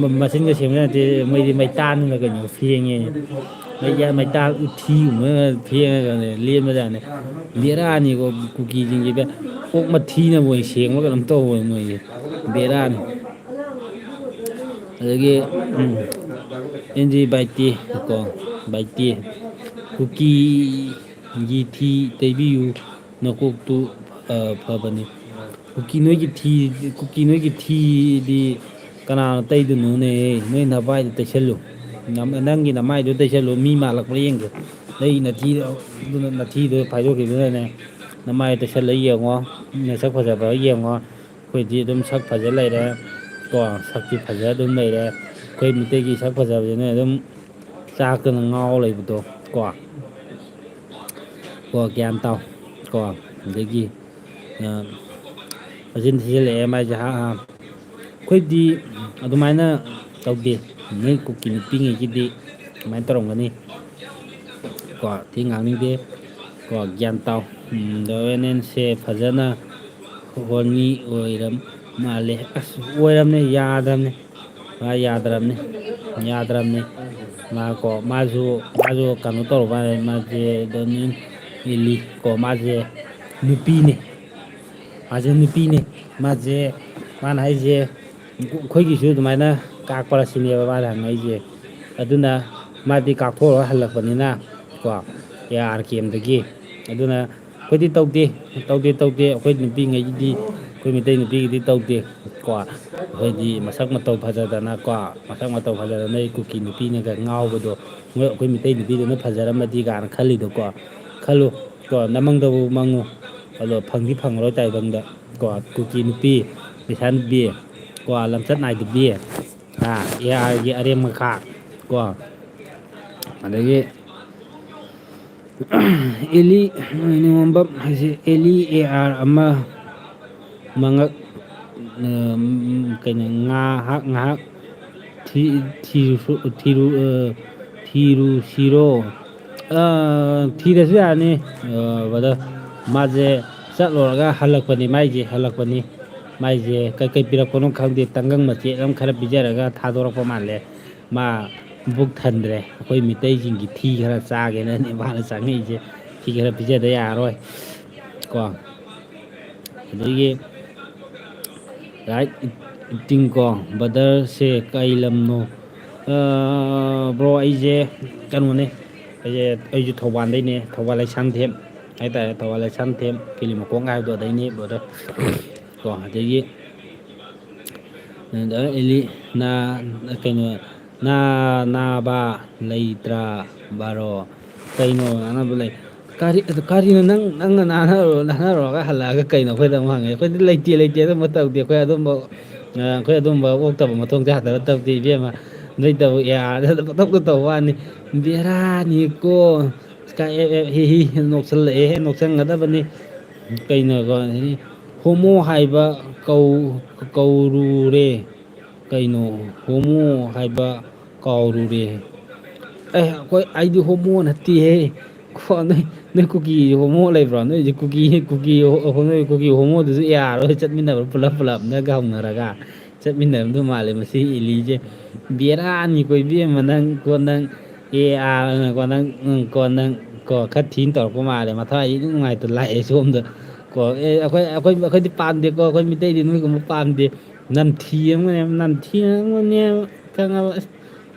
ꯃ-, ꯃꯆꯤꯟꯒ ꯁꯦꯡꯕ ꯅꯠꯇꯦ, ꯃꯣꯏꯗꯤ ꯃꯩꯇꯥꯟꯒ ꯀꯩꯅꯣ ꯐꯦꯡꯉꯦ꯫ ꯃꯩ-, ꯃꯩꯇꯥꯟ ꯎꯊꯤꯒꯨꯝꯕ ꯐꯦꯡꯉꯒ ꯂꯦꯟꯕꯖꯥꯠꯅꯦ꯫ ꯕꯦꯔꯥꯅꯤꯀꯣ, ꯀꯨꯀꯤꯁꯤꯡꯁꯤꯗ ꯑꯣꯛ ꯃꯊꯤꯅꯕꯨ ꯑꯣꯏꯅ ꯁꯦꯡꯕ ꯀꯩꯅꯣꯝ ꯇꯧꯕꯅꯦ ꯃꯣꯏꯁꯦ꯫ ꯕꯦꯔꯥꯅꯤ꯫ ꯑꯗꯒꯤ, ꯎꯝ, ꯑꯦꯟ ꯖꯤ ꯕꯥꯏꯇꯤ ꯀꯣ, ꯕꯥꯏꯇꯤ, ꯀꯨꯀꯤꯒꯤ ꯊꯤ ꯇꯩꯕꯤꯌꯨ, ꯅꯀꯣꯛꯇꯨ, ꯑ, ꯐꯕꯅꯤ꯫ ꯀꯨꯀꯤ ꯅꯣꯏꯒꯤ ꯊꯤ, ꯀꯨꯀꯤ ꯅꯣꯏꯒꯤ ꯊꯤꯗꯤ ꯀꯅꯥꯅ ꯇꯩꯗꯣꯏꯅꯣꯅꯦ? ꯅꯣꯏ ꯅꯚꯥꯏꯗꯣ ꯇꯩꯁꯜꯂꯨ꯫ ꯅꯝ-, ꯅꯪꯒꯤ ꯅꯃꯥꯏꯗꯣ ꯇꯩꯁꯜꯂꯨ, ꯃꯤ ꯃꯥꯜꯂꯛꯄ꯭ꯔꯥ ꯌꯦꯡꯒꯦ꯫ ꯅꯪꯒꯤ ꯅꯊꯤꯗꯣ, ꯑꯗꯨꯅ ꯅꯊꯤꯗꯣ ꯐꯥꯏꯗꯣꯛꯈꯤꯗꯨꯅꯅꯦ, ꯅꯃꯥꯏꯗꯣ ꯇꯩꯁꯜꯂ ꯌꯦꯡꯉꯣ, ꯅꯁꯛ ꯐꯖꯕ꯭ꯔꯥ ꯌꯦꯡꯉꯣ꯫ ꯑꯩꯈꯣꯏꯗꯤ ꯑꯗꯨꯝ ꯁꯛ ꯐꯖ ꯂꯩꯔꯦ ꯀꯣ, ꯁꯛꯇꯤ ꯐꯖ ꯑꯗꯨꯝ ꯂꯩꯔꯦ꯫ ꯑꯩꯈꯣꯏ ꯃꯤꯇꯩꯒꯤ ꯁꯛ ꯐꯖꯕꯁꯤꯅ ꯑꯗꯨꯝ ꯆꯥꯛꯇꯅ ꯉꯥꯎ ꯂꯩꯕꯗꯣ ꯀꯣ꯫ ꯀꯣ, ꯒ꯭ꯌꯥꯟ ꯇꯥꯎ ꯀꯣ꯫ ꯑꯗꯒꯤ, ꯑ, ꯃꯆꯤꯟ ꯊꯤꯖꯤꯜꯂꯛꯑꯦ ꯃꯥꯏꯁꯦ, ꯍꯥ, ꯍꯥ꯫ ꯑꯩꯈꯣꯏꯗꯤ ꯑꯗꯨꯃꯥꯏꯅ ꯇꯧꯗꯦ꯫ ꯅꯣꯏ ꯀꯨꯀꯤ ꯅꯨꯄꯤꯉꯩꯒꯤꯗꯤ ꯑꯗꯨꯃꯥꯏꯅ ꯇꯧꯔꯝꯒꯅꯤ ꯀꯣ꯫ ꯊꯤ ꯉꯥꯡꯅꯤꯡꯗꯦ ꯀꯣ꯫ ꯒ꯭ꯌꯥꯟ ꯇꯥꯎ꯫ ꯎꯝ, ꯒꯚꯔꯅꯦꯟꯁꯁꯦ ꯐꯖꯅ ꯈꯣꯟꯃꯤ ꯑꯣꯏꯔꯝ ꯃꯥꯜꯂꯦ꯫ ꯑꯁ, ꯑꯣꯏꯔꯝꯅꯦ, ꯌꯥꯗ꯭ꯔꯕꯅꯦ꯫ ꯃꯥ ꯌꯥꯗ꯭ꯔꯕꯅꯦ꯫ ꯌꯥꯗ꯭ꯔꯕꯅꯦ꯫ ꯃꯥ ꯀꯣ, ꯃꯥꯁꯨ, ꯃꯥꯁꯨ ꯀꯩꯅꯣ ꯇꯧꯔꯕ ꯃꯥꯜꯂꯦ, ꯃꯥꯁꯦ ꯗꯣꯅꯤꯡ ꯑꯦꯂꯤ ꯀꯣ, ꯃꯥꯁꯦ ꯅꯨꯄꯤꯅꯦ꯫ ꯃꯥꯁꯦ ꯅꯨꯄꯤꯅꯦ꯫ ꯃꯥꯁꯦ, ꯃꯥꯅ ꯍꯥꯏꯁꯦ, ꯑꯩꯈꯣꯏꯒꯤꯁꯨ ꯑꯗꯨꯃꯥꯏꯅ ꯀꯥꯛꯄ꯭ꯔꯥ ꯁꯤꯅꯦꯕ ꯃꯥꯅ ꯍꯪꯉꯛꯏꯁꯦ꯫ ꯑꯗꯨꯅ ꯃꯥꯗꯤ ꯀꯥꯛꯊꯣꯛꯑꯒ ꯍꯜꯂꯛꯄꯅꯤꯅ ꯀꯣ, ꯑꯦ ꯑꯥꯔ ꯀꯦꯝꯗꯒꯤ꯫ ꯑꯗꯨꯅ ꯑꯩꯈꯣꯏꯗꯤ ꯇꯧꯗꯦ, ꯇꯧꯗꯦ, ꯇꯧꯗꯦ꯫ ꯑꯩꯈꯣꯏ ꯅꯨꯄꯤꯉꯩꯒꯤꯗꯤ, ꯑꯩꯈꯣꯏ ꯃꯩꯇꯩ ꯅꯨꯄꯤꯒꯤꯗꯤ ꯇꯧꯗꯦ ꯀꯣ꯫ ꯑꯩꯈꯣꯏꯗꯤ ꯃꯁꯛ ꯃꯇꯧ ꯐꯖꯗꯅ ꯀꯣ, ꯃꯁꯛ ꯃꯇꯧ ꯐꯖꯗꯅ ꯑꯩ ꯀꯨꯀꯤ ꯅꯨꯄꯤꯅꯒ ꯉꯥꯎꯕꯗꯣ, ꯃꯣꯏ ꯑꯩꯈꯣꯏ ꯃꯩꯇꯩ ꯅꯨꯄꯤꯗꯨꯅ ꯐꯖꯔꯝꯃꯗꯤ ꯀꯥꯏꯅ ꯈꯜꯂꯤꯗꯣ ꯀꯣ꯫ ꯈꯜꯂꯨ ꯀꯣ, ꯅꯃꯪꯗꯕꯨ ꯃꯪꯉꯨ꯫ ꯑꯗꯣ ꯐꯪꯗꯤ ꯐꯪꯉꯔꯣꯏ ꯇꯥꯏꯕꯪꯗ ꯀꯣ, ꯀꯨꯀꯤ ꯅꯨꯄꯤ, ꯂꯩꯁꯥ ꯅꯨꯄꯤ ꯀꯣ, ꯂꯝꯆꯠ ꯅꯥꯏꯗꯕꯤ, ꯑꯥ, ꯑꯦ ꯑꯥꯔꯒꯤ ꯑꯔꯦꯝ ꯃꯈꯥ ꯀꯣ꯫ ꯑꯗꯒꯤ ꯑꯦꯂꯤ ꯅꯤꯉꯣꯝꯕꯝ ꯍꯥꯏꯁꯦ ꯑꯦꯂꯤ ꯑꯦ ꯑꯥꯔ ꯑꯃ ꯃꯉꯛ, ꯎꯝ, ꯀꯩꯅꯣ, ꯉꯥꯏꯍꯥꯛ, ꯉꯥꯏꯍꯥꯛ ꯊꯤ-, ꯊꯤꯔꯨꯁꯨ-, ꯊꯤꯔꯨ-, ꯑ, ꯊꯤꯔꯨꯁꯤꯔꯣ? ꯑ, ꯊꯤꯔꯁꯨ ꯌꯥꯔꯅꯤ, ꯑ, ꯕ꯭ꯔꯗꯔ꯫ ꯃꯥꯁꯦ ꯆꯠꯂꯨꯔꯒ ꯍꯜꯂꯛꯄꯅꯤ, ꯃꯥꯏꯁꯦ ꯍꯜꯂꯛꯄꯅꯤ꯫ ꯃꯥꯏꯁꯦ ꯀꯩꯀꯩ ꯄꯤꯔꯛꯄꯅꯣ ꯈꯪꯗꯦ, ꯇꯪꯒꯪ ꯃꯆꯦꯠ ꯑꯃ ꯈꯔ ꯄꯤꯖꯔꯒ ꯊꯥꯗꯣꯔꯛꯄ ꯃꯥꯜꯂꯦ꯫ ꯃꯥ ꯄꯨꯛ ꯊꯟꯗ꯭ꯔꯦ꯫ ꯑꯩꯈꯣꯏ ꯃꯤꯇꯩꯁꯤꯡꯒꯤ ꯊꯤ ꯈꯔ ꯆꯥꯒꯦꯅꯅꯦ ꯃꯥꯅ ꯆꯪꯉꯛꯏꯁꯦ꯫ ꯊꯤ ꯈꯔ ꯄꯤꯖꯗ ꯌꯥꯔꯔꯣꯏ ꯀꯣ꯫ ꯑꯗꯒꯤ ꯔꯥꯏꯠ ꯏꯇꯤꯡ ꯀꯣ, ꯕ꯭ꯔꯗꯔꯁꯦ ꯀꯩ ꯂꯝꯅꯣ? ꯑ, ꯕ꯭ꯔꯣ, ꯑꯩꯁꯦ ꯀꯩꯅꯣꯅꯦ, ꯑꯩꯁꯦ, ꯑꯩꯁꯨ ꯊꯧꯕꯥꯜꯗꯩꯅꯦ, ꯊꯧꯕꯥꯜ ꯂꯩꯁꯥꯡꯊꯦꯝ ꯍꯥꯏꯇꯥꯔꯦ, ꯊꯧꯕꯥꯜ ꯂꯩꯁꯥꯡꯊꯦꯝ ꯀꯤꯂꯤ ꯃꯈꯣꯡ ꯍꯥꯏꯕꯗꯣ ꯑꯗꯩꯅꯦ, ꯕ꯭ꯔꯗꯔ꯫ ꯀꯣ, ꯑꯗꯒꯤ, ꯑ, ꯑꯦꯂꯤ, ꯅ-, ꯀꯩꯅꯣ, ꯅꯥ-, ꯅꯥꯕ ꯂꯩꯇ꯭ꯔꯥ, ꯕꯥꯔꯣ? ꯀꯩꯅꯣ ꯅꯥꯅꯕ ꯂꯩ-, ꯀꯔꯤ, ꯑꯗꯨ ꯀꯔꯤꯅꯣ ꯅꯪ, ꯅꯪꯅ ꯅꯥꯟꯅꯔꯨ-, ꯅꯥꯟꯅꯔꯨꯔꯒ ꯍꯜꯂꯛꯑꯒ ꯀꯩꯅꯣ ꯑꯩꯈꯣꯏꯗ ꯑꯃꯨꯛ ꯍꯪꯉꯦ? ꯑꯩꯈꯣꯏꯗꯤ ꯂꯩꯇꯦ, ꯂꯩꯇꯦ, ꯑꯗꯨꯝꯕ ꯇꯧꯗꯦ꯫ ꯑꯩꯈꯣꯏ ꯑꯗꯨꯝꯕ, ꯑ, ꯑꯩꯈꯣꯏ ꯑꯗꯨꯝꯕ ꯑꯣꯛꯇꯕ ꯃꯊꯣꯡ ꯆꯥꯗꯕ ꯇꯧꯗꯦ, ꯏꯕꯦꯝꯃ꯫ ꯅꯣꯏ ꯇꯧ, ꯑꯦ ꯑꯥꯔꯗ ꯄꯪꯇꯧꯗ ꯇꯧꯕ ꯋꯥꯅꯤ꯫ ꯕꯦꯔꯥꯅꯤꯀꯣ꯫ ꯁ꯭ꯀꯥꯏ ꯑꯦꯞ ꯑꯦꯞ ꯍꯤ ꯍꯤ ꯅꯣꯛꯁꯜꯂꯛꯑꯦꯍꯦ, ꯅꯣꯛꯁꯟꯒꯗꯕꯅꯤ꯫ ꯀꯩꯅꯣꯀꯣ, ꯍꯣꯃꯣ ꯍꯥꯏꯕ ꯀꯧ-, ꯀꯧꯔꯨꯔꯦ꯫ ꯀꯩꯅꯣ, ꯍꯣꯃꯣ ꯍꯥꯏꯕ ꯀꯥꯎꯔꯨꯔꯦ꯫ ꯑꯦ, ꯑꯩꯈꯣꯏ, ꯑꯩꯗꯤ ꯍꯣꯃꯣ ꯅꯠꯇꯦꯍꯦ꯫ ꯍꯣ, ꯅꯣꯏ, ꯅꯣꯏ ꯀꯨꯀꯤ ꯍꯣꯃꯣ ꯂꯩꯕ꯭ꯔꯣ? ꯅꯣꯏꯁꯦ ꯀꯨꯀꯤ, ꯀꯨꯀꯤ ꯍꯣ-, ꯅꯣꯏ ꯀꯨꯀꯤ ꯍꯣꯃꯣꯗꯨꯁꯨ ꯌꯥꯔꯣꯏ, ꯆꯠꯃꯤꯟꯅꯕ꯭ꯔꯣ? ꯄꯨꯂꯞ ꯄꯨꯂꯞꯅꯒ ꯍꯧꯅꯔꯒ ꯆꯠꯃꯤꯟꯅꯔꯝꯗꯧ ꯃꯥꯜꯂꯦ ꯃꯁꯤ ꯏꯂꯤꯁꯦ꯫ ꯕꯦꯔꯥꯅꯤꯀꯣ ꯏꯕꯦꯝꯃ, ꯅꯪ ꯀꯣ, ꯅꯪ ꯑꯦ ꯑꯥꯔ ꯀꯣ, ꯅꯪ, ꯎꯝ, ꯀꯣ, ꯅꯪ ꯀꯣ, ꯈꯔ ꯊꯤꯅ ꯇꯧꯔꯛꯄ ꯃꯥꯜꯂꯦ꯫ ꯃꯊꯥ ꯑꯩ ꯅꯨꯡꯉꯥꯏꯇ ꯂꯥꯛꯑꯦ ꯁꯣꯝꯗ ꯀꯣ꯫ ꯑꯦ, ꯑꯩꯈꯣꯏ, ꯑꯩꯈꯣꯏ, ꯑꯩꯈꯣꯏꯗꯤ ꯄꯥꯝꯗꯦꯀꯣ, ꯑꯩꯈꯣꯏ ꯃꯤꯇꯩꯗꯤ ꯅꯣꯏꯒꯨꯝꯕ ꯄꯥꯝꯗꯦ꯫ ꯅꯝꯊꯤꯔꯝꯒꯅꯦꯕ, ꯅꯝꯊꯤꯔꯝꯒꯅꯦꯕ, ꯈꯪꯉꯕ? ꯑꯁ,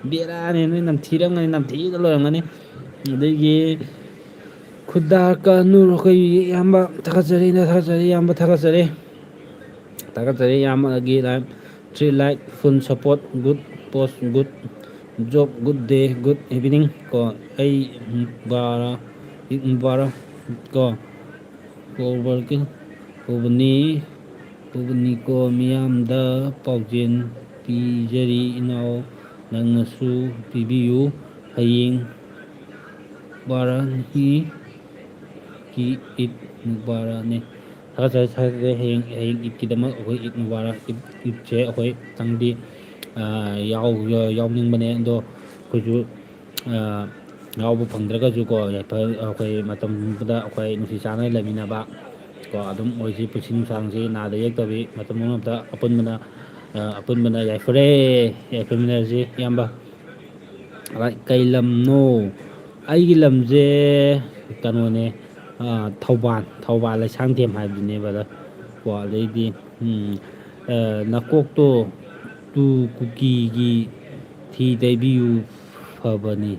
ꯕꯦꯔꯥꯅꯦ, ꯅꯣꯏ ꯅꯝꯊꯤꯔꯝꯒꯅꯤ, ꯅꯝꯊꯤꯕꯗ ꯂꯣꯏꯔꯝꯒꯅꯤ꯫ ꯑꯗꯒꯤ ꯈꯨꯗꯥ ꯀꯥꯅꯨꯔ ꯑꯩꯈꯣꯏ ꯏꯌꯥꯝꯕ ꯊꯥꯒꯠꯆꯔꯤ, ꯊꯥꯒꯠꯆꯔꯤ, ꯏꯌꯥꯝꯕ ꯊꯥꯒꯠꯆꯔꯤ꯫ ꯊꯥꯒꯠꯆꯔꯤ ꯏꯌꯥꯝꯕꯒꯤ ꯂꯥꯏꯛ, ꯊ꯭ꯔꯤ ꯂꯥꯏꯛ, ꯐꯨꯜ ꯁꯞꯄꯣꯔꯠ, ꯒꯨꯗ ꯄꯣꯁ, ꯒꯨꯗ ꯖꯣꯕ, ꯒꯨꯗ ꯗꯦ, ꯒꯨꯗ ꯏꯚꯤꯅꯤꯡ ꯀꯣ꯫ ꯑꯩ ꯃꯨꯕꯥꯔꯛ, ꯏꯗ ꯃꯨꯕꯥꯔꯛ ꯀꯣ꯫ ꯀꯧꯕꯔꯒꯤ ꯀꯧꯕꯅꯤ, ꯀꯧꯕꯅꯤꯀꯣ ꯃꯤꯌꯥꯝꯗ ꯄꯥꯎꯖꯦꯜ ꯄꯤꯖꯔꯤ ꯏꯅꯥꯎ, ꯅꯪꯅꯁꯨ ꯄꯤꯕꯤꯌꯨ꯫ ꯍꯌꯦꯡ ꯕꯥꯔꯥꯅꯤꯒꯤ ꯏꯗ ꯃꯨꯕꯥꯔꯛꯅꯤ꯫ ꯊꯥꯒꯠꯆꯔꯤ, ꯊꯥꯒꯠꯆꯔꯤ꯫ ꯍꯌꯦꯡ, ꯍꯌꯦꯡ ꯏꯗꯀꯤꯗꯃꯛ ꯑꯩꯈꯣꯏ ꯏꯗ ꯃꯨꯕꯥꯔꯛ꯫ ꯏꯗ, ꯏꯗꯁꯦ ꯑꯩꯈꯣꯏ ꯈꯤꯇꯪꯗꯤ, ꯑ, ꯌꯥꯎ-, ꯌꯥꯎꯅꯤꯡꯕꯅꯦ, ꯑꯗꯣ ꯑꯩꯈꯣꯏꯁꯨ, ꯑ, ꯌꯥꯎꯕ ꯐꯪꯗ꯭ꯔꯒꯁꯨꯀꯣ, ꯌꯥꯏꯐ-, ꯑꯩꯈꯣꯏ ꯃꯇꯝꯗꯨꯗ ꯑꯩꯈꯣꯏ ꯅꯨꯡꯁꯤ ꯆꯥꯟꯅꯅ ꯂꯩꯃꯤꯟꯅꯕ ꯀꯣ, ꯑꯗꯨꯝ ꯑꯣꯏꯁꯤ꯫ ꯄꯨꯟꯁꯤ ꯅꯨꯡꯁꯥꯡꯁꯤ ꯅꯥꯗ ꯌꯦꯛꯇꯕꯤ ꯃꯇꯝ ꯄꯨꯝꯅꯃꯛꯇ ꯑꯄꯨꯟꯕꯅ, ꯑ, ꯑꯄꯨꯟꯕꯅ ꯌꯥꯏꯐꯔꯦ, ꯌꯥꯏꯐꯃꯤꯟꯅꯔꯁꯤ ꯏꯌꯥꯝꯕ꯫ ꯀꯩ ꯂꯝꯅꯣ? ꯑꯩꯒꯤ ꯂꯝꯁꯦ ꯀꯩꯅꯣꯅꯦ, ꯑ, ꯊꯧꯕꯥꯜ, ꯊꯧꯕꯥꯜ ꯂꯩꯁꯥꯡꯊꯦꯝ ꯍꯥꯏꯕꯗꯨꯅꯦ, brother꯫ ꯀꯣ, ꯑꯗꯩꯗꯤ, ꯎꯝ, ꯑ, ꯅꯀꯣꯛꯇꯣ ꯇꯨ ꯀꯨꯀꯤꯒꯤ ꯊꯤ ꯇꯩꯕꯤꯌꯨ ꯐꯕꯅꯤ꯫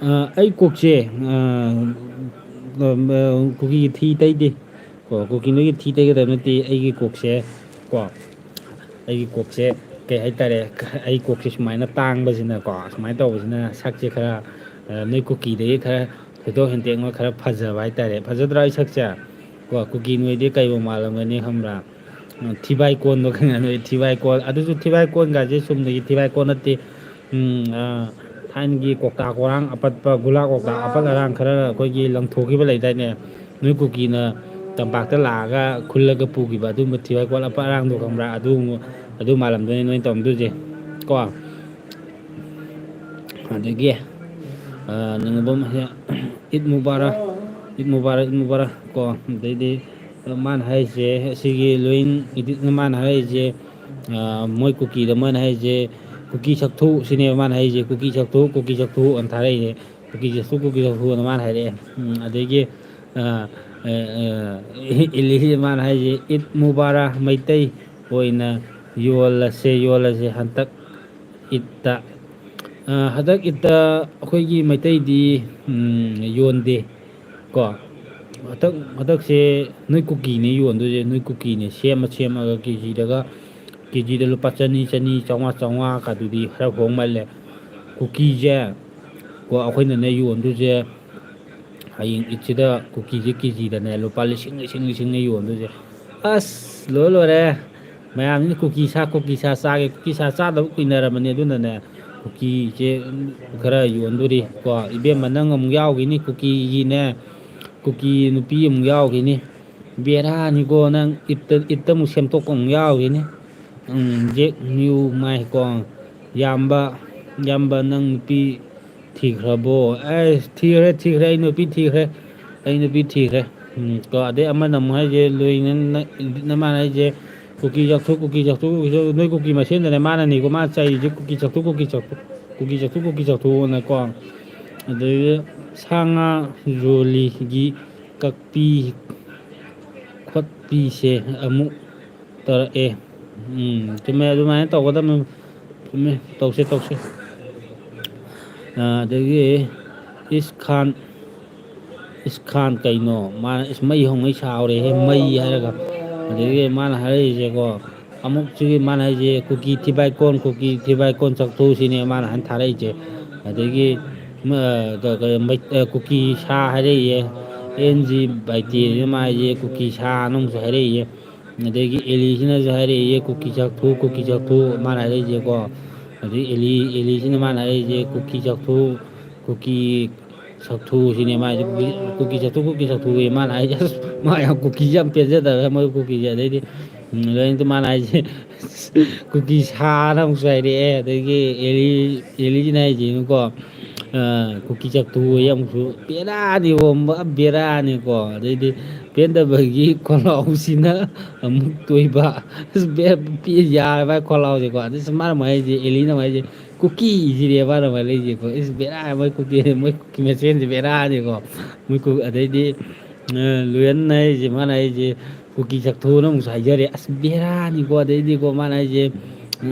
ꯑ, ꯑꯩ ꯀꯣꯛꯁꯦ, ꯑ, ꯑ, ꯀꯨꯀꯤꯒꯤ ꯊꯤ ꯇꯩꯗꯦ꯫ ꯀꯣ, ꯀꯨꯀꯤ ꯅꯣꯏꯒꯤ ꯊꯤ ꯇꯩꯒꯗꯕ ꯅꯠꯇꯦ꯫ ꯑꯩꯒꯤ ꯀꯣꯛꯁꯦ, ꯀꯣ, ꯑꯩꯒꯤ ꯀꯣꯛꯁꯦ ꯀꯩ ꯍꯥꯏꯇꯥꯔꯦ, ꯑꯩ ꯀꯣꯛꯁꯦ ꯁꯨꯃꯥꯏꯅ ꯇꯥꯡꯕꯁꯤꯅꯀꯣ, ꯁꯨꯃꯥꯏꯅ ꯇꯧꯕꯁꯤꯅ ꯁꯛꯁꯦ ꯈꯔ, ꯑ, ꯅꯣꯏ ꯀꯨꯀꯤꯗꯒꯤ ꯈꯔ ꯊꯣꯏꯗꯣꯛ ꯍꯦꯟꯗꯣꯛꯅ ꯈꯔ ꯐꯖꯕ ꯍꯥꯏꯇꯥꯔꯦ꯫ ꯐꯖꯗ꯭ꯔꯥ ꯑꯩ ꯁꯛꯁꯦ? ꯀꯣ, ꯀꯨꯀꯤ ꯅꯣꯏꯗꯤ ꯀꯩꯕꯨ ꯃꯥꯜꯂꯝꯒꯅꯤ ꯈꯪꯕ꯭ꯔꯥ? ꯎꯝ, ꯊꯤꯕꯥꯏ ꯀꯣꯟꯗꯣ ꯈꯪꯉꯦ ꯅꯣꯏ, ꯊꯤꯕꯥꯏ ꯀꯣꯟ꯫ ꯑꯗꯨꯁꯨ ꯊꯤꯕꯥꯏ ꯀꯣꯟꯒꯥꯁꯦ ꯆꯨꯝꯅꯒꯤ ꯊꯤꯕꯥꯏ ꯀꯣꯟ ꯅꯠꯇꯦ꯫ ꯎꯝ, ꯑ, ꯊꯥꯏꯅꯒꯤ ꯀꯧꯇꯥ ꯀꯣꯔꯥꯡ ꯑꯄꯠꯄ, ꯒꯨꯂꯥ ꯀꯧꯇꯥ ꯑꯄꯠ ꯑꯔꯥꯡ ꯈꯔ ꯑꯩꯈꯣꯏꯒꯤ ꯂꯪꯊꯣꯛꯈꯤꯕ ꯂꯩꯗꯥꯏꯅꯦ? ꯅꯣꯏ ꯀꯨꯀꯤꯅ ꯇꯝꯄꯥꯛꯇ ꯂꯥꯛꯑꯒ ꯈꯨꯜꯂꯒ ꯄꯨꯈꯤꯕ ꯑꯗꯨꯒꯨꯝꯕ ꯊꯤꯕꯥꯏ ꯀꯣꯟ ꯑꯄꯠ ꯑꯔꯥꯡꯗꯣ ꯈꯪꯕ꯭ꯔꯥ? ꯑꯗꯨ, ꯑꯗꯨ ꯃꯥꯜꯂꯝꯗꯣꯏꯅꯤ ꯅꯣꯏꯅ ꯇꯧꯔꯝꯗꯣꯏꯁꯦ ꯀꯣ꯫ ꯑꯗꯒꯤ, ꯑ, ꯅꯪ ꯑꯗꯨꯝ ꯍꯦꯛ ꯏꯠ ꯃꯨꯕꯥꯔꯛ, ꯏꯠ ꯃꯨꯕꯥꯔꯛ, ꯏꯠ ꯃꯨꯕꯥꯔꯛ ꯀꯣ꯫ ꯑꯗꯩꯗꯤ ꯃꯥꯅ ꯍꯥꯏꯔꯤꯁꯦ, ꯑꯁꯤꯒꯤ ꯂꯣꯏꯌꯤꯡ ꯏꯗꯤꯠꯅ ꯃꯥꯅ ꯍꯥꯏꯔꯤꯁꯦ, ꯑ, ꯃꯣꯏ ꯀꯨꯀꯤꯗ ꯃꯣꯏꯅ ꯍꯥꯏꯔꯤꯁꯦ, "ꯀꯨꯀꯤ ꯁꯛꯊꯨ" ꯁꯤꯅꯦꯕ ꯃꯥꯅ ꯍꯥꯏꯔꯤꯁꯦ, "ꯀꯨꯀꯤ ꯁꯛꯊꯨ, ꯀꯨꯀꯤ ꯁꯛꯊꯨ" ꯑꯅ ꯊꯥꯔꯛꯏꯁꯦ, "ꯀꯨꯀꯤ ꯁꯛꯊꯨ, ꯀꯨꯀꯤ ꯁꯛꯊꯨ" ꯑꯅ ꯃꯥꯅ ꯍꯥꯏꯔꯛꯑꯦ꯫ ꯎꯝ, ꯑꯗꯒꯤ, ꯑ, ꯑ, ꯑ, ꯏꯂꯤꯁꯤꯗ ꯃꯥꯅ ꯍꯥꯏꯔꯤꯁꯦ, "ꯏꯠ ꯃꯨꯕꯥꯔꯛ, ꯃꯩꯇꯩ ꯑꯣꯏꯅ ꯌꯣꯜꯂꯁꯦ, ꯌꯣꯜꯂꯁꯦ ꯍꯟꯗꯛ ꯏꯠꯇ"꯫ ꯑ, ꯍꯟꯗꯛ ꯏꯠꯇ ꯑꯩꯈꯣꯏꯒꯤ ꯃꯩꯇꯩꯗꯤ, ꯎꯝ, ꯌꯣꯟꯗꯦ ꯀꯣ꯫ ꯍꯟꯗꯛ, ꯍꯟꯗꯛꯁꯦ ꯅꯣꯏ ꯀꯨꯀꯤꯅꯦ ꯌꯣꯟꯗꯣꯏꯁꯦ, ꯅꯣꯏ ꯀꯨꯀꯤꯅꯦ ꯁꯦꯝꯃ ꯁꯦꯝꯃꯒ ꯀꯦꯖꯤꯗꯒ, ꯀꯦꯖꯤꯗ ꯂꯨꯄꯥ ꯆꯅꯤ, ꯆꯅꯤ, ꯆꯥꯝꯃꯉꯥ, ꯆꯥꯝꯃꯉꯥ ꯀꯥꯗꯨꯗꯤ ꯈꯔ ꯍꯣꯡꯃꯜꯂꯦ꯫ ꯀꯨꯀꯤꯁꯦ ꯀꯣ, ꯑꯩꯈꯣꯏꯅꯅꯦ ꯌꯣꯟꯗꯣꯏꯁꯦ, ꯍꯌꯦꯡ ꯏꯠꯁꯤꯗ ꯀꯨꯀꯤꯁꯦ ꯀꯦꯖꯤꯗꯅꯦ ꯂꯨꯄꯥ ꯂꯤꯁꯤꯡ, ꯂꯤꯁꯤꯡ, ꯂꯤꯁꯤꯡꯅꯦ ꯌꯣꯟꯗꯣꯏꯁꯦ꯫ ꯑꯁ, ꯂꯣꯏꯔꯦ, ꯂꯣꯏꯔꯦ꯫ ꯃꯌꯥꯝꯁꯤꯅ ꯀꯨꯀꯤ ꯁꯥ, ꯀꯨꯀꯤ ꯁꯥ ꯆꯥꯒꯦ, ꯀꯨꯀꯤ ꯁꯥ ꯆꯥꯗꯕ ꯀꯨꯏꯅꯔꯕꯅꯦ, ꯑꯗꯨꯅꯅꯦ ꯀꯨꯀꯤꯁꯦ ꯈꯔ ꯌꯣꯟꯗꯣꯔꯤ ꯀꯣ꯫ ꯏꯕꯦꯝꯃ, ꯅꯪ ꯑꯃꯨꯛ ꯌꯥꯎꯈꯤꯅꯤ ꯀꯨꯀꯤꯒꯤꯅꯦ, ꯀꯨꯀꯤ ꯅꯨꯄꯤ ꯑꯃꯨꯛ ꯌꯥꯎꯈꯤꯅꯤ꯫ ꯕꯦꯔꯥꯅꯤꯀꯣ, ꯅꯪ ꯏꯠꯇ, ꯏꯠꯇ ꯑꯃꯨꯛ ꯁꯦꯝꯗꯣꯛꯄ ꯑꯃꯨꯛ ꯌꯥꯎꯈꯤꯅꯤ꯫ ꯎꯝ, ꯖꯦꯛ ꯅ꯭ꯌꯨ ꯃꯥꯏ ꯀꯣ, ꯌꯥꯝꯕ, ꯌꯥꯝꯕ, ꯅꯪ ꯅꯨꯄꯤ ꯊꯤꯈ꯭ꯔꯕꯣ? ꯑꯩ ꯊꯤꯈ꯭ꯔꯦ, ꯊꯤꯈ꯭ꯔꯦ, ꯑꯩ ꯅꯨꯄꯤ ꯊꯤꯈ꯭ꯔꯦ, ꯑꯩ ꯅꯨꯄꯤ ꯊꯤꯈ꯭ꯔꯦ꯫ ꯎꯝ, ꯀꯣ, ꯑꯗꯩ ꯑꯃꯅ ꯑꯃꯨꯛ ꯍꯥꯏꯁꯦ, ꯂꯣꯏꯅ ꯅ-, ꯅꯃꯥꯟꯅ ꯍꯥꯏꯁꯦ, "ꯀꯨꯀꯤ ꯆꯥꯛꯊꯣꯛ, ꯀꯨꯀꯤ ꯆꯥꯛꯊꯣꯛ, ꯀꯨꯀꯤ ꯆꯥꯛꯊꯣꯛ", ꯅꯣꯏ ꯀꯨꯀꯤ ꯃꯁꯦꯟꯗꯅꯦ ꯃꯥꯅꯅꯤꯀꯣ ꯃꯥ ꯆꯩꯁꯦ, "ꯀꯨꯀꯤ ꯆꯥꯛꯊꯣꯛ, ꯀꯨꯀꯤ ꯆꯥꯛꯊꯣꯛ, ꯀꯨꯀꯤ ꯆꯥꯛꯊꯣꯛ, ꯀꯨꯀꯤ ꯆꯥꯛꯊꯣꯛꯑꯣꯅꯀꯣ"꯫ ꯑꯗꯒꯤ ꯁꯥ ꯉꯥ ꯌꯣꯜꯂꯤꯒꯤ ꯀꯛꯄꯤ ꯈꯣꯠꯄꯤꯁꯦ ꯑꯃꯨꯛ ꯇꯧꯔꯛꯑꯦ꯫ ꯎꯝ, ꯆꯨꯝꯃꯦ, ꯑꯗꯨꯃꯥꯏꯅ ꯇꯧꯒꯗꯕꯅꯤ꯫ ꯆꯨꯝꯃꯦ, ꯇꯧꯁꯦ, ꯇꯧꯁꯦ꯫ ꯑ, ꯑꯗꯒꯤ ꯏꯁ ꯈꯥꯟ, ꯏꯁ ꯈꯥꯟ ꯀꯩꯅꯣ? ꯃꯥꯅ, "ꯏꯁ, ꯃꯩ ꯍꯧꯉꯩ ꯁꯥꯍꯧꯔꯦꯍꯦ, ꯃꯩ" ꯍꯥꯏꯔꯒ꯫ ꯑꯗꯒꯤ ꯃꯥꯅ ꯍꯥꯏꯔꯛꯏꯁꯦꯀꯣ, ꯑꯃꯨꯛꯁꯤꯒꯤ ꯃꯥꯅ ꯍꯥꯏꯁꯦ, "ꯀꯨꯀꯤ ꯊꯤꯕꯥꯏꯀꯣꯟ, ꯀꯨꯀꯤ ꯊꯤꯕꯥꯏꯀꯣꯟ ꯆꯥꯛꯊꯣꯛꯁꯤꯅꯦ" ꯃꯥꯅ ꯍꯥꯏꯅ ꯊꯥꯔꯛꯏꯁꯦ꯫ ꯑꯗꯒꯤ, ꯃ-, ꯀ-, ꯀ-, ꯃꯩ-, ꯑ, ꯀꯨꯀꯤ ꯁꯥ ꯍꯥꯏꯔꯛꯏꯌꯦ꯫ ꯑꯦꯟ ꯖꯤ ꯕꯥꯏꯇꯦꯁꯤꯅ ꯃꯥ ꯍꯥꯏꯁꯦ ꯀꯨꯀꯤ ꯁꯥ ꯑꯅ ꯑꯃꯨꯛꯁꯨ ꯍꯥꯏꯔꯛꯏꯌꯦ꯫ ꯑꯗꯒꯤ ꯑꯦꯂꯤꯁꯤꯅꯁꯨ ꯍꯥꯏꯔꯛꯏꯌꯦ, "ꯀꯨꯀꯤ ꯆꯥꯛꯊꯣꯛ, ꯀꯨꯀꯤ ꯆꯥꯛꯊꯣꯛ" ꯃꯥꯅ ꯍꯥꯏꯔꯛꯏꯁꯦꯀꯣ꯫ ꯑꯗꯩ ꯑꯦꯂꯤ, ꯑꯦꯂꯤꯁꯤꯅ ꯃꯥꯅ ꯍꯥꯏꯔꯛꯏꯁꯦ, "ꯀꯨꯀꯤ ꯆꯥꯛꯊꯣꯛ, ꯀꯨꯀꯤ ꯁꯛꯊꯨ" ꯁꯤꯅꯦ ꯃꯥ ꯍꯥꯏꯁꯦ꯫ "ꯀꯨꯀꯤ, ꯀꯨꯀꯤ ꯆꯥꯛꯊꯣꯛ, ꯀꯨꯀꯤ ꯁꯛꯊꯨ" ꯃꯥꯅ ꯍꯥꯏꯁꯦ꯫ ꯑꯁ, ꯃꯥ ꯌꯥꯝ ꯀꯨꯀꯤꯁꯦ ꯌꯥꯝ ꯄꯦꯟꯖꯗꯕ ꯃꯣꯏ ꯀꯨꯀꯤꯁꯦ꯫ ꯑꯗꯩꯗꯤ, ꯎꯝ, ꯑꯗꯩꯗꯤ ꯃꯥꯅ ꯍꯥꯏꯁꯦ, "ꯀꯨꯀꯤ ꯁꯥ" ꯑꯅ ꯑꯃꯨꯛꯁꯨ ꯍꯥꯏꯔꯛꯑꯦ꯫ ꯑꯗꯒꯤ ꯑꯦꯂꯤ, ꯑꯦꯂꯤꯁꯤꯅ ꯍꯥꯏꯁꯤꯅꯀꯣ, ꯑ, ꯀꯨꯀꯤ ꯆꯥꯛꯊꯨ ꯑꯣꯏꯌꯦ ꯑꯃꯨꯛꯁꯨ꯫ ꯕꯦꯔꯥꯅꯤꯀꯣ, ꯕꯦꯔꯥꯅꯤꯀꯣ꯫ ꯑꯗꯩꯗꯤ ꯄꯦꯟꯗꯕꯒꯤ ꯈꯣꯜꯂꯥꯎꯁꯤꯅ ꯑꯃꯨꯛ ꯇꯣꯏꯕ꯫ ꯑꯁ, ꯕꯦ-, ꯄꯦ-, ꯌꯥꯔꯦ ꯚꯥꯏ ꯈꯣꯜꯂꯥꯎꯁꯦꯀꯣ꯫ ꯑꯗꯩ ꯁꯨꯝ ꯃꯥꯅ ꯑꯃꯨꯛ ꯍꯥꯏꯁꯦ, ꯑꯦꯂꯤꯅ ꯑꯃꯨꯛ ꯍꯥꯏꯁꯦ, "ꯀꯨꯀꯤ ꯁꯤꯅꯦ ꯃꯥꯅ ꯑꯃꯨꯛ ꯂꯩꯁꯦꯀꯣ꯫" ꯏꯁ, ꯕꯦꯔꯥ, ꯃꯣꯏ ꯀꯨꯀꯤ, ꯃꯣꯏ ꯀꯨꯀꯤ ꯃꯁꯦꯟꯁꯦ ꯕꯦꯔꯥꯅꯤꯀꯣ꯫ ꯃꯣꯏ ꯀꯨ-, ꯑꯗꯩꯗꯤ, ꯑ, ꯂꯨꯌꯟ ꯍꯥꯏꯁꯦ, ꯃꯥꯅ ꯍꯥꯏꯁꯦ, "ꯀꯨꯀꯤ ꯆꯥꯛꯊꯨꯅ" ꯑꯃꯨꯛꯁꯨ ꯍꯥꯏꯖꯔꯦ꯫ ꯑꯁ, ꯕꯦꯔꯥꯅꯤꯀꯣ꯫ ꯑꯗꯩꯗꯤꯀꯣ ꯃꯥꯅ ꯍꯥꯏꯁꯦ,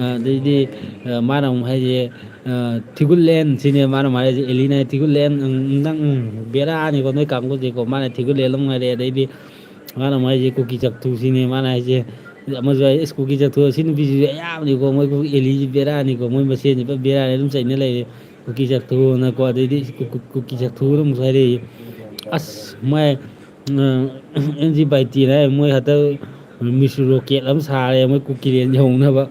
ꯑ, ꯑꯗꯩꯗꯤ, ꯑ, ꯃꯥꯅ ꯑꯃꯨꯛ ꯍꯥꯏꯁꯦ, ꯑ, "ꯊꯤꯒꯨꯂꯦꯟ" ꯁꯤꯅꯦ ꯃꯥꯅ ꯑꯃꯨꯛ ꯍꯥꯏꯁꯦ꯫ ꯑꯦꯂꯤꯅ ꯍꯥꯏ, "ꯊꯤꯒꯨꯂꯦꯟ, ꯎꯝ, ꯅꯪ, ꯎꯝ, ꯕꯦꯔꯥꯅꯤꯀꯣ ꯅꯣꯏ ꯀꯥꯡꯕꯨꯁꯦꯀꯣ꯫" ꯃꯥꯅ ꯊꯤꯒꯨꯂꯦꯟ ꯑꯃꯨꯛ ꯍꯥꯏꯔꯛꯑꯦ꯫ ꯑꯗꯩꯗꯤ ꯃꯥꯅ ꯑꯃꯨꯛ ꯍꯥꯏꯁꯦ, "ꯀꯨꯀꯤ ꯆꯥꯛꯊꯨ" ꯁꯤꯅꯦ ꯃꯥꯅ ꯍꯥꯏꯁꯦ꯫ ꯑꯃꯁꯨ ꯍꯥꯏ, "ꯑꯁ, ꯀꯨꯀꯤ ꯆꯥꯛꯊꯨ, ꯁꯤ ꯅꯨꯄꯤꯁꯤꯁꯨ ꯑꯌꯥꯕꯅꯤꯀꯣ, ꯃꯣꯏ ꯀꯨꯀꯤ ꯑꯦꯂꯤꯁꯤ ꯕꯦꯔꯥꯅꯤꯀꯣ, ꯃꯣꯏ ꯃꯁꯦꯟꯁꯤ ꯄꯨꯔꯥ ꯕꯦꯔꯥꯅꯤ, ꯑꯗꯨꯝ ꯆꯩꯅ ꯂꯩꯔꯦ, ꯀꯨꯀꯤ ꯆꯥꯛꯊꯨꯅꯀꯣ꯫" ꯑꯗꯩꯗꯤ ꯀꯨ-, ꯀꯨ-, "ꯀꯨꯀꯤ ꯆꯥꯛꯊꯨꯅ" ꯑꯃꯨꯛꯁꯨ ꯍꯥꯏꯔꯛꯏ꯫ ꯑꯁ, ꯃꯥꯏ, ꯑ, ꯑꯦꯟ ꯖꯤ ꯕꯥꯏꯇꯤꯅ ꯍꯥꯏ, ꯃꯣꯏ ꯍꯟꯗꯛ ꯃꯤꯁ ꯔꯣꯀꯦꯠ ꯑꯃ ꯁꯥꯔꯦ, ꯃꯣꯏ ꯀꯨꯀꯤ ꯂꯦꯟ ꯌꯧꯅꯕ꯫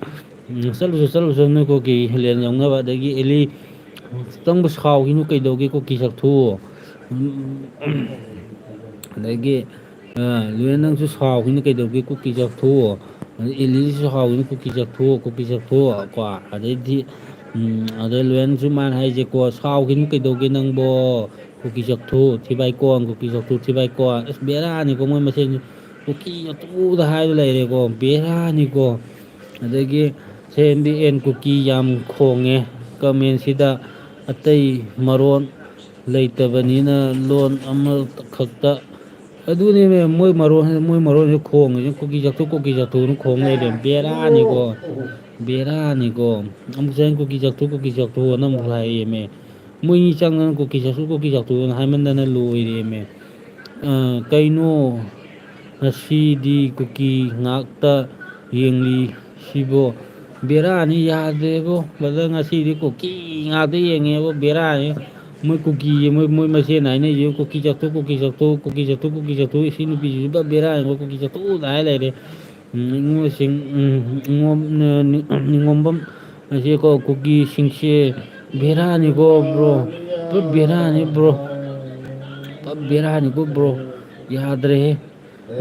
ꯎꯝ, "ꯆꯠꯂꯨꯁꯨ, ꯆꯠꯂꯨꯁꯨ, ꯅꯣꯏ ꯀꯨꯀꯤ ꯂꯦꯟ ꯌꯧꯅꯕ꯫" ꯑꯗꯒꯤ ꯑꯦꯂꯤ ꯈꯤꯇꯪꯕꯨ ꯁꯥꯎꯈꯤꯅꯨ ꯀꯩꯗꯧꯒꯦ, ꯀꯨꯀꯤ ꯆꯥꯛꯊꯨ꯫ ꯎꯝ, ꯑꯗꯒꯤ, ꯑ, "ꯂꯨꯌꯟ, ꯅꯪꯁꯨ ꯁꯥꯎꯈꯤꯅꯨ ꯀꯩꯗꯧꯒꯦ, ꯀꯨꯀꯤ ꯆꯥꯛꯊꯨ꯫" ꯑꯗꯩ ꯑꯦꯂꯤꯁꯨ ꯁꯥꯎꯈꯤꯅꯨ, "ꯀꯨꯀꯤ ꯆꯥꯛꯊꯨ, ꯀꯨꯀꯤ ꯆꯥꯛꯊꯨ", ꯀꯣ꯫ ꯑꯗꯩꯗꯤ, ꯎꯝ, ꯑꯗꯩ ꯂꯨꯌꯟꯁꯨ ꯃꯥꯅ ꯍꯥꯏꯁꯦꯀꯣ, "ꯁꯥꯎꯈꯤꯅꯨ ꯀꯩꯗꯧꯒꯦ ꯅꯪꯕꯣ, ꯀꯨꯀꯤ ꯆꯥꯛꯊꯨ, ꯊꯤꯕꯥꯏꯀꯣꯟ, ꯀꯨꯀꯤ ꯆꯥꯛꯊꯨ, ꯊꯤꯕꯥꯏꯀꯣꯟ꯫" ꯑꯁ, ꯕꯦꯔꯥꯅꯤꯀꯣ, ꯃꯣꯏ ꯃꯁꯦꯟ ꯀꯨꯀꯤ ꯆꯥꯛꯊꯨꯗ ꯍꯥꯏꯔ ꯂꯩꯔꯦꯀꯣ, ꯕꯦꯔꯥꯅꯤꯀꯣ꯫ ꯑꯗꯒꯤ ꯁꯦꯟꯗꯤ ꯑꯦꯟ ꯀꯨꯀꯤ ꯌꯥꯝ ꯈꯣꯡꯉꯦ ꯀꯃꯦꯟꯁꯤꯗ, ꯑꯇꯩ ꯃꯔꯣꯟ ꯂꯩꯇꯕꯅꯤꯅ ꯂꯣꯟ ꯑꯃꯈꯛꯇ꯫ ꯑꯗꯨꯅꯦꯃꯦ, ꯃꯣꯏ ꯃꯔꯣꯟ, ꯃꯣꯏ ꯃꯔꯣꯟꯁꯦ ꯈꯣꯡꯉꯤꯁꯦ, "ꯀꯨꯀꯤ ꯆꯥꯛꯊꯨ, ꯀꯨꯀꯤ ꯆꯥꯛꯊꯨꯅ" ꯈꯣꯡ ꯂꯩꯔꯦ꯫ ꯕꯦꯔꯥꯅꯤꯀꯣ, ꯕꯦꯔꯥꯅꯤꯀꯣ꯫ ꯑꯃꯨꯛ ꯆꯪ "ꯀꯨꯀꯤ ꯆꯥꯛꯊꯨ, ꯀꯨꯀꯤ ꯆꯥꯛꯊꯨꯅ" ꯑꯃꯨꯛ ꯍꯥꯏꯌꯦꯃꯦ꯫ ꯃꯣꯏꯅꯤ ꯆꯪꯗꯅ "ꯀꯨꯀꯤ ꯆꯥꯛꯊꯨ, ꯀꯨꯀꯤ ꯆꯥꯛꯊꯨꯅ" ꯍꯥꯏꯃꯟꯗꯅ ꯂꯣꯏꯔꯦꯃꯦ꯫ ꯑ, ꯀꯩꯅꯣ, ꯉꯁꯤꯗꯤ ꯀꯨꯀꯤ ꯉꯥꯛꯇ ꯌꯦꯡꯂꯤ ꯁꯤꯕꯣ? ꯕꯦꯔꯥꯅꯤ, ꯌꯥꯗ꯭ꯔꯦꯕꯣ꯫ ꯕ꯭ꯔꯗꯔ, ꯉꯁꯤꯗꯤ ꯀꯨꯀꯤ ꯉꯥꯛꯇ ꯌꯦꯡꯉꯦꯕꯣ, ꯕꯦꯔꯥꯅꯤ꯫ ꯃꯣꯏ ꯀꯨꯀꯤ, ꯃꯣꯏ, ꯃꯣꯏ ꯃꯁꯦꯟ ꯍꯥꯏꯅꯩꯁꯦ, "ꯀꯨꯀꯤ ꯆꯥꯛꯊꯨ, ꯀꯨꯀꯤ ꯆꯥꯛꯊꯨ, ꯀꯨꯀꯤ ꯆꯥꯛꯊꯨ, ꯀꯨꯀꯤ ꯆꯥꯛꯊꯨ, ꯁꯤ ꯅꯨꯄꯤꯁꯤꯁꯨ ꯄꯨꯔꯥ ꯕꯦꯔꯥꯅꯤꯀꯣ, ꯀꯨꯀꯤ ꯆꯥꯛꯊꯨ" ꯍꯥꯏ ꯂꯩꯔꯦ꯫ ꯎꯝ, ꯅꯤꯉꯣꯜꯁꯤꯡ, ꯎꯝ, ꯅꯤꯉꯣꯝ-, ꯅꯤ-, ꯅꯤꯉꯣꯝꯕꯝ ꯑꯁꯤꯀꯣ, ꯀꯨꯀꯤꯁꯤꯡꯁꯦ ꯕꯦꯔꯥꯅꯤꯀꯣ, ꯕ꯭ꯔꯣ꯫ ꯄꯨꯔꯥ ꯕꯦꯔꯥꯅꯤ, ꯕ꯭ꯔꯣ꯫ ꯄꯨꯔꯥ ꯕꯦꯔꯥꯅꯤꯀꯣ, ꯕ꯭ꯔꯣ꯫ ꯌꯥꯗ꯭ꯔꯦꯍꯦ꯫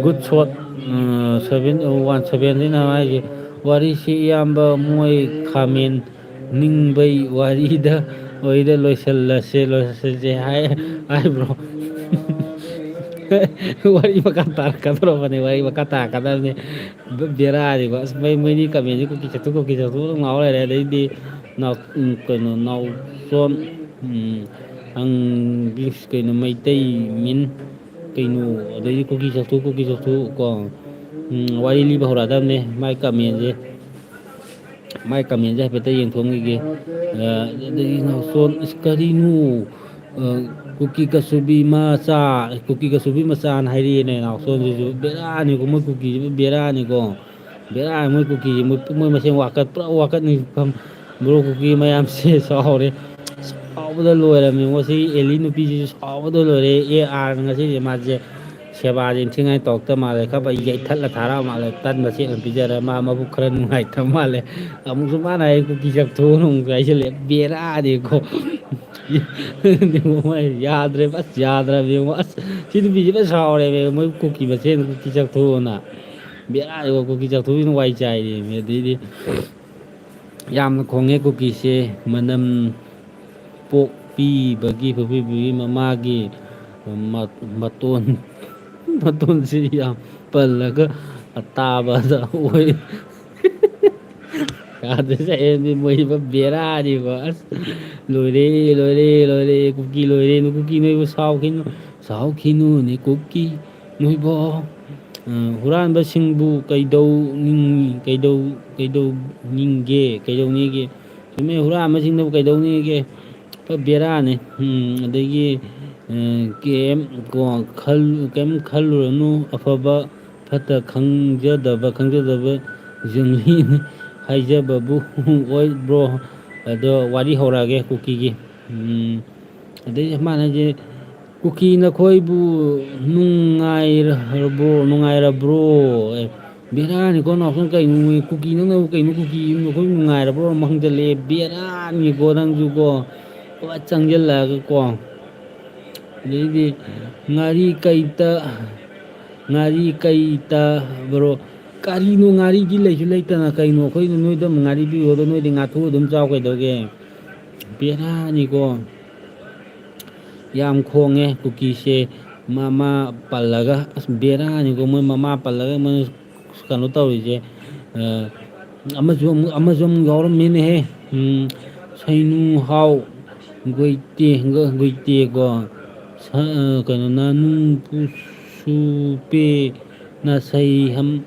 Good shot, ꯑ, seven, one seventy-nine ꯍꯥꯏꯁꯦ꯫ "ꯋꯥꯔꯤꯁꯤ ꯏꯌꯥꯝꯕ ꯃꯣꯏ ꯈꯥꯃꯦꯟ ꯅꯤꯡꯕꯩ ꯋꯥꯔꯤꯗ ꯑꯣꯏꯗ ꯂꯣꯏꯁꯤꯜꯂꯁꯦ, ꯂꯣꯏꯁꯤꯜꯂꯁꯦ ꯍꯥꯏ-, ꯍꯥꯏꯕ꯭ꯔꯣ? ꯋꯥꯔꯤ ꯃꯈꯥ ꯇꯥꯔꯛꯀꯗꯧꯔꯕꯅꯤ, ꯋꯥꯔꯤ ꯃꯈꯥ ꯇꯥꯔꯛꯀꯗꯕꯅꯤ꯫ ꯕꯦ-, ꯕꯦꯔꯥꯅꯤꯀꯣ꯫ ꯑꯁ, ꯃꯩ-, ꯃꯣꯏꯅꯤ comment ꯁꯦ ꯀꯨꯀꯤ ꯆꯥꯊꯣꯛ, ꯀꯨꯀꯤ ꯆꯥꯊꯣꯛ ꯑꯗꯨꯝ ꯉꯥꯎ ꯂꯩꯔꯦ꯫ ꯑꯗꯩꯗꯤ ꯅꯥꯎ-, ꯎꯝ, ꯀꯩꯅꯣ, ꯅꯥꯎꯆꯣꯟ, ꯎꯝ, ꯑꯪ-, ꯀꯩꯅꯣ, ꯃꯩꯇꯩ ꯃꯤꯟ, ꯀꯩꯅꯣ, ꯑꯗꯩꯗꯤ ꯀꯨꯀꯤ ꯆꯥꯊꯣꯛ, ꯀꯨꯀꯤ ꯆꯥꯊꯣꯛ ꯀꯣ꯫ ꯎꯝ, ꯋꯥꯔꯤ ꯂꯤꯕ ꯍꯧꯔꯛꯑꯗꯕꯅꯦ ꯃꯥꯏ comment ꯁꯦ꯫ ꯃꯥꯏ comment ꯁꯦ ꯍꯥꯏꯐꯦꯠꯇ ꯌꯦꯡꯊꯣꯛꯑꯝꯈꯤꯒꯦ꯫ ꯑ, ꯑꯗꯒꯤ ꯅꯥꯎꯆꯣꯟ, "ꯑꯁ, ꯀꯔꯤꯅꯣ? ꯑ, ꯀꯨꯀꯤ ꯀꯁꯨꯕꯤ ꯃꯆꯥ, ꯀꯨꯀꯤ ꯀꯁꯨꯕꯤ ꯃꯆꯥꯅ ꯍꯥꯏꯔꯛꯑꯦꯅꯦ ꯅꯥꯎꯆꯣꯟꯁꯤꯁꯨ꯫ ꯕꯦꯔꯥꯅꯤꯀꯣ, ꯃꯣꯏ ꯀꯨꯀꯤꯁꯤꯕꯨ ꯕꯦꯔꯥꯅꯤꯀꯣ꯫ ꯕꯦꯔꯥꯅꯤ ꯃꯣꯏ ꯀꯨꯀꯤꯁꯤ, ꯃꯣꯏ, ꯃꯣꯏ ꯃꯁꯦꯟ ꯋꯥꯀꯠ, ꯄꯨꯔꯥ ꯋꯥꯀꯠꯅꯤ ꯐꯝ-, ꯕ꯭ꯔꯣ, ꯀꯨꯀꯤ ꯃꯌꯥꯝꯁꯦ ꯁꯥꯎꯔꯦ꯫ ꯁꯥꯎꯕꯗ ꯂꯣꯏꯔꯝꯃꯤ꯫ ꯃꯁꯤ ꯑꯦꯂꯤ ꯅꯨꯄꯤꯁꯤꯁꯨ ꯁꯥꯎꯕꯗ ꯂꯣꯏꯔꯦ꯫ ꯑꯦ ꯑꯥꯔ ꯉꯁꯤꯁꯦ ꯃꯥꯁꯦ ꯁꯦꯕꯥꯁꯦ ꯏꯟꯊꯤꯉꯥꯏ ꯇꯧꯔꯛꯇ ꯃꯥꯜꯂꯦ꯫ ꯈꯔ ꯐꯩ ꯌꯩꯊꯠꯂ ꯊꯥꯔꯛꯑ ꯃꯥꯜꯂꯦ꯫ ꯇꯟ ꯃꯆꯦꯠ ꯑꯃ ꯄꯤꯖꯔ ꯃꯥ ꯃꯕꯨꯛ ꯈꯔ ꯅꯨꯡꯉꯥꯏꯇꯕ ꯃꯥꯜꯂꯦ꯫ ꯑꯃꯨꯛꯁꯨ ꯃꯥꯅ ꯍꯥꯏ, "ꯀꯨꯀꯤ ꯆꯥꯛꯊꯣꯛꯑꯣꯅ" ꯑꯃꯨꯛꯁꯨ ꯍꯥꯏꯖꯜꯂꯦ꯫ ꯕꯦꯔꯥꯅꯤꯀꯣ꯫ ꯌꯥꯗ꯭ꯔꯦ, ꯑꯁ, ꯌꯥꯗ꯭ꯔꯕ ꯌꯦꯡꯉꯣ꯫ ꯑꯁ, ꯁꯤ ꯅꯨꯄꯤꯁꯦ ꯐꯖ ꯁꯥꯎꯔꯦꯃꯦ꯫ ꯃꯣꯏ ꯀꯨꯀꯤ ꯃꯁꯦꯟ ꯀꯨꯀꯤ ꯆꯥꯛꯊꯣꯛꯑꯣꯅ꯫ ꯕꯦꯔꯥꯅꯤꯀꯣ, ꯀꯨꯀꯤ ꯆꯥꯛꯊꯣꯛꯄꯤꯅ ꯋꯥꯏ ꯆꯥꯏꯔꯦꯃꯦ꯫ ꯑꯗꯩꯗꯤ ꯌꯥꯝꯅ ꯈꯣꯡꯉꯦ ꯀꯨꯀꯤꯁꯦ꯫ ꯃꯅꯝ ꯄꯣꯛꯄꯤꯕꯒꯤ, ꯄꯣꯛꯄꯤꯕꯒꯤ ꯃꯃꯥꯒꯤ ꯃ-, ꯃꯇꯣꯟ, ꯃꯇꯣꯟꯁꯤ ꯌꯥꯝ ꯄꯜꯂꯒ ꯑꯇꯥꯕꯗ ꯑꯣꯏ꯫ ꯌꯥꯗ꯭ꯔꯦ, ꯆꯠꯂꯦ ꯃꯣꯏ ꯕꯦꯔꯥꯅꯤꯀꯣ꯫ ꯑꯁ, ꯂꯣꯏꯔꯦ, ꯂꯣꯏꯔꯦ, ꯂꯣꯏꯔꯦ, ꯀꯨꯀꯤ ꯂꯣꯏꯔꯦ꯫ ꯀꯨꯀꯤ ꯅꯣꯏꯕꯨ ꯁꯥꯎꯈꯤꯅꯨ, ꯁꯥꯎꯈꯤꯅꯨꯅꯦ ꯀꯨꯀꯤ ꯅꯣꯏꯕꯣ꯫ ꯑ, ꯍꯨꯔꯥꯟꯕꯁꯤꯡꯕꯨ ꯀꯩꯗꯧꯅꯤꯡ-, ꯀꯩꯗꯧ-, ꯀꯩꯗꯧꯅꯤꯡꯒꯦ, ꯀꯩꯗꯧꯅꯤꯒꯦ? ꯆꯨꯝꯃꯦ, ꯍꯨꯔꯥꯟꯕꯁꯤꯡꯗꯨꯕꯨ ꯀꯩꯗꯧꯅꯤꯒꯦ? ꯄꯨꯔꯥ ꯕꯦꯔꯥꯅꯤ꯫ ꯎꯝ, ꯑꯗꯒꯤ, ꯑ, ꯀꯩꯝ ꯀꯣ-, ꯈꯜ-, ꯀꯩꯝ ꯈꯜꯂꯨꯔꯅꯨ, ꯑꯐꯕ ꯐꯠꯇ ꯈꯪꯖꯗꯕ, ꯈꯪꯖꯗꯕ ꯖꯪꯂꯤꯅꯤ ꯍꯥꯏꯖꯕꯕꯨ ꯑꯣꯏꯕ꯭ꯔꯣ? ꯑꯗꯣ ꯋꯥꯔꯤ ꯍꯧꯔꯛꯑꯒꯦ ꯀꯨꯀꯤꯒꯤ꯫ ꯎꯝ, ꯑꯗꯩ ꯃꯥꯅ ꯍꯥꯏꯁꯦ, "ꯀꯨꯀꯤ ꯅꯈꯣꯏꯕꯨ ꯅꯨꯡꯉꯥꯏꯔꯕ꯭ꯔꯣ, ꯅꯨꯡꯉꯥꯏꯔꯕ꯭ꯔꯣ?" ꯑꯦ, ꯕꯦꯔꯥꯅꯤꯀꯣ, ꯅꯥꯎꯁꯨꯝ ꯀꯩꯅꯣ, ꯀꯨꯀꯤ ꯅꯪꯅꯕꯨ ꯀꯩꯅꯣ, ꯀꯨꯀꯤ ꯅꯈꯣꯏ ꯅꯨꯡꯉꯥꯏꯔꯕ꯭ꯔꯣ ꯑꯃ ꯍꯪꯖꯜꯂꯛꯑꯦ꯫ ꯕꯦꯔꯥꯅꯤꯀꯣ ꯅꯪꯁꯨꯀꯣ, ꯄꯨꯔꯥ ꯆꯪꯁꯤꯜꯂꯛꯑꯒꯀꯣ꯫ ꯑꯗꯩꯗꯤ, "ꯉꯥꯔꯤ ꯀꯩꯇ, ꯉꯥꯔꯤ ꯀꯩꯇ, ꯕ꯭ꯔꯣ?" ꯀꯔꯤꯅꯣ, ꯉꯥꯔꯤꯗꯤ ꯂꯩꯁꯨ ꯂꯩꯇꯅ ꯀꯩꯅꯣ? ꯑꯩꯈꯣꯏꯅ ꯅꯣꯏꯗ ꯑꯃꯨꯛ ꯉꯥꯔꯤ ꯄꯤꯌꯣꯗꯣ, ꯅꯣꯏꯗꯤ ꯉꯥꯊꯨ ꯑꯗꯨꯝ ꯆꯥꯎ ꯀꯩꯗꯧꯒꯦ? ꯕꯦꯔꯥꯅꯤꯀꯣ꯫ ꯌꯥꯝ ꯈꯣꯡꯉꯦ ꯀꯨꯀꯤꯁꯦ꯫ ꯃꯃꯥ ꯄꯜꯂꯒ, ꯑꯁ, ꯕꯦꯔꯥꯅꯤꯀꯣ꯫ ꯃꯣꯏ ꯃꯃꯥ ꯄꯜꯂꯒ ꯃꯣꯏ ꯀꯩꯅꯣ ꯇꯧꯔꯤꯁꯦ꯫ ꯑ, ꯑꯃꯁꯨ ꯑꯃꯨꯛ, ꯑꯃꯁꯨ ꯑꯃꯨꯛ ꯌꯥꯎꯔꯝꯃꯦꯅꯦꯍꯦ꯫ ꯎꯝ, ꯁꯩꯅꯨ ꯍꯥꯎ ꯒꯨꯏꯇꯦ, ꯒꯨꯏꯇꯦꯀꯣ꯫ ꯁ-, ꯑ, ꯀꯩꯅꯣ, ꯅꯥꯅꯨ ꯄꯨꯁꯨꯄꯦ ꯅꯁꯩ ꯍꯝ-,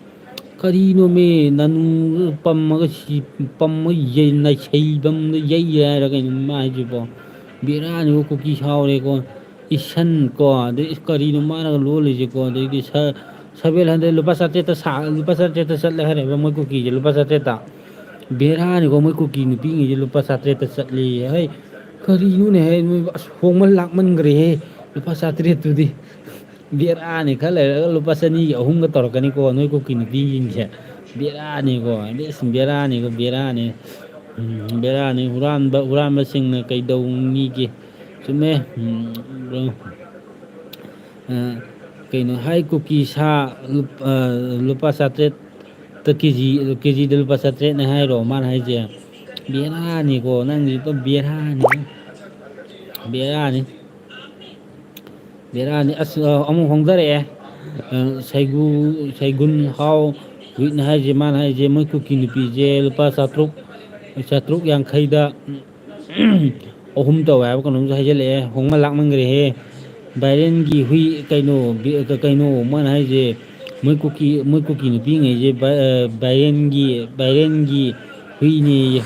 ꯀꯔꯤꯅꯣꯃꯦ, ꯅꯥꯅꯨ ꯄꯝꯃꯒ ꯁꯤ-, ꯄꯝꯃꯒ ꯌꯩ-, ꯅꯥꯁꯩꯕꯝꯗ ꯌꯩ ꯍꯥꯏꯔ ꯀꯩꯅꯣ ꯃꯥ ꯍꯥꯏꯁꯤꯕꯣ? ꯕꯦꯔꯥꯅꯤꯕꯣ, ꯀꯨꯀꯤ ꯁꯥꯎꯔꯦꯀꯣ꯫ ꯏꯁꯟ ꯀꯣ, ꯑꯗꯩ ꯏꯁ ꯀꯔꯤꯅꯣ ꯃꯥꯅꯒ ꯂꯣꯜꯂꯤꯁꯦꯀꯣ? ꯑꯗꯩꯗꯤ ꯁ-, seven hundred, ꯂꯨꯄꯥ ꯆꯥꯇ꯭ꯔꯦꯠꯇ ꯁꯥ-, ꯂꯨꯄꯥ ꯆꯥꯇ꯭ꯔꯦꯠꯇ ꯆꯠꯂꯦ ꯍꯥꯏꯔꯦꯕ ꯃꯣꯏ ꯀꯨꯀꯤꯁꯦ, ꯂꯨꯄꯥ ꯆꯥꯇ꯭ꯔꯦꯠꯇ꯫ ꯕꯦꯔꯥꯅꯤꯀꯣ, ꯃꯣꯏ ꯀꯨꯀꯤ ꯅꯨꯄꯤꯉꯩꯁꯦ ꯂꯨꯄꯥ ꯆꯥꯇ꯭ꯔꯦꯠꯇ ꯆꯠꯂꯦꯌꯦ꯫ ꯍꯩ, ꯀꯔꯤꯅꯣꯅꯦ ꯍꯦ, ꯅꯣꯏ ꯑꯁ ꯍꯣꯡꯃꯟ ꯂꯥꯛꯃꯟꯈ꯭ꯔꯦꯍꯦ, ꯂꯨꯄꯥ ꯆꯥꯇ꯭ꯔꯦꯠꯇꯨꯗꯤ꯫ ꯕꯦꯔꯥꯅꯤ, ꯈꯔ ꯂꯩꯔꯒ ꯂꯨꯄꯥ ꯆꯅꯤꯒꯤ ꯑꯍꯨꯝꯒ ꯇꯧꯔꯛꯀꯅꯤꯀꯣ, ꯅꯣꯏ ꯀꯨꯀꯤ ꯅꯨꯄꯤꯁꯤꯡꯁꯦ꯫ ꯕꯦꯔꯥꯅꯤꯀꯣ, ꯑꯁ, ꯕꯦꯔꯥꯅꯤꯀꯣ, ꯕꯦꯔꯥꯅꯤ꯫ ꯎꯝ, ꯕꯦꯔꯥꯅꯤ꯫ ꯍꯨꯔꯥꯟꯕ, ꯍꯨꯔꯥꯟꯕꯁꯤꯡꯅ ꯀꯩꯗꯧꯅꯤꯒꯦ? ꯆꯨꯝꯃꯦ꯫ ꯎꯝ, ꯑ, ꯀꯩꯅꯣ, ꯍꯥꯏ ꯀꯨꯀꯤ ꯁꯥ ꯂꯨꯞ-, ꯑ, ꯂꯨꯄꯥ ꯆꯥꯇ꯭ꯔꯦꯠꯇ ꯀꯦ ꯖꯤ, ꯀꯦ ꯖꯤꯗ ꯂꯨꯄꯥ ꯆꯥꯇ꯭ꯔꯦꯠꯅꯦ ꯍꯥꯏꯔꯣ ꯃꯥꯅ ꯍꯥꯏꯁꯦ? ꯕꯦꯔꯥꯅꯤꯀꯣ, ꯅꯪꯁꯤ ꯄꯨꯔꯥ ꯕꯦꯔꯥꯅꯤ꯫ ꯕꯦꯔꯥꯅꯤ꯫ ꯕꯦꯔꯥꯅꯤ꯫ ꯑꯁ, ꯑ, ꯑꯃꯨꯛ ꯍꯣꯡꯊꯔꯛꯑꯦ꯫ ꯑ, ꯁꯩꯒꯨ-, ꯁꯩꯒꯨꯟ ꯍꯥꯎ ꯋꯤꯠꯅ ꯍꯥꯏꯁꯦ, ꯃꯥꯅ ꯍꯥꯏꯁꯦ, ꯃꯣꯏ ꯀꯨꯀꯤ ꯅꯨꯄꯤꯁꯦ ꯂꯨꯄꯥ ꯆꯥꯇ꯭ꯔꯨꯛ, ꯆꯥꯇ꯭ꯔꯨꯛ ꯌꯥꯡꯈꯩꯗ ꯑꯍꯨꯝ ꯇꯧꯋꯦ ꯍꯥꯏꯕ ꯀꯩꯅꯣꯝꯁꯨ ꯍꯥꯏꯖꯜꯂꯛꯑꯦ꯫ ꯍꯣꯡꯃꯟ ꯂꯥꯛꯃꯟꯈ꯭ꯔꯦꯍꯦ꯫ ꯕꯥꯏꯔꯦꯟꯒꯤ ꯍꯨꯏ ꯀꯩꯅꯣ, ꯕꯤ-, ꯀ-, ꯀꯩꯅꯣ ꯃꯣꯏꯅ ꯍꯥꯏꯁꯦ? ꯃꯣꯏ ꯀꯨꯀꯤ, ꯃꯣꯏ ꯀꯨꯀꯤ ꯅꯨꯄꯤꯉꯩꯁꯦ ꯕꯥꯏ-, ꯑ, ꯕꯥꯏꯔꯦꯟꯒꯤ, ꯕꯥꯏꯔꯦꯟꯒꯤ ꯍꯨꯏꯅꯦꯌꯦ꯫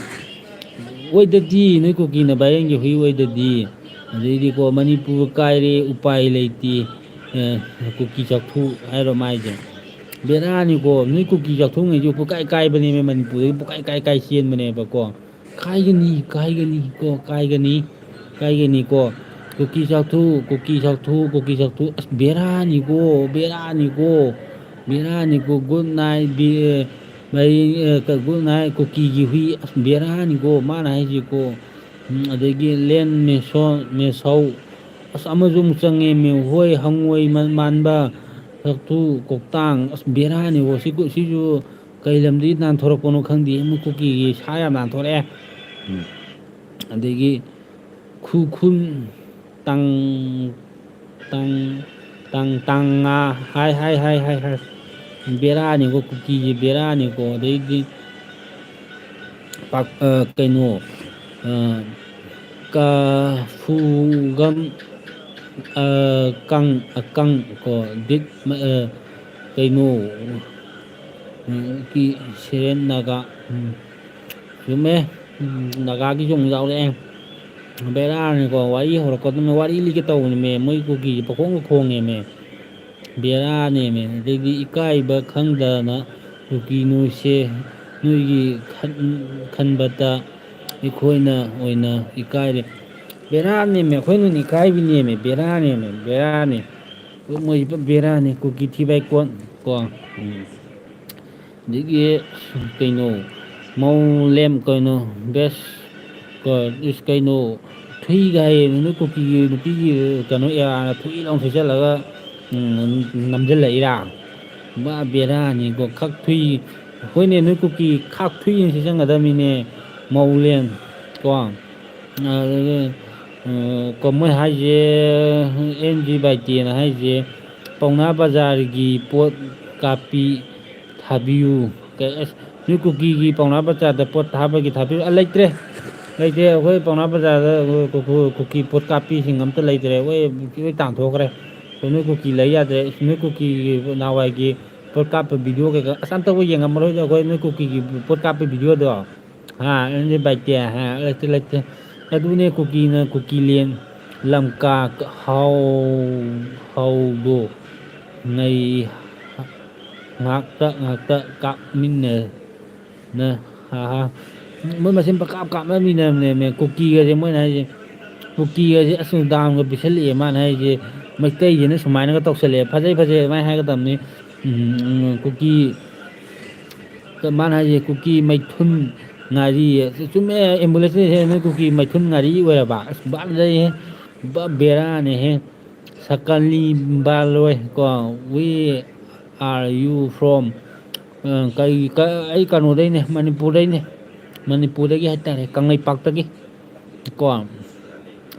ꯑꯣꯏꯗꯗꯤ, ꯅꯣꯏ ꯀꯨꯀꯤꯅ ꯕꯥꯏꯔꯦꯟꯒꯤ ꯍꯨꯏ ꯑꯣꯏꯗꯗꯤ꯫ ꯑꯗꯩꯗꯤꯀꯣ, ꯃꯅꯤꯄꯨꯔ ꯀꯥꯏꯔꯦ, ꯎꯄꯥꯏ ꯂꯩꯇꯦ꯫ ꯑ, ꯀꯨꯀꯤ ꯆꯥꯛꯊꯨ ꯍꯥꯏꯔꯣ ꯃꯥꯏꯁꯦ? ꯕꯦꯔꯥꯅꯤꯀꯣ, ꯅꯣꯏ ꯀꯨꯀꯤ ꯆꯥꯛꯊꯨꯉꯩꯁꯦ ꯄꯨꯀꯥꯏ ꯀꯥꯏꯕꯅꯦꯃꯦ, ꯃꯅꯤꯄꯨꯔꯗꯒꯤ ꯄꯨꯀꯥꯏ ꯀꯥꯏ ꯀꯥꯏ ꯆꯦꯟꯕꯅꯦꯕꯀꯣ꯫ ꯀꯥꯏꯒꯅꯤ, ꯀꯥꯏꯒꯅꯤ ꯀꯣ, ꯀꯥꯏꯒꯅꯤ, ꯀꯥꯏꯒꯅꯤ ꯀꯣ꯫ ꯀꯨꯀꯤ ꯆꯥꯛꯊꯨ, ꯀꯨꯀꯤ ꯆꯥꯛꯊꯨ, ꯀꯨꯀꯤ ꯆꯥꯛꯊꯨ꯫ ꯑꯁ, ꯕꯦꯔꯥꯅꯤꯀꯣ, ꯕꯦꯔꯥꯅꯤꯀꯣ, ꯕꯦꯔꯥꯅꯤꯀꯣ꯫ Good night, ꯕꯤ-, ꯃꯔꯤ-, ꯑ, ꯀ-, good night, ꯀꯨꯀꯤꯒꯤ ꯍꯨꯏ꯫ ꯑꯁ, ꯕꯦꯔꯥꯅꯤꯀꯣ ꯃꯥꯅ ꯍꯥꯏꯁꯤꯀꯣ꯫ ꯎꯝ, ꯑꯗꯒꯤ ꯂꯦꯟ ꯃꯦꯁꯣꯟ, ꯃꯦꯁꯧ꯫ ꯑꯁ, ꯑꯃꯁꯨ ꯑꯃꯨꯛ ꯆꯪꯉꯦ, ꯃꯦ-, ꯍꯣꯏ, ꯍꯪꯉꯣꯏ ꯃ-, ꯃꯥꯟꯕ, ꯆꯥꯛꯊꯨ, ꯀꯣꯛꯇꯥꯡ꯫ ꯑꯁ, ꯕꯦꯔꯥꯅꯤꯀꯣ꯫ ꯁꯤ ꯀꯨ-, ꯁꯤꯁꯨ ꯀꯩ ꯂꯝꯗꯒꯤ ꯅꯥꯟꯊꯣꯔꯛꯄꯅꯣ ꯈꯪꯗꯦ, ꯃꯣꯏ ꯀꯨꯀꯤꯒꯤ ꯁꯥ ꯌꯥꯝ ꯅꯥꯟꯊꯣꯔꯛꯑꯦ꯫ ꯎꯝ꯫ ꯑꯗꯒꯤ ꯈꯨꯈꯨꯜ, ꯇꯥꯡ ꯇꯥꯡ ꯇꯥꯡ ꯇꯥꯡ ꯉꯥ, ꯍꯥꯏ ꯍꯥꯏ ꯍꯥꯏ ꯍꯥꯏ ꯍꯥꯏ꯫ ꯕꯦꯔꯥꯅꯤꯀꯣ, ꯀꯨꯀꯤꯁꯦ ꯕꯦꯔꯥꯅꯤꯀꯣ꯫ ꯑꯗꯩꯗꯤ ꯄꯥꯛ-, ꯑ, ꯀꯩꯅꯣ, ꯑ, ꯀ-, ꯐꯨꯒꯝ, ꯑ, ꯀꯪ, ꯑꯀꯪ ꯀꯣ, ꯗꯤꯠ, ꯑ, ꯀꯩꯅꯣ, ꯎꯝ, ꯀꯤ ꯁꯦꯔꯦꯟ ꯅꯥꯒꯥ, ꯎꯝ, ꯆꯨꯝꯃꯦ꯫ ꯎꯝ, ꯅꯥꯒꯥꯒꯤꯁꯨ ꯑꯃꯨꯛ ꯌꯥꯎꯔꯛꯑꯦ꯫ ꯕꯦꯔꯥꯅꯤꯀꯣ, ꯋꯥꯔꯤ ꯍꯧꯔꯛꯀꯗꯕꯅꯤ, ꯋꯥꯔꯤ ꯂꯤꯒꯦ ꯇꯧꯕꯅꯦꯃꯦ, ꯃꯣꯏ ꯀꯨꯀꯤꯁꯦ ꯄꯪꯈꯣꯡꯗ ꯈꯣꯡꯉꯦꯃꯦ꯫ ꯕꯦꯔꯥꯅꯦꯃꯦ꯫ ꯑꯗꯩꯗꯤ ꯏꯀꯥꯏꯕ ꯈꯪꯗꯅ ꯀꯨꯀꯤ ꯅꯣꯏꯁꯦ, ꯅꯣꯏꯒꯤ ꯈꯟ-, ꯈꯟꯕꯇ ꯑꯩꯈꯣꯏꯅ ꯑꯣꯏꯅ ꯏꯀꯥꯏꯔꯦ꯫ ꯕꯦꯔꯥꯅꯦꯃꯦ, ꯑꯩꯈꯣꯏꯅ ꯑꯣꯏꯅ ꯏꯀꯥꯏꯕꯤꯅꯦꯃꯦ, ꯕꯦꯔꯥꯅꯦꯃꯦ, ꯕꯦꯔꯥꯅꯦ꯫ ꯃꯣꯏꯁꯦ ꯄꯨꯔꯥ ꯕꯦꯔꯥꯅꯦ, ꯀꯨꯀꯤ ꯊꯤ ꯕꯥꯏ ꯀꯣꯟ ꯀꯣ꯫ ꯎꯝ꯫ ꯑꯗꯒꯤ ꯀꯩꯅꯣ, ꯃꯧꯂꯦꯝ ꯀꯩꯅꯣ, ꯕꯦꯁ ꯀꯣ, ꯏꯁ ꯀꯩꯅꯣ, ꯊꯨꯏꯒ ꯍꯥꯏꯌꯦ, ꯅꯣꯏ ꯀꯨꯀꯤꯒꯤ ꯅꯨꯄꯤꯒꯤ ꯀꯩꯅꯣ ꯑꯦꯔꯥꯅ ꯊꯨꯏ ꯂꯥꯎ ꯁꯦꯠꯆꯜꯂꯒ, ꯎꯝ, ꯅꯝꯁꯤꯜꯂꯛꯏꯔꯥ? ꯕꯥ ꯕꯦꯔꯥꯅꯤꯀꯣ, ꯈꯛ ꯊꯨꯏ꯫ ꯍꯣꯏꯅꯦ, ꯅꯣꯏ ꯀꯨꯀꯤ ꯈꯥꯛ ꯊꯨꯏꯅ ꯁꯦꯠꯆꯟꯒꯗꯕꯅꯤꯅꯦ, ꯃꯧꯂꯦꯝ ꯀꯣ꯫ ꯑꯗꯒꯤ, ꯑ, ꯀꯃꯥꯏ ꯍꯥꯏꯁꯦ, ꯑꯦꯟ ꯖꯤ ꯕꯥꯏꯇꯦꯅ ꯍꯥꯏꯁꯦ, ꯄꯥꯎꯅꯥ ꯕꯖꯥꯔꯒꯤ ꯄꯣꯠ ꯀꯥꯞꯄꯤ ꯊꯥꯕꯤꯌꯨ꯫ ꯀꯩ-, ꯑꯁ, ꯅꯣꯏ ꯀꯨꯀꯤꯒꯤ ꯄꯥꯎꯅꯥ ꯕꯖꯥꯔꯗ ꯄꯣꯠ ꯊꯥꯕꯒꯤ ꯊꯥꯕꯤꯌꯨ꯫ ꯑ, ꯂꯩꯇ꯭ꯔꯦ, ꯂꯩꯇ꯭ꯔꯦ꯫ ꯑꯩꯈꯣꯏ ꯄꯥꯎꯅꯥ ꯕꯖꯥꯔꯗ ꯀꯨ-, ꯀꯨ-, ꯀꯨꯀꯤ ꯄꯣꯠ ꯀꯥꯞꯄꯤꯁꯤꯡ ꯑꯝꯇ ꯂꯩꯇ꯭ꯔꯦ꯫ ꯂꯣꯏ, ꯂꯣꯏ ꯇꯥꯟꯊꯣꯛꯈ꯭ꯔꯦ꯫ ꯅꯣꯏ ꯀꯨꯀꯤ ꯂꯩ ꯌꯥꯗ꯭ꯔꯦ꯫ ꯅꯣꯏ ꯀꯨꯀꯤꯒꯤ ꯅꯍꯥꯟꯋꯥꯏꯒꯤ ꯄꯣꯠ ꯀꯥꯞꯄ ꯚꯤꯗꯤꯑꯣ ꯀꯩꯀꯥ ꯑꯁ ꯑꯝꯇꯕꯨ ꯌꯦꯡꯉꯝꯃꯔꯣꯏꯗ ꯑꯩꯈꯣꯏ ꯅꯣꯏ ꯀꯨꯀꯤꯒꯤ ꯄꯣꯠ ꯀꯥꯞꯄ ꯚꯤꯗꯤꯑꯣꯗꯣ꯫ ꯍꯥ, ꯑꯗꯨꯗꯤ ꯕꯥꯏꯇꯦ, ꯍꯥ, ꯂꯩꯇꯦ, ꯂꯩꯇꯦ꯫ ꯑꯗꯨꯅꯦ ꯀꯨꯀꯤꯅ ꯀꯨꯀꯤꯂꯦꯟ ꯂꯝꯀꯥ ꯍꯥꯎ-, ꯍꯥꯎꯗꯣ ꯉꯩ-, ꯉꯥꯛꯇ, ꯉꯥꯛꯇ ꯀꯥꯞꯃꯤꯟꯅ-, ꯅ-, ꯍꯥ, ꯍꯥ꯫ ꯃꯣꯏ ꯃꯁꯦꯟ ꯄꯪꯀꯥꯞ ꯀꯥꯞꯅꯃꯤꯟꯅꯕꯅꯦꯃꯦ꯫ ꯀꯨꯀꯤꯒꯁꯦ ꯃꯣꯏꯅ ꯍꯥꯏꯁꯦ, ꯀꯨꯀꯤꯒꯁꯦ ꯑꯁ ꯗꯥꯝꯒ ꯄꯤꯁꯜꯂꯛꯑꯦ ꯃꯥꯅ ꯍꯥꯏꯁꯦ꯫ ꯃꯩꯇꯩꯁꯤꯅ ꯁꯨꯃꯥꯏꯅꯒ ꯇꯧꯁꯜꯂꯛꯑꯦ, ꯐꯖꯩ, ꯐꯖꯩ ꯑꯗꯨꯃꯥꯏꯅ ꯍꯥꯏꯒꯗꯕꯅꯤ꯫ ꯎꯝ, ꯎꯝ, ꯀꯨꯀꯤ ꯃꯥꯅ ꯍꯥꯏꯁꯦ ꯀꯨꯀꯤ ꯃꯩꯊꯨꯟ ꯉꯥꯔꯤ꯫ ꯆꯨꯝꯃꯦ, ꯑꯦꯝꯕꯨꯂꯦꯟꯁꯁꯦ ꯅꯣꯏ ꯀꯨꯀꯤ ꯃꯩꯊꯨꯟ ꯉꯥꯔꯤ ꯑꯣꯏꯔꯕ? ꯑꯁ, ꯕꯥ ꯂꯩꯍꯦ꯫ ꯕꯥ ꯕꯦꯔꯥꯅꯦꯍꯦ꯫ ꯁꯀꯂꯤ ꯕꯥꯂꯣꯏ ꯀꯣ, "We are you from?" ꯑ, ꯀꯩ, ꯀ-, ꯑꯩ ꯀꯩꯅꯣꯗꯩꯅꯦ, ꯃꯅꯤꯄꯨꯔꯗꯩꯅꯦ꯫ ꯃꯅꯤꯄꯨꯔꯗꯒꯤ ꯍꯥꯏꯇꯥꯔꯦ, ꯀꯪꯂꯩꯄꯥꯛꯇꯒꯤ꯫ ꯀꯣ,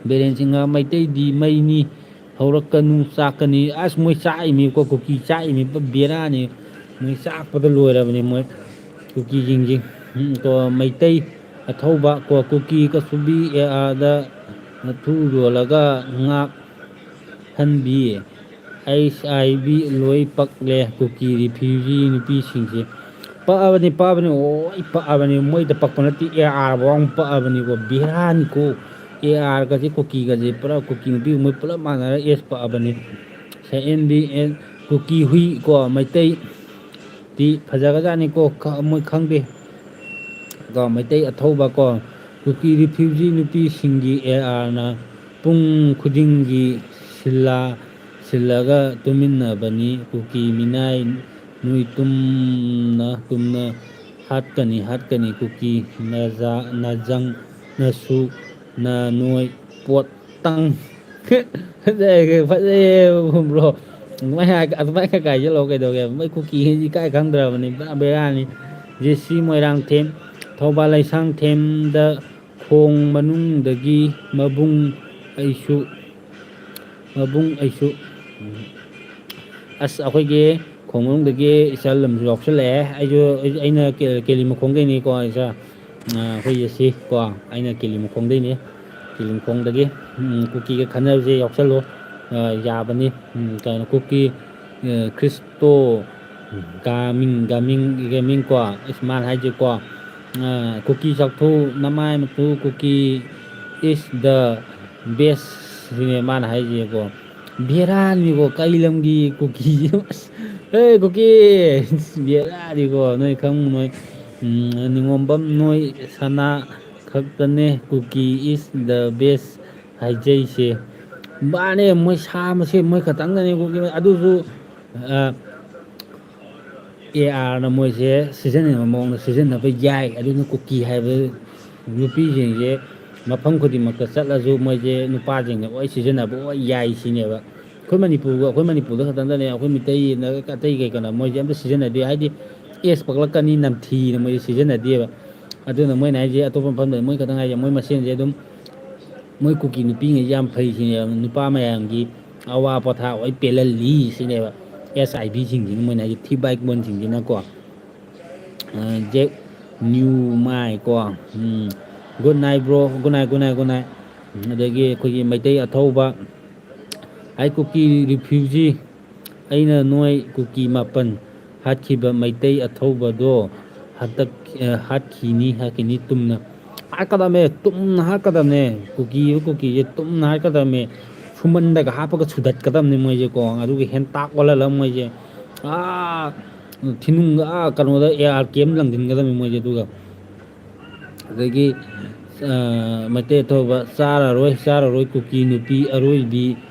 ꯕꯤꯔꯦꯟ ꯁꯤꯡꯍ, ꯃꯩꯇꯩꯗꯤ ꯃꯩꯅꯤ, ꯍꯧꯔꯛꯀꯅꯨ, ꯆꯥꯛꯀꯅꯤ꯫ ꯑꯁ, ꯃꯣꯏ ꯆꯥꯛꯏꯃꯤꯀꯣ, ꯀꯨꯀꯤ ꯆꯥꯛꯏꯃꯤ, ꯄꯨꯔꯥ ꯕꯦꯔꯥꯅꯤ꯫ ꯃꯣꯏ ꯆꯥꯛꯄꯗ ꯂꯣꯏꯔꯕꯅꯤ ꯃꯣꯏ ꯀꯨꯀꯤꯁꯤꯡꯁꯤ꯫ ꯎꯝ, ꯀꯣ, ꯃꯩꯇꯩ ꯑꯊꯧꯕ ꯀꯣ, ꯀꯨꯀꯤ ꯀꯁꯨꯕꯤ ꯑꯦ ꯑꯥꯔꯗ ꯃꯊꯨ ꯌꯣꯜꯂꯒ ꯉꯥꯛ ꯍꯟꯕꯤ꯫ ꯑꯩꯁ ꯑꯥꯏ ꯕꯤ ꯂꯣꯏ ꯄꯛꯂꯦ ꯀꯨꯀꯤ ꯔꯤꯐ꯭ꯌꯨꯖꯤ ꯅꯨꯄꯤꯁꯤꯡꯁꯦ꯫ ꯄꯛꯑꯕꯅꯤ, ꯄꯛꯑꯕꯅꯤ, ꯂꯣꯏ ꯄꯛꯑꯕꯅꯤ꯫ ꯃꯣꯏꯗ ꯄꯛꯄ ꯅꯠꯇꯦ, ꯑꯦ ꯑꯥꯔ ꯐꯥꯎ ꯄꯛꯑꯕꯅꯤꯀꯣ꯫ ꯕꯦꯔꯥꯅꯤꯀꯣ꯫ ꯑꯦ ꯑꯥꯔꯒꯁꯦ ꯀꯨꯀꯤꯒꯁꯦ ꯄꯨꯔꯥ ꯀꯨꯀꯤ ꯅꯨꯄꯤ ꯃꯣꯏ ꯄꯨꯂꯞ ꯃꯥꯟꯅꯔ ꯑꯦꯁ ꯄꯛꯑꯕꯅꯤ꯫ ꯁꯦ ꯑꯦꯟ ꯕꯤ ꯑꯦꯟ ꯀꯨꯀꯤ ꯍꯨꯏ ꯀꯣ, ꯃꯩꯇꯩ ꯇꯤ ꯐꯖꯒꯖꯥꯠꯅꯤꯀꯣ, ꯈ-, ꯃꯣꯏ ꯈꯪꯗꯦ꯫ ꯀꯣ, ꯃꯩꯇꯩ ꯑꯊꯧꯕ ꯀꯣ, ꯀꯨꯀꯤ ꯔꯤꯐ꯭ꯌꯨꯖꯤ ꯅꯨꯄꯤꯁꯤꯡꯒꯤ ꯑꯦ ꯑꯥꯔꯅ ꯄꯨꯡ ꯈꯨꯗꯤꯡꯒꯤ ꯁꯤꯜꯂꯥ ꯁꯤꯜꯂꯒ ꯇꯨꯃꯤꯟꯅꯕꯅꯤ꯫ ꯀꯨꯀꯤ ꯃꯤꯅꯥꯏ ꯅꯣꯏ ꯇꯨꯝꯅ ꯇꯨꯝꯅ ꯍꯥꯠꯀꯅꯤ, ꯍꯥꯠꯀꯅꯤ꯫ ꯀꯨꯀꯤ ꯅꯖꯥ-, ꯅꯖꯪ ꯅꯁꯨ ꯅ ꯅꯣꯏ ꯄꯣꯠꯇꯪ꯫ ꯐꯖꯩ, ꯐꯖꯩꯌꯦ, ꯕ꯭ꯔꯣ꯫ ꯑꯗꯨꯃꯥꯏꯅ ꯍꯥꯏ-, ꯑꯗꯨꯃꯥꯏꯅ ꯈꯔ ꯀꯥꯏꯁꯤꯜꯂꯣ ꯀꯩꯗꯧꯒꯦ? ꯃꯣꯏ ꯀꯨꯀꯤꯁꯤ ꯏꯀꯥꯏ ꯈꯪꯗ꯭ꯔꯕꯅꯤ, ꯄꯨꯔꯥ ꯕꯦꯔꯥꯅꯤ꯫ ꯖꯦ ꯁꯤ ꯃꯣꯏꯔꯥꯡꯊꯦꯝ, ꯊꯧꯕꯥꯜ ꯂꯩꯁꯥꯡꯊꯦꯝꯗ ꯈꯣꯡ ꯃꯅꯨꯡꯗꯒꯤ ꯃꯕꯨꯡ ꯑꯩꯁꯨ, ꯃꯕꯨꯡ ꯑꯩꯁꯨ, ꯑꯁ, ꯑꯩꯈꯣꯏꯒꯤ ꯈꯣꯡ ꯃꯅꯨꯡꯗꯒꯤ ꯏꯆꯜ ꯑꯃꯁꯨ ꯌꯥꯎꯁꯜꯂꯛꯑꯦ꯫ ꯑꯩꯁꯨ, ꯑꯩꯅ ꯀꯦ-, ꯀꯦꯂꯤ ꯃꯈꯣꯡꯗꯩꯅꯤꯀꯣ, ꯏꯆꯥ꯫ ꯑ, ꯑꯩꯈꯣꯏ ꯖꯦ ꯁꯤ ꯀꯣ, ꯑꯩꯅ ꯀꯦꯂꯤ ꯃꯈꯣꯡꯗꯩꯅꯤ꯫ ꯀꯦꯂꯤ ꯃꯈꯣꯡꯗꯒꯤ, ꯎꯝ, ꯀꯨꯀꯤꯒ ꯈꯟꯅꯕꯁꯦ ꯌꯥꯎꯁꯜꯂꯨ꯫ ꯑ, ꯌꯥꯕꯅꯤ꯫ ꯎꯝ, ꯀꯩꯅꯣ, ꯀꯨꯀꯤ, ꯑ, ꯈ꯭ꯔꯤꯁꯇꯣ ꯒꯥꯃꯤꯡ, ꯒꯥꯃꯤꯡ, ꯒꯦꯃꯤꯡ ꯀꯣ, ꯏꯁ, ꯃꯥꯅ ꯍꯥꯏꯁꯦꯀꯣ, ꯑ, ꯀꯨꯀꯤ ꯆꯥꯛꯊꯣꯛ ꯅꯃꯥꯏ ꯃꯇꯨ, ꯀꯨꯀꯤ is the best ꯁꯤꯅꯦ ꯃꯥꯅ ꯍꯥꯏꯁꯦꯀꯣ꯫ ꯕꯦꯔꯥꯅꯤꯀꯣ, ꯀꯩ ꯂꯝꯒꯤ ꯀꯨꯀꯤ? ꯑꯁ, ꯑꯦ, ꯀꯨꯀꯤ! ꯕꯦꯔꯥꯅꯤꯀꯣ, ꯅꯣꯏ ꯈꯪ-, ꯅꯣꯏ, ꯎꯝ, ꯅꯤꯉꯣꯝꯕꯝ, ꯅꯣꯏ ꯁꯅꯥ ꯈꯛꯇꯅꯦ, ꯀꯨꯀꯤ is the best ꯍꯥꯏꯖꯩꯁꯦ꯫ ꯃꯥꯅꯦ, ꯃꯣꯏ ꯁꯥ ꯃꯁꯦꯟ ꯃꯣꯏ ꯈꯛꯇꯪꯗꯅꯦ ꯀꯨꯀꯤ, ꯑꯗꯨꯁꯨ, ꯑ, ꯑꯦ ꯑꯥꯔꯅ ꯃꯣꯏꯁꯦ ꯁꯤꯖꯤꯟꯅꯅꯤꯡꯕ ꯃꯑꯣꯡꯗ ꯁꯤꯖꯤꯟꯅꯕ ꯌꯥꯏ꯫ ꯑꯗꯨꯅ ꯀꯨꯀꯤ ꯍꯥꯏꯕ ꯅꯨꯄꯤꯁꯤꯡꯁꯦ ꯃꯐꯝ ꯈꯨꯗꯤꯡꯃꯛꯇ ꯆꯠꯂꯁꯨ ꯃꯣꯏꯁꯦ ꯅꯨꯄꯥꯁꯤꯡꯅ ꯂꯣꯏ ꯁꯤꯖꯤꯟꯅꯕ ꯂꯣꯏ ꯌꯥꯏ ꯁꯤꯅꯦꯕ꯫ ꯑꯩꯈꯣꯏ ꯃꯅꯤꯄꯨꯔꯒ, ꯑꯩꯈꯣꯏ ꯃꯅꯤꯄꯨꯔꯗ ꯈꯛꯇꯪꯗꯅꯦ, ꯑꯩꯈꯣꯏ ꯃꯤꯇꯩ ꯅꯠꯇ꯭ꯔꯒ ꯑꯇꯩ ꯀꯩ ꯀꯩꯅꯣ ꯃꯣꯏꯁꯦ ꯑꯝꯇ ꯁꯤꯖꯤꯟꯅꯗꯦ꯫ ꯍꯥꯏꯗꯤ ꯑꯦꯁ ꯄꯛꯂꯛꯀꯅꯤ, ꯅꯝꯊꯤꯅ ꯃꯣꯏꯁꯦ ꯁꯤꯖꯤꯟꯅꯗꯦꯕ꯫ ꯑꯗꯨꯅ ꯃꯣꯏꯅ ꯍꯥꯏꯁꯦ ꯑꯇꯣꯞꯄ ꯃꯐꯝꯗ ꯃꯣꯏ ꯈꯛꯇꯪ ꯍꯥꯏꯁꯦ ꯃꯣꯏ ꯃꯁꯦꯟꯁꯦ ꯑꯗꯨꯝ ꯃꯣꯏ ꯀꯨꯀꯤ ꯅꯨꯄꯤꯉꯩꯁꯦ ꯌꯥꯝ ꯐꯩ ꯁꯤꯅꯦꯕ, ꯅꯨꯄꯥ ꯃꯌꯥꯝꯒꯤ ꯑꯋꯥ ꯄꯣꯊꯥ ꯂꯣꯏ ꯄꯦꯜꯍꯜꯂꯤ ꯁꯤꯅꯦꯕ꯫ ꯑꯦꯁ ꯑꯥꯏ ꯕꯤꯁꯤꯡꯁꯤꯅ, ꯃꯣꯏꯅ ꯍꯥꯏꯗꯤ ꯊꯤ ꯕꯥꯏꯛ ꯕꯣꯟꯁꯤꯡꯁꯤꯅꯀꯣ꯫ ꯖꯦꯛ ꯅ꯭ꯌꯨ ꯃꯥꯏ ꯀꯣ꯫ ꯎꯝ, good night bro, good night, good night, good night꯫ ꯑꯗꯒꯤ ꯑꯩꯈꯣꯏꯒꯤ ꯃꯩꯇꯩ ꯑꯊꯧꯕ, ꯑꯩ ꯀꯨꯀꯤ ꯔꯤꯐ꯭ꯌꯨꯖꯤ, ꯑꯩꯅ ꯅꯣꯏ ꯀꯨꯀꯤ ꯃꯥꯄꯟ ꯍꯥꯠꯈꯤꯕ ꯃꯩꯇꯩ ꯑꯊꯧꯕꯗꯣ ꯍꯟꯗꯛ, ꯑ, ꯍꯥꯠꯈꯤꯅꯤ, ꯍꯥꯠꯈꯤꯅꯤ ꯇꯨꯝꯅ꯫ ꯍꯥꯠꯀꯗꯕꯅꯦ, ꯇꯨꯝꯅ ꯍꯥꯠꯀꯗꯕꯅꯦ꯫ ꯀꯨꯀꯤ, ꯀꯨꯀꯤꯁꯦ ꯇꯨꯝꯅ ꯍꯥꯠꯀꯗꯕꯅꯦ꯫ ꯁꯨꯃꯟꯗꯒ ꯍꯥꯞꯄꯒ ꯁꯨꯗꯠꯀꯗꯕꯅꯦ ꯃꯣꯏꯁꯦꯀꯣ꯫ ꯑꯗꯨꯒ ꯍꯦꯟꯇꯥꯛ ꯑꯣꯜꯍꯜꯂꯒ ꯃꯣꯏꯁꯦ, ꯑꯥ, ꯊꯤꯅꯨꯡꯒ, ꯑꯥ, ꯀꯩꯅꯣꯗ ꯑꯦ ꯑꯥꯔ ꯀꯦꯝ ꯂꯪꯁꯤꯟꯒꯗꯕꯅꯤ ꯃꯣꯏꯁꯦ꯫ ꯑꯗꯨꯒ ꯑꯗꯒꯤ, ꯑ, ꯃꯩꯇꯩ ꯑꯊꯧꯕ, "ꯆꯥꯔꯔꯣꯏ, ꯆꯥꯔꯔꯣꯏ, ꯀꯨꯀꯤ ꯅꯨꯄꯤ ꯑꯔꯣꯏꯕꯤ,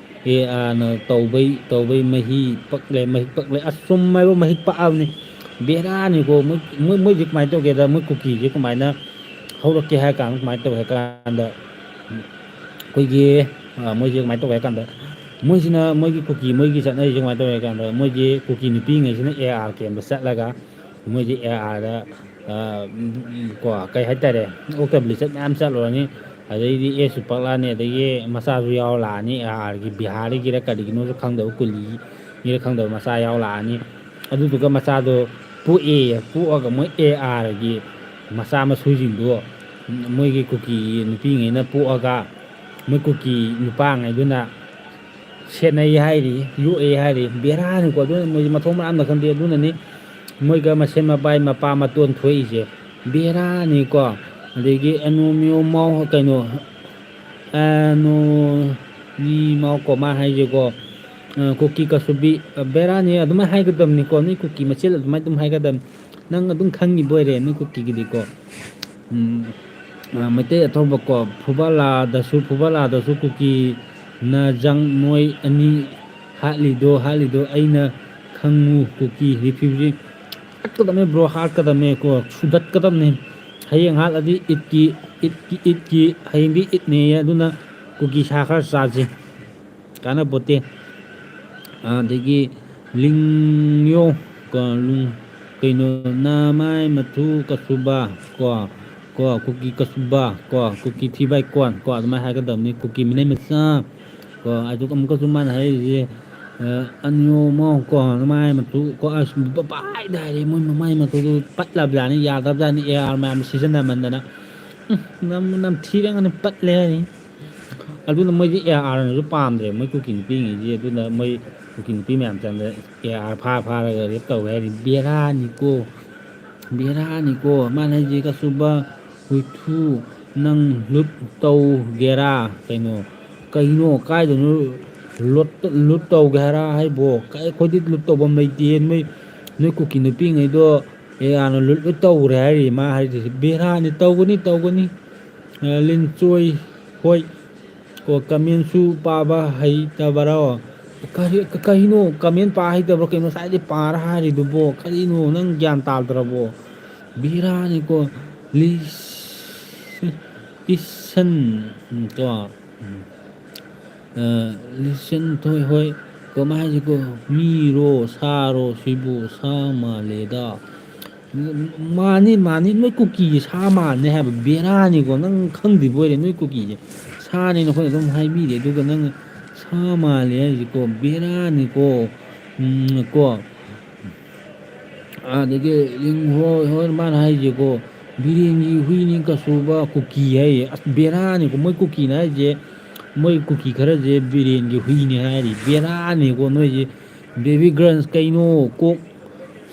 ꯑꯦ ꯑꯥꯔꯅ ꯇꯧꯕꯩ, ꯇꯧꯕꯩ ꯃꯍꯤ ꯄꯛꯂꯦ, ꯃꯍꯤꯛ ꯄꯛꯂꯦ꯫" ꯑꯁ, ꯆꯨꯝꯃꯦꯕ, ꯃꯍꯤꯛ ꯄꯛꯑꯕꯅꯤ꯫ ꯕꯦꯔꯥꯅꯤꯀꯣ꯫ ꯃꯣꯏ, ꯃꯣꯏ, ꯃꯣꯏꯁꯦ ꯀꯃꯥꯏꯅ ꯇꯧꯒꯦꯗ, ꯃꯣꯏ ꯀꯨꯀꯤꯁꯦ ꯀꯃꯥꯏꯅ ꯍꯧꯔꯛꯀꯦ ꯍꯥꯏ ꯀꯥꯟꯗ, ꯀꯃꯥꯏꯅ ꯇꯧꯒꯦ ꯍꯥꯏ ꯀꯥꯟꯗ, ꯑꯩꯈꯣꯏꯒꯤ, ꯑ, ꯃꯣꯏꯁꯦ ꯀꯃꯥꯏꯅ ꯇꯧꯒꯦ ꯍꯥꯏ ꯀꯥꯟꯗ, ꯃꯣꯏꯁꯤꯅ, ꯃꯣꯏꯒꯤ ꯀꯨꯀꯤ, ꯃꯣꯏꯒꯤ ꯆꯠꯅꯔꯤꯁꯦ ꯀꯃꯥꯏꯅ ꯇꯧꯒꯦ ꯍꯥꯏ ꯀꯥꯟꯗ, ꯃꯣꯏꯁꯦ ꯀꯨꯀꯤ ꯅꯨꯄꯤꯉꯩꯁꯤꯅ ꯑꯦ ꯑꯥꯔ ꯀꯦꯝꯗ ꯆꯠꯂꯒ, ꯃꯣꯏꯁꯦ ꯑꯦ ꯑꯥꯔꯗ, ꯑ, ꯎꯝ, ꯀꯣ, ꯀꯩ ꯍꯥꯏꯇꯥꯔꯦ, ꯑꯣꯛꯇ ꯂꯤꯆꯠ ꯃꯌꯥꯝ ꯆꯠꯂꯨꯔꯅꯤ꯫ ꯑꯗꯩꯗꯤ ꯑꯦꯁꯁꯨ ꯄꯛꯂꯛꯑꯅꯤ, ꯑꯗꯒꯤ ꯃꯆꯥꯁꯨ ꯌꯥꯎꯔ ꯂꯥꯛꯑꯅꯤ꯫ ꯑꯦ ꯑꯥꯔꯒꯤ ꯕꯤꯍꯥꯔꯤꯒꯤꯔ ꯀꯔꯤꯒꯤꯅꯣꯁꯨ ꯈꯪꯗꯕ, ꯀꯨꯂꯤꯒꯤꯔ ꯈꯪꯗꯕ ꯃꯆꯥ ꯌꯥꯎꯔ ꯂꯥꯛꯑꯅꯤ꯫ ꯑꯗꯨꯗꯨꯒ ꯃꯆꯥꯗꯣ ꯄꯣꯛꯑꯦ, ꯄꯣꯛꯑꯒ ꯃꯣꯏ ꯑꯦ ꯑꯥꯔꯒꯤ ꯃꯆꯥ ꯃꯁꯨꯁꯤꯡꯗꯣ, ꯃꯣꯏꯒꯤ ꯀꯨꯀꯤ ꯅꯨꯄꯤꯉꯩꯅ ꯄꯣꯛꯑꯒ ꯃꯣꯏ ꯀꯨꯀꯤ ꯅꯨꯄꯥꯉꯩꯗꯨꯅ ꯁꯦꯟꯅꯩ ꯍꯥꯏꯔꯤ, ꯌꯣꯛꯑꯦ ꯍꯥꯏꯔꯤ꯫ ꯕꯦꯔꯥꯅꯤꯀꯣ꯫ ꯑꯗꯨꯅ ꯃꯣꯏꯁꯦ ꯃꯊꯣꯡ ꯃꯔꯝ ꯑꯃ ꯈꯪꯗꯦ꯫ ꯑꯗꯨꯅꯅꯤ ꯃꯣꯏꯒ ꯃꯁꯦꯟ ꯃꯄꯥꯏ ꯃꯄꯥ ꯃꯇꯣꯟ ꯊꯣꯛꯏꯁꯦ꯫ ꯕꯦꯔꯥꯅꯤꯀꯣ꯫ ꯑꯗꯒꯤ ꯑꯦꯅꯣꯃꯤꯌꯣ ꯃꯥꯎ ꯀꯩꯅꯣ, ꯑꯦꯅꯣꯃꯤ ꯃꯥꯎ ꯀꯣ ꯃꯥ ꯍꯥꯏꯁꯦꯀꯣ꯫ ꯑ, ꯀꯨꯀꯤ ꯀꯁꯨꯕꯤ, ꯑ, ꯕꯦꯔꯥꯅꯤ꯫ ꯑꯗꯨꯃꯥꯏꯅ ꯍꯥꯏꯒꯗꯕꯅꯤꯀꯣ꯫ ꯅꯣꯏ ꯀꯨꯀꯤ ꯃꯆꯦꯜ ꯑꯗꯨꯃꯥꯏꯅ ꯑꯗꯨꯝ ꯍꯥꯏꯒꯗꯕꯅꯤ꯫ ꯅꯪ ꯑꯗꯨꯝ ꯈꯪꯉꯤꯕ ꯑꯣꯏꯔꯦ ꯅꯣꯏ ꯀꯨꯀꯤꯒꯤꯗꯤꯀꯣ꯫ ꯎꯝ, ꯑ, ꯃꯩꯇꯩ ꯑꯊꯧꯕꯀꯣ, ꯐꯨꯕꯥꯂꯥꯗꯁꯨ, ꯐꯨꯕꯥꯂꯥꯗꯁꯨ ꯀꯨꯀꯤꯅ ꯖꯪ ꯅꯣꯏ ꯑꯅꯤ ꯍꯥꯠꯂꯤꯗꯣ, ꯍꯥꯠꯂꯤꯗꯣ ꯑꯩꯅ ꯈꯪꯉꯨ꯫ ꯀꯨꯀꯤ ꯔꯤꯐ꯭ꯌꯨꯖꯤ ꯍꯥꯠꯀꯗꯕꯅꯦ bro, ꯍꯥꯠꯀꯗꯕꯅꯦꯀꯣ, ꯁꯨꯗꯠꯀꯗꯕꯅꯦ꯫ ꯍꯌꯦꯡ ꯍꯥꯠꯂꯗꯤ ꯏꯠꯀꯤ, ꯏꯠꯀꯤ, ꯏꯠꯀꯤ, ꯍꯌꯦꯡꯗꯤ ꯏꯠꯅꯦꯌꯦ, ꯑꯗꯨꯅ ꯀꯨꯀꯤ ꯁꯥ ꯈꯔ ꯆꯥꯁꯤ꯫ ꯀꯥꯟꯅꯄꯣꯠꯇꯦ꯫ ꯑꯗꯒꯤ ꯂꯤꯡꯌꯣ, ꯀ-, ꯂꯨꯡ-, ꯀꯩꯅꯣ, ꯅꯃꯥꯏ ꯃꯊꯨ ꯀꯁꯨꯕ ꯀꯣ, ꯀꯣ, ꯀꯨꯀꯤ ꯀꯁꯨꯕ, ꯀꯣ, ꯀꯨꯀꯤ ꯊꯤꯕꯥꯏ ꯀꯣꯟ, ꯀꯣ, ꯑꯗꯨꯃꯥꯏꯅ ꯍꯥꯏꯒꯗꯕꯅꯤ꯫ ꯀꯨꯀꯤ ꯃꯤꯅꯩ ꯃꯆꯥ, ꯀꯣ, ꯑꯗꯨꯒ ꯑꯃꯨꯛꯀꯁꯨ ꯃꯥꯅ ꯍꯥꯏꯔꯤꯁꯦ, ꯑ, ꯑꯅꯤꯌꯣꯃ, ꯀꯣ, ꯃꯥꯏ ꯃꯇꯨ, ꯀꯣ, ꯑꯁ, ꯄꯥꯏꯗ ꯍꯥꯏꯔꯦ, ꯃꯣꯏ ꯃꯃꯥꯏ ꯃꯇꯨꯗꯨ ꯄꯠꯂꯕꯖꯥꯠꯅꯤ, ꯌꯥꯗꯕꯖꯥꯠꯅꯤ, ꯑꯦ ꯑꯥꯔ ꯃꯌꯥꯝ ꯁꯤꯖꯤꯟꯅꯃꯟꯗꯅ꯫ ꯎꯝ, ꯅꯝ-, ꯅꯝꯊꯤꯔꯒꯅꯤ, ꯄꯠꯂꯦ ꯍꯥꯏꯔꯤ꯫ ꯑꯗꯨꯅ ꯃꯣꯏꯗꯤ ꯑꯦ ꯑꯥꯔꯅꯁꯨ ꯄꯥꯝꯗ꯭ꯔꯦ, ꯃꯣꯏ ꯀꯨꯀꯤ ꯅꯨꯄꯤꯉꯩꯁꯦ꯫ ꯑꯗꯨꯅ ꯃꯣꯏ ꯀꯨꯀꯤ ꯅꯨꯄꯤ ꯃꯌꯥꯝ ꯆꯪꯗꯅ ꯑꯦ ꯑꯥꯔ ꯐꯥ ꯐꯥꯔꯒ ꯔꯦꯞ ꯇꯧꯋꯦ ꯍꯥꯏꯔꯤ꯫ ꯕꯦꯔꯥꯅꯤꯀꯣ, ꯕꯦꯔꯥꯅꯤꯀꯣ꯫ ꯃꯥꯅ ꯍꯥꯏꯁꯦ ꯀꯁꯨꯕ ꯍꯨꯏꯊꯨ, ꯅꯪ ꯂꯨꯠ ꯇꯧꯒꯦꯔꯥ? ꯀꯩꯅꯣ, ꯀꯩꯅꯣ, ꯀꯥꯏꯗꯅꯣ ꯂꯨꯠ, ꯂꯨꯠ ꯇꯧꯒꯦ ꯍꯥꯏꯔ ꯍꯥꯏꯕꯣ? ꯀꯥꯏ, ꯑꯩꯈꯣꯏꯗꯤ ꯂꯨꯠ ꯇꯧꯐꯝ ꯂꯩꯇꯦ꯫ ꯅꯣꯏ, ꯅꯣꯏ ꯀꯨꯀꯤ ꯅꯨꯄꯤꯉꯩꯗꯣ ꯑꯦ ꯑꯥꯔꯅ ꯂꯨꯠ ꯂꯣꯏ ꯇꯧꯈ꯭ꯔꯦ ꯍꯥꯏꯔꯤ꯫ ꯃꯥ ꯍꯥꯏꯔꯤꯁꯦ ꯕꯦꯔꯥꯅꯤ, ꯇꯧꯒꯅꯤ, ꯇꯧꯒꯅꯤ꯫ ꯑ, ꯂꯤꯟꯆꯣꯏ ꯍꯣꯏ꯫ ꯀꯣ, ꯀꯃꯦꯟꯁꯨ ꯄꯥꯕ ꯍꯩꯇꯕꯔꯣ? ꯀꯔꯤ-, ꯀ-, ꯀꯔꯤꯅꯣ? ꯀꯃꯦꯟ ꯄꯥ ꯍꯩꯇꯕ꯭ꯔꯣ? ꯀꯩꯅꯣ ꯉꯁꯥꯏꯗꯩ ꯄꯥꯔ ꯍꯥꯏꯔꯤꯗꯨꯕꯣ? ꯀꯔꯤꯅꯣ? ꯅꯪ ꯒ꯭ꯌꯥꯟ ꯇꯥꯗ꯭ꯔꯕꯣ? ꯕꯦꯔꯥꯅꯤꯀꯣ꯫ ꯂꯤꯁ-, ꯏꯁꯟ, ꯀꯣ, ꯎꯝ, ꯑ, ꯂꯤꯁꯟ ꯊꯣꯏ ꯍꯣꯏ꯫ ꯀꯃꯥꯏ ꯍꯥꯏꯁꯤꯀꯣ? ꯃꯤꯔꯣ, ꯁꯥꯔꯣ ꯁꯤꯕꯨ? ꯁꯥ ꯃꯥꯜꯂꯦꯗ꯫ ꯃꯥꯅꯤ, ꯃꯥꯅꯤ, ꯅꯣꯏ ꯀꯨꯀꯤꯒꯤ ꯁꯥ ꯃꯥꯟꯅꯦ ꯍꯥꯏꯕ꯫ ꯕꯦꯔꯥꯅꯤꯀꯣ, ꯅꯪ ꯈꯪꯗ꯭ꯔꯤꯕ ꯑꯣꯏꯔꯦ, ꯅꯣꯏ ꯀꯨꯀꯤꯁꯦ ꯁꯥꯅꯦꯅ ꯑꯩꯈꯣꯏꯅ ꯑꯗꯨꯝ ꯍꯥꯏꯕꯤꯔꯦ, ꯑꯗꯨꯒ ꯅꯪ ꯁꯥ ꯃꯥꯜꯂꯦ ꯍꯥꯏꯁꯤꯀꯣ, ꯕꯦꯔꯥꯅꯤꯀꯣ꯫ ꯎꯝ, ꯀꯣ, ꯑꯗꯒꯤ ꯍꯣꯏ, ꯍꯣꯏ, ꯃꯥꯅ ꯍꯥꯏꯁꯦꯀꯣ, ꯕꯤꯔꯦꯟꯒꯤ ꯍꯨꯏꯅꯤ ꯀꯁꯨꯕ ꯀꯨꯀꯤ ꯍꯥꯏꯌꯦ꯫ ꯑꯁ, ꯕꯦꯔꯥꯅꯤꯀꯣ, ꯃꯣꯏ ꯀꯨꯀꯤꯅ ꯍꯥꯏꯁꯦ, ꯃꯣꯏ ꯀꯨꯀꯤ ꯈꯔꯁꯦ ꯕꯤꯔꯦꯟꯒꯤ ꯍꯨꯏꯅꯤ ꯍꯥꯏꯔꯤ꯫ ꯕꯦꯔꯥꯅꯤꯀꯣ ꯅꯣꯏꯁꯦ꯫ ꯕꯦꯕꯤ ꯒ꯭ꯔꯟꯁ, ꯀꯩꯅꯣ, ꯀꯣꯛ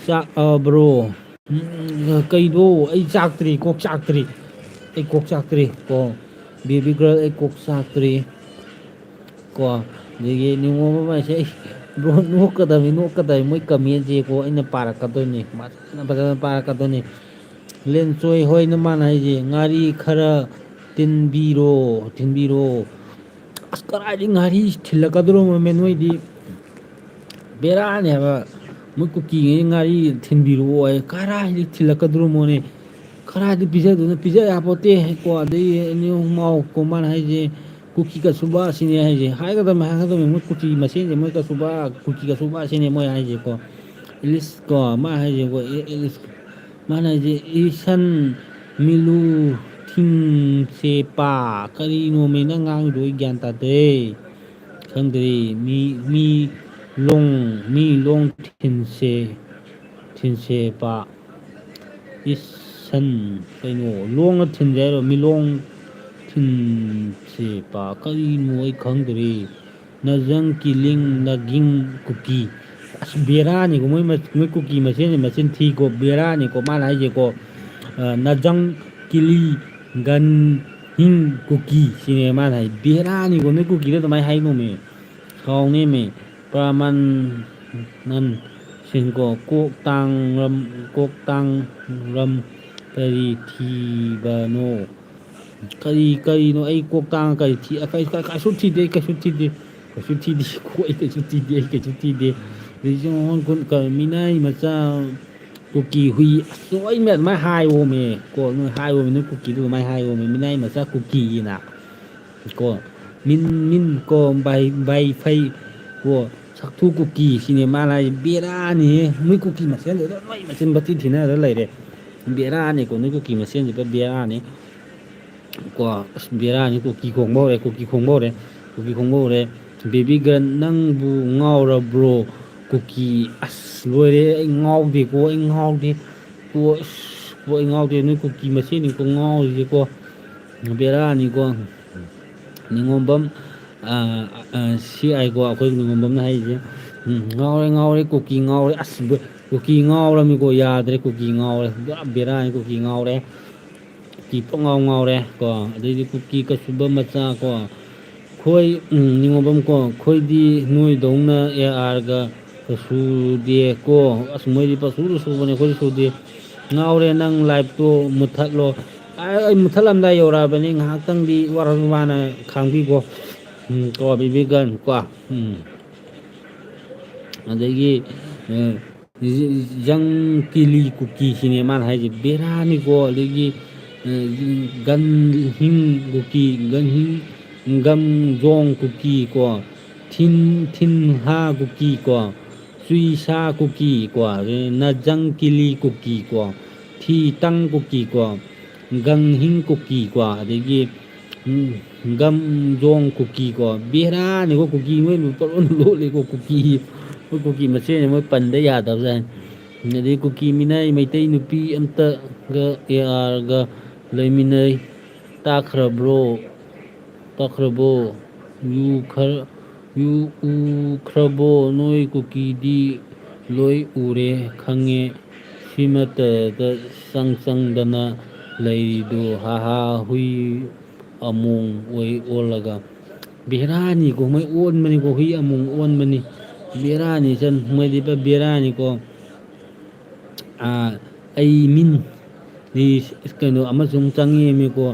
ꯆꯥꯛꯑꯕ꯭ꯔꯣ? ꯎꯝ, ꯀꯩꯅꯣ? ꯑꯩ ꯆꯥꯛꯇ꯭ꯔꯤ, ꯀꯣꯛ ꯆꯥꯛꯇ꯭ꯔꯤ, ꯑꯩ ꯀꯣꯛ ꯆꯥꯛꯇ꯭ꯔꯤ ꯀꯣ꯫ ꯕꯦꯕꯤ ꯒꯔꯜ, ꯑꯩ ꯀꯣꯛ ꯆꯥꯛꯇ꯭ꯔꯤ ꯀꯣ꯫ ꯑꯗꯒꯤ ꯅꯤꯉꯣꯝ ꯑꯃ ꯍꯥꯏꯁꯦ, ꯑꯩ, ꯕ꯭ꯔꯣ, ꯅꯣꯛꯀꯗꯕꯅꯤ, ꯅꯣꯛꯀꯗꯕꯅꯤ, ꯃꯣꯏ ꯀꯃꯦꯟꯁꯦꯀꯣ, ꯑꯩꯅ ꯄꯥꯔꯛꯀꯗꯣꯏꯅꯤ, ꯐꯖꯅ, ꯐꯖꯅ ꯄꯥꯔꯛꯀꯗꯣꯏꯅꯤ꯫ ꯂꯦꯟꯆꯣꯏ ꯍꯣꯏꯅ ꯃꯥꯅ ꯍꯥꯏꯁꯦ, ꯉꯥꯔꯤ ꯈꯔ ꯇꯤꯟꯕꯤꯔꯣ, ꯊꯤꯟꯕꯤꯔꯣ꯫ ꯑꯁ, ꯀꯗꯥꯏꯗꯒꯤ ꯉꯥꯔꯤ ꯊꯤꯜꯂꯛꯀꯗꯧꯔꯝꯃꯣꯃꯦ ꯅꯣꯏꯗꯤ? ꯕꯦꯔꯥꯅꯦ ꯍꯥꯏꯕ꯫ ꯃꯣꯏ ꯀꯨꯀꯤꯉꯩ ꯉꯥꯔꯤ ꯊꯤꯟꯕꯤꯔꯛꯑꯣ ꯍꯥꯏ, ꯀꯗꯥꯏꯗꯒꯤ ꯊꯤꯜꯂꯛꯀꯗꯧꯔꯝꯃꯣꯅꯦ? ꯀꯗꯥꯏꯗꯒꯤ ꯄꯤꯖꯗꯣꯏꯅꯣ? ꯄꯤꯖ ꯌꯥꯄꯣꯠꯇꯦ ꯀꯣ꯫ ꯑꯗꯩ ꯑꯅꯤ ꯑꯍꯨꯝ ꯃꯥꯎ ꯀꯣ, ꯃꯥꯅ ꯍꯥꯏꯁꯦ, ꯀꯨꯀꯤ ꯀꯁꯨꯕ ꯁꯤꯅꯦ ꯍꯥꯏꯁꯦ꯫ ꯍꯥꯏꯒꯗꯕꯅꯤ, ꯍꯥꯏꯒꯗꯕꯅꯤ꯫ ꯃꯣꯏ ꯀꯨꯀꯤ ꯃꯁꯦꯟꯁꯦ, ꯃꯣꯏ ꯀꯁꯨꯕ, ꯀꯨꯀꯤ ꯀꯁꯨꯕ ꯁꯤꯅꯦ ꯃꯣꯏ ꯍꯥꯏꯁꯦꯀꯣ꯫ ꯏꯂꯤꯁ ꯀꯣ, ꯃꯥ ꯍꯥꯏꯁꯦꯀꯣ, ꯏ-, ꯏꯂꯤꯁ, ꯃꯥꯅ ꯍꯥꯏꯁꯦ, ꯏꯁꯟ, ꯃꯤꯂꯨ ꯊꯤꯡꯁꯦꯄꯥ꯫ ꯀꯔꯤꯅꯣꯃꯤ ꯅꯪ ꯉꯥꯡꯉꯤꯗꯣ? ꯑꯩ ꯒ꯭ꯌꯥꯟ ꯇꯥꯗꯦ꯫ ꯈꯪꯗ꯭ꯔꯦ꯫ ꯃꯤ, ꯃꯤ ꯂꯣꯡ, ꯃꯤ ꯂꯣꯡ ꯊꯤꯟꯁꯦ, ꯊꯤꯟꯁꯦꯄꯥ꯫ ꯏꯁꯟ, ꯀꯩꯅꯣ? ꯂꯣꯡꯅ ꯊꯤꯟꯁꯦ ꯍꯥꯏꯔꯣ? ꯃꯤꯂꯣꯡ ꯊꯤꯟꯁꯦꯄꯥ꯫ ꯀꯔꯤꯅꯣ? ꯑꯩ ꯈꯪꯗ꯭ꯔꯦ꯫ ꯅꯖꯪ ꯀꯤꯂꯤꯡ ꯅꯒꯤꯡ ꯀꯨꯀꯤ꯫ ꯑꯁ, ꯕꯦꯔꯥꯅꯤꯀꯣ, ꯃꯣꯏ ꯃ-, ꯃꯣꯏ ꯀꯨꯀꯤ ꯃꯁꯦꯟꯁꯦ ꯃꯆꯤꯟ ꯊꯤꯀꯣ, ꯕꯦꯔꯥꯅꯤꯀꯣ ꯃꯥꯅ ꯍꯥꯏꯁꯦꯀꯣ꯫ ꯑ, ꯅꯖꯪ ꯀꯤꯂꯤ ꯒꯟ ꯍꯤꯡ ꯀꯨꯀꯤ ꯁꯤꯅꯦ ꯃꯥꯅ ꯍꯥꯏ꯫ ꯕꯦꯔꯥꯅꯤꯀꯣ, ꯅꯣꯏ ꯀꯨꯀꯤꯗ ꯑꯗꯨꯃꯥꯏꯅ ꯍꯥꯏꯅꯣꯃꯦ꯫ ꯁꯥꯎꯅꯦꯃꯦ꯫ ꯄ꯭ꯔꯃꯥꯟ ꯅꯟ ꯁꯤꯡꯀꯣ, ꯀꯣꯛ ꯇꯥꯡꯔꯝ, ꯀꯣꯛ ꯇꯥꯡꯔꯝ ꯀꯔꯤ ꯊꯤꯕꯅꯣ? ꯀꯔꯤ, ꯀꯔꯤꯅꯣ? ꯑꯩ ꯀꯣꯛ ꯇꯥꯡꯉ ꯀꯔꯤ ꯊꯤ-, ꯀꯔꯤ, ꯀꯔꯤ, ꯀꯩꯁꯨ ꯊꯤꯗꯦ, ꯑꯩ ꯀꯩꯁꯨ ꯊꯤꯗꯦ, ꯀꯩꯁꯨ ꯊꯤꯗꯦ, ꯀꯣ, ꯑꯩ ꯀꯩꯁꯨ ꯊꯤꯗꯦ, ꯑꯩ ꯀꯩꯁꯨ ꯊꯤꯗꯦ꯫ ꯍꯧꯖꯤꯛꯁꯦ ꯃꯉꯣꯟ ꯀꯨꯟ-, ꯀ-, ꯃꯤꯅꯥꯏ ꯃꯆꯥ ꯀꯨꯀꯤ ꯍꯨꯏ, ꯑꯁ, ꯂꯣꯏꯅ ꯑꯗꯨꯃꯥꯏꯅ ꯍꯥꯏꯋꯣꯃꯦ, ꯀꯣ, ꯅꯣꯏ ꯍꯥꯏꯋꯣꯃꯦ, ꯅꯣꯏ ꯀꯨꯀꯤꯗꯨ ꯑꯗꯨꯃꯥꯏꯅ ꯍꯥꯏꯋꯣꯃꯦ, ꯃꯤꯅꯥꯏ ꯃꯆꯥ ꯀꯨꯀꯤꯅ, ꯀꯣ, ꯃꯤꯟ, ꯃꯤꯟ, ꯀꯣ, ꯕꯥꯏ, ꯕꯥꯏ ꯐꯩ, ꯀꯣ, ꯁꯛꯊꯨ ꯀꯨꯀꯤ ꯁꯤꯅꯦ ꯃꯥꯅ ꯍꯥꯏꯁꯦ꯫ ꯕꯦꯔꯥꯅꯤꯍꯦ, ꯃꯣꯏ ꯀꯨꯀꯤ ꯃꯁꯦꯟꯁꯤꯗ ꯂꯣꯏ ꯃꯆꯤꯟ ꯃꯊꯤ ꯊꯤꯅꯔ ꯂꯩꯔꯦ꯫ ꯕꯦꯔꯥꯅꯤꯀꯣ, ꯅꯣꯏ ꯀꯨꯀꯤ ꯃꯁꯦꯟꯁꯤꯗ ꯕꯦꯔꯥꯅꯤ꯫ ꯀꯣ, ꯑꯁ, ꯕꯦꯔꯥꯅꯤ, ꯀꯨꯀꯤ ꯈꯣꯡꯕ ꯍꯧꯔꯦ, ꯀꯨꯀꯤ ꯈꯣꯡꯕ ꯍꯧꯔꯦ, ꯀꯨꯀꯤ ꯈꯣꯡꯕ ꯍꯧꯔꯦ꯫ ꯕꯦꯕꯤ ꯒꯟ, ꯅꯪꯕꯨ ꯉꯥꯎꯔꯕ꯭ꯔꯣ? ꯀꯨꯀꯤ, ꯑꯁ, ꯂꯣꯏꯔꯦ, ꯑꯩ ꯉꯥꯎꯗꯦꯀꯣ, ꯑꯩ ꯉꯥꯎꯗꯦ꯫ ꯀꯣ, ꯑꯁ, ꯀꯣ, ꯑꯩ ꯉꯥꯎꯗꯦ, ꯅꯣꯏ ꯀꯨꯀꯤ ꯃꯁꯦꯟꯅꯤꯀꯣ ꯉꯥꯎꯔꯤꯁꯦꯀꯣ꯫ ꯕꯦꯔꯥꯅꯤꯀꯣ꯫ ꯅꯤꯉꯣꯝꯕꯝ, ꯑ, ꯑ, ꯁꯤ ꯑꯥꯏꯀꯣ, ꯑꯩꯈꯣꯏ ꯅꯤꯉꯣꯝꯕꯝꯅ ꯍꯥꯏꯔꯤꯁꯦ꯫ ꯎꯝ, ꯉꯥꯎꯔꯦ, ꯉꯥꯎꯔꯦ, ꯀꯨꯀꯤ ꯉꯥꯎꯔꯦ꯫ ꯑꯁ, ꯕ-, ꯀꯨꯀꯤ ꯉꯥꯎꯔꯝꯃꯤꯀꯣ, ꯌꯥꯗ꯭ꯔꯦ, ꯀꯨꯀꯤ ꯉꯥꯎꯔꯦ꯫ ꯄꯨꯔꯥ ꯕꯦꯔꯥꯅꯤ, ꯀꯨꯀꯤ ꯉꯥꯎꯔꯦ꯫ ꯀꯨꯀꯤ ꯄꯨꯡꯉꯥꯎ ꯉꯥꯎꯔꯦ ꯀꯣ꯫ ꯑꯗꯩꯗꯤ ꯀꯨꯀꯤ ꯀꯁꯨꯕ ꯃꯆꯥ ꯀꯣ꯫ ꯑꯩꯈꯣꯏ, ꯎꯝ, ꯅꯤꯉꯣꯝꯕꯝ ꯀꯣ, ꯑꯩꯈꯣꯏꯗꯤ ꯅꯣꯏꯗꯧꯅ ꯑꯦ ꯑꯥꯔꯒ ꯁꯨꯗꯦ ꯀꯣ꯫ ꯑꯁ, ꯃꯣꯏꯗꯤ ꯄꯁꯨꯗ ꯁꯨꯕꯅꯦ, ꯑꯩꯈꯣꯏꯗꯤ ꯁꯨꯗꯦ꯫ ꯉꯥꯎꯔꯦ, ꯅꯪ ꯂꯥꯏꯞꯇꯣ ꯃꯨꯠꯊꯠꯂꯣ꯫ ꯑ-, ꯑꯩ ꯃꯨꯠꯊꯠꯂꯝꯗꯥꯏ ꯌꯧꯔꯛꯑꯕꯅꯤ, ꯉꯥꯏꯍꯥꯛꯇꯪꯗꯤ ꯋꯥꯔꯁꯨ ꯋꯥꯅ ꯈꯥꯡꯕꯤꯀꯣ꯫ ꯎꯝ, ꯀꯣ, ꯕꯤꯕꯤꯒꯟ ꯀꯣ꯫ ꯎꯝ꯫ ꯑꯗꯒꯤ, ꯑ, ꯖꯪ ꯀꯤꯂꯤ ꯀꯨꯀꯤ ꯁꯤꯅꯦ ꯃꯥꯅ ꯍꯥꯏꯁꯦ, ꯕꯦꯔꯥꯅꯤꯀꯣ꯫ ꯑꯗꯒꯤ, ꯑ, ꯒꯟ ꯍꯤꯡ ꯀꯨꯀꯤ, ꯒꯟ ꯍꯤꯡ, ꯒꯝ ꯖꯣꯡ ꯀꯨꯀꯤ ꯀꯣ, ꯊꯤꯟ, ꯊꯤꯟ ꯍꯥ ꯀꯨꯀꯤ ꯀꯣ, ꯆꯨꯏ ꯁꯥ ꯀꯨꯀꯤ ꯀꯣ, ꯑꯗꯩ ꯅꯖꯪ ꯀꯤꯂꯤ ꯀꯨꯀꯤ ꯀꯣ, ꯊꯤ ꯇꯪ ꯀꯨꯀꯤ ꯀꯣ, ꯒꯪꯍꯤꯡ ꯀꯨꯀꯤꯀꯣ, ꯑꯗꯒꯤ ꯎꯝ, ꯒꯝꯖꯣꯡ ꯀꯨꯀꯤꯀꯣ, ꯕꯦꯔꯥꯅꯤꯀꯣ꯫ ꯀꯨꯀꯤ ꯃꯣꯏ ꯄꯪꯂꯣꯟ ꯂꯣꯜꯂꯤꯀꯣ꯫ ꯀꯨꯀꯤ, ꯃꯣꯏ ꯀꯨꯀꯤ ꯃꯁꯦꯟꯁꯦ ꯃꯣꯏ ꯄꯟꯗ ꯌꯥꯗꯕꯖꯥꯠꯅꯤ꯫ ꯑꯗꯩ ꯀꯨꯀꯤ ꯃꯤꯅꯥꯏ ꯃꯩꯇꯩ ꯅꯨꯄꯤ ꯑꯝꯇꯒ ꯑꯦ ꯑꯥꯔꯒ ꯂꯩꯃꯤꯟꯅꯩ꯫ ꯇꯥꯈ꯭ꯔꯕ꯭ꯔꯣ? ꯇꯥꯈ꯭ꯔꯕꯣ? ꯌꯨ ꯈꯔ, ꯌꯨ ꯎꯈ꯭ꯔꯕꯣ? ꯅꯣꯏ ꯀꯨꯀꯤꯗꯤ ꯂꯣꯏ ꯎꯔꯦ, ꯈꯪꯉꯦ꯫ ꯁꯤꯃꯠꯇꯗ ꯆꯪ ꯆꯪꯗꯅ ꯂꯩꯔꯤꯗꯣ, ꯍꯥ ꯍꯥ, ꯍꯨꯏ ꯑꯃꯣꯡ ꯑꯣꯏ ꯑꯣꯜꯂꯒ꯫ ꯕꯦꯔꯥꯅꯤꯀꯣ, ꯃꯣꯏ ꯑꯣꯟꯕꯅꯤꯀꯣ, ꯍꯨꯏ ꯑꯃꯣꯡ ꯑꯣꯟꯕꯅꯤ꯫ ꯕꯦꯔꯥꯅꯤ ꯆꯟ, ꯃꯣꯏꯗꯤ ꯄꯨꯔꯥ ꯕꯦꯔꯥꯅꯤꯀꯣ꯫ ꯑꯥ, ꯑꯩ ꯃꯤꯟ ꯀꯩꯅꯣ ꯑꯃꯁꯨ ꯑꯃꯨꯛ ꯆꯪꯉꯦꯃꯤꯀꯣ꯫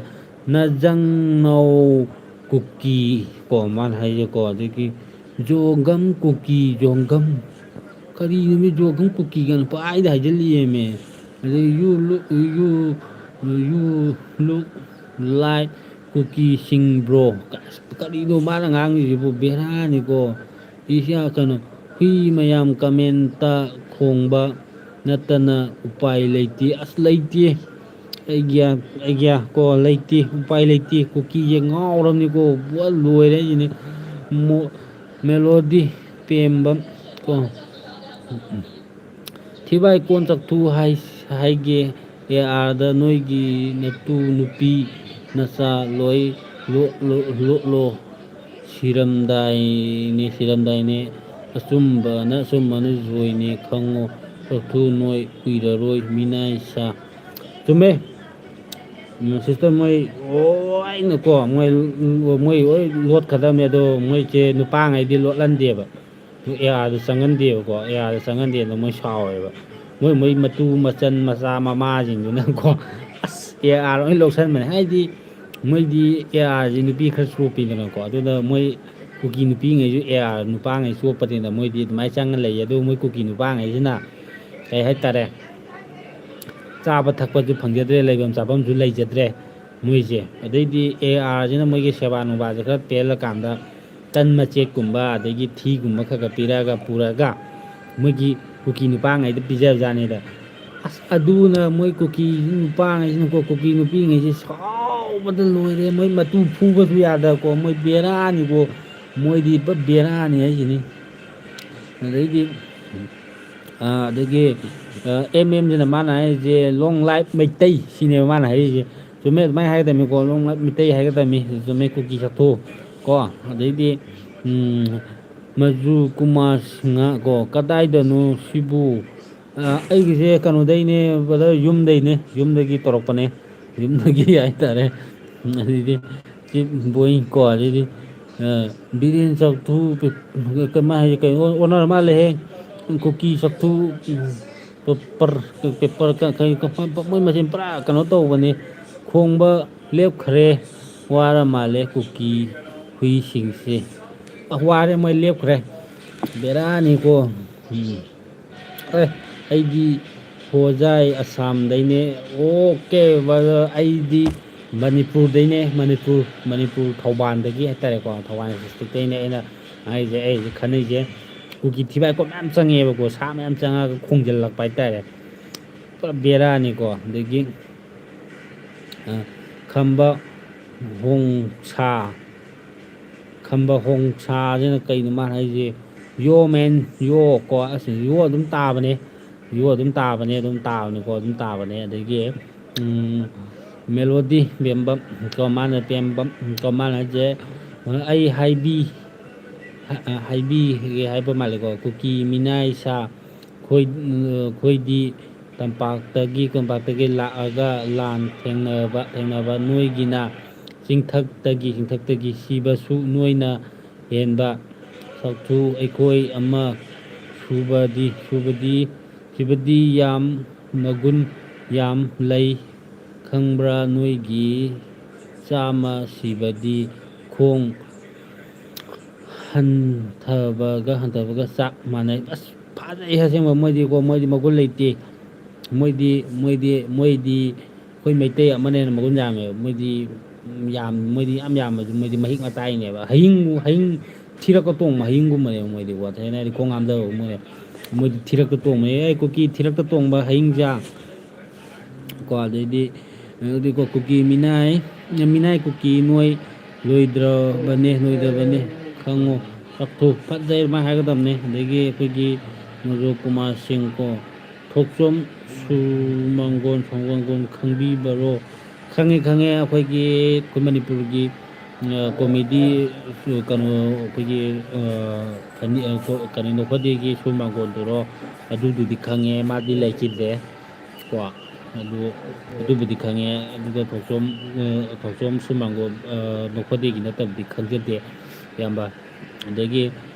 ꯅꯖꯪꯅꯧ ꯀꯨꯀꯤ ꯀꯣ ꯃꯥꯅ ꯍꯥꯏꯁꯦꯀꯣ꯫ ꯑꯗꯒꯤ ꯖꯣꯒꯝ ꯀꯨꯀꯤ, ꯖꯣꯒꯝ꯫ ꯀꯔꯤꯅꯣꯃꯤ ꯖꯣꯒꯝ ꯀꯨꯀꯤ ꯀꯥꯏꯅ ꯄꯥꯏꯗ ꯍꯥꯏꯖꯤꯜꯂꯤꯑꯦꯃꯦ꯫ ꯑꯗꯩ you look, you, you look like ꯀꯨꯀꯤꯁꯤꯡ bro꯫ ꯑꯁ, ꯀꯔꯤꯅꯣ ꯃꯥꯅ ꯉꯥꯡꯉꯤꯁꯤꯕꯨ? ꯕꯦꯔꯥꯅꯤꯀꯣ꯫ ꯏꯁꯤꯌꯥ ꯀꯩꯅꯣ, ꯍꯨꯏ ꯃꯌꯥꯝ ꯀꯃꯦꯟꯇ ꯈꯣꯡꯕ ꯅꯠꯇꯅ ꯎꯄꯥꯏ ꯂꯩꯇꯦ꯫ ꯑꯁ, ꯂꯩꯇꯦ꯫ ꯑꯩꯒ꯭ꯌꯥ, ꯑꯩꯒ꯭ꯌꯥ ꯀꯣ, ꯂꯩꯇꯦ꯫ ꯎꯄꯥꯏ ꯂꯩꯇꯦ꯫ ꯀꯨꯀꯤꯁꯦ ꯉꯥꯎꯔꯕꯅꯤꯀꯣ꯫ ꯄꯨꯔꯥ ꯂꯣꯏꯔꯦ ꯍꯥꯏꯁꯤꯅꯦ꯫ ꯃꯣ-, ꯃꯦꯂꯣꯗꯤ ꯄꯦꯝꯕ ꯀꯣ꯫ ꯊꯤꯕꯥꯏ ꯀꯣꯟ ꯆꯥꯛꯊꯨ ꯍꯥꯏ-, ꯍꯥꯏꯒꯦ꯫ ꯑꯦ ꯑꯥꯔꯗ ꯅꯣꯏꯒꯤ ꯅꯇꯨ ꯅꯨꯄꯤ ꯅꯆꯥ ꯂꯣꯏ ꯂꯣ-, ꯂꯣ-, ꯂꯣꯠꯂꯣ꯫ ꯁꯤꯔꯝꯗꯥꯏꯅꯦ, ꯁꯤꯔꯝꯗꯥꯏꯅꯦ꯫ ꯑꯆꯨꯝꯕꯅ, ꯑꯆꯨꯝꯕꯅ ꯖꯣꯏꯅꯦ ꯈꯪꯉꯣ꯫ ꯆꯥꯛꯊꯨ ꯅꯣꯏ ꯀꯨꯏꯔꯔꯣꯏ ꯃꯤꯅꯥꯏ ꯁꯥ꯫ ꯆꯨꯝꯃꯦ꯫ ꯎꯝ, sister, ꯃꯣꯏ ꯂꯣꯏꯅꯀꯣ, ꯃꯣꯏ, ꯃꯣꯏ ꯂꯣꯏ ꯂꯣꯠꯀꯗꯕꯅꯦ, ꯑꯗꯣ ꯃꯣꯏꯁꯦ ꯅꯨꯄꯥꯉꯩꯗꯤ ꯂꯣꯠꯍꯟꯗꯦꯕ꯫ ꯑꯦ ꯑꯥꯔꯗ ꯆꯪꯍꯟꯗꯦꯕꯀꯣ, ꯑꯦ ꯑꯥꯔꯗ ꯆꯪꯍꯟꯗꯦꯅ ꯃꯣꯏ ꯁꯥꯎꯋꯦꯕ꯫ ꯃꯣꯏ, ꯃꯣꯏ ꯃꯇꯨ ꯃꯆꯟ ꯃꯆꯥ ꯃꯃꯥꯁꯤꯡꯗꯨꯅꯀꯣ, ꯑꯁ, ꯑꯦ ꯑꯥꯔ ꯂꯣꯏ ꯂꯧꯁꯟꯕꯅꯦ꯫ ꯍꯥꯏꯗꯤ ꯃꯣꯏꯗꯤ ꯑꯦ ꯑꯥꯔꯁꯤ ꯅꯨꯄꯤ ꯈꯔ ꯆꯣꯞꯄꯤꯗꯅꯀꯣ, ꯑꯗꯨꯅ ꯃꯣꯏ ꯀꯨꯀꯤ ꯅꯨꯄꯤꯉꯩꯁꯨ ꯑꯦ ꯑꯥꯔ ꯅꯨꯄꯥꯉꯩ ꯆꯣꯞꯄꯅꯤꯅ ꯃꯣꯏꯗꯤ ꯑꯗꯨꯃꯥꯏꯅ ꯆꯪꯉ ꯂꯩꯌꯦ꯫ ꯑꯗꯨ ꯃꯣꯏ ꯀꯨꯀꯤ ꯅꯨꯄꯥꯉꯩꯁꯤꯅ ꯀꯩ ꯍꯥꯏꯇꯥꯔꯦ, ꯆꯥꯕ ꯊꯛꯄꯁꯨ ꯐꯪꯖꯗ꯭ꯔꯦ, ꯂꯩꯐꯝ ꯆꯥꯐꯝꯁꯨ ꯂꯩꯖꯗ꯭ꯔꯦ ꯃꯣꯏꯁꯦ꯫ ꯑꯗꯩꯗꯤ ꯑꯦ ꯑꯥꯔꯁꯤꯅ ꯃꯣꯏꯒꯤ ꯁꯦꯕꯥ ꯅꯨꯡꯕꯥꯁꯦ ꯈꯔ ꯄꯦꯜꯂꯀꯥꯟꯗ ꯇꯟ ꯃꯆꯦꯠꯀꯨꯝꯕ ꯑꯗꯒꯤ ꯊꯤꯒꯨꯝꯕ ꯈꯔ ꯈꯔ ꯄꯤꯔꯛꯑꯒ, ꯄꯨꯔꯛꯑꯒ ꯃꯣꯏꯒꯤ ꯀꯨꯀꯤ ꯅꯨꯄꯥꯉꯩꯗ ꯄꯤꯖꯕꯖꯥꯠꯅꯤꯗ꯫ ꯑꯁ, ꯑꯗꯨꯅ ꯃꯣꯏ ꯀꯨꯀꯤ ꯅꯨꯄꯥꯉꯩꯁꯤꯅꯀꯣ, ꯀꯨꯀꯤ ꯅꯨꯄꯤꯉꯩꯁꯦ ꯁꯥꯎꯕꯗ ꯂꯣꯏꯔꯦ꯫ ꯃꯣꯏ ꯃꯇꯨ ꯐꯨꯕꯁꯨ ꯌꯥꯗꯀꯣ, ꯃꯣꯏ ꯕꯦꯔꯥꯅꯤꯀꯣ, ꯃꯣꯏꯗꯤ ꯄꯨꯔꯥ ꯕꯦꯔꯥꯅꯤ ꯍꯥꯏꯁꯤꯅꯤ꯫ ꯑꯗꯩꯗꯤ, ꯑ, ꯑꯗꯒꯤ, ꯑ, ꯑꯦꯝ ꯑꯦꯝꯁꯤꯅ ꯃꯥꯅ ꯍꯥꯏꯔꯤꯁꯦ, "Long live ꯃꯩꯇꯩ" ꯁꯤꯅꯦꯕ ꯃꯥꯅ ꯍꯥꯏꯔꯤꯁꯦ꯫ ꯆꯨꯝꯃꯦ, ꯑꯗꯨꯃꯥꯏꯅ ꯍꯥꯏꯒꯗꯕꯅꯤꯀꯣ, "Long live ꯃꯩꯇꯩ" ꯍꯥꯏꯒꯗꯕꯅꯤ꯫ ꯆꯨꯝꯃꯦ, ꯀꯨꯀꯤ ꯁꯛꯊꯨ ꯀꯣ꯫ ꯑꯗꯩꯗꯤ, ꯎꯝ, ꯃꯖꯨ ꯀꯨꯃꯥꯔ ꯁꯤꯡꯍ ꯀꯣ, "ꯀꯗꯥꯏꯗꯅꯣ ꯁꯤꯕꯨ?" ꯑ, ꯑꯩꯒꯤꯁꯦ ꯀꯩꯅꯣꯗꯩꯅꯦ, brother, ꯌꯨꯝꯗꯩꯅꯦ, ꯌꯨꯝꯗꯒꯤ ꯇꯧꯔꯛꯄꯅꯦ, ꯌꯨꯝꯗꯒꯤ ꯍꯥꯏꯇꯥꯔꯦ꯫ ꯑꯗꯩꯗꯤ ꯁꯤ ꯕꯣꯏ ꯀꯣ, ꯑꯗꯩꯗꯤ, ꯑ, ꯕꯤꯔꯦꯟ ꯆꯥꯛꯊꯨ, ꯀꯃꯥꯏ ꯍꯥꯏ, ꯀꯩꯅꯣ ꯑꯣꯟꯅꯔ ꯃꯥꯜꯂꯦꯍꯦ꯫ ꯀꯨꯀꯤ ꯆꯥꯛꯊꯨ, ꯄꯦꯄꯔ, ꯄꯦꯄꯔ ꯀ-, ꯀ-, ꯀ-, ꯃꯣꯏ ꯃꯁꯦꯟ ꯄꯨꯔꯥ ꯀꯩꯅꯣ ꯇꯧꯕꯅꯤ꯫ "ꯈꯣꯡꯕ ꯂꯦꯞꯈ꯭ꯔꯦ, ꯋꯥꯔ ꯃꯥꯜꯂꯦ ꯀꯨꯀꯤ ꯍꯨꯏꯁꯤꯡꯁꯦ"꯫ ꯑ, ꯋꯥꯔꯦ, ꯃꯣꯏ ꯂꯦꯞꯈ꯭ꯔꯦ꯫ ꯕꯦꯔꯥꯅꯤꯀꯣ꯫ ꯎꯝ꯫ ꯑꯦ, ꯑꯩꯗꯤ ꯍꯣꯖꯥꯏ, ꯑꯁꯥꯝꯗꯩꯅꯦ꯫ ꯑꯣꯀꯦ, brother, ꯑꯩꯗꯤ ꯃꯅꯤꯄꯨꯔꯗꯩꯅꯦ, ꯃꯅꯤꯄꯨꯔ, ꯃꯅꯤꯄꯨꯔ ꯊꯧꯕꯥꯜꯗꯒꯤ ꯍꯥꯏꯇꯥꯔꯦꯀꯣ, ꯊꯧꯕꯥꯜ districtꯇꯩꯅꯦ꯫ ꯑꯩꯅ ꯍꯥꯏꯁꯦ, ꯑꯩ ꯍꯧꯖꯤꯛ ꯈꯟꯅꯩꯁꯦ, ꯀꯨꯀꯤ ꯊꯤꯕꯥꯏ ꯀꯣ ꯃꯌꯥꯝ ꯆꯪꯉꯦꯕꯀꯣ, ꯁꯥ ꯃꯌꯥꯝ ꯆꯪꯉꯒ ꯈꯣꯡꯖꯤꯜꯂꯛꯄ ꯍꯥꯏꯇꯥꯔꯦ꯫ ꯄꯨꯔꯥ ꯕꯦꯔꯥꯅꯤꯀꯣ꯫ ꯑꯗꯒꯤ, ꯑ, ꯈꯝꯕ ꯍꯣꯡꯁꯥ, ꯈꯝꯕ ꯍꯣꯡꯁꯥꯁꯤꯅ ꯀꯩꯅꯣ ꯃꯥꯅ ꯍꯥꯏꯁꯦ? "Yo man, yo" ꯀꯣ, ꯑꯁ, yo ꯑꯗꯨꯝ ꯇꯥꯕꯅꯦ, yo ꯑꯗꯨꯝ ꯇꯥꯕꯅꯦ, ꯑꯗꯨꯝ ꯇꯥꯕꯅꯤꯀꯣ, ꯑꯗꯨꯝ ꯇꯥꯕꯅꯦ꯫ ꯑꯗꯒꯤ, ꯎꯝ, ꯃꯦꯂꯣꯗꯤ ꯕꯦꯝꯕꯝ ꯀꯣ, ꯃꯥꯅ ꯕꯦꯝꯕꯝ ꯀꯣ, ꯃꯥꯅ ꯍꯥꯏꯁꯦ, "ꯑꯩ ꯍꯥꯏꯕꯤ-, ꯍ-, ꯍꯥꯏꯕꯤꯒꯦ ꯍꯥꯏꯕ ꯃꯥꯜꯂꯦꯀꯣ, ꯀꯨꯀꯤ ꯃꯤꯅꯥꯏ ꯁꯥ, ꯈꯣꯏ-, ꯈꯣꯏꯗꯤ ꯇꯝꯄꯥꯛꯇꯒꯤ, ꯇꯝꯄꯥꯛꯇꯒꯤ ꯂꯥꯛꯑꯒ ꯂꯥꯟ ꯊꯦꯡꯅꯕ, ꯊꯦꯡꯅꯕ ꯅꯣꯏꯒꯤꯅ ꯆꯤꯡꯊꯛꯇꯒꯤ, ꯆꯤꯡꯊꯛꯇꯒꯤ ꯁꯤꯕꯁꯨ ꯅꯣꯏꯅ ꯍꯦꯟꯕ ꯁꯛꯊꯨ ꯑꯩꯈꯣꯏ ꯑꯃ ꯁꯨꯕꯗꯤ, ꯁꯨꯕꯗꯤ, ꯁꯤꯕꯗꯤ ꯌꯥꯝ ꯃꯒꯨꯟ ꯌꯥꯝ ꯂꯩ ꯈꯪꯕ꯭ꯔꯥ? ꯅꯣꯏꯒꯤ ꯆꯥꯝꯃ ꯁꯤꯕꯗꯤ ꯈꯣꯡ ꯍꯟꯊꯕꯒ, ꯍꯟꯊꯕꯒ ꯆꯥꯛ ꯃꯥꯟꯅꯩ꯫ ꯑꯁ, ꯐꯖꯩ ꯑꯁꯦꯡꯕ꯫ ꯃꯣꯏꯗꯤꯀꯣ, ꯃꯣꯏꯗꯤ ꯃꯒꯨꯟ ꯂꯩꯇꯦ꯫ ꯃꯣꯏꯗꯤ, ꯃꯣꯏꯗꯤ, ꯃꯣꯏꯗꯤ ꯑꯩꯈꯣꯏ ꯃꯩꯇꯩ ꯑꯃꯅ ꯍꯦꯟꯅ ꯃꯒꯨꯟ ꯌꯥꯝꯃꯦꯕ꯫ ꯃꯣꯏꯗꯤ ꯌꯥꯝ, ꯃꯣꯏꯗꯤ ꯌꯥꯝ ꯌꯥꯝꯃꯁꯨ ꯃꯣꯏꯗꯤ ꯃꯍꯤꯛ ꯃꯇꯥꯏꯅꯦꯕ꯫ ꯍꯌꯤꯡ, ꯍꯌꯤꯡ ꯊꯤꯔꯛꯀ ꯇꯣꯡꯕ ꯍꯌꯤꯡꯒꯨꯝꯕꯅꯦꯕ ꯃꯣꯏꯗꯤ꯫ ꯋꯥꯊꯦꯡꯅ ꯍꯥꯏꯗꯤ ꯈꯣꯡ ꯍꯥꯝꯊꯕꯒꯨꯝꯕꯅꯦ꯫ ꯃꯣꯏꯗꯤ ꯊꯤꯔꯛꯇ ꯇꯣꯡꯕ, "ꯑꯦ, ꯀꯨꯀꯤ ꯊꯤꯔꯛꯇ ꯇꯣꯡꯕ ꯍꯌꯤꯡꯖꯥ"꯫ ꯀꯣ, ꯑꯗꯩꯗꯤ, ꯑꯗꯨꯗꯤꯀꯣ, "ꯀꯨꯀꯤ ꯃꯤꯅꯥꯏ, ꯃꯤꯅꯥꯏ ꯀꯨꯀꯤ ꯅꯣꯏ ꯂꯣꯏꯗ꯭ꯔꯕꯅꯦ, ꯂꯣꯏꯗ꯭ꯔꯕꯅꯦ, ꯈꯪꯉꯣ, ꯆꯥꯛꯊꯨ", ꯐꯖꯩ, ꯑꯗꯨꯃꯥꯏꯅ ꯍꯥꯏꯒꯗꯕꯅꯦ꯫ ꯑꯗꯒꯤ ꯑꯩꯈꯣꯏꯒꯤ ꯃꯣꯖꯣ ꯀꯨꯃꯥꯔ ꯁꯤꯡ ꯀꯣ, "ꯊꯣꯛꯆꯣꯝ ꯁꯨꯃꯥꯡꯒꯣꯟ, ꯁꯨꯃꯥꯡꯒꯣꯟ ꯈꯪꯕꯤꯕꯔꯣ?" ꯈꯪꯉꯦ, ꯈꯪꯉꯦ, ꯑꯩꯈꯣꯏꯒꯤ, ꯑꯩꯈꯣꯏ ꯃꯅꯤꯄꯨꯔꯒꯤ, ꯑ, ꯀꯣꯃꯦꯗꯤ, ꯀꯩꯅꯣ, ꯑꯩꯈꯣꯏꯒꯤ, ꯑ, ꯐꯅꯤ-, ꯑ, ꯀꯣ-, ꯀꯩꯅꯣ, ꯅꯣꯛꯐꯗꯦꯒꯤ ꯁꯨꯃꯥꯡꯒꯣꯟꯗꯨꯔꯣ? ꯑꯗꯨꯗꯨꯗꯤ ꯈꯪꯉꯦ, ꯃꯥꯗꯤ ꯂꯩꯈꯤꯗ꯭ꯔꯦ꯫ ꯀꯣ, ꯑꯗꯨ, ꯑꯗꯨꯕꯨꯗꯤ ꯈꯪꯉꯦ꯫ ꯑꯗꯨꯒ ꯊꯣꯛꯆꯣꯝ, ꯑ, ꯊꯣꯛꯆꯣꯝ ꯁꯨꯃꯥꯡꯒꯣꯟ, ꯑ, ꯅꯣꯛꯐꯗꯦꯒꯤ ꯅꯠꯇꯕꯗꯤ ꯈꯪꯖꯗꯦ, ꯏꯌꯥꯝꯕ꯫ ꯑꯗꯒꯤ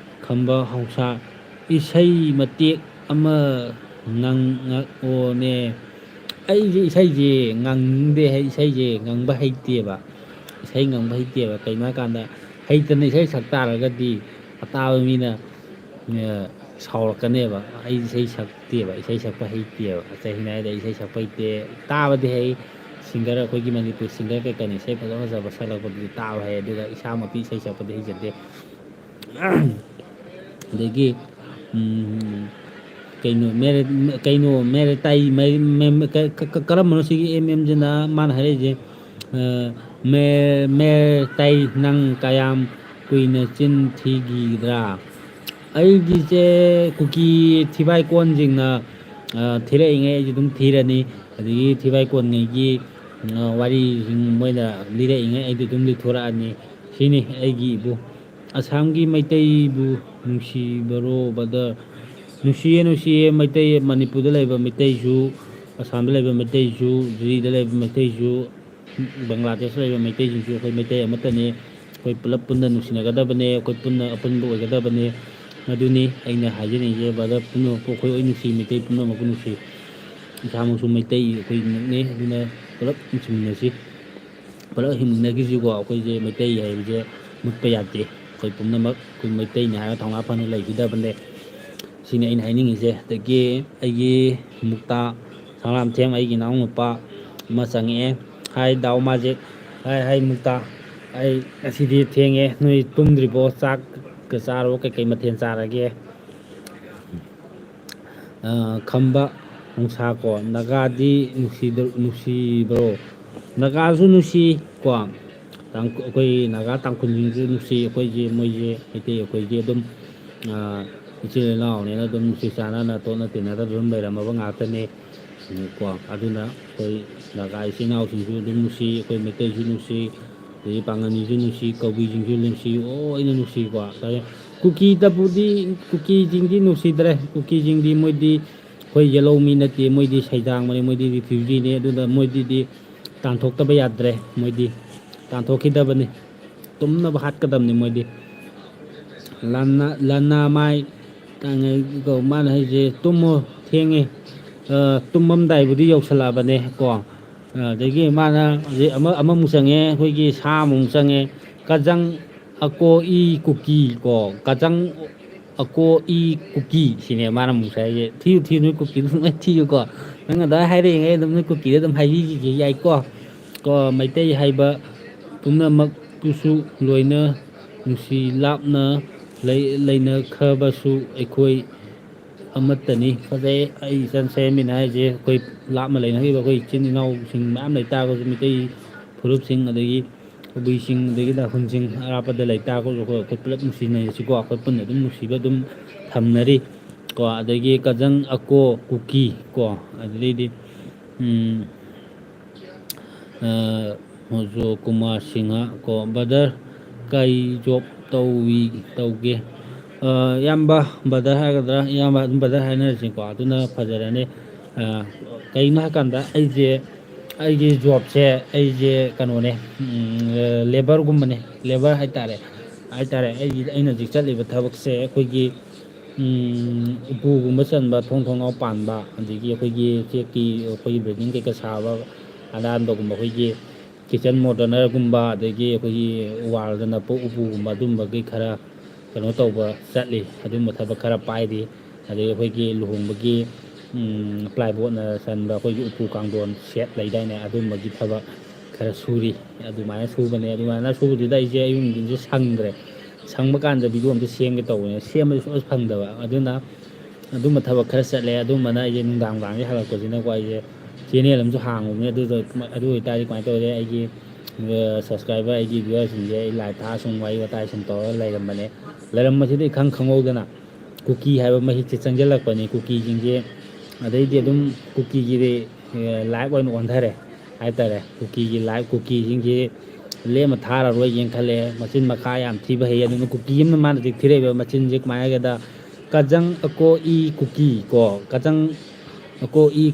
ꯈꯝꯕ ꯍꯧꯁꯥ, "ꯏꯁꯩ ꯃꯇꯦꯛ ꯑꯃ ꯉꯪꯉꯛꯑꯣꯅꯦ"꯫ ꯑꯩꯁꯦ ꯏꯁꯩꯁꯦ ꯉꯪꯅꯤꯡꯗꯦ, ꯍꯩ-, ꯏꯁꯩꯁꯦ ꯉꯪꯕ ꯍꯩꯇꯦꯕ꯫ ꯏꯁꯩ ꯉꯪꯕ ꯍꯩꯇꯦꯕ꯫ ꯀꯩꯒꯤꯅꯣ ꯍꯥꯏꯀꯥꯟꯗ, ꯍꯩꯇꯅ ꯏꯁꯩ ꯁꯛ ꯇꯥꯔꯒꯗꯤ ꯑꯇꯥꯕ ꯃꯤꯅ, ꯑ, ꯁꯥꯎꯔꯛꯀꯅꯦꯕ꯫ ꯑꯩ ꯏꯁꯩ ꯁꯛꯇꯦꯕ, ꯏꯁꯩ ꯁꯛꯄ ꯍꯩꯇꯦꯕ꯫ ꯆꯍꯤ ꯅꯥꯏꯗ ꯏꯁꯩ ꯁꯛꯄ ꯍꯩꯇꯦ꯫ ꯇꯥꯕꯗꯤ ꯍꯩ, ꯁꯤꯡꯒꯔ, ꯑꯩꯈꯣꯏꯒꯤ ꯃꯅꯤꯄꯨꯔ ꯁꯤꯡꯒꯔ ꯀꯩꯀꯩꯅ ꯏꯁꯩ ꯐꯖ ꯐꯖꯕ ꯁꯛꯂꯛꯄꯗꯨꯗꯤ ꯇꯥꯕ ꯍꯩ, ꯑꯗꯨꯒ ꯏꯁꯥꯃꯛꯇꯤ ꯏꯁꯩ ꯁꯛꯄꯗꯤ ꯍꯩꯖꯗꯦ꯫ ꯑꯗꯒꯤ, ꯎꯝ, ꯀꯩꯅꯣ, ꯃꯦꯔ-, ꯀꯩꯅꯣ, ꯃꯦꯔ ꯇꯥꯏ, ꯃꯦ-, ꯃꯦ-, ꯀ-, ꯀ-, ꯀ-, ꯀꯔꯝꯕꯅꯣ ꯁꯤꯒꯤ ꯑꯦꯝ ꯑꯦꯝꯁꯤꯅ ꯃꯥꯅ ꯍꯥꯏꯔꯛꯏꯁꯦ? ꯑ, ꯃꯦ-, ꯃꯦꯔ ꯇꯥꯏ, ꯅꯪ ꯀꯌꯥꯝ ꯀꯨꯏꯅ ꯆꯤꯟ ꯊꯤꯈꯤꯗ꯭ꯔꯥ? ꯑꯩꯒꯤꯁꯦ ꯀꯨꯀꯤ ꯊꯤꯕꯥꯏ ꯀꯣꯟꯁꯤꯡꯅ, ꯑ, ꯊꯤꯔꯛꯏꯉꯩ ꯑꯩꯁꯨ ꯑꯗꯨꯝ ꯊꯤꯔꯅꯤ꯫ ꯑꯗꯒꯤ ꯊꯤꯕꯥꯏ ꯀꯣꯟꯉꯩꯒꯤ, ꯑ, ꯋꯥꯔꯤꯁꯤꯡ ꯃꯣꯏꯅ ꯂꯤꯔꯛꯏꯉꯩ ꯑꯩꯁꯨ ꯑꯗꯨꯝ ꯂꯤꯊꯣꯔꯛꯑꯅꯤ꯫ ꯁꯤꯅꯤ ꯑꯩꯒꯤ ꯏꯕꯨ꯫ ꯑꯁꯥꯝꯒꯤ ꯃꯩꯇꯩꯕꯨ ꯅꯨꯡꯁꯤꯕꯔꯣ, ꯕ꯭ꯔꯗꯔ? ꯅꯨꯡꯁꯤꯌꯦ, ꯅꯨꯡꯁꯤꯌꯦ꯫ ꯃꯩꯇꯩ, ꯃꯅꯤꯄꯨꯔꯗ ꯂꯩꯕ ꯃꯩꯇꯩꯁꯨ, ꯑꯁꯥꯝꯗ ꯂꯩꯕ ꯃꯩꯇꯩꯁꯨ, ꯗꯤꯜꯂꯤꯗ ꯂꯩꯕ ꯃꯩꯇꯩꯁꯨ, ꯕꯪꯒ꯭ꯂꯥꯗꯦꯁꯇ ꯂꯩꯕ ꯃꯩꯇꯩꯁꯤꯡꯁꯨ ꯑꯩꯈꯣꯏ ꯃꯩꯇꯩ ꯑꯃꯠꯇꯅꯤ꯫ ꯑꯩꯈꯣꯏ ꯄꯨꯂꯞ ꯄꯨꯟꯅ ꯅꯨꯡꯁꯤꯅꯒꯗꯕꯅꯦ, ꯑꯩꯈꯣꯏ ꯄꯨꯟꯅ ꯑꯄꯨꯟꯕ ꯑꯣꯏꯒꯗꯕꯅꯦ꯫ ꯃꯗꯨꯅꯤ ꯑꯩꯅ ꯍꯥꯏꯖꯅꯤꯡꯉꯤꯁꯦ, ꯕ꯭ꯔꯗꯔ ꯄꯨꯝꯅꯃꯛꯄꯨ ꯑꯩꯈꯣꯏ ꯂꯣꯏ ꯅꯨꯡꯁꯤ, ꯃꯩꯇꯩ ꯄꯨꯝꯅꯃꯛꯄꯨ ꯅꯨꯡꯁꯤ꯫ ꯏꯁꯥꯃꯛꯁꯨ ꯃꯩꯇꯩ ꯑꯩꯈꯣꯏꯃꯛꯅꯤ, ꯑꯗꯨꯅ ꯄꯨꯂꯞ ꯅꯨꯡꯁꯤꯃꯤꯟꯅꯁꯤ꯫ ꯄꯨꯂꯞ ꯍꯤꯡꯃꯤꯟꯅꯈꯤꯁꯤꯀꯣ꯫ ꯑꯩꯈꯣꯏꯁꯦ ꯃꯩꯇꯩ ꯍꯥꯏꯕꯁꯦ ꯃꯨꯠꯄ ꯌꯥꯗꯦ꯫ ꯑꯩꯈꯣꯏ ꯄꯨꯝꯅꯃꯛ ꯑꯩꯈꯣꯏ ꯃꯩꯇꯩꯅꯤ ꯍꯥꯏꯔꯒ ꯊꯧꯅꯥ ꯐꯅ ꯂꯩꯈꯤꯗꯕꯅꯦ꯫ ꯁꯤꯅꯤ ꯑꯩꯅ ꯍꯥꯏꯅꯤꯡꯉꯤꯁꯦ꯫ ꯑꯗꯒꯤ ꯑꯩꯒꯤ ꯃꯨꯛꯇꯥ ꯁꯉꯥꯝꯊꯦꯝ, ꯑꯩꯒꯤ ꯏꯅꯥꯎꯅꯨꯄꯥ ꯑꯃ ꯆꯪꯉꯛꯑꯦ꯫ ꯍꯥꯏ ꯗꯥꯎ ꯃꯥꯖꯤꯠ꯫ ꯍꯥꯏ, ꯍꯥꯏ ꯃꯨꯛꯇꯥ꯫ ꯑꯩ ꯉꯁꯤꯗꯤ ꯊꯦꯡꯉꯦ꯫ ꯅꯣꯏ ꯇꯨꯝꯗ꯭ꯔꯤꯕꯣ? ꯆꯥꯛꯀ ꯆꯥꯔꯕꯣ? ꯀꯩꯀꯩ ꯃꯊꯦꯜ ꯆꯥꯔꯒꯦ? ꯈꯝꯕ ꯅꯨꯡꯁꯥ ꯀꯣ, ꯅꯥꯒꯥꯗꯤ ꯅꯨꯡꯁꯤꯕ꯭ꯔꯣ? ꯅꯥꯒꯥꯁꯨ ꯅꯨꯡꯁꯤ ꯀꯣ, ꯑꯩꯈꯣꯏ ꯅꯥꯒꯥ ꯇꯥꯡꯈꯨꯜꯁꯤꯡꯁꯨ ꯅꯨꯡꯁꯤ꯫ ꯑꯩꯈꯣꯏꯁꯦ, ꯃꯣꯏꯁꯦ, ꯃꯩꯇꯩ ꯑꯩꯈꯣꯏꯁꯦ ꯑꯗꯨꯝ ꯏꯆꯤꯜ ꯏꯅꯥꯎꯅꯦꯅ ꯑꯗꯨꯝ ꯅꯨꯡꯁꯤ ꯆꯥꯟꯅꯅ ꯇꯣꯠꯅ ꯇꯤꯟꯅꯗꯕ ꯑꯗꯨꯝ ꯂꯩꯔꯝꯃꯕ ꯉꯥꯛꯇꯅꯦ꯫ ꯀꯣ, ꯑꯗꯨꯅ ꯑꯩꯈꯣꯏ ꯅꯥꯒꯥ ꯏꯆꯤꯜ ꯏꯅꯥꯎꯁꯤꯡꯁꯨ ꯑꯗꯨꯝ ꯅꯨꯡꯁꯤ, ꯑꯩꯈꯣꯏ ꯃꯩꯇꯩꯁꯨ ꯅꯨꯡꯁꯤ, ꯑꯗꯒꯤ ꯄꯥꯉꯜꯁꯤꯡꯁꯨ ꯅꯨꯡꯁꯤ, ꯀꯕꯨꯏꯁꯤꯡꯁꯨ ꯅꯨꯡꯁꯤ, ꯂꯣꯏꯅ ꯅꯨꯡꯁꯤꯀꯣ꯫ ꯀꯨꯀꯤꯗꯕꯨꯗꯤ, ꯀꯨꯀꯤꯁꯤꯡꯗꯤ ꯅꯨꯡꯁꯤꯗ꯭ꯔꯦ꯫ ꯀꯨꯀꯤꯁꯤꯡꯗꯤ ꯃꯣꯏꯗꯤ ꯑꯩꯈꯣꯏ ꯌꯦꯜꯍꯧ ꯃꯤ ꯅꯠꯇꯦ, ꯃꯣꯏꯗꯤ ꯁꯩꯗꯥꯡꯕꯅꯤ, ꯃꯣꯏꯗꯤ ꯔꯤꯐ꯭ꯌꯨꯖꯤꯅꯤ꯫ ꯑꯗꯨꯅ ꯃꯣꯏꯗꯤꯗꯤ ꯇꯥꯟꯊꯣꯛꯇꯕ ꯌꯥꯗ꯭ꯔꯦ, ꯃꯣꯏꯗꯤ ꯇꯥꯟꯊꯣꯛꯈꯤꯗꯕꯅꯤ, ꯇꯨꯝꯅꯕ ꯍꯥꯠꯀꯗꯕꯅꯤ ꯃꯣꯏꯗꯤ꯫ ꯂꯟꯅ ꯃꯥꯏ ꯃꯥꯅ ꯍꯥꯏꯁꯦ, ꯇꯨꯝꯃꯣ, ꯊꯦꯡꯉꯦ, ꯇꯨꯝꯃꯝꯗꯥꯏꯕꯨꯗꯤ ꯌꯧꯁꯜꯂꯛꯑꯕꯅꯦ ꯀꯣ꯫ ꯑꯗꯒꯤ ꯃꯥꯅ ꯍꯧꯖꯤꯛ ꯑꯃ ꯑꯃꯃꯨꯛ ꯆꯪꯉꯦ, ꯑꯩꯈꯣꯏꯒꯤ ꯁꯥ ꯑꯃꯃꯨꯛ ꯆꯪꯉꯦ꯫ ꯀꯖꯪ ꯑꯀꯣ ꯏ ꯀꯨꯀꯤ ꯀꯣ, ꯀꯖꯪ ꯑꯀꯣ ꯏ ꯀꯨꯀꯤ ꯁꯤꯅꯦ ꯃꯥꯅ ꯑꯃꯨꯛ ꯍꯥꯏꯁꯦ꯫ ꯊꯤꯌꯨ ꯊꯤꯌꯨ, ꯅꯣꯏ ꯀꯨꯀꯤꯗꯨ ꯂꯣꯏ ꯊꯤꯌꯨꯀꯣ꯫ ꯅꯪ ꯑꯗꯨꯃꯥꯏꯅ ꯍꯥꯏꯔꯛꯏꯉꯩ ꯑꯗꯨꯝ ꯅꯣꯏ ꯀꯨꯀꯤꯗ ꯑꯗꯨꯝ ꯍꯥꯏꯕꯤꯈꯤꯒꯦ, ꯌꯥꯏꯀꯣ꯫ ꯀꯣ, ꯃꯩꯇꯩ ꯍꯥꯏꯕ ꯄꯨꯝꯅꯃꯛꯄꯨꯁꯨ ꯂꯣꯏꯅ ꯅꯨꯡꯁꯤ ꯂꯥꯞꯅ ꯂꯩꯅꯈ꯭ꯔꯕꯁꯨ ꯑꯩꯈꯣꯏ ꯑꯃꯠꯇꯅꯤ꯫ ꯐꯖꯩ꯫ ꯑꯩ ꯏꯆꯟ ꯁꯌꯦꯟꯕꯤꯅ ꯍꯥꯏꯁꯦ, ꯑꯩꯈꯣꯏ ꯂꯥꯞꯅ ꯂꯩꯅꯈꯤꯕ ꯑꯩꯈꯣꯏ ꯏꯆꯤꯟ ꯏꯅꯥꯎꯁꯤꯡ ꯃꯌꯥꯝ ꯂꯩꯇꯥꯔꯒꯁꯨ, ꯃꯤꯇꯩ ꯐꯨꯔꯨꯞꯁꯤꯡ, ꯑꯗꯒꯤ ꯀꯕꯨꯏꯁꯤꯡ, ꯑꯗꯒꯤ ꯇꯥꯡꯈꯨꯜꯁꯤꯡ ꯑꯔꯥꯞꯄꯗ ꯂꯩꯇꯥꯔꯒꯁꯨ, ꯑꯩꯈꯣꯏ, ꯑꯩꯈꯣꯏ ꯄꯨꯂꯞ ꯅꯨꯡꯁꯤꯅꯔꯤꯁꯤꯀꯣ꯫ ꯑꯩꯈꯣꯏ ꯄꯨꯟꯅ ꯑꯗꯨꯝ ꯅꯨꯡꯁꯤꯕ ꯑꯗꯨꯝ ꯊꯝꯅꯔꯤ ꯀꯣ꯫ ꯑꯗꯒꯤ ꯀꯖꯪ ꯑꯀꯣ ꯀꯨꯀꯤ ꯀꯣ, ꯑꯗꯨꯗꯩꯗꯤ ꯃꯣꯖꯣ ꯀꯨꯃꯥꯔ ꯁꯤꯡꯍ ꯀꯣ꯫ ꯕ꯭ꯔꯗꯔ, ꯀꯩ ꯖꯣꯕ ꯇꯧꯏ, ꯇꯧꯒꯦ? ꯏꯌꯥꯝꯕ, ꯕ꯭ꯔꯗꯔ ꯍꯥꯏꯒꯗ꯭ꯔꯥ, ꯏꯌꯥꯝꯕ ꯑꯗꯨꯝ ꯕ꯭ꯔꯗꯔ ꯍꯥꯏꯅꯔꯁꯤꯀꯣ, ꯑꯗꯨꯅ ꯐꯖꯔꯅꯤ꯫ ꯀꯩꯅꯣ ꯍꯥꯏꯀꯥꯟꯗ, ꯑꯩꯁꯦ, ꯑꯩꯒꯤ ꯖꯣꯕꯁꯦ, ꯑꯩꯁꯦ ꯀꯩꯅꯣꯅꯦ, ꯂꯦꯕꯔꯒꯨꯝꯕꯅꯦ, ꯂꯦꯕꯔ ꯍꯥꯏꯇꯥꯔꯦ꯫ ꯍꯥꯏꯇꯥꯔꯦ, ꯑꯩꯒꯤ, ꯑꯩꯅ ꯍꯧꯖꯤꯛ ꯆꯠꯂꯤꯕ ꯊꯕꯛꯁꯦ ꯑꯩꯈꯣꯏꯒꯤ ꯎꯄꯨꯒꯨꯝꯕ ꯆꯟꯕ, ꯊꯣꯡ ꯊꯣꯡꯅꯥꯎ ꯄꯥꯟꯕ, ꯑꯗꯒꯤ ꯑꯩꯈꯣꯏꯒꯤ ꯆꯦꯛꯀꯤ, ꯑꯩꯈꯣꯏꯒꯤ ꯕꯤꯜꯗꯤꯡ ꯀꯩꯀꯥ ꯁꯥꯕ, ꯑꯅꯥꯟꯕꯒꯨꯝꯕ, ꯑꯩꯈꯣꯏꯒꯤ ꯀꯤꯠꯆꯟ ꯃꯣꯗꯔꯅꯔꯒꯨꯝꯕ, ꯑꯗꯒꯤ ꯑꯩꯈꯣꯏꯒꯤ ꯋꯥꯜꯗ ꯅꯞꯄ ꯎꯄꯨꯒꯨꯝꯕ, ꯑꯗꯨꯝꯕꯒꯤ ꯈꯔ ꯀꯩꯅꯣ ꯇꯧꯕ ꯆꯠꯂꯤ꯫ ꯑꯗꯨꯝꯕ ꯊꯕꯛ ꯈꯔ ꯄꯥꯏꯔꯤ꯫ ꯑꯗꯒꯤ ꯑꯩꯈꯣꯏꯒꯤ ꯂꯨꯍꯣꯡꯕꯒꯤ ꯄ꯭ꯂꯥꯏꯕꯣꯔꯗꯅ ꯆꯟꯕ ꯑꯩꯈꯣꯏꯒꯤ ꯎꯄꯨ ꯀꯥꯡꯊꯣꯟ ꯁꯦꯠ ꯂꯩꯗꯥꯏꯅꯦ, ꯑꯗꯨꯝꯕꯒꯤ ꯊꯕꯛ ꯈꯔ ꯁꯨꯔꯤ꯫ ꯑꯗꯨꯃꯥꯏꯅ ꯁꯨꯕꯅꯦ꯫ ꯑꯗꯨꯃꯥꯏꯅ ꯁꯨꯕꯗꯨꯗ ꯑꯩꯁꯦ ꯑꯌꯨꯛ ꯅꯨꯡꯊꯤꯟꯁꯦ ꯁꯪꯗ꯭ꯔꯦ꯫ ꯁꯪꯕ ꯀꯥꯟꯗ ꯚꯤꯗꯤꯑꯣ ꯑꯝꯇ ꯁꯦꯝꯒꯦ ꯇꯧꯕꯅꯦ, ꯁꯦꯝꯕꯁꯨ ꯁꯨꯡꯐꯪ ꯐꯪꯗꯕ꯫ ꯑꯗꯨꯅ ꯑꯗꯨꯝꯕ ꯊꯕꯛ ꯈꯔ ꯆꯠꯂꯦ꯫ ꯑꯗꯨꯝꯕꯅ ꯑꯩꯁꯦ ꯅꯨꯡꯗꯥꯡ ꯅꯨꯡꯗꯥꯡꯁꯦ ꯍꯜꯂꯛꯄꯁꯤꯅꯀꯣ, ꯑꯩꯁꯦ ꯆꯦꯅꯦꯜ ꯑꯃꯁꯨ ꯍꯥꯡꯉꯨꯕꯅꯦ꯫ ꯑꯗꯨꯗꯣ, ꯑꯗꯨ ꯑꯣꯏꯇꯥꯔꯗꯤ ꯀꯃꯥꯏꯅ ꯇꯧꯔꯦ, ꯑꯩꯒꯤ ꯁꯕꯁꯀ꯭ꯔꯥꯏꯕꯔ, ꯑꯩꯒꯤ ꯚ꯭ꯌꯨꯋꯔꯁꯤꯡꯁꯦ ꯑꯩ ꯂꯥꯏꯞ ꯊꯥ ꯁꯨꯝ ꯋꯥꯔꯤ ꯋꯥꯇꯥꯏ ꯁꯨꯝ ꯇꯧꯔꯒ ꯂꯩꯔꯝꯕꯅꯦ꯫ ꯂꯩꯔꯝꯕꯁꯤꯗ ꯏꯈꯪ ꯈꯪꯍꯧꯗꯅ ꯀꯨꯀꯤ ꯍꯥꯏꯕ ꯃꯍꯤꯛꯁꯦ ꯆꯪꯁꯤꯜꯂꯛꯄꯅꯦ꯫ ꯀꯨꯀꯤꯁꯤꯡꯁꯦ, ꯑꯗꯩꯗꯤ ꯑꯗꯨꯝ ꯀꯨꯀꯤꯒꯤꯗꯤ, ꯑꯦ, ꯂꯥꯏꯐ ꯑꯣꯏꯅ ꯑꯣꯟꯊꯔꯦ ꯍꯥꯏꯇꯥꯔꯦ꯫ ꯀꯨꯀꯤꯒꯤ ꯂꯥꯏꯐ, ꯀꯨꯀꯤꯁꯤꯡꯁꯤ ꯂꯦꯝꯅ ꯊꯥꯔꯔꯣꯏꯒꯦꯅ ꯈꯜꯂꯦ꯫ ꯃꯆꯤꯟ ꯃꯈꯥ ꯌꯥꯝ ꯊꯤꯕ ꯍꯩ꯫ ꯑꯗꯨꯅ ꯀꯨꯀꯤ ꯑꯃꯅ ꯃꯥꯅ ꯍꯧꯖꯤꯛ ꯊꯤꯔꯛꯏꯕ ꯃꯆꯤꯟꯁꯦ ꯀꯃꯥꯏꯅ ꯍꯥꯏꯒꯦꯗ, "ꯀꯖꯪ ꯑꯀꯣ ꯏ ꯀꯨꯀꯤ" ꯀꯣ, "ꯀꯖꯪ ꯑꯀꯣ ꯏ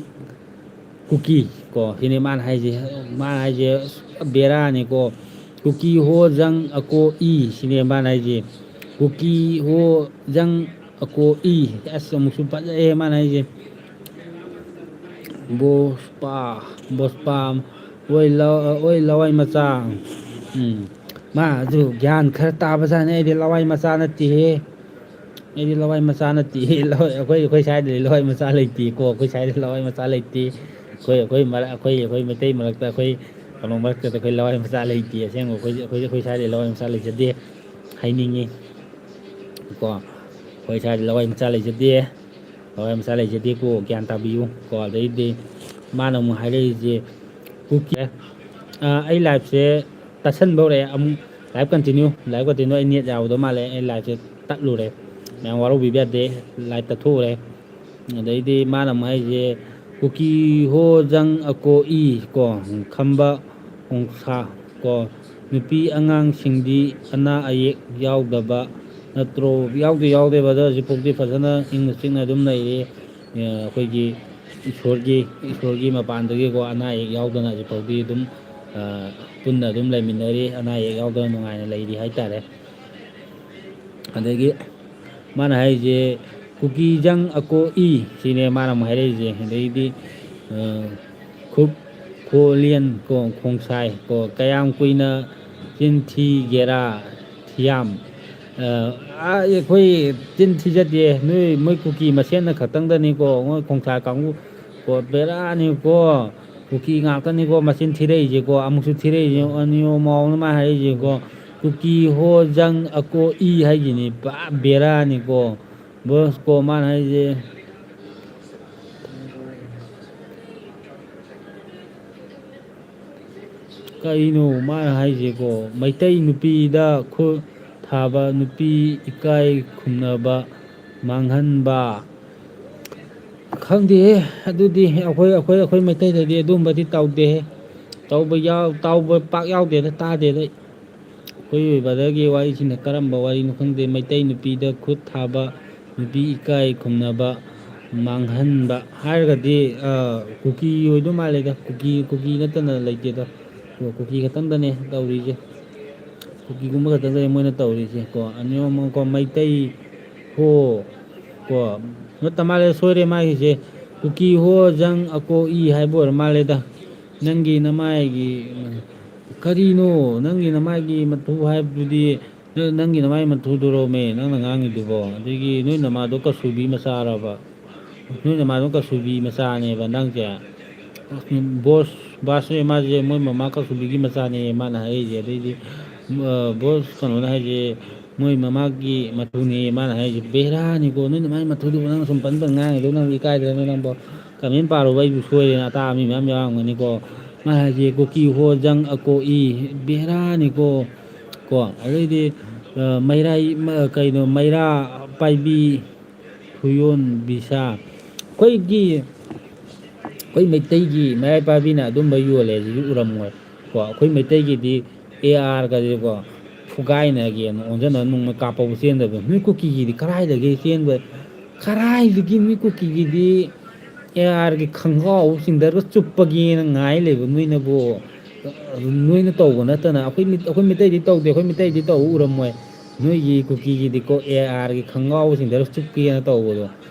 ꯀꯨꯀꯤ" ꯀꯣ, ꯁꯤꯅꯤ ꯃꯥꯅ ꯍꯥꯏꯁꯦ꯫ ꯃꯥꯅ ꯍꯥꯏꯁꯦ ꯑꯁ, ꯕꯦꯔꯥꯅꯤꯀꯣ꯫ "ꯀꯨꯀꯤ ꯍꯣ ꯖꯪ ꯑꯀꯣ ꯏ" ꯁꯤꯅꯦ ꯃꯥꯅ ꯍꯥꯏꯁꯦ꯫ "ꯀꯨꯀꯤ ꯍꯣ ꯖꯪ ꯑꯀꯣ ꯏ"꯫ ꯑꯁ, ꯑꯃꯨꯛꯁꯨ ꯐꯖꯩꯍꯦ ꯃꯥꯅ ꯍꯥꯏꯁꯦ꯫ ꯕꯣꯁꯄꯥ, ꯕꯣꯁꯄꯥ, ꯑꯣꯏ ꯂ-, ꯑꯣꯏ ꯂꯋꯥꯏ ꯃꯆꯥ꯫ ꯎꯝ, ꯃꯥꯁꯨ ꯒ꯭ꯌꯥꯟ ꯈꯔ ꯇꯥꯕꯖꯥꯠꯅꯤ꯫ ꯑꯩꯗꯤ ꯂꯋꯥꯏ ꯃꯆꯥ ꯅꯠꯇꯦꯍꯦ꯫ ꯑꯩꯗꯤ ꯂꯋꯥꯏ ꯃꯆꯥ ꯅꯠꯇꯦꯍꯦ꯫ ꯂꯋꯥꯏ, ꯑꯩꯈꯣꯏ, ꯑꯩꯈꯣꯏ ꯁ꯭ꯋꯥꯏꯗꯗꯤ ꯂꯋꯥꯏ ꯃꯆꯥ ꯂꯩꯇꯦꯀꯣ꯫ ꯑꯩꯈꯣꯏ ꯁ꯭ꯋꯥꯏꯗ ꯂꯋꯥꯏ ꯃꯆꯥ ꯂꯩꯇꯦ꯫ ꯑꯩꯈꯣꯏ, ꯑꯩꯈꯣꯏ ꯃꯔꯛ-, ꯑꯩꯈꯣꯏ, ꯑꯩꯈꯣꯏ ꯃꯩꯇꯩ ꯃꯔꯛꯇ, ꯑꯩꯈꯣꯏ ꯀꯩꯅꯣ ꯃꯔꯛꯇꯗ ꯑꯩꯈꯣꯏ ꯂꯋꯥꯏ ꯃꯆꯥ ꯂꯩꯇꯦ꯫ ꯑꯁꯦꯡꯕ ꯑꯩꯈꯣꯏ, ꯑꯩꯈꯣꯏ, ꯑꯩꯈꯣꯏ ꯁ꯭ꯋꯥꯏꯗ ꯂꯋꯥꯏ ꯃꯆꯥ ꯂꯩꯖꯗꯦ ꯍꯥꯏꯅꯤꯡꯉꯤ ꯀꯣ꯫ ꯑꯩꯈꯣꯏ ꯁ꯭ꯋꯥꯏꯗ ꯂꯋꯥꯏ ꯃꯆꯥ ꯂꯩꯖꯗꯦ꯫ ꯂꯋꯥꯏ ꯃꯆꯥ ꯂꯩꯖꯗꯦꯀꯣ, ꯒ꯭ꯌꯥꯟ ꯇꯥꯕꯤꯌꯨ ꯀꯣ꯫ ꯑꯗꯩꯗꯤ ꯃꯥꯅ ꯑꯃꯨꯛ ꯍꯥꯏꯔꯛꯏꯁꯦ, ꯀꯨꯀꯤ-, ꯑ, ꯑꯩ ꯂꯥꯏꯐꯁꯦ ꯇꯠꯁꯟꯕ ꯍꯧꯔꯛꯑꯦ꯫ ꯑꯃꯨꯛ ꯂꯥꯏꯐ ꯀꯟꯇꯤꯅ꯭ꯌꯨ, ꯂꯥꯏꯐ ꯀꯟꯇꯤꯅ꯭ꯌꯨ꯫ ꯑꯩ ꯅꯦꯠ ꯌꯥꯎꯗ ꯃꯥꯜꯂꯦ, ꯑꯩ ꯂꯥꯏꯐꯁꯦ ꯇꯠꯂꯨꯔꯦ꯫ ꯃꯌꯥꯝ ꯋꯥꯔꯧꯕꯤꯕ ꯌꯥꯗꯦ, ꯂꯥꯏꯐ ꯇꯠꯊꯣꯛꯎꯔꯦ꯫ ꯑꯗꯩꯗꯤ ꯃꯥꯅ ꯑꯃꯨꯛ ꯍꯥꯏꯁꯦ, "ꯀꯨꯀꯤ ꯍꯣ ꯖꯪ ꯑꯀꯣ ꯏ" ꯀꯣ, "ꯈꯝꯕ ꯈꯣꯡꯁꯥ" ꯀꯣ, "ꯅꯨꯄꯤ ꯑꯉꯥꯡꯁꯤꯡꯗꯤ ꯑꯅꯥ ꯑꯌꯦꯛ ꯌꯥꯎꯗꯕ ꯅꯠꯇ꯭ꯔꯣ?" ꯌꯥꯎꯗꯦ, ꯌꯥꯎꯗꯦꯕ꯫ ꯑꯗꯣ ꯍꯧꯖꯤꯛꯐꯥꯎꯗꯤ ꯐꯖꯅ ꯏꯪꯅ ꯆꯤꯛꯅ ꯑꯗꯨꯝ ꯂꯩꯔꯤ꯫ ꯑ, ꯑꯩꯈꯣꯏꯒꯤ ꯏꯁꯣꯔꯒꯤ, ꯏꯁꯣꯔꯒꯤ ꯃꯄꯥꯟꯗꯒꯤꯀꯣ, ꯑꯅꯥ ꯑꯌꯦꯛ ꯌꯥꯎꯗꯅ ꯍꯧꯖꯤꯛꯐꯥꯎꯗꯤ ꯑꯗꯨꯝ, ꯑ, ꯄꯨꯟꯅ ꯑꯗꯨꯝ ꯂꯩꯃꯤꯟꯅꯔꯤ, ꯑꯅꯥ ꯑꯌꯦꯛ ꯌꯥꯎꯗꯅ ꯅꯨꯡꯉꯥꯏꯅ ꯂꯩꯔꯤ ꯍꯥꯏꯇꯥꯔꯦ꯫ ꯑꯗꯒꯤ ꯃꯥꯅ ꯍꯥꯏꯔꯤꯁꯦ, "ꯀꯨꯀꯤ ꯖꯪ ꯑꯀꯣ ꯏ" ꯁꯤꯅꯦ ꯃꯥꯅ ꯑꯃꯨꯛ ꯍꯥꯏꯔꯛꯏꯁꯦ꯫ ꯑꯗꯩꯗꯤ, ꯑ, ꯈꯨꯛ ꯈꯣꯂꯤꯌꯟ ꯀꯣ, ꯈꯣꯡꯁꯥꯏ ꯀꯣ, "ꯀꯌꯥꯝ ꯀꯨꯏꯅ ꯆꯤꯟ ꯊꯤꯒꯦꯔꯥ, ꯊꯤꯌꯥꯝ?" ꯑ, ꯑ, ꯑꯩꯈꯣꯏ ꯆꯤꯟ ꯊꯤꯖꯗꯦ, ꯅꯣꯏ ꯃꯣꯏ ꯀꯨꯀꯤ ꯃꯁꯦꯟꯅ ꯈꯛꯇꯪꯗꯅꯤꯀꯣ, ꯃꯣꯏ ꯈꯣꯡꯁꯥꯏ ꯀꯥꯡꯕꯨ ꯀꯣ, ꯕꯦꯔꯥꯅꯤꯀꯣ꯫ ꯀꯨꯀꯤ ꯉꯥꯛꯇꯅꯤꯀꯣ ꯃꯆꯤꯟ ꯊꯤꯔꯛꯏꯁꯦꯀꯣ, ꯑꯃꯨꯛꯁꯨ ꯊꯤꯔꯛꯏꯁꯦ, ꯑꯅꯤꯌꯣ ꯃꯥꯎꯅ ꯃꯥ ꯍꯥꯏꯔꯛꯏꯁꯦꯀꯣ꯫ "ꯀꯨꯀꯤ ꯍꯣ ꯖꯪ ꯑꯀꯣ ꯏ" ꯍꯥꯏꯁꯤꯅꯤ, ꯄꯨꯔꯥ ꯕꯦꯔꯥꯅꯤꯀꯣ꯫ ꯕꯣꯁ ꯀꯣ, ꯃꯥꯅ ꯍꯥꯏꯁꯦ ꯀꯔꯤꯅꯣ ꯃꯥꯅ ꯍꯥꯏꯁꯦꯀꯣ? ꯃꯩꯇꯩ ꯅꯨꯄꯤꯗ ꯈꯨꯠ ꯊꯥꯕ, ꯅꯨꯄꯤ ꯏꯀꯥꯏ ꯈꯨꯝꯅꯕ ꯃꯥꯡꯍꯟꯕ꯫ ꯈꯪꯗꯦꯍꯦ, ꯑꯗꯨꯗꯤ ꯑꯩꯈꯣꯏ, ꯑꯩꯈꯣꯏ, ꯑꯩꯈꯣꯏ ꯃꯩꯇꯩꯗꯗꯤ ꯑꯗꯨꯝꯕꯗꯤ ꯇꯧꯗꯦꯍꯦ꯫ ꯇꯧꯕ ꯌꯥꯎ-, ꯇꯧꯕ ꯄꯥꯛ ꯌꯥꯎꯗꯦꯗ, ꯇꯥꯗꯦꯗ꯫ ꯑꯩꯈꯣꯏ brotherꯒꯤ ꯋꯥꯔꯤꯁꯤꯅ ꯀꯔꯝꯕ ꯋꯥꯔꯤꯅꯣ ꯈꯪꯗꯦ꯫ ꯃꯩꯇꯩ ꯅꯨꯄꯤꯗ ꯈꯨꯠ ꯊꯥꯕ, ꯅꯨꯄꯤ ꯏꯀꯥꯏ ꯈꯨꯝꯅꯕ ꯃꯥꯡꯍꯟꯕ ꯍꯥꯏꯔꯒꯗꯤ, ꯑ, ꯀꯨꯀꯤ ꯑꯣꯏꯗꯧ ꯃꯥꯜꯂꯦꯗ꯫ ꯀꯨꯀꯤ, ꯀꯨꯀꯤ ꯅꯠꯇꯅ ꯂꯩꯇꯦꯗ꯫ ꯀꯨꯀꯤ ꯈꯛꯇꯪꯗꯅꯦ ꯇꯧꯔꯤꯁꯦ꯫ ꯀꯨꯀꯤꯒꯨꯝꯕ ꯈꯛꯇꯪꯗꯅꯦ ꯃꯣꯏꯅ ꯇꯧꯔꯤꯁꯦ ꯀꯣ꯫ ꯑꯅꯤꯃꯛ ꯀꯣ, ꯃꯩꯇꯩ ꯍꯣ ꯀꯣ, ꯅꯠꯇ ꯃꯥꯜꯂꯦ, ꯁꯣꯏꯔꯦ ꯃꯥꯒꯤꯁꯦ꯫ ꯀꯨꯀꯤ ꯍꯣ ꯖꯪ ꯑꯀꯣ ꯏ ꯍꯥꯏꯕ ꯑꯣꯏꯔ ꯃꯥꯜꯂꯦꯗ꯫ ꯅꯪꯒꯤ ꯅꯃꯥꯏꯒꯤ, ꯀꯔꯤꯅꯣ? ꯅꯪꯒꯤ ꯅꯃꯥꯏꯒꯤ ꯃꯇꯨ ꯍꯥꯏꯕꯗꯨꯗꯤ, ꯅ-, ꯅꯪꯒꯤ ꯅꯃꯥꯏ ꯃꯇꯨꯗꯨꯔꯣꯃꯦ, ꯅꯪꯅ ꯉꯥꯡꯉꯤꯗꯨꯕꯣ? ꯑꯗꯒꯤ ꯅꯣꯏ ꯅꯃꯥꯗꯣ ꯀꯁꯨꯕꯤ ꯃꯆꯥꯔꯕ? ꯅꯣꯏ ꯅꯃꯥꯗꯣ ꯀꯁꯨꯕꯤ ꯃꯆꯥꯅꯦꯕ ꯅꯪꯁꯦ? ꯕꯣꯁ, ꯕꯥꯁꯁꯦ ꯃꯥꯁꯦ ꯃꯣꯏ ꯃꯃꯥ ꯀꯁꯨꯕꯤꯒꯤ ꯃꯆꯥꯅꯦ ꯃꯥꯅ ꯍꯥꯏꯔꯤꯁꯦ꯫ ꯑꯗꯩꯗꯤ, ꯑ, ꯕꯣꯁ ꯀꯩꯅꯣꯅ ꯍꯥꯏꯁꯦ ꯃꯣꯏ ꯃꯃꯥꯒꯤ ꯃꯇꯨꯅꯦ ꯃꯥꯅ ꯍꯥꯏꯁꯦ꯫ ꯕꯦꯔꯥꯅꯤꯀꯣ, ꯅꯣꯏ ꯅꯃꯥꯏ ꯃꯇꯨꯗꯨꯕꯨ ꯅꯪꯅ ꯁꯨꯝ ꯄꯟ ꯄꯟ ꯉꯥꯡꯉꯤꯗꯣ, ꯅꯪ ꯏꯀꯥꯏꯗ꯭ꯔꯅꯦ ꯅꯪꯕꯣ? ꯀꯃꯦꯟ ꯄꯥꯔꯨꯕ ꯑꯩꯕꯨ ꯁꯣꯏꯔꯦꯅ ꯑꯇꯥꯕ ꯃꯤ ꯃꯌꯥꯝ ꯌꯥꯎꯔꯝꯒꯅꯤꯀꯣ꯫ ꯃꯥ ꯍꯥꯏꯁꯦ ꯀꯨꯀꯤ ꯍꯣ ꯖꯪ ꯑꯀꯣ ꯏ, ꯕꯦꯔꯥꯅꯤꯀꯣ꯫ ꯀꯣ, ꯑꯗꯩꯗꯤ, ꯑ, ꯃꯩꯔꯥꯏ, ꯃ-, ꯀꯩꯅꯣ, ꯃꯩꯔꯥ ꯄꯥꯏꯕꯤ, ꯊꯨꯌꯣꯟ ꯕꯤꯁꯥ꯫ ꯑꯩꯈꯣꯏꯒꯤ, ꯑꯩꯈꯣꯏ ꯃꯩꯇꯩꯒꯤ ꯃꯩꯔꯥ ꯄꯥꯏꯕꯤꯅ ꯑꯗꯨꯝꯕ ꯌꯣꯜꯂꯦ ꯍꯥꯏꯁꯤꯁꯨ ꯎꯔꯝꯃꯣꯏ꯫ ꯀꯣ, ꯑꯩꯈꯣꯏ ꯃꯩꯇꯩꯒꯤꯗꯤ ꯑꯦ ꯑꯥꯔꯒꯁꯦꯀꯣ, ꯐꯨꯒꯥꯏꯅꯒꯦꯅ ꯑꯣꯟꯁꯤꯟꯅ ꯅꯣꯡꯃꯩ ꯀꯥꯞꯄꯕꯨ ꯆꯦꯟꯗꯕ꯫ ꯅꯣꯏ ꯀꯨꯀꯤꯒꯤꯗꯤ ꯀꯔꯥꯏꯗꯒꯤ ꯆꯦꯟꯕ? ꯀꯔꯥꯏꯗꯒꯤ ꯅꯣꯏ ꯀꯨꯀꯤꯒꯤꯗꯤ ꯑꯦ ꯑꯥꯔꯒꯤ ꯈꯪꯒꯥꯎ ꯆꯤꯡꯊꯔꯒ ꯆꯨꯞꯄꯒꯦꯅ ꯉꯥꯏ ꯂꯩꯕ ꯅꯣꯏꯅꯕꯨ? ꯅꯣꯏꯅ ꯇꯧꯕ ꯅꯠꯇꯅ ꯑꯩꯈꯣꯏ ꯃꯤꯠ-, ꯑꯩꯈꯣꯏ ꯃꯤꯇꯩꯗꯤ ꯇꯧꯗꯦ, ꯑꯩꯈꯣꯏ ꯃꯤꯇꯩꯗꯤ ꯇꯧꯕ ꯎꯔꯝꯃꯣꯏ꯫ ꯅꯣꯏꯒꯤ ꯀꯨꯀꯤꯒꯤꯗꯤꯀꯣ ꯑꯦ ꯑꯥꯔꯒꯤ ꯈꯪꯒꯥꯎꯁꯤꯡꯗ ꯆꯨꯞꯀꯦꯅ ꯇꯧꯕꯗꯣ,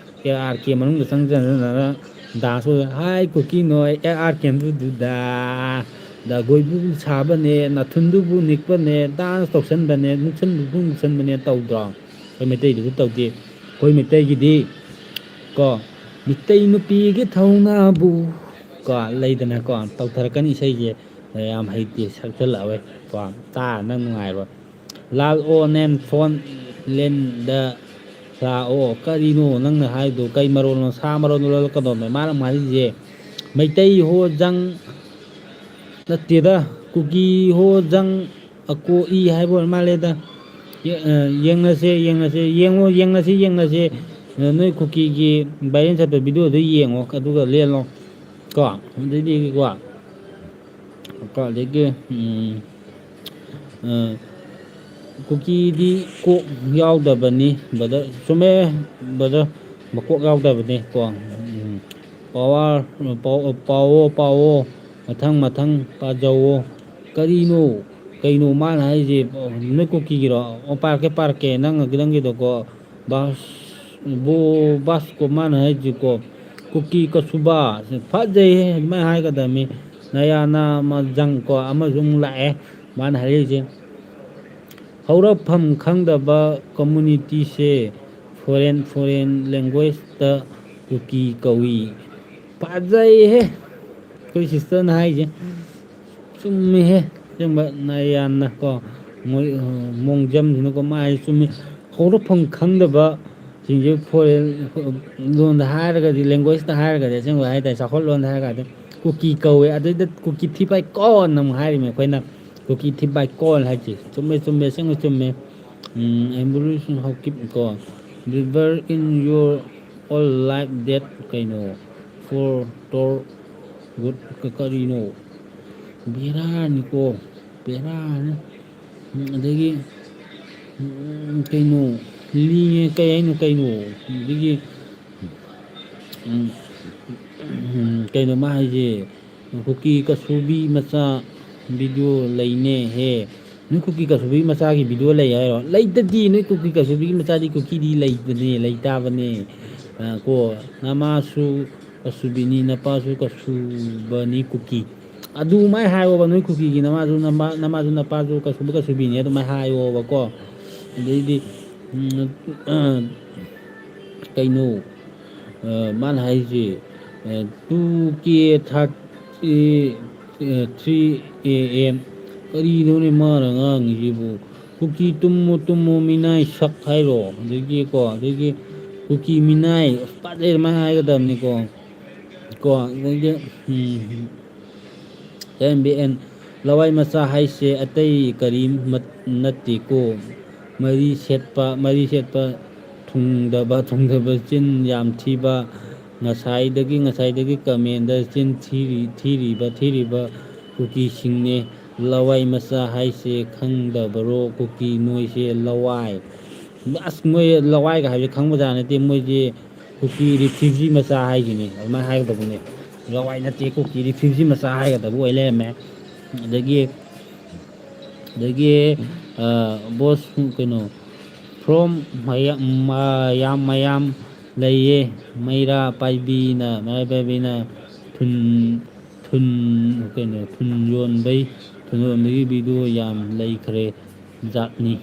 ꯑꯦ ꯑꯥꯔ ꯀꯦ ꯃꯅꯨꯡꯗ ꯆꯪꯁꯤꯟꯗꯅ ꯗꯥꯟꯁ ꯑꯣꯏ, "ꯍꯥꯏ ꯀꯨꯀꯤ ꯅꯣꯏ ꯑꯦ ꯑꯥꯔ ꯀꯦꯝꯗꯨꯗꯨꯗ, ꯗꯒꯣꯏꯕꯨ ꯁꯥꯕꯅꯦ, ꯅꯥꯊꯨꯟꯗꯨꯕꯨ ꯅꯤꯛꯄꯅꯦ, ꯗꯥꯟꯁ ꯇꯧꯁꯟꯕꯅꯦ, ꯅꯨꯡꯁꯟꯕꯕꯨ ꯅꯨꯡꯁꯟꯕꯅꯦ" ꯇꯧꯗ꯭ꯔꯣ? ꯑꯩꯈꯣꯏ ꯃꯩꯇꯩꯗꯨꯁꯨ ꯇꯧꯗꯦ꯫ ꯑꯩꯈꯣꯏ ꯃꯩꯇꯩꯒꯤꯗꯤ ꯀꯣ, ꯃꯤꯇꯩ ꯅꯨꯄꯤꯒꯤ ꯊꯧꯅꯥꯕꯨ ꯀꯣ, ꯂꯩꯗꯅꯀꯣ, ꯇꯧꯊꯔꯛꯀꯅꯤ ꯏꯁꯩꯁꯦ꯫ ꯌꯥꯝ ꯍꯩꯇꯦ ꯁꯛꯆꯜꯂꯛꯑꯣꯏ ꯀꯣ, ꯇꯥ ꯅꯪ ꯅꯨꯡꯉꯥꯏꯔꯣꯏ꯫ ꯂꯥꯜ ꯑꯣ ꯅꯦꯟ ꯐꯣꯟ ꯂꯦꯟꯗ ꯁꯥ ꯑꯣ ꯀꯔꯤꯅꯣ ꯅꯪꯅ ꯍꯥꯏꯗꯣ? ꯀꯩ ꯃꯔꯣꯜꯅꯣ? ꯁꯥ ꯃꯔꯣꯜ ꯂꯣꯜꯂꯛꯀꯗꯧꯅꯦ ꯃꯥꯅ ꯍꯥꯏꯔꯤꯁꯦ꯫ ꯃꯩꯇꯩ ꯍꯣ ꯖꯪ ꯅꯠꯇꯦꯗ, ꯀꯨꯀꯤ ꯍꯣ ꯖꯪ ꯑꯀꯣ ꯏ ꯍꯥꯏꯕ ꯑꯣꯏꯔ ꯃꯥꯜꯂꯦꯗ꯫ ꯌꯦ-, ꯑ, ꯌꯦꯡꯅꯁꯦ, ꯌꯦꯡꯅꯁꯦ, ꯌꯦꯡꯉꯣ, ꯌꯦꯡꯅꯁꯦ, ꯌꯦꯡꯅꯁꯦ꯫ ꯑ, ꯅꯣꯏ ꯀꯨꯀꯤꯒꯤ viral ꯆꯠꯄ video ꯗꯨ ꯌꯦꯡꯉꯣ, ꯑꯗꯨꯒ ꯂꯦꯜꯂꯣ꯫ ꯀꯣ, ꯑꯗꯩꯗꯤ ꯀꯣ, ꯀꯣ, ꯑꯗꯒꯤ, ꯎꯝ, ꯑ, ꯀꯨꯀꯤꯗꯤ ꯀꯣꯛ ꯌꯥꯎꯗꯕꯅꯤ, brother꯫ ꯆꯨꯝꯃꯦ, brother, ꯃꯀꯣꯛ ꯌꯥꯎꯗꯕꯅꯤ ꯀꯣ꯫ ꯎꯝ, power, ꯄꯥꯎ-, ꯄꯥꯎꯑꯣ, ꯄꯥꯎꯑꯣ, ꯃꯊꯪ, ꯃꯊꯪ ꯄꯥꯖꯧꯑꯣ꯫ ꯀꯔꯤꯅꯣ? ꯀꯩꯅꯣ ꯃꯥꯅ ꯍꯥꯏꯁꯦ? ꯅꯣꯏ ꯀꯨꯀꯤꯒꯤꯔꯣ? ꯑꯣ, ꯄꯥꯔꯛꯀꯦ, ꯄꯥꯔꯛꯀꯦ, ꯅꯪ, ꯅꯪꯒꯤꯗꯣꯀꯣ꯫ ꯕꯥꯁ-, ꯕꯣ-, ꯕꯥꯁꯀꯣ ꯃꯥꯅ ꯍꯥꯏꯁꯤꯀꯣ, ꯀꯨꯀꯤ ꯀꯁꯨꯕꯥ꯫ ꯐꯖꯩꯍꯦ, ꯑꯗꯨꯃꯥꯏꯅ ꯍꯥꯏꯒꯗꯕꯅꯤ꯫ ꯅꯌꯥꯅ ꯃꯖꯪꯀꯣ, ꯑꯃꯁꯨ ꯑꯃꯨꯛ ꯂꯥꯛꯑꯦ, ꯃꯥꯅ ꯍꯥꯏꯔꯛꯏꯁꯦ꯫ ꯍꯧꯔꯛꯐꯝ ꯈꯪꯗꯕ community ꯁꯦ foreign, foreign language ꯇ ꯀꯨꯀꯤ ꯀꯧꯏ꯫ ꯐꯖꯩꯍꯦ, ꯑꯩꯈꯣꯏ sister ꯅ ꯍꯥꯏꯁꯦ꯫ ꯆꯨꯝꯃꯦꯍꯦ, ꯑꯁꯦꯡꯕ ꯅꯌꯥꯟꯅ ꯀꯣ, ꯃꯣꯏ, ꯑ, ꯃꯣꯡꯖꯝꯁꯤꯅꯀꯣ, ꯃꯥ ꯍꯥꯏꯁꯦ ꯆꯨꯝꯃꯤ꯫ ꯍꯧꯔꯛꯐꯝ ꯈꯪꯗꯕ ꯁꯤꯡꯁꯦ foreign ꯂꯣꯟꯗ ꯍꯥꯏꯔꯒꯗꯤ, language ꯇ ꯍꯥꯏꯔꯒꯗꯤ, ꯑꯁꯦꯡꯕ ꯍꯥꯏ ꯇꯥꯔꯦ, ꯆꯥꯎꯈꯠꯂꯣꯟꯗ ꯍꯥꯏꯔꯒꯗꯤ ꯀꯨꯀꯤ ꯀꯧꯋꯦ꯫ ꯑꯗꯨꯏꯗ ꯀꯨꯀꯤ ꯊꯤꯄꯥꯏ ꯀꯣꯟ ꯑꯃꯨꯛ ꯍꯥꯏꯔꯤꯃꯦ ꯑꯩꯈꯣꯏꯅ, ꯀꯨꯀꯤ ꯊꯤꯄꯥꯏ ꯀꯣꯟ ꯍꯥꯏꯁꯦ꯫ ꯆꯨꯝꯃꯦ, ꯆꯨꯝꯃꯦ, ꯑꯁꯦꯡꯕ ꯆꯨꯝꯃꯦ꯫ ꯎꯝ, Evolution Hokip ꯀꯣ, "Never in your all life that" ꯀꯩꯅꯣ, "for tor good" ꯀ-, ꯀꯔꯤꯅꯣ? ꯕꯦꯔꯥꯅꯤꯀꯣ, ꯕꯦꯔꯥꯅꯤ꯫ ꯎꯝ, ꯑꯗꯒꯤ, ꯎꯝ, ꯀꯩꯅꯣ, ꯂꯤꯡꯉꯦ, ꯀꯩ ꯍꯥꯏꯅꯣ, ꯀꯩꯅꯣ? ꯑꯗꯒꯤ, ꯎꯝ, ꯎꯝ, ꯀꯩꯅꯣ ꯃꯥ ꯍꯥꯏꯁꯦ? ꯀꯨꯀꯤ ꯀꯁꯨꯕꯤ ꯃꯆꯥ video ꯂꯩꯅꯦ ꯍꯦ꯫ ꯅꯣꯏ ꯀꯨꯀꯤ ꯀꯁꯨꯕꯤ ꯃꯆꯥꯒꯤ video ꯂꯩ ꯍꯥꯏꯔꯣ? ꯂꯩꯇꯗꯤ, ꯅꯣꯏ ꯀꯨꯀꯤ ꯀꯁꯨꯕꯤꯒꯤ ꯃꯆꯥꯗꯤ ꯀꯨꯀꯤꯗꯤ ꯂꯩꯕꯅꯦ, ꯂꯩꯇꯥꯕꯅꯦ꯫ ꯑ, ꯀꯣ, ꯅꯃꯥꯁꯨ ꯀꯁꯨꯕꯤꯅꯤ, ꯅꯄꯥꯁꯨ ꯀꯁꯨꯕꯅꯤ ꯀꯨꯀꯤ꯫ ꯑꯗꯨꯃꯥꯏ ꯍꯥꯏꯌꯣꯕ, ꯅꯣꯏ ꯀꯨꯀꯤꯒꯤ ꯅꯃꯥꯁꯨ ꯅꯃꯥ-, ꯅꯃꯥꯁꯨ ꯅꯄꯥꯁꯨ ꯀꯁꯨꯕ ꯀꯁꯨꯕꯤꯅꯤ, ꯑꯗꯨꯃꯥꯏ ꯍꯥꯏꯌꯣꯕꯀꯣ꯫ ꯑꯗꯩꯗꯤ, ꯎꯝ, ꯑ, ꯀꯩꯅꯣ, ꯑ, ꯃꯥꯅ ꯍꯥꯏꯁꯦ, ꯑ, "two K thirty, ꯑ, three A M"꯫ ꯀꯔꯤꯅꯣꯅꯦ ꯃꯥꯅ ꯉꯥꯡꯉꯤꯁꯤꯕꯨ? ꯀꯨꯀꯤ ꯇꯨꯝꯃꯨ ꯇꯨꯝꯃꯨ ꯃꯤꯅꯥꯏ ꯁꯛ ꯍꯥꯏꯔꯣ, ꯑꯗꯒꯤ ꯀꯣ, ꯑꯗꯒꯤ ꯀꯨꯀꯤ ꯃꯤꯅꯥꯏ, ꯐꯖꯩ ꯑꯗꯨꯃꯥꯏꯅ ꯍꯥꯏꯒꯗꯕꯅꯤꯀꯣ꯫ ꯀꯣ, ꯑꯗꯒꯤ ꯑꯦꯝ ꯕꯤ ꯑꯦꯟ, ꯂꯋꯥꯏ ꯃꯆꯥ ꯍꯥꯏꯁꯦ ꯑꯇꯩ ꯀꯔꯤꯝ ꯅꯠꯇꯦꯀꯣ꯫ ꯃꯔꯤ ꯁꯦꯠꯄ, ꯃꯔꯤ ꯁꯦꯠꯄ, ꯊꯨꯡꯗꯕ, ꯊꯨꯡꯗꯕ ꯆꯤꯟ ꯌꯥꯝ ꯊꯤꯕ, ꯉꯁꯥꯏꯗꯒꯤ, ꯉꯁꯥꯏꯗꯒꯤ ꯀꯃꯦꯟꯗ ꯆꯤꯟ ꯊꯤꯔꯤ-, ꯊꯤꯔꯤꯕ, ꯊꯤꯔꯤꯕ ꯀꯨꯀꯤꯁꯤꯡꯅꯦ꯫ ꯂꯋꯥꯏ ꯃꯆꯥ ꯍꯥꯏꯁꯦ ꯈꯪꯗꯕꯔꯣ? ꯀꯨꯀꯤ ꯅꯣꯏꯁꯦ ꯂꯋꯥꯏ꯫ ꯑꯁ, ꯃꯣꯏ ꯂꯋꯥꯏꯒ ꯍꯥꯏꯕꯁꯦ ꯈꯪꯕꯖꯥꯠ ꯅꯠꯇꯦ꯫ ꯃꯣꯏꯁꯦ ꯀꯨꯀꯤ ꯔꯤꯐ꯭ꯌꯨꯖꯤ ꯃꯆꯥ ꯍꯥꯏꯁꯤꯅꯦ꯫ ꯑꯗꯨꯃꯥꯏꯅ ꯍꯥꯏꯒꯗꯧꯕꯅꯦ꯫ ꯂꯋꯥꯏ ꯅꯠꯇꯦ, ꯀꯨꯀꯤ ꯔꯤꯐ꯭ꯌꯨꯖꯤ ꯃꯆꯥ ꯍꯥꯏꯒꯗꯕ ꯑꯣꯏ ꯂꯩꯔꯝꯃꯦ꯫ ꯑꯗꯒꯤ, ꯑꯗꯒꯤ, ꯑ, ꯕꯣꯁ, ꯀꯩꯅꯣ, ꯐ꯭ꯔꯣꯝ ꯃꯌꯥꯝ, ꯃꯌꯥꯝ, ꯃꯌꯥꯝ ꯂꯩꯌꯦ꯫ ꯃꯩꯔꯥ ꯄꯥꯏꯕꯤꯅ, ꯃꯩꯔꯥ ꯄꯥꯏꯕꯤꯅ ꯊꯨꯟ, ꯊꯨꯟ, ꯀꯩꯅꯣ, ꯊꯨꯟ ꯌꯣꯟꯕꯩ, ꯊꯨꯟ ꯌꯣꯟꯕꯒꯤ ꯚꯤꯗꯤꯑꯣ ꯌꯥꯝ ꯂꯩꯈ꯭ꯔꯦ ꯖꯥꯠꯅꯤ꯫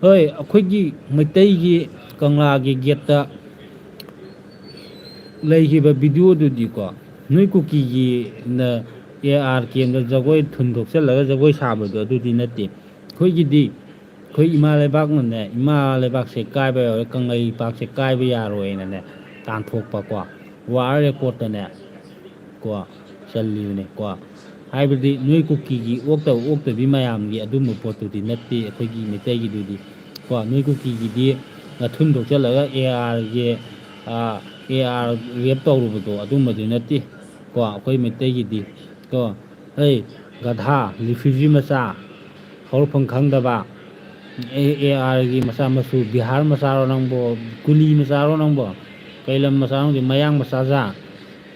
ꯍꯣꯏ, ꯑꯩꯈꯣꯏꯒꯤ ꯃꯩꯇꯩꯒꯤ ꯀꯪꯂꯥꯒꯤ ꯒꯦꯠꯇ ꯂꯩꯈꯤꯕ ꯚꯤꯗꯤꯑꯣꯗꯨꯗꯤꯀꯣ, ꯅꯣꯏ ꯀꯨꯀꯤꯒꯤꯅ ꯑꯦ ꯑꯥꯔ ꯀꯦꯝꯗ ꯖꯒꯣꯏ ꯊꯨꯟ ꯊꯣꯛꯆꯜꯂꯒ ꯖꯒꯣꯏ ꯁꯥꯕꯗꯣ ꯑꯗꯨꯗꯤ ꯅꯠꯇꯦ꯫ ꯑꯩꯈꯣꯏꯒꯤꯗꯤ, ꯑꯩꯈꯣꯏ ꯏꯃꯥ ꯂꯩꯕꯥꯛꯅꯅꯦ, ꯏꯃꯥ ꯂꯩꯕꯥꯛꯁꯦ ꯀꯥꯏꯕ ꯌꯥꯔꯣꯏ, ꯀꯪꯂꯩꯄꯥꯛꯁꯦ ꯀꯥꯏꯕ ꯌꯥꯔꯣꯏꯅꯅꯦ ꯇꯥꯟꯊꯣꯛꯄꯀꯣ, ꯋꯥꯔꯜ ꯔꯦꯀꯣꯔꯠꯇꯅꯦ ꯀꯣ, ꯆꯜꯂꯤꯕꯅꯦ ꯀꯣ꯫ ꯍꯥꯏꯕꯗꯤ ꯅꯣꯏ ꯀꯨꯀꯤꯒꯤ ꯑꯣꯛꯇꯕ ꯑꯣꯛꯇꯕꯤ ꯃꯌꯥꯝꯒꯤ ꯑꯗꯨꯝꯕ ꯄꯣꯠꯇꯨꯗꯤ ꯅꯠꯇꯦ ꯑꯩꯈꯣꯏꯒꯤ ꯃꯩꯇꯩꯒꯤꯗꯨꯗꯤ ꯀꯣ꯫ ꯅꯣꯏ ꯀꯨꯀꯤꯒꯤꯗꯤ ꯅꯊꯨꯟ ꯊꯣꯛꯆꯜꯂꯒ ꯑꯦ ꯑꯥꯔꯒꯤ, ꯑꯦ ꯑꯥꯔ ꯔꯦꯞ ꯇꯧꯔꯨꯕꯗꯣ ꯑꯗꯨꯝꯕꯗꯤ ꯅꯠꯇꯦ ꯀꯣ꯫ ꯑꯩꯈꯣꯏ ꯃꯩꯇꯩꯒꯤꯗꯤ ꯀꯣ, ꯍꯩ, ꯒꯙꯥ, ꯔꯤꯐ꯭ꯌꯨꯖꯤ ꯃꯆꯥ, ꯍꯧꯔꯛꯐꯝ ꯈꯪꯗꯕ, ꯑꯦ ꯑꯥꯔꯒꯤ ꯃꯆꯥ ꯃꯁꯨ, ꯕꯤꯍꯥꯔ ꯃꯆꯥꯔꯣ ꯅꯪꯕꯣ? ꯀꯨꯂꯤ ꯃꯆꯥꯔꯣ ꯅꯪꯕꯣ? ꯀꯩ ꯂꯝ ꯃꯆꯥꯅꯣ ꯈꯪꯗꯦ, ꯃꯌꯥꯡ ꯃꯆꯥꯖꯥ,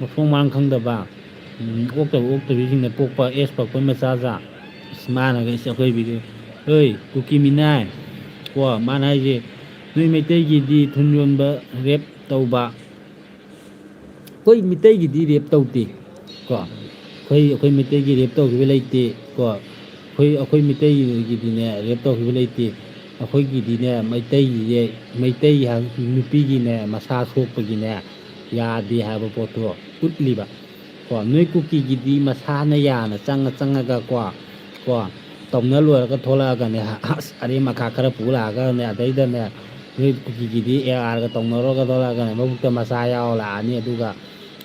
ꯃꯊꯣꯡ ꯃꯔꯥꯡ ꯈꯪꯗꯕ, ꯎꯝ, ꯑꯣꯛꯇꯕ ꯑꯣꯛꯇꯕꯤꯁꯤꯡꯅ ꯄꯣꯛꯄ ꯑꯦꯁ ꯄꯛꯄ ꯃꯆꯥꯖꯥ꯫ ꯏꯁ, ꯃꯥꯅꯒ ꯏꯁ ꯑꯩꯈꯣꯏ ꯚꯤꯗꯤꯑꯣ, "ꯍꯣꯏ, ꯀꯨꯀꯤ ꯃꯤꯅꯥꯏ", ꯀꯣ, ꯃꯥꯅ ꯍꯥꯏꯁꯦ, "ꯅꯣꯏ ꯃꯩꯇꯩꯒꯤꯗꯤ ꯊꯨꯟ ꯌꯣꯟꯕ, ꯔꯦꯞ ꯇꯧꯕ"꯫ ꯑꯩꯈꯣꯏ ꯃꯤꯇꯩꯒꯤꯗꯤ ꯔꯦꯞ ꯇꯧꯗꯦ ꯀꯣ꯫ ꯑꯩꯈꯣꯏ, ꯑꯩꯈꯣꯏ ꯃꯤꯇꯩꯒꯤ ꯔꯦꯞ ꯇꯧꯈꯤꯕ ꯂꯩꯇꯦ ꯀꯣ꯫ ꯑꯩꯈꯣꯏ, ꯑꯩꯈꯣꯏ ꯃꯤꯇꯩꯒꯤꯗꯤꯅꯦ ꯔꯦꯞ ꯇꯧꯈꯤꯕ ꯂꯩꯇꯦ꯫ ꯑꯩꯈꯣꯏꯒꯤꯗꯤꯅꯦ ꯃꯩꯇꯩꯒꯤꯁꯦ, ꯃꯩꯇꯩ ꯍꯥꯏ-, ꯅꯨꯄꯤꯒꯤꯅꯦ ꯃꯁꯥ ꯁꯣꯛꯄꯒꯤꯅꯦ ꯌꯥꯗꯦ ꯍꯥꯏꯕ ꯄꯣꯠꯇꯣ ꯎꯠꯂꯤꯕ ꯀꯣ꯫ ꯅꯣꯏ ꯀꯨꯀꯤꯒꯤꯗꯤ ꯃꯁꯥꯅ ꯌꯥꯅ ꯆꯪꯉ ꯆꯪꯉꯒ ꯀꯣ, ꯀꯣ, ꯇꯧꯅ ꯂꯣꯏꯔꯒ ꯊꯣꯛꯂꯛꯑꯒꯅꯦ, ꯑꯁ, ꯑꯔꯦꯝ ꯑꯈꯥ ꯈꯔ ꯄꯨ ꯂꯥꯛꯑꯒꯅꯦ, ꯑꯗꯩꯗꯅꯦ, ꯅꯣꯏ ꯀꯨꯀꯤꯒꯤꯗꯤ ꯑꯦ ꯑꯥꯔꯒ ꯇꯧꯅꯔꯒ ꯊꯣꯛꯂꯛꯑꯒꯅꯦ, ꯃꯕꯨꯛꯇ ꯃꯆꯥ ꯌꯥꯎ ꯂꯥꯛꯑꯅꯤ꯫ ꯑꯗꯨꯒ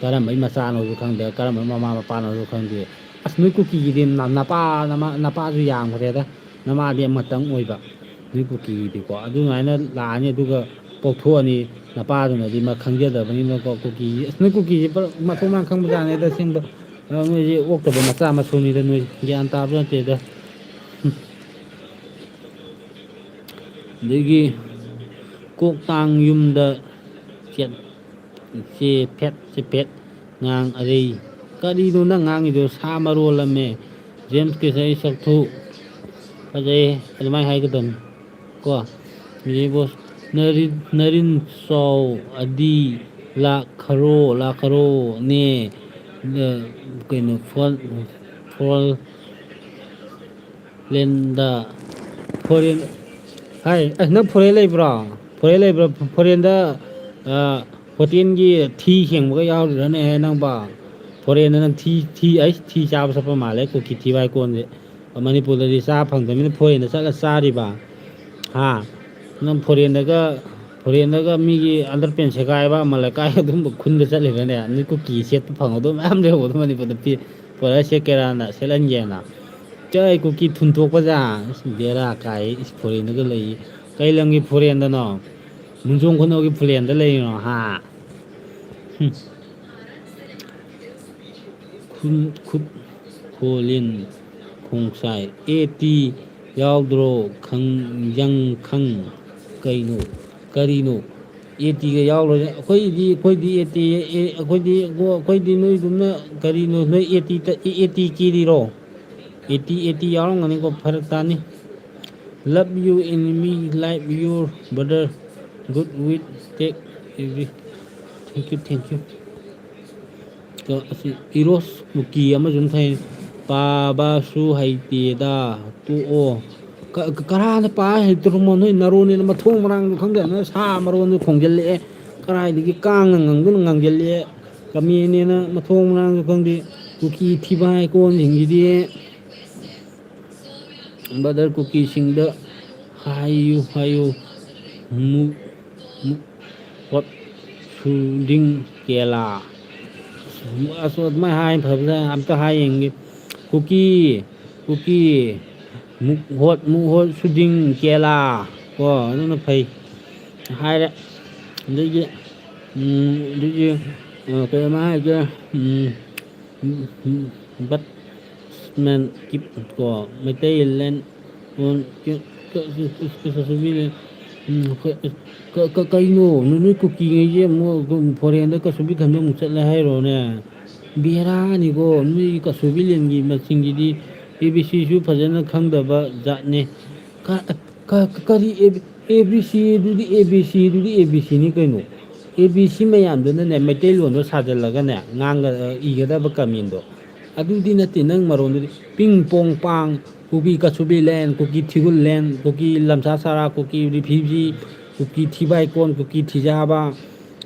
ꯀꯔꯝꯕꯩ ꯃꯆꯥꯅꯣꯁꯨ ꯈꯪꯗꯦ, ꯀꯔꯝꯕꯩ ꯃꯃꯥ ꯃꯄꯥꯅꯣꯁꯨ ꯈꯪꯗꯦ꯫ ꯑꯁ, ꯅꯣꯏ ꯀꯨꯀꯤꯒꯤꯗꯤ ꯅ-, ꯅꯄꯥ, ꯅꯃꯥ-, ꯅꯄꯥꯁꯨ ꯌꯥꯝꯈ꯭ꯔꯦꯗ, ꯅꯃꯥꯗꯤ ꯑꯃꯇꯪ ꯑꯣꯏꯕ꯫ ꯅꯣꯏ ꯀꯨꯀꯤꯒꯤꯗꯤꯀꯣ ꯑꯗꯨꯃꯥꯏꯅ ꯂꯥꯛꯑꯅꯤ꯫ ꯑꯗꯨꯒ ꯄꯣꯛꯊꯣꯛꯑꯅꯤ, ꯅꯄꯥꯗꯨꯅꯗꯤ ꯃ-, ꯈꯪꯖꯗꯕꯅꯤꯅꯀꯣ꯫ ꯀꯨꯀꯤ, ꯑꯁ, ꯅꯣꯏ ꯀꯨꯀꯤꯁꯦ ꯄꯨꯔꯥ ꯃꯊꯣꯡ ꯃꯔꯥꯡ ꯈꯪꯕꯖꯥꯠꯅꯦꯗ, ꯑꯁꯦꯡꯕ꯫ ꯑ, ꯅꯣꯏꯁꯦ ꯑꯣꯛꯇꯕ ꯃꯆꯥ ꯃꯁꯨꯅꯤꯗ, ꯅꯣꯏ ꯒ꯭ꯌꯥꯟ ꯇꯥꯕ ꯅꯠꯇꯦꯗ꯫ ꯑꯗꯒꯤ ꯀꯣꯛꯇꯥꯡ ꯌꯨꯝꯗ ꯆꯦꯠ-, ꯆꯦꯐꯦꯠ ꯆꯦꯐꯦꯠ ꯉꯥꯡ ꯑꯔꯩ꯫ ꯀꯔꯤꯅꯣ ꯅꯪ ꯉꯥꯡꯉꯤꯗꯣ? ꯁꯥ ꯃꯔꯣꯜ ꯑꯃ꯫ ꯖꯦꯝꯁ ꯀꯤꯁꯟ, ꯑꯩ ꯁꯛꯊꯨ ꯐꯖꯩ, ꯑꯗꯨꯃꯥꯏꯅ ꯍꯥꯏꯒꯗꯕꯅꯤ ꯀꯣ꯫ ꯕꯤꯖꯦ ꯕꯣꯁ, ꯅꯔꯤꯟ, ꯅꯔꯤꯟ ꯆꯥꯎ ꯑꯗꯤ ꯂꯥꯛꯈꯔꯣ, ꯂꯥꯛꯈꯔꯣꯅꯦ꯫ ꯑ, ꯀꯩꯅꯣ, ꯐꯣꯟ, ꯐꯣꯟ, ꯂꯦꯟꯗ, ꯐꯣꯔꯦꯟ, ꯍꯥꯏ, ꯑꯁ, ꯅꯪ ꯐꯣꯔꯦꯟ ꯂꯩꯕ꯭ꯔꯣ? ꯐꯣꯔꯦꯟ ꯂꯩꯕ꯭ꯔꯣ? ꯐꯣꯔꯦꯟꯗ, ꯑ, ꯍꯣꯇꯦꯜꯒꯤ ꯊꯤ ꯁꯦꯡꯕꯒ ꯌꯥꯎꯔꯤꯔꯅꯦꯍꯦ ꯅꯪꯕꯣ? ꯐꯣꯔꯦꯟꯗ ꯅꯪ ꯊꯤ, ꯊꯤ, ꯑꯩꯁ, ꯊꯤ ꯆꯥꯕ ꯆꯠꯄ ꯃꯥꯜꯂꯦ, ꯀꯨꯀꯤ ꯊꯤ ꯋꯥꯏ ꯀꯣꯟꯁꯦ꯫ ꯃꯅꯤꯄꯨꯔꯗꯗꯤ ꯆꯥ ꯐꯪꯗꯕꯅꯤꯅ ꯐꯣꯔꯦꯟꯗ ꯆꯠꯂ ꯆꯥꯔꯤꯕ? ꯍꯥ? ꯅꯪ ꯐꯣꯔꯦꯟꯗꯒ, ꯐꯣꯔꯦꯟꯗꯒ ꯃꯤꯒꯤ ꯑꯟꯗꯔꯄꯦꯟ ꯁꯦꯒꯥꯏꯕ ꯑꯃ ꯂꯩꯀꯥꯏ ꯑꯗꯨꯝꯕ ꯈꯨꯟꯗ ꯆꯠꯂꯤꯔꯅꯦ? ꯅꯣꯏ ꯀꯨꯀꯤ ꯁꯦꯠꯄ ꯐꯪꯍꯧꯗꯕ ꯃꯌꯥꯝ ꯂꯩꯍꯧꯕꯗꯣ ꯃꯅꯤꯄꯨꯔꯗ ꯄꯤ-, ꯄꯨꯔꯥ ꯁꯦꯠꯀꯦꯔꯥꯅ, ꯁꯦꯠꯍꯟꯒꯦꯅ꯫ ꯆꯥꯏ ꯀꯨꯀꯤ ꯊꯨꯟꯊꯣꯛꯄꯖꯥ꯫ ꯑꯁ, ꯕꯦꯔꯥ ꯀꯥꯏ꯫ ꯏꯁ, ꯐꯣꯔꯦꯟꯗꯒ ꯂꯩ꯫ ꯀꯩ ꯂꯝꯒꯤ ꯐꯣꯔꯦꯟꯗꯅꯣ? ꯃꯨꯟꯖꯣꯡ ꯈꯨꯅꯧꯒꯤ ꯐꯣꯔꯦꯟꯗ ꯂꯩꯔꯤꯅꯣ, ꯍꯥ? ꯍꯨꯝ꯫ ꯈꯨꯟ-, ꯈꯨꯠ ꯈꯣꯂꯦꯟ ꯈꯣꯡꯁꯥꯏ꯫ ꯑꯦ ꯇꯤ ꯌꯥꯎꯗ꯭ꯔꯣ? ꯈꯪ-, ꯌꯪ ꯈꯪ꯫ ꯀꯩꯅꯣ? ꯀꯔꯤꯅꯣ? ꯑꯦ ꯇꯤꯒ ꯌꯥꯎꯔꯣꯏ꯫ ꯑꯩꯈꯣꯏꯗꯤ, ꯑꯩꯈꯣꯏꯗꯤ ꯑꯦ ꯇꯤ, ꯑꯦ-, ꯑꯩꯈꯣꯏꯗꯤ, ꯑꯩꯈꯣꯏꯗꯤ ꯅꯣꯏꯒꯨꯝꯅ ꯀꯔꯤꯅꯣ? ꯅꯣꯏ ꯑꯦ ꯇꯤ ꯇ-, ꯑꯦ-, ꯑꯦ ꯇꯤ ꯀꯤꯔꯤꯔꯣ? ꯑꯦ ꯇꯤ, ꯑꯦ ꯇꯤ ꯌꯥꯎꯔꯝꯒꯅꯤꯀꯣ, ꯐꯔꯛ ꯇꯥꯅꯤ꯫ Love you enemy, like your brother, good with take every, thank you, thank you꯫ ꯀ-, ꯑꯁꯤ ꯏꯔꯣꯁ ꯀꯨꯀꯤ ꯑꯃꯁꯨ ꯑꯗꯨꯝ ꯊꯩ-, ꯄꯥꯕꯁꯨ ꯍꯩꯇꯦꯗ, ꯇꯣꯛꯑꯣ꯫ ꯀ-, ꯀ-, ꯀꯔꯥꯅ ꯄꯥ ꯍꯩꯇ꯭ꯔꯣꯃꯣ? ꯅꯣꯏ ꯅꯔꯣꯟꯅꯤꯅ ꯃꯊꯣꯡ ꯃꯔꯥꯡꯁꯨ ꯈꯪꯗꯦ, ꯅꯣꯏ ꯁꯥ ꯃꯔꯣꯟꯁꯨ ꯈꯣꯡꯖꯤꯜꯂꯛꯑꯦ, ꯀꯔꯥꯏꯗꯒꯤ ꯀꯥꯡꯅ ꯉꯪꯗꯨꯅ ꯉꯪꯖꯤꯜꯂꯛꯑꯦ, ꯀꯃꯦꯟꯅꯦꯅ ꯃꯊꯣꯡ ꯃꯔꯥꯡꯁꯨ ꯈꯪꯗꯦ, ꯀꯨꯀꯤ ꯊꯤꯕ ꯍꯥꯏ ꯀꯣꯟꯁꯤꯡꯁꯤꯗꯤ꯫ ꯕ꯭ꯔꯗꯔ, ꯀꯨꯀꯤꯁꯤꯡꯗ ꯍꯥꯏꯌꯨ, ꯍꯥꯏꯌꯨ, ꯃꯨꯛ, ꯃꯨꯛ, ꯍꯣꯠ, ꯁꯨꯗꯤꯡ, ꯀꯦꯂꯥ꯫ ꯑꯁ, ꯑꯗꯨꯃꯥꯏꯅ ꯍꯥꯏ ꯐꯕꯗ ꯑꯝꯇ ꯍꯥꯏ ꯌꯦꯡꯒꯦ꯫ ꯀꯨꯀꯤ, ꯀꯨꯀꯤ, ꯃꯨꯛ ꯍꯣꯠ, ꯃꯨꯛ ꯍꯣꯠ, ꯁꯨꯗꯤꯡ, ꯀꯦꯂꯥ꯫ ꯀꯣ, ꯑꯗꯨꯅ ꯐꯩ꯫ ꯍꯥꯏꯔꯦ꯫ ꯑꯗꯒꯤ, ꯎꯝ, ꯑꯗꯒꯤ, ꯑ, ꯀꯩ ꯑꯃ ꯍꯥꯏꯒꯦ, ꯎꯝ, ꯎꯝ, ꯎꯝ, ꯕꯠꯃꯦꯟ ꯀꯤꯞ ꯀꯣ, ꯃꯩꯇꯩꯂꯦꯟ, ꯎꯝ, ꯀ-, ꯀ-, ꯀ-, ꯀ-, ꯀ-, ꯀ-, ꯀ-, ꯀꯩꯅꯣ, ꯅꯣꯏ ꯀꯨꯀꯤꯉꯩꯁꯦ ꯑꯃꯨꯛ ꯑꯗꯨꯝ ꯐꯣꯔꯦꯟꯗ ꯀꯁꯨꯕꯤ ꯈꯟꯕ ꯑꯃꯨꯛ ꯆꯠꯂꯦ ꯍꯥꯏꯔꯣꯅꯦ? ꯕꯦꯔꯥꯅꯤꯀꯣ, ꯅꯣꯏ ꯀꯁꯨꯕꯤꯂꯦꯟꯒꯤ ꯃꯁꯤꯡꯁꯤꯗꯤ ꯑꯦ ꯕꯤ ꯁꯤꯁꯨ ꯐꯖꯅ ꯈꯪꯗꯕ ꯖꯥꯠꯅꯦ꯫ ꯀ-, ꯀ-, ꯀꯔꯤ ꯑꯦ ꯕꯤ ꯁꯤ ꯑꯗꯨꯗꯤ, ꯑꯦ ꯕꯤ ꯁꯤ ꯑꯗꯨꯗꯤ ꯑꯦ ꯕꯤ ꯁꯤꯅꯤ ꯀꯩꯅꯣ? A B C ꯃꯌꯥꯝꯗꯨꯅꯅꯦ, ꯃꯩꯇꯩꯂꯣꯟꯗꯣ ꯁꯥꯖꯜꯂꯒꯅꯦ, ꯉꯥꯡꯒ-, ꯏꯒꯗꯕ ꯀꯃꯦꯟꯗꯣ꯫ ꯑꯗꯨꯗꯤ ꯅꯠꯇꯦ, ꯅꯪ ꯃꯔꯣꯟꯗꯨꯗꯤ ꯄꯤꯡ ꯄꯣꯡ ꯄꯥꯡ, ꯀꯨꯀꯤ ꯀꯁꯨꯕꯤ ꯂꯦꯟ, ꯀꯨꯀꯤ ꯊꯤꯒꯨꯜ ꯂꯦꯟ, ꯀꯨꯀꯤ ꯂꯝꯁꯥ ꯁꯔꯥ, ꯀꯨꯀꯤ ꯔꯤꯐ꯭ꯌꯨꯖꯤ, ꯀꯨꯀꯤ ꯊꯤꯕꯥꯏꯀꯣꯟ, ꯀꯨꯀꯤ ꯊꯤꯖꯥꯕ,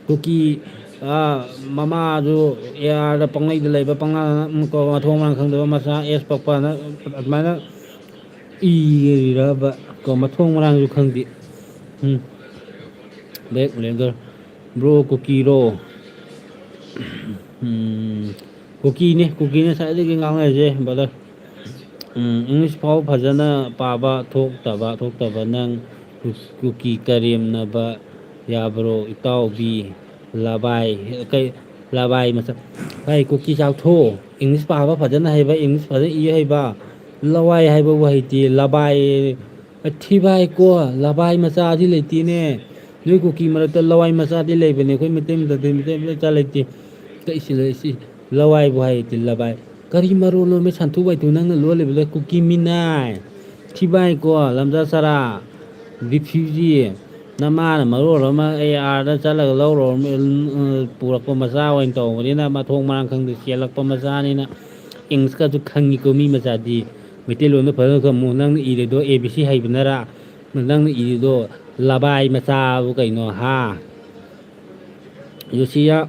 ꯀꯨꯀꯤ, ꯑꯥ, ꯃꯃꯥꯁꯨ ꯑꯦ ꯑꯥꯔꯗ ꯄꯪꯂꯩꯗ ꯂꯩꯕ, ꯄꯪꯂꯥ-, ꯃꯊꯣꯡ ꯃꯔꯥꯡ ꯈꯪꯗꯕ ꯃꯆꯥ ꯑꯦꯁ ꯄꯛꯄꯅ ꯑꯗꯨꯃꯥꯏꯅ ꯏꯔꯤꯔꯕ? ꯀꯣ, ꯃꯊꯣꯡ ꯃꯔꯥꯡꯁꯨ ꯈꯪꯗꯦ꯫ ꯎꯝ꯫ Black leather. ꯕ꯭ꯔꯣ, ꯀꯨꯀꯤꯔꯣ? ꯎꯝ, ꯀꯨꯀꯤꯅꯦ, ꯀꯨꯀꯤꯅꯦ ꯉꯁꯥꯏꯗꯒꯤ ꯉꯥꯡꯅꯔꯤꯁꯦ, ꯕ꯭ꯔꯗꯔ꯫ ꯎꯝ, ꯏꯪꯂꯤꯁ ꯐꯥꯎ ꯐꯖꯅ ꯄꯥꯕ ꯊꯣꯛꯇꯕ, ꯊꯣꯛꯇꯕ ꯅꯪ ꯀꯨ-, ꯀꯨꯀꯤ ꯀꯔꯦꯝꯅꯕ ꯌꯥꯕ꯭ꯔꯣ, ꯏꯇꯥꯎꯕꯤ? ꯂꯕꯥꯏ, ꯀꯩ, ꯂꯕꯥꯏ ꯃꯆꯥ꯫ ꯚꯥꯏ, ꯀꯨꯀꯤ ꯆꯥꯛꯊꯣꯛ꯫ ꯏꯪꯂꯤꯁ ꯄꯥꯕ ꯐꯖꯅ ꯍꯩꯕ, ꯏꯪꯂꯤꯁ ꯐꯖꯅ ꯏ ꯍꯩꯕ, ꯂꯋꯥꯏ ꯍꯥꯏꯕꯕꯨ ꯍꯩꯇꯦ, ꯂꯕꯥꯏ꯫ ꯊꯤꯕꯥꯏ ꯀꯣ, ꯂꯕꯥꯏ ꯃꯆꯥꯗꯤ ꯂꯩꯇꯦꯅꯦ꯫ ꯅꯣꯏ ꯀꯨꯀꯤ ꯃꯔꯛꯇ ꯂꯋꯥꯏ ꯃꯆꯥꯗꯤ ꯂꯩꯕꯅꯦ, ꯑꯩꯈꯣꯏ ꯃꯩꯇꯩ ꯃꯔꯛꯇꯗꯤ ꯃꯩꯇꯩ ꯃꯆꯥ ꯂꯩꯇꯦ꯫ ꯀꯛꯏꯁꯤ ꯂꯩꯁꯤ ꯂꯋꯥꯏꯕꯨ ꯍꯥꯏꯇꯦ, ꯂꯕꯥꯏ꯫ ꯀꯔꯤ ꯃꯔꯣꯜꯅꯣ ꯃꯤ ꯁꯟꯊꯨ ꯋꯥꯏꯊꯨ ꯅꯪꯅ ꯂꯣꯜꯂꯤꯕꯗꯣ? ꯀꯨꯀꯤ ꯃꯤꯅꯥꯏ, ꯊꯤꯕꯥꯏ ꯀꯣ, ꯂꯝꯖꯥ ꯆꯔꯥ, ꯔꯤꯐ꯭ꯌꯨꯖꯤ꯫ ꯅꯃꯥꯅ ꯃꯔꯣꯜ ꯑꯃ ꯑꯦ ꯑꯥꯔꯗ ꯆꯠꯂꯒ ꯂꯧꯔꯣ, ꯎꯝ, ꯄꯨꯔꯛꯄ ꯃꯆꯥ ꯑꯣꯏꯅ ꯇꯧꯕꯅꯤꯅ, ꯃꯊꯣꯡ ꯃꯔꯥꯡ ꯈꯪꯗꯦ ꯆꯦꯜꯂꯛꯄ ꯃꯆꯥꯅꯤꯅ꯫ ꯏꯪꯂꯤꯁꯀꯁꯨ ꯈꯪꯉꯤꯀꯣ ꯃꯤ ꯃꯆꯥꯗꯤ꯫ ꯃꯩꯇꯩꯂꯣꯟꯗꯣ ꯐꯖꯅ ꯈꯪꯉꯨ꯫ ꯅꯪꯅ ꯏꯔꯤꯗꯣ ꯑꯦ ꯕꯤ ꯁꯤ ꯍꯩꯕꯅꯔꯥ? ꯅꯪꯅ ꯏꯔꯤꯗꯣ ꯂꯕꯥꯏ ꯃꯆꯥꯕꯨ ꯀꯩꯅꯣ, ꯍꯥ? ꯌꯣꯁꯤꯌꯥ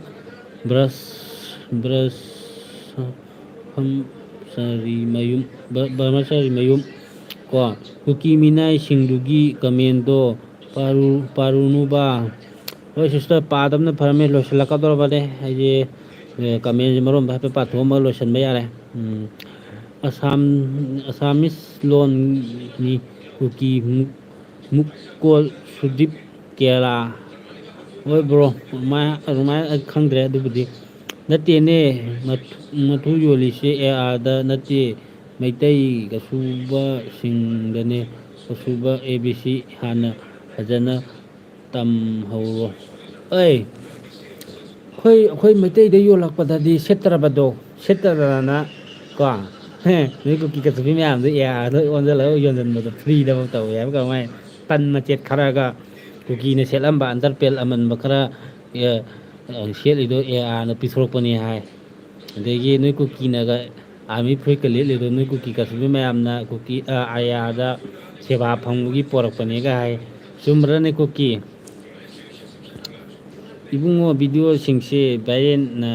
ꯕ꯭ꯔꯁ, ꯕ꯭ꯔꯁ, ꯕ꯭ꯔꯍꯃꯆꯥꯔꯤ ꯃꯌꯨꯝ, ꯕ꯭ꯔ-, ꯕ꯭ꯔꯍꯃꯆꯥꯔꯤ ꯃꯌꯨꯝ꯫ ꯀꯣ, ꯀꯨꯀꯤ ꯃꯤꯅꯥꯏꯁꯤꯡꯗꯨꯒꯤ ꯀꯃꯦꯟꯗꯣ ꯄꯥꯔꯨ-, ꯄꯥꯔꯨꯅꯨꯕ꯫ ꯍꯣꯏ, ꯁꯤꯁꯇꯔ, ꯄꯥꯗꯕꯅ ꯐꯔꯝꯃꯦ, ꯂꯣꯏꯁꯤꯜꯂꯛꯀꯗꯧꯔꯕꯅꯦ꯫ ꯑꯩꯁꯦ, ꯑꯦ, ꯀꯃꯦꯟꯁꯦ ꯃꯔꯣꯝꯗ ꯍꯥꯏꯐꯦꯠ ꯄꯥꯊꯣꯛꯑꯝꯃꯒ ꯂꯣꯏꯁꯤꯟꯕ ꯌꯥꯔꯦ꯫ ꯎꯝ, ꯑꯁꯥꯝ-, ꯑꯁꯥꯃꯤꯁ ꯂꯣꯟꯅꯤ, ꯀꯨꯀꯤ ꯃꯨꯛ-, ꯃꯨꯛꯀꯣꯜ ꯁꯨꯗꯤꯞ ꯀꯦꯔꯥ꯫ ꯍꯣꯏ, ꯕ꯭ꯔꯣ, ꯑꯗꯨꯃꯥꯏꯅ, ꯑꯗꯨꯃꯥꯏꯅ ꯑꯩ ꯈꯪꯗ꯭ꯔꯦ ꯑꯗꯨꯕꯨꯗꯤ꯫ ꯅꯠꯇꯦꯅꯦ, ꯃꯊꯨ-, ꯃꯊꯨ ꯌꯣꯜꯂꯤꯁꯦ ꯑꯦ ꯑꯥꯔꯗ ꯅꯠꯇꯦ, ꯃꯩꯇꯩ ꯀꯁꯨꯕꯁꯤꯡꯗꯅꯦ꯫ ꯀꯁꯨꯕ ꯑꯦ ꯕꯤ ꯁꯤ ꯍꯥꯟꯅ ꯐꯖꯅ ꯇꯝꯍꯧꯔꯣ꯫ ꯑꯩ, ꯑꯩꯈꯣꯏ, ꯑꯩꯈꯣꯏ ꯃꯩꯇꯩꯗ ꯌꯣꯜꯂꯛꯄꯗꯗꯤ ꯁꯦꯠꯇ꯭ꯔꯕꯗꯣ, ꯁꯦꯠꯇ꯭ꯔꯗꯅ ꯀꯣ, ꯍꯦ, ꯅꯣꯏ ꯀꯨꯀꯤ ꯀꯆꯨꯕꯤ ꯃꯌꯥꯝꯗꯣ ꯑꯦ ꯑꯥꯔꯗ ꯑꯣꯟꯁꯤꯜꯂꯒ ꯌꯣꯟꯁꯤꯟꯕꯗꯣ, ꯐ꯭ꯔꯤꯗꯐꯥꯎ ꯇꯧꯋꯦ ꯍꯥꯏꯕ ꯀꯃꯥꯏꯅ? ꯇꯟ ꯃꯆꯦꯠ ꯈꯔꯒ, ꯀꯨꯀꯤꯅ ꯁꯦꯠꯂꯝꯕ ꯑꯟꯗꯔꯄꯦꯟ ꯑꯃꯟꯕ ꯈꯔ, ꯑꯦ, ꯁꯦꯠꯂꯤꯗꯣ ꯑꯦ ꯑꯥꯔꯅ ꯄꯤꯊꯣꯔꯛꯄꯅꯤ ꯍꯥꯏ꯫ ꯑꯗꯒꯤ ꯅꯣꯏ ꯀꯨꯀꯤꯅꯒ ꯑꯥꯔꯃꯤ ꯐꯨꯔꯤꯠꯀ ꯂꯤꯠꯂꯤꯗꯣ, ꯅꯣꯏ ꯀꯨꯀꯤ ꯀꯥꯁꯨꯕꯤ ꯃꯌꯥꯝꯅ ꯀꯨꯀꯤ, ꯑ, ꯑꯥꯏ ꯑꯥꯔꯗ ꯁꯦꯕꯥ ꯐꯪꯕꯒꯤ ꯄꯣꯔꯛꯄꯅꯦꯒ ꯍꯥꯏ꯫ ꯆꯨꯝꯕ꯭ꯔꯅꯦ ꯀꯨꯀꯤ? ꯏꯕꯨꯡꯉꯣ, ꯚꯤꯗꯤꯑꯣꯁꯤꯡꯁꯦ ꯚꯥꯏꯔꯦꯟꯅ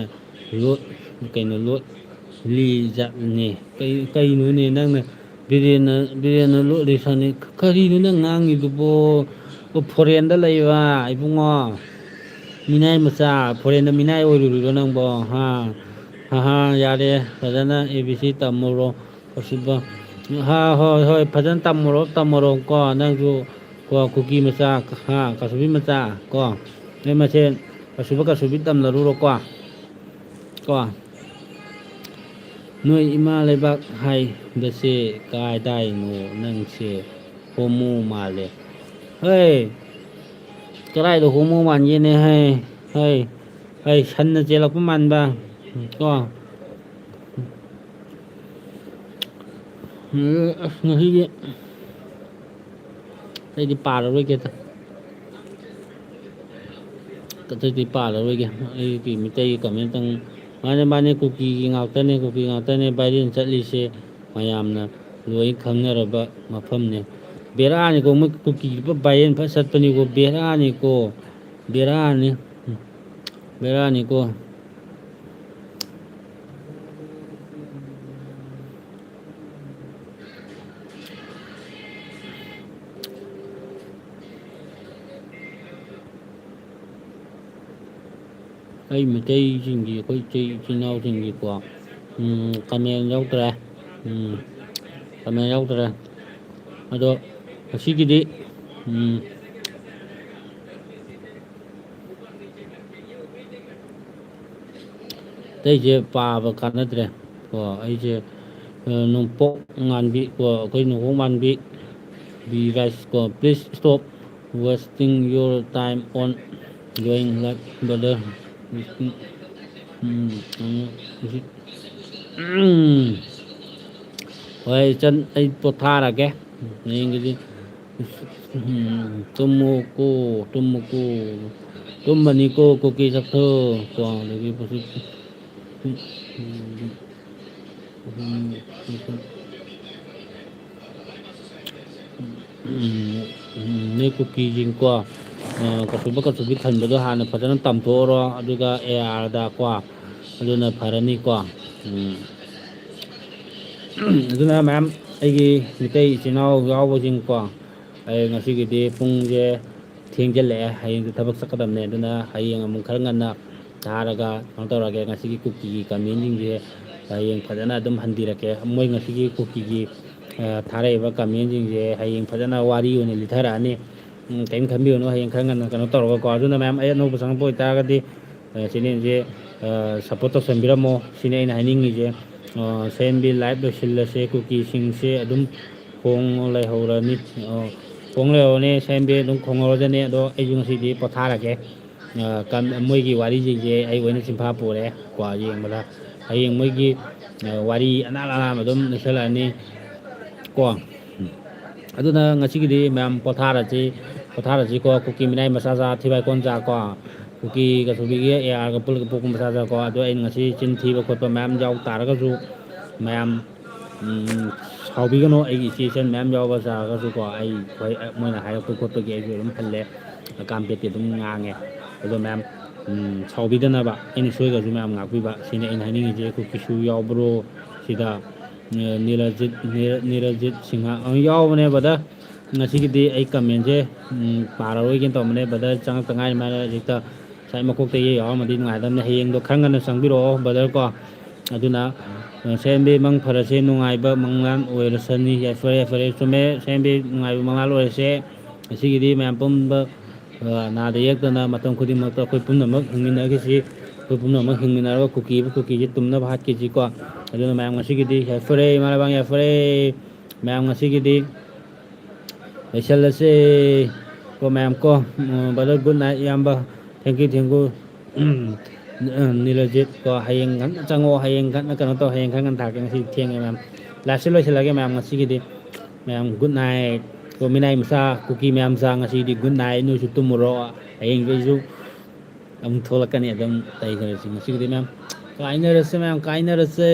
ꯂꯣꯠ-, ꯀꯩꯅꯣ, ꯂꯣꯠꯂꯤ ꯖꯥꯠꯅꯦ꯫ ꯀꯩ-, ꯀꯩꯅꯣꯅꯦ ꯅꯪꯅ ꯕꯤꯔꯦꯟꯅ, ꯕꯤꯔꯦꯟꯅ ꯂꯣꯠꯂꯤ ꯁꯥꯅꯤ? ꯀꯔꯤꯅꯣ ꯅꯪ ꯉꯥꯡꯉꯤꯗꯨꯕꯣ? ꯑꯣ, ꯐꯣꯔꯦꯟꯗ ꯂꯩꯕ ꯏꯕꯨꯡꯉꯣ, ꯃꯤꯅꯥꯏ ꯃꯆꯥ, ꯐꯣꯔꯦꯟꯗ ꯃꯤꯅꯥꯏ ꯑꯣꯏꯔꯨꯔꯤꯔꯣ ꯅꯪꯕꯣ? ꯍꯥ? ꯍꯥ, ꯍꯥ, ꯌꯥꯔꯦ, ꯐꯖꯅ ꯑꯦ ꯕꯤ ꯁꯤ ꯇꯝꯃꯨꯔꯣ꯫ ꯀꯁꯨꯕ-, ꯍꯥ, ꯍꯣꯏ, ꯍꯣꯏ, ꯐꯖꯅ ꯇꯝꯃꯨꯔꯣ, ꯇꯝꯃꯨꯔꯣ ꯀꯣ, ꯅꯪꯁꯨ ꯀꯣ, ꯀꯨꯀꯤ ꯃꯆꯥ, ꯍꯥ, ꯀꯁꯨꯕꯤ ꯃꯆꯥ ꯀꯣ, ꯅꯣꯏ ꯃꯁꯦꯟ ꯀꯁꯨꯕ ꯀꯁꯨꯕꯤ ꯇꯝꯅꯔꯨꯔꯣ ꯀꯣ, ꯀꯣ꯫ ꯅꯣꯏ ꯏꯃꯥ ꯂꯩꯕꯥꯛ ꯍꯥꯏꯕꯁꯦ ꯀꯥꯏꯗꯥꯏꯅꯣ? ꯅꯪꯁꯦ ꯍꯣꯃꯣ ꯃꯥꯜꯂꯦ꯫ ꯍꯩ, ꯀꯗꯥꯏꯗ ꯍꯣꯃꯣ ꯃꯥꯟꯒꯦꯅꯦ? ꯍꯩ, ꯍꯩ, ꯍꯩ, ꯁꯟꯅ ꯆꯦꯜꯂꯛꯄ ꯃꯥꯟꯕ ꯀꯣ꯫ ꯑꯁ, ꯉꯁꯤꯗꯤ ꯑꯩꯗꯤ ꯄꯥꯔꯔꯣꯏꯒꯦꯗ꯫ ꯑꯇꯩꯗꯤ ꯄꯥꯔꯔꯣꯏꯒꯦ꯫ ꯑꯩꯒꯤ ꯃꯤꯇꯩꯒꯤ comment ꯇꯪ꯫ ꯃꯥꯅꯦ, ꯃꯥꯅꯦ, ꯀꯨꯀꯤꯒꯤ ꯉꯥꯛꯇꯅꯦ, ꯀꯨꯀꯤ ꯉꯥꯛꯇꯅꯦ viral ꯆꯠꯂꯤꯁꯦ꯫ ꯃꯌꯥꯝꯅ ꯂꯣꯏ ꯈꯪꯅꯔꯕ ꯃꯐꯝꯅꯦ꯫ ꯕꯦꯔꯥꯅꯤꯀꯣ, ꯃꯣꯏ ꯀꯨꯀꯤꯒꯤ viral ꯐꯖ ꯆꯠꯄꯅꯤꯀꯣ, ꯕꯦꯔꯥꯅꯤꯀꯣ, ꯕꯦꯔꯥꯅꯤ, ꯕꯦꯔꯥꯅꯤꯀꯣ꯫ ꯑꯩ ꯃꯩꯇꯩꯁꯤꯡꯒꯤ, ꯑꯩꯈꯣꯏ ꯏꯆꯦ ꯏꯆꯤꯟ ꯏꯅꯥꯎꯁꯤꯡꯒꯤꯀꯣ, ꯎꯝ, comment ꯌꯥꯎꯗ꯭ꯔꯦ꯫ ꯎꯝ, comment ꯌꯥꯎꯗ꯭ꯔꯦ꯫ ꯑꯗꯣ ꯉꯁꯤꯒꯤꯗꯤ, ꯎꯝ, ꯑꯇꯩꯁꯦ ꯄꯥꯕ ꯀꯥꯟꯅꯗ꯭ꯔꯦ꯫ ꯀꯣ, ꯑꯩꯁꯦ, ꯑ, ꯅꯣꯡꯄꯣꯛ ꯉꯥꯟꯕꯤ, ꯀꯣ, ꯑꯩꯈꯣꯏ ꯅꯣꯡꯄꯣꯛ ꯉꯥꯟꯕꯤ, ꯕꯤ ꯔꯥꯏꯁ, ꯀꯣ, please stop wasting your time on going live, brother. ꯎꯝ, ꯎꯝ, ꯎꯝ꯫ ꯍꯣꯏ, ꯏꯆꯟ, ꯑꯩ ꯄꯣꯊꯥꯔꯒꯦ꯫ ꯍꯌꯦꯡꯒꯤꯗꯤ, ꯎꯝ, ꯇꯨꯝꯃꯨꯀꯣ, ꯇꯨꯝꯃꯨꯀꯣ꯫ ꯇꯨꯝꯃꯅꯤꯀꯣ, ꯀꯨꯀꯤ ꯆꯠꯊꯣ꯫ ꯀꯣ, ꯑꯗꯒꯤ ꯄꯨꯁꯤ-, ꯎꯝ, ꯎꯝ, ꯅꯣꯏ ꯀꯨꯀꯤꯁꯤꯡꯀꯣ, ꯑ, ꯀꯁꯨꯕ ꯀꯁꯨꯕꯤ ꯈꯟꯕꯗꯣ ꯍꯥꯟꯅ ꯐꯖꯅ ꯇꯝꯊꯣꯛꯑꯣꯔꯣ, ꯑꯗꯨꯒ ꯑꯦ ꯑꯥꯔꯗꯀꯣ, ꯑꯗꯨꯅ ꯐꯔꯅꯤꯀꯣ꯫ ꯎꯝ꯫ ꯑꯗꯨꯅ ꯃꯌꯥꯝ, ꯑꯩꯒꯤ ꯃꯤꯇꯩ ꯏꯆꯤꯟ ꯏꯅꯥꯎ ꯌꯥꯎꯕꯁꯤꯡꯀꯣ, ꯑꯩ ꯉꯁꯤꯒꯤꯗꯤ ꯄꯨꯡꯁꯦ ꯊꯦꯡꯖꯤꯜꯂꯛꯑꯦ, ꯍꯌꯦꯡꯁꯨ ꯊꯕꯛ ꯆꯠꯀꯗꯕꯅꯦ꯫ ꯑꯗꯨꯅ ꯍꯌꯦꯡ ꯑꯃꯨꯛ ꯈꯔ ꯉꯟꯅ ꯊꯥꯔꯒ ꯀꯩꯅꯣ ꯇꯧꯔꯒꯦ꯫ ꯉꯁꯤꯒꯤ ꯀꯨꯀꯤꯒꯤ commentꯁꯤꯡꯁꯦ ꯍꯌꯦꯡ ꯐꯖꯅ ꯑꯗꯨꯝ ꯍꯟꯕꯤꯔꯛꯀꯦ꯫ ꯃꯣꯏ ꯉꯁꯤꯒꯤ ꯀꯨꯀꯤꯒꯤ, ꯑ, ꯊꯥꯔꯛꯏꯕ commentꯁꯤꯡꯁꯦ ꯍꯌꯦꯡ ꯐꯖꯅ ꯋꯥꯔꯤ ꯑꯣꯏꯅ ꯂꯤꯊꯔꯛꯑꯅꯤ꯫ ꯎꯝ, ꯀꯔꯤꯝ ꯈꯟꯕꯤꯒꯅꯨ, ꯍꯌꯦꯡ ꯈꯔ ꯉꯟꯅ ꯀꯩꯅꯣ ꯇꯧꯔꯒꯀꯣ꯫ ꯑꯗꯨꯅ ꯃꯌꯥꯝ, ꯑꯩ ꯑꯅꯧꯕ ꯆꯪꯉꯛꯄ ꯑꯣꯏꯇꯥꯔꯒꯗꯤ, ꯑ, channelꯁꯦ, ꯑ, support ꯇꯧꯁꯟꯕꯤꯔꯝꯃꯣ, ꯁꯤꯅꯤ ꯑꯩꯅ ꯍꯥꯏꯅꯤꯡꯉꯤꯁꯦ꯫ ꯑ, ꯁꯦꯝꯕꯤ live ꯂꯣꯏꯁꯤꯜꯂꯁꯦ, ꯀꯨꯀꯤꯁꯤꯡꯁꯦ ꯑꯗꯨꯝ ꯈꯣꯡ ꯂꯩꯍꯧꯔꯅꯤ꯫ ꯑ, ꯈꯣꯡ ꯂꯩꯍꯧꯔꯅꯤ, ꯁꯦꯝꯕꯤ ꯑꯗꯨꯝ ꯈꯣꯡꯍꯧꯔꯖꯅꯤ꯫ ꯑꯗꯣ ꯑꯩꯁꯨ ꯉꯁꯤꯗꯤ ꯄꯣꯊꯥꯔꯒꯦ꯫ ꯑ, ꯀꯝ-, ꯃꯣꯏꯒꯤ ꯋꯥꯔꯤꯁꯤꯡꯁꯦ ꯑꯩ ꯂꯣꯏꯅ ꯆꯤꯟꯐꯥ ꯄꯨꯔꯦ ꯀꯣ, ꯌꯦꯡꯕꯗ꯫ ꯍꯌꯦꯡ ꯃꯣꯏꯒꯤ, ꯑ, ꯋꯥꯔꯤ ꯑꯅꯥꯟ ꯑꯅꯥꯟꯕ ꯑꯗꯨꯝ ꯂꯩꯁꯜꯂꯛꯑꯅꯤ ꯀꯣ꯫ ꯑꯗꯨꯅ ꯉꯁꯤꯒꯤꯗꯤ ꯃꯌꯥꯝ ꯄꯣꯊꯥꯔꯁꯤ, ꯄꯣꯊꯥꯔꯁꯤꯀꯣ꯫ ꯀꯨꯀꯤ ꯃꯤꯅꯥꯏ ꯃꯆꯥ ꯆꯥ, ꯊꯤꯕꯥꯏ ꯀꯣꯟ ꯆꯥ ꯀꯣ꯫ ꯀꯨꯀꯤ ꯀꯁꯨꯕꯤꯒꯤ ꯑꯦ ꯑꯥꯔꯒ ꯄꯨꯜꯂꯒ ꯄꯣꯛꯄ ꯃꯆꯥ ꯆꯥ ꯀꯣ꯫ ꯑꯗꯣ ꯑꯩꯅ ꯉꯁꯤ ꯆꯤꯟ ꯊꯤꯕ ꯈꯣꯠꯄ ꯃꯌꯥꯝ ꯌꯥꯎ ꯇꯥꯔꯒꯁꯨ, ꯃꯌꯥꯝ, ꯎꯝ, ꯁꯥꯎꯕꯤꯒꯅꯨ꯫ ꯑꯩꯒꯤ ꯏꯆꯦ ꯏꯆꯟ ꯃꯌꯥꯝ ꯌꯥꯎꯕ ꯆꯥꯔꯒꯁꯨꯀꯣ, ꯑꯩ ꯍꯣꯏ, ꯃꯣꯏꯅ ꯍꯥꯏꯔꯛꯄ ꯈꯣꯠꯄꯒꯤ ꯑꯩꯁꯨ ꯑꯗꯨꯝ ꯍꯜꯂꯦ, ꯀꯥꯝꯄꯦꯠꯇꯤ ꯑꯗꯨꯝ ꯉꯥꯡꯉꯦ꯫ ꯑꯗꯣ ꯃꯌꯥꯝ, ꯎꯝ, ꯁꯥꯎꯕꯤꯗꯅꯕ, ꯑꯩꯅ ꯁꯣꯏꯈ꯭ꯔꯁꯨ ꯃꯌꯥꯝ ꯉꯥꯛꯄꯤꯕ, ꯁꯤꯅꯤ ꯑꯩꯅ ꯍꯥꯏꯅꯤꯡꯉꯤꯁꯦ꯫ ꯀꯨꯀꯤꯁꯨ ꯌꯥꯎꯕ꯭ꯔꯣ ꯁꯤꯗ? ꯑ, ꯅꯤꯔꯖꯤꯠ, ꯅꯤꯔ-, ꯅꯤꯔꯖꯤꯠ ꯁꯤꯡꯍ, ꯑ, ꯌꯥꯎꯕꯅꯦ, brother꯫ ꯉꯁꯤꯒꯤꯗꯤ ꯑꯩ commentꯁꯦ, ꯎꯝ, ꯄꯥꯔꯔꯣꯏꯒꯦꯅ ꯇꯧꯕꯅꯦ꯫ Brother ꯆꯪꯉꯛꯇ ꯉꯥꯏꯔꯤ, ꯃꯥꯅ ꯍꯧꯖꯤꯛꯇ ꯉꯁꯥꯏ ꯃꯀꯣꯛꯇꯒꯤ ꯌꯥꯎꯔꯝꯃꯗꯤ ꯅꯨꯡꯉꯥꯏꯗꯕꯅꯦ꯫ ꯍꯌꯦꯡꯗꯣ ꯈꯔ ꯉꯟꯅ ꯆꯪꯕꯤꯔꯛꯑꯣ brother ꯀꯣ꯫ ꯑꯗꯨꯅ, ꯑ, ꯁꯦꯝꯕꯤ ꯃꯪ ꯐꯔꯁꯦ, ꯅꯨꯡꯉꯥꯏꯕ ꯃꯪꯂꯥꯟ ꯑꯣꯏꯔꯁꯅꯤ꯫ ꯌꯥꯏꯐꯔꯦ, ꯌꯥꯏꯐꯔꯦ꯫ ꯆꯨꯝꯃꯦ, ꯁꯦꯝꯕꯤ ꯅꯨꯡꯉꯥꯏꯕ ꯃꯪꯂꯥꯟ ꯑꯣꯏꯔꯁꯦ꯫ ꯉꯁꯤꯒꯤꯗꯤ ꯃꯌꯥꯝ ꯄꯨꯝꯕ, ꯑ, ꯅꯥꯗ ꯌꯦꯛꯇꯅ ꯃꯇꯝ ꯈꯨꯗꯤꯡꯃꯛꯇ ꯑꯩꯈꯣꯏ ꯄꯨꯝꯅꯃꯛ ꯍꯤꯡꯃꯤꯟꯅꯈꯤꯁꯤ꯫ ꯑꯩꯈꯣꯏ ꯄꯨꯝꯅꯃꯛ ꯍꯤꯡꯃꯤꯟꯅꯔꯒ ꯀꯨꯀꯤꯕꯨ ꯀꯨꯀꯤꯁꯦ ꯇꯨꯝꯅꯕ ꯍꯥꯠꯈꯤꯁꯤꯀꯣ꯫ ꯑꯗꯨꯅ ꯃꯌꯥꯝ ꯉꯁꯤꯒꯤꯗꯤ ꯌꯥꯏꯐꯔꯦ, ꯏꯃꯥ ꯂꯩꯕꯥꯛ ꯌꯥꯏꯐꯔꯦ꯫ ꯃꯌꯥꯝ ꯉꯁꯤꯒꯤꯗꯤ ꯂꯣꯏꯁꯤꯜꯂꯁꯦ ꯀꯣ ꯃꯌꯥꯝ ꯀꯣ꯫ ꯎꯝ, brother, good night, ꯏꯌꯥꯝꯕ꯫ Thank you, thank you꯫ ꯎꯝ, ꯅꯤꯂꯖꯤꯠ ꯀꯣ, ꯍꯌꯦꯡ ꯉꯟꯅ ꯆꯪꯉꯣ, ꯍꯌꯦꯡ ꯉꯟꯅ ꯀꯩꯅꯣ ꯇꯧ, ꯍꯌꯦꯡ ꯈꯔ ꯉꯟꯅ ꯊꯥꯔꯛꯀꯦ, ꯉꯁꯤꯗꯤ ꯊꯦꯡꯉꯦ ꯃꯌꯥꯝ꯫ Liveꯁꯦ ꯂꯣꯏꯁꯤꯜꯂꯒꯦ ꯃꯌꯥꯝ ꯉꯁꯤꯒꯤꯗꯤ꯫ ꯃꯌꯥꯝ good night꯫ ꯀꯣ ꯃꯤꯅꯥꯏ ꯃꯆꯥ, ꯀꯨꯀꯤ ꯃꯌꯥꯝ ꯃꯆꯥ, ꯉꯁꯤꯗꯤ good night, ꯅꯣꯏꯁꯨ ꯇꯨꯝꯃꯨꯔꯣ꯫ ꯍꯌꯦꯡꯁꯨ ꯑꯩꯁꯨ ꯑꯃꯨꯛ ꯊꯣꯛꯂꯛꯀꯅꯤ ꯑꯗꯨꯝ꯫ ꯂꯩꯈ꯭ꯔꯁꯤ ꯉꯁꯤꯒꯤꯗꯤ ꯃꯌꯥꯝ꯫ ꯀꯥꯏꯅꯔꯁꯦ ꯃꯌꯥꯝ, ꯀꯥꯏꯅꯔꯁꯦ꯫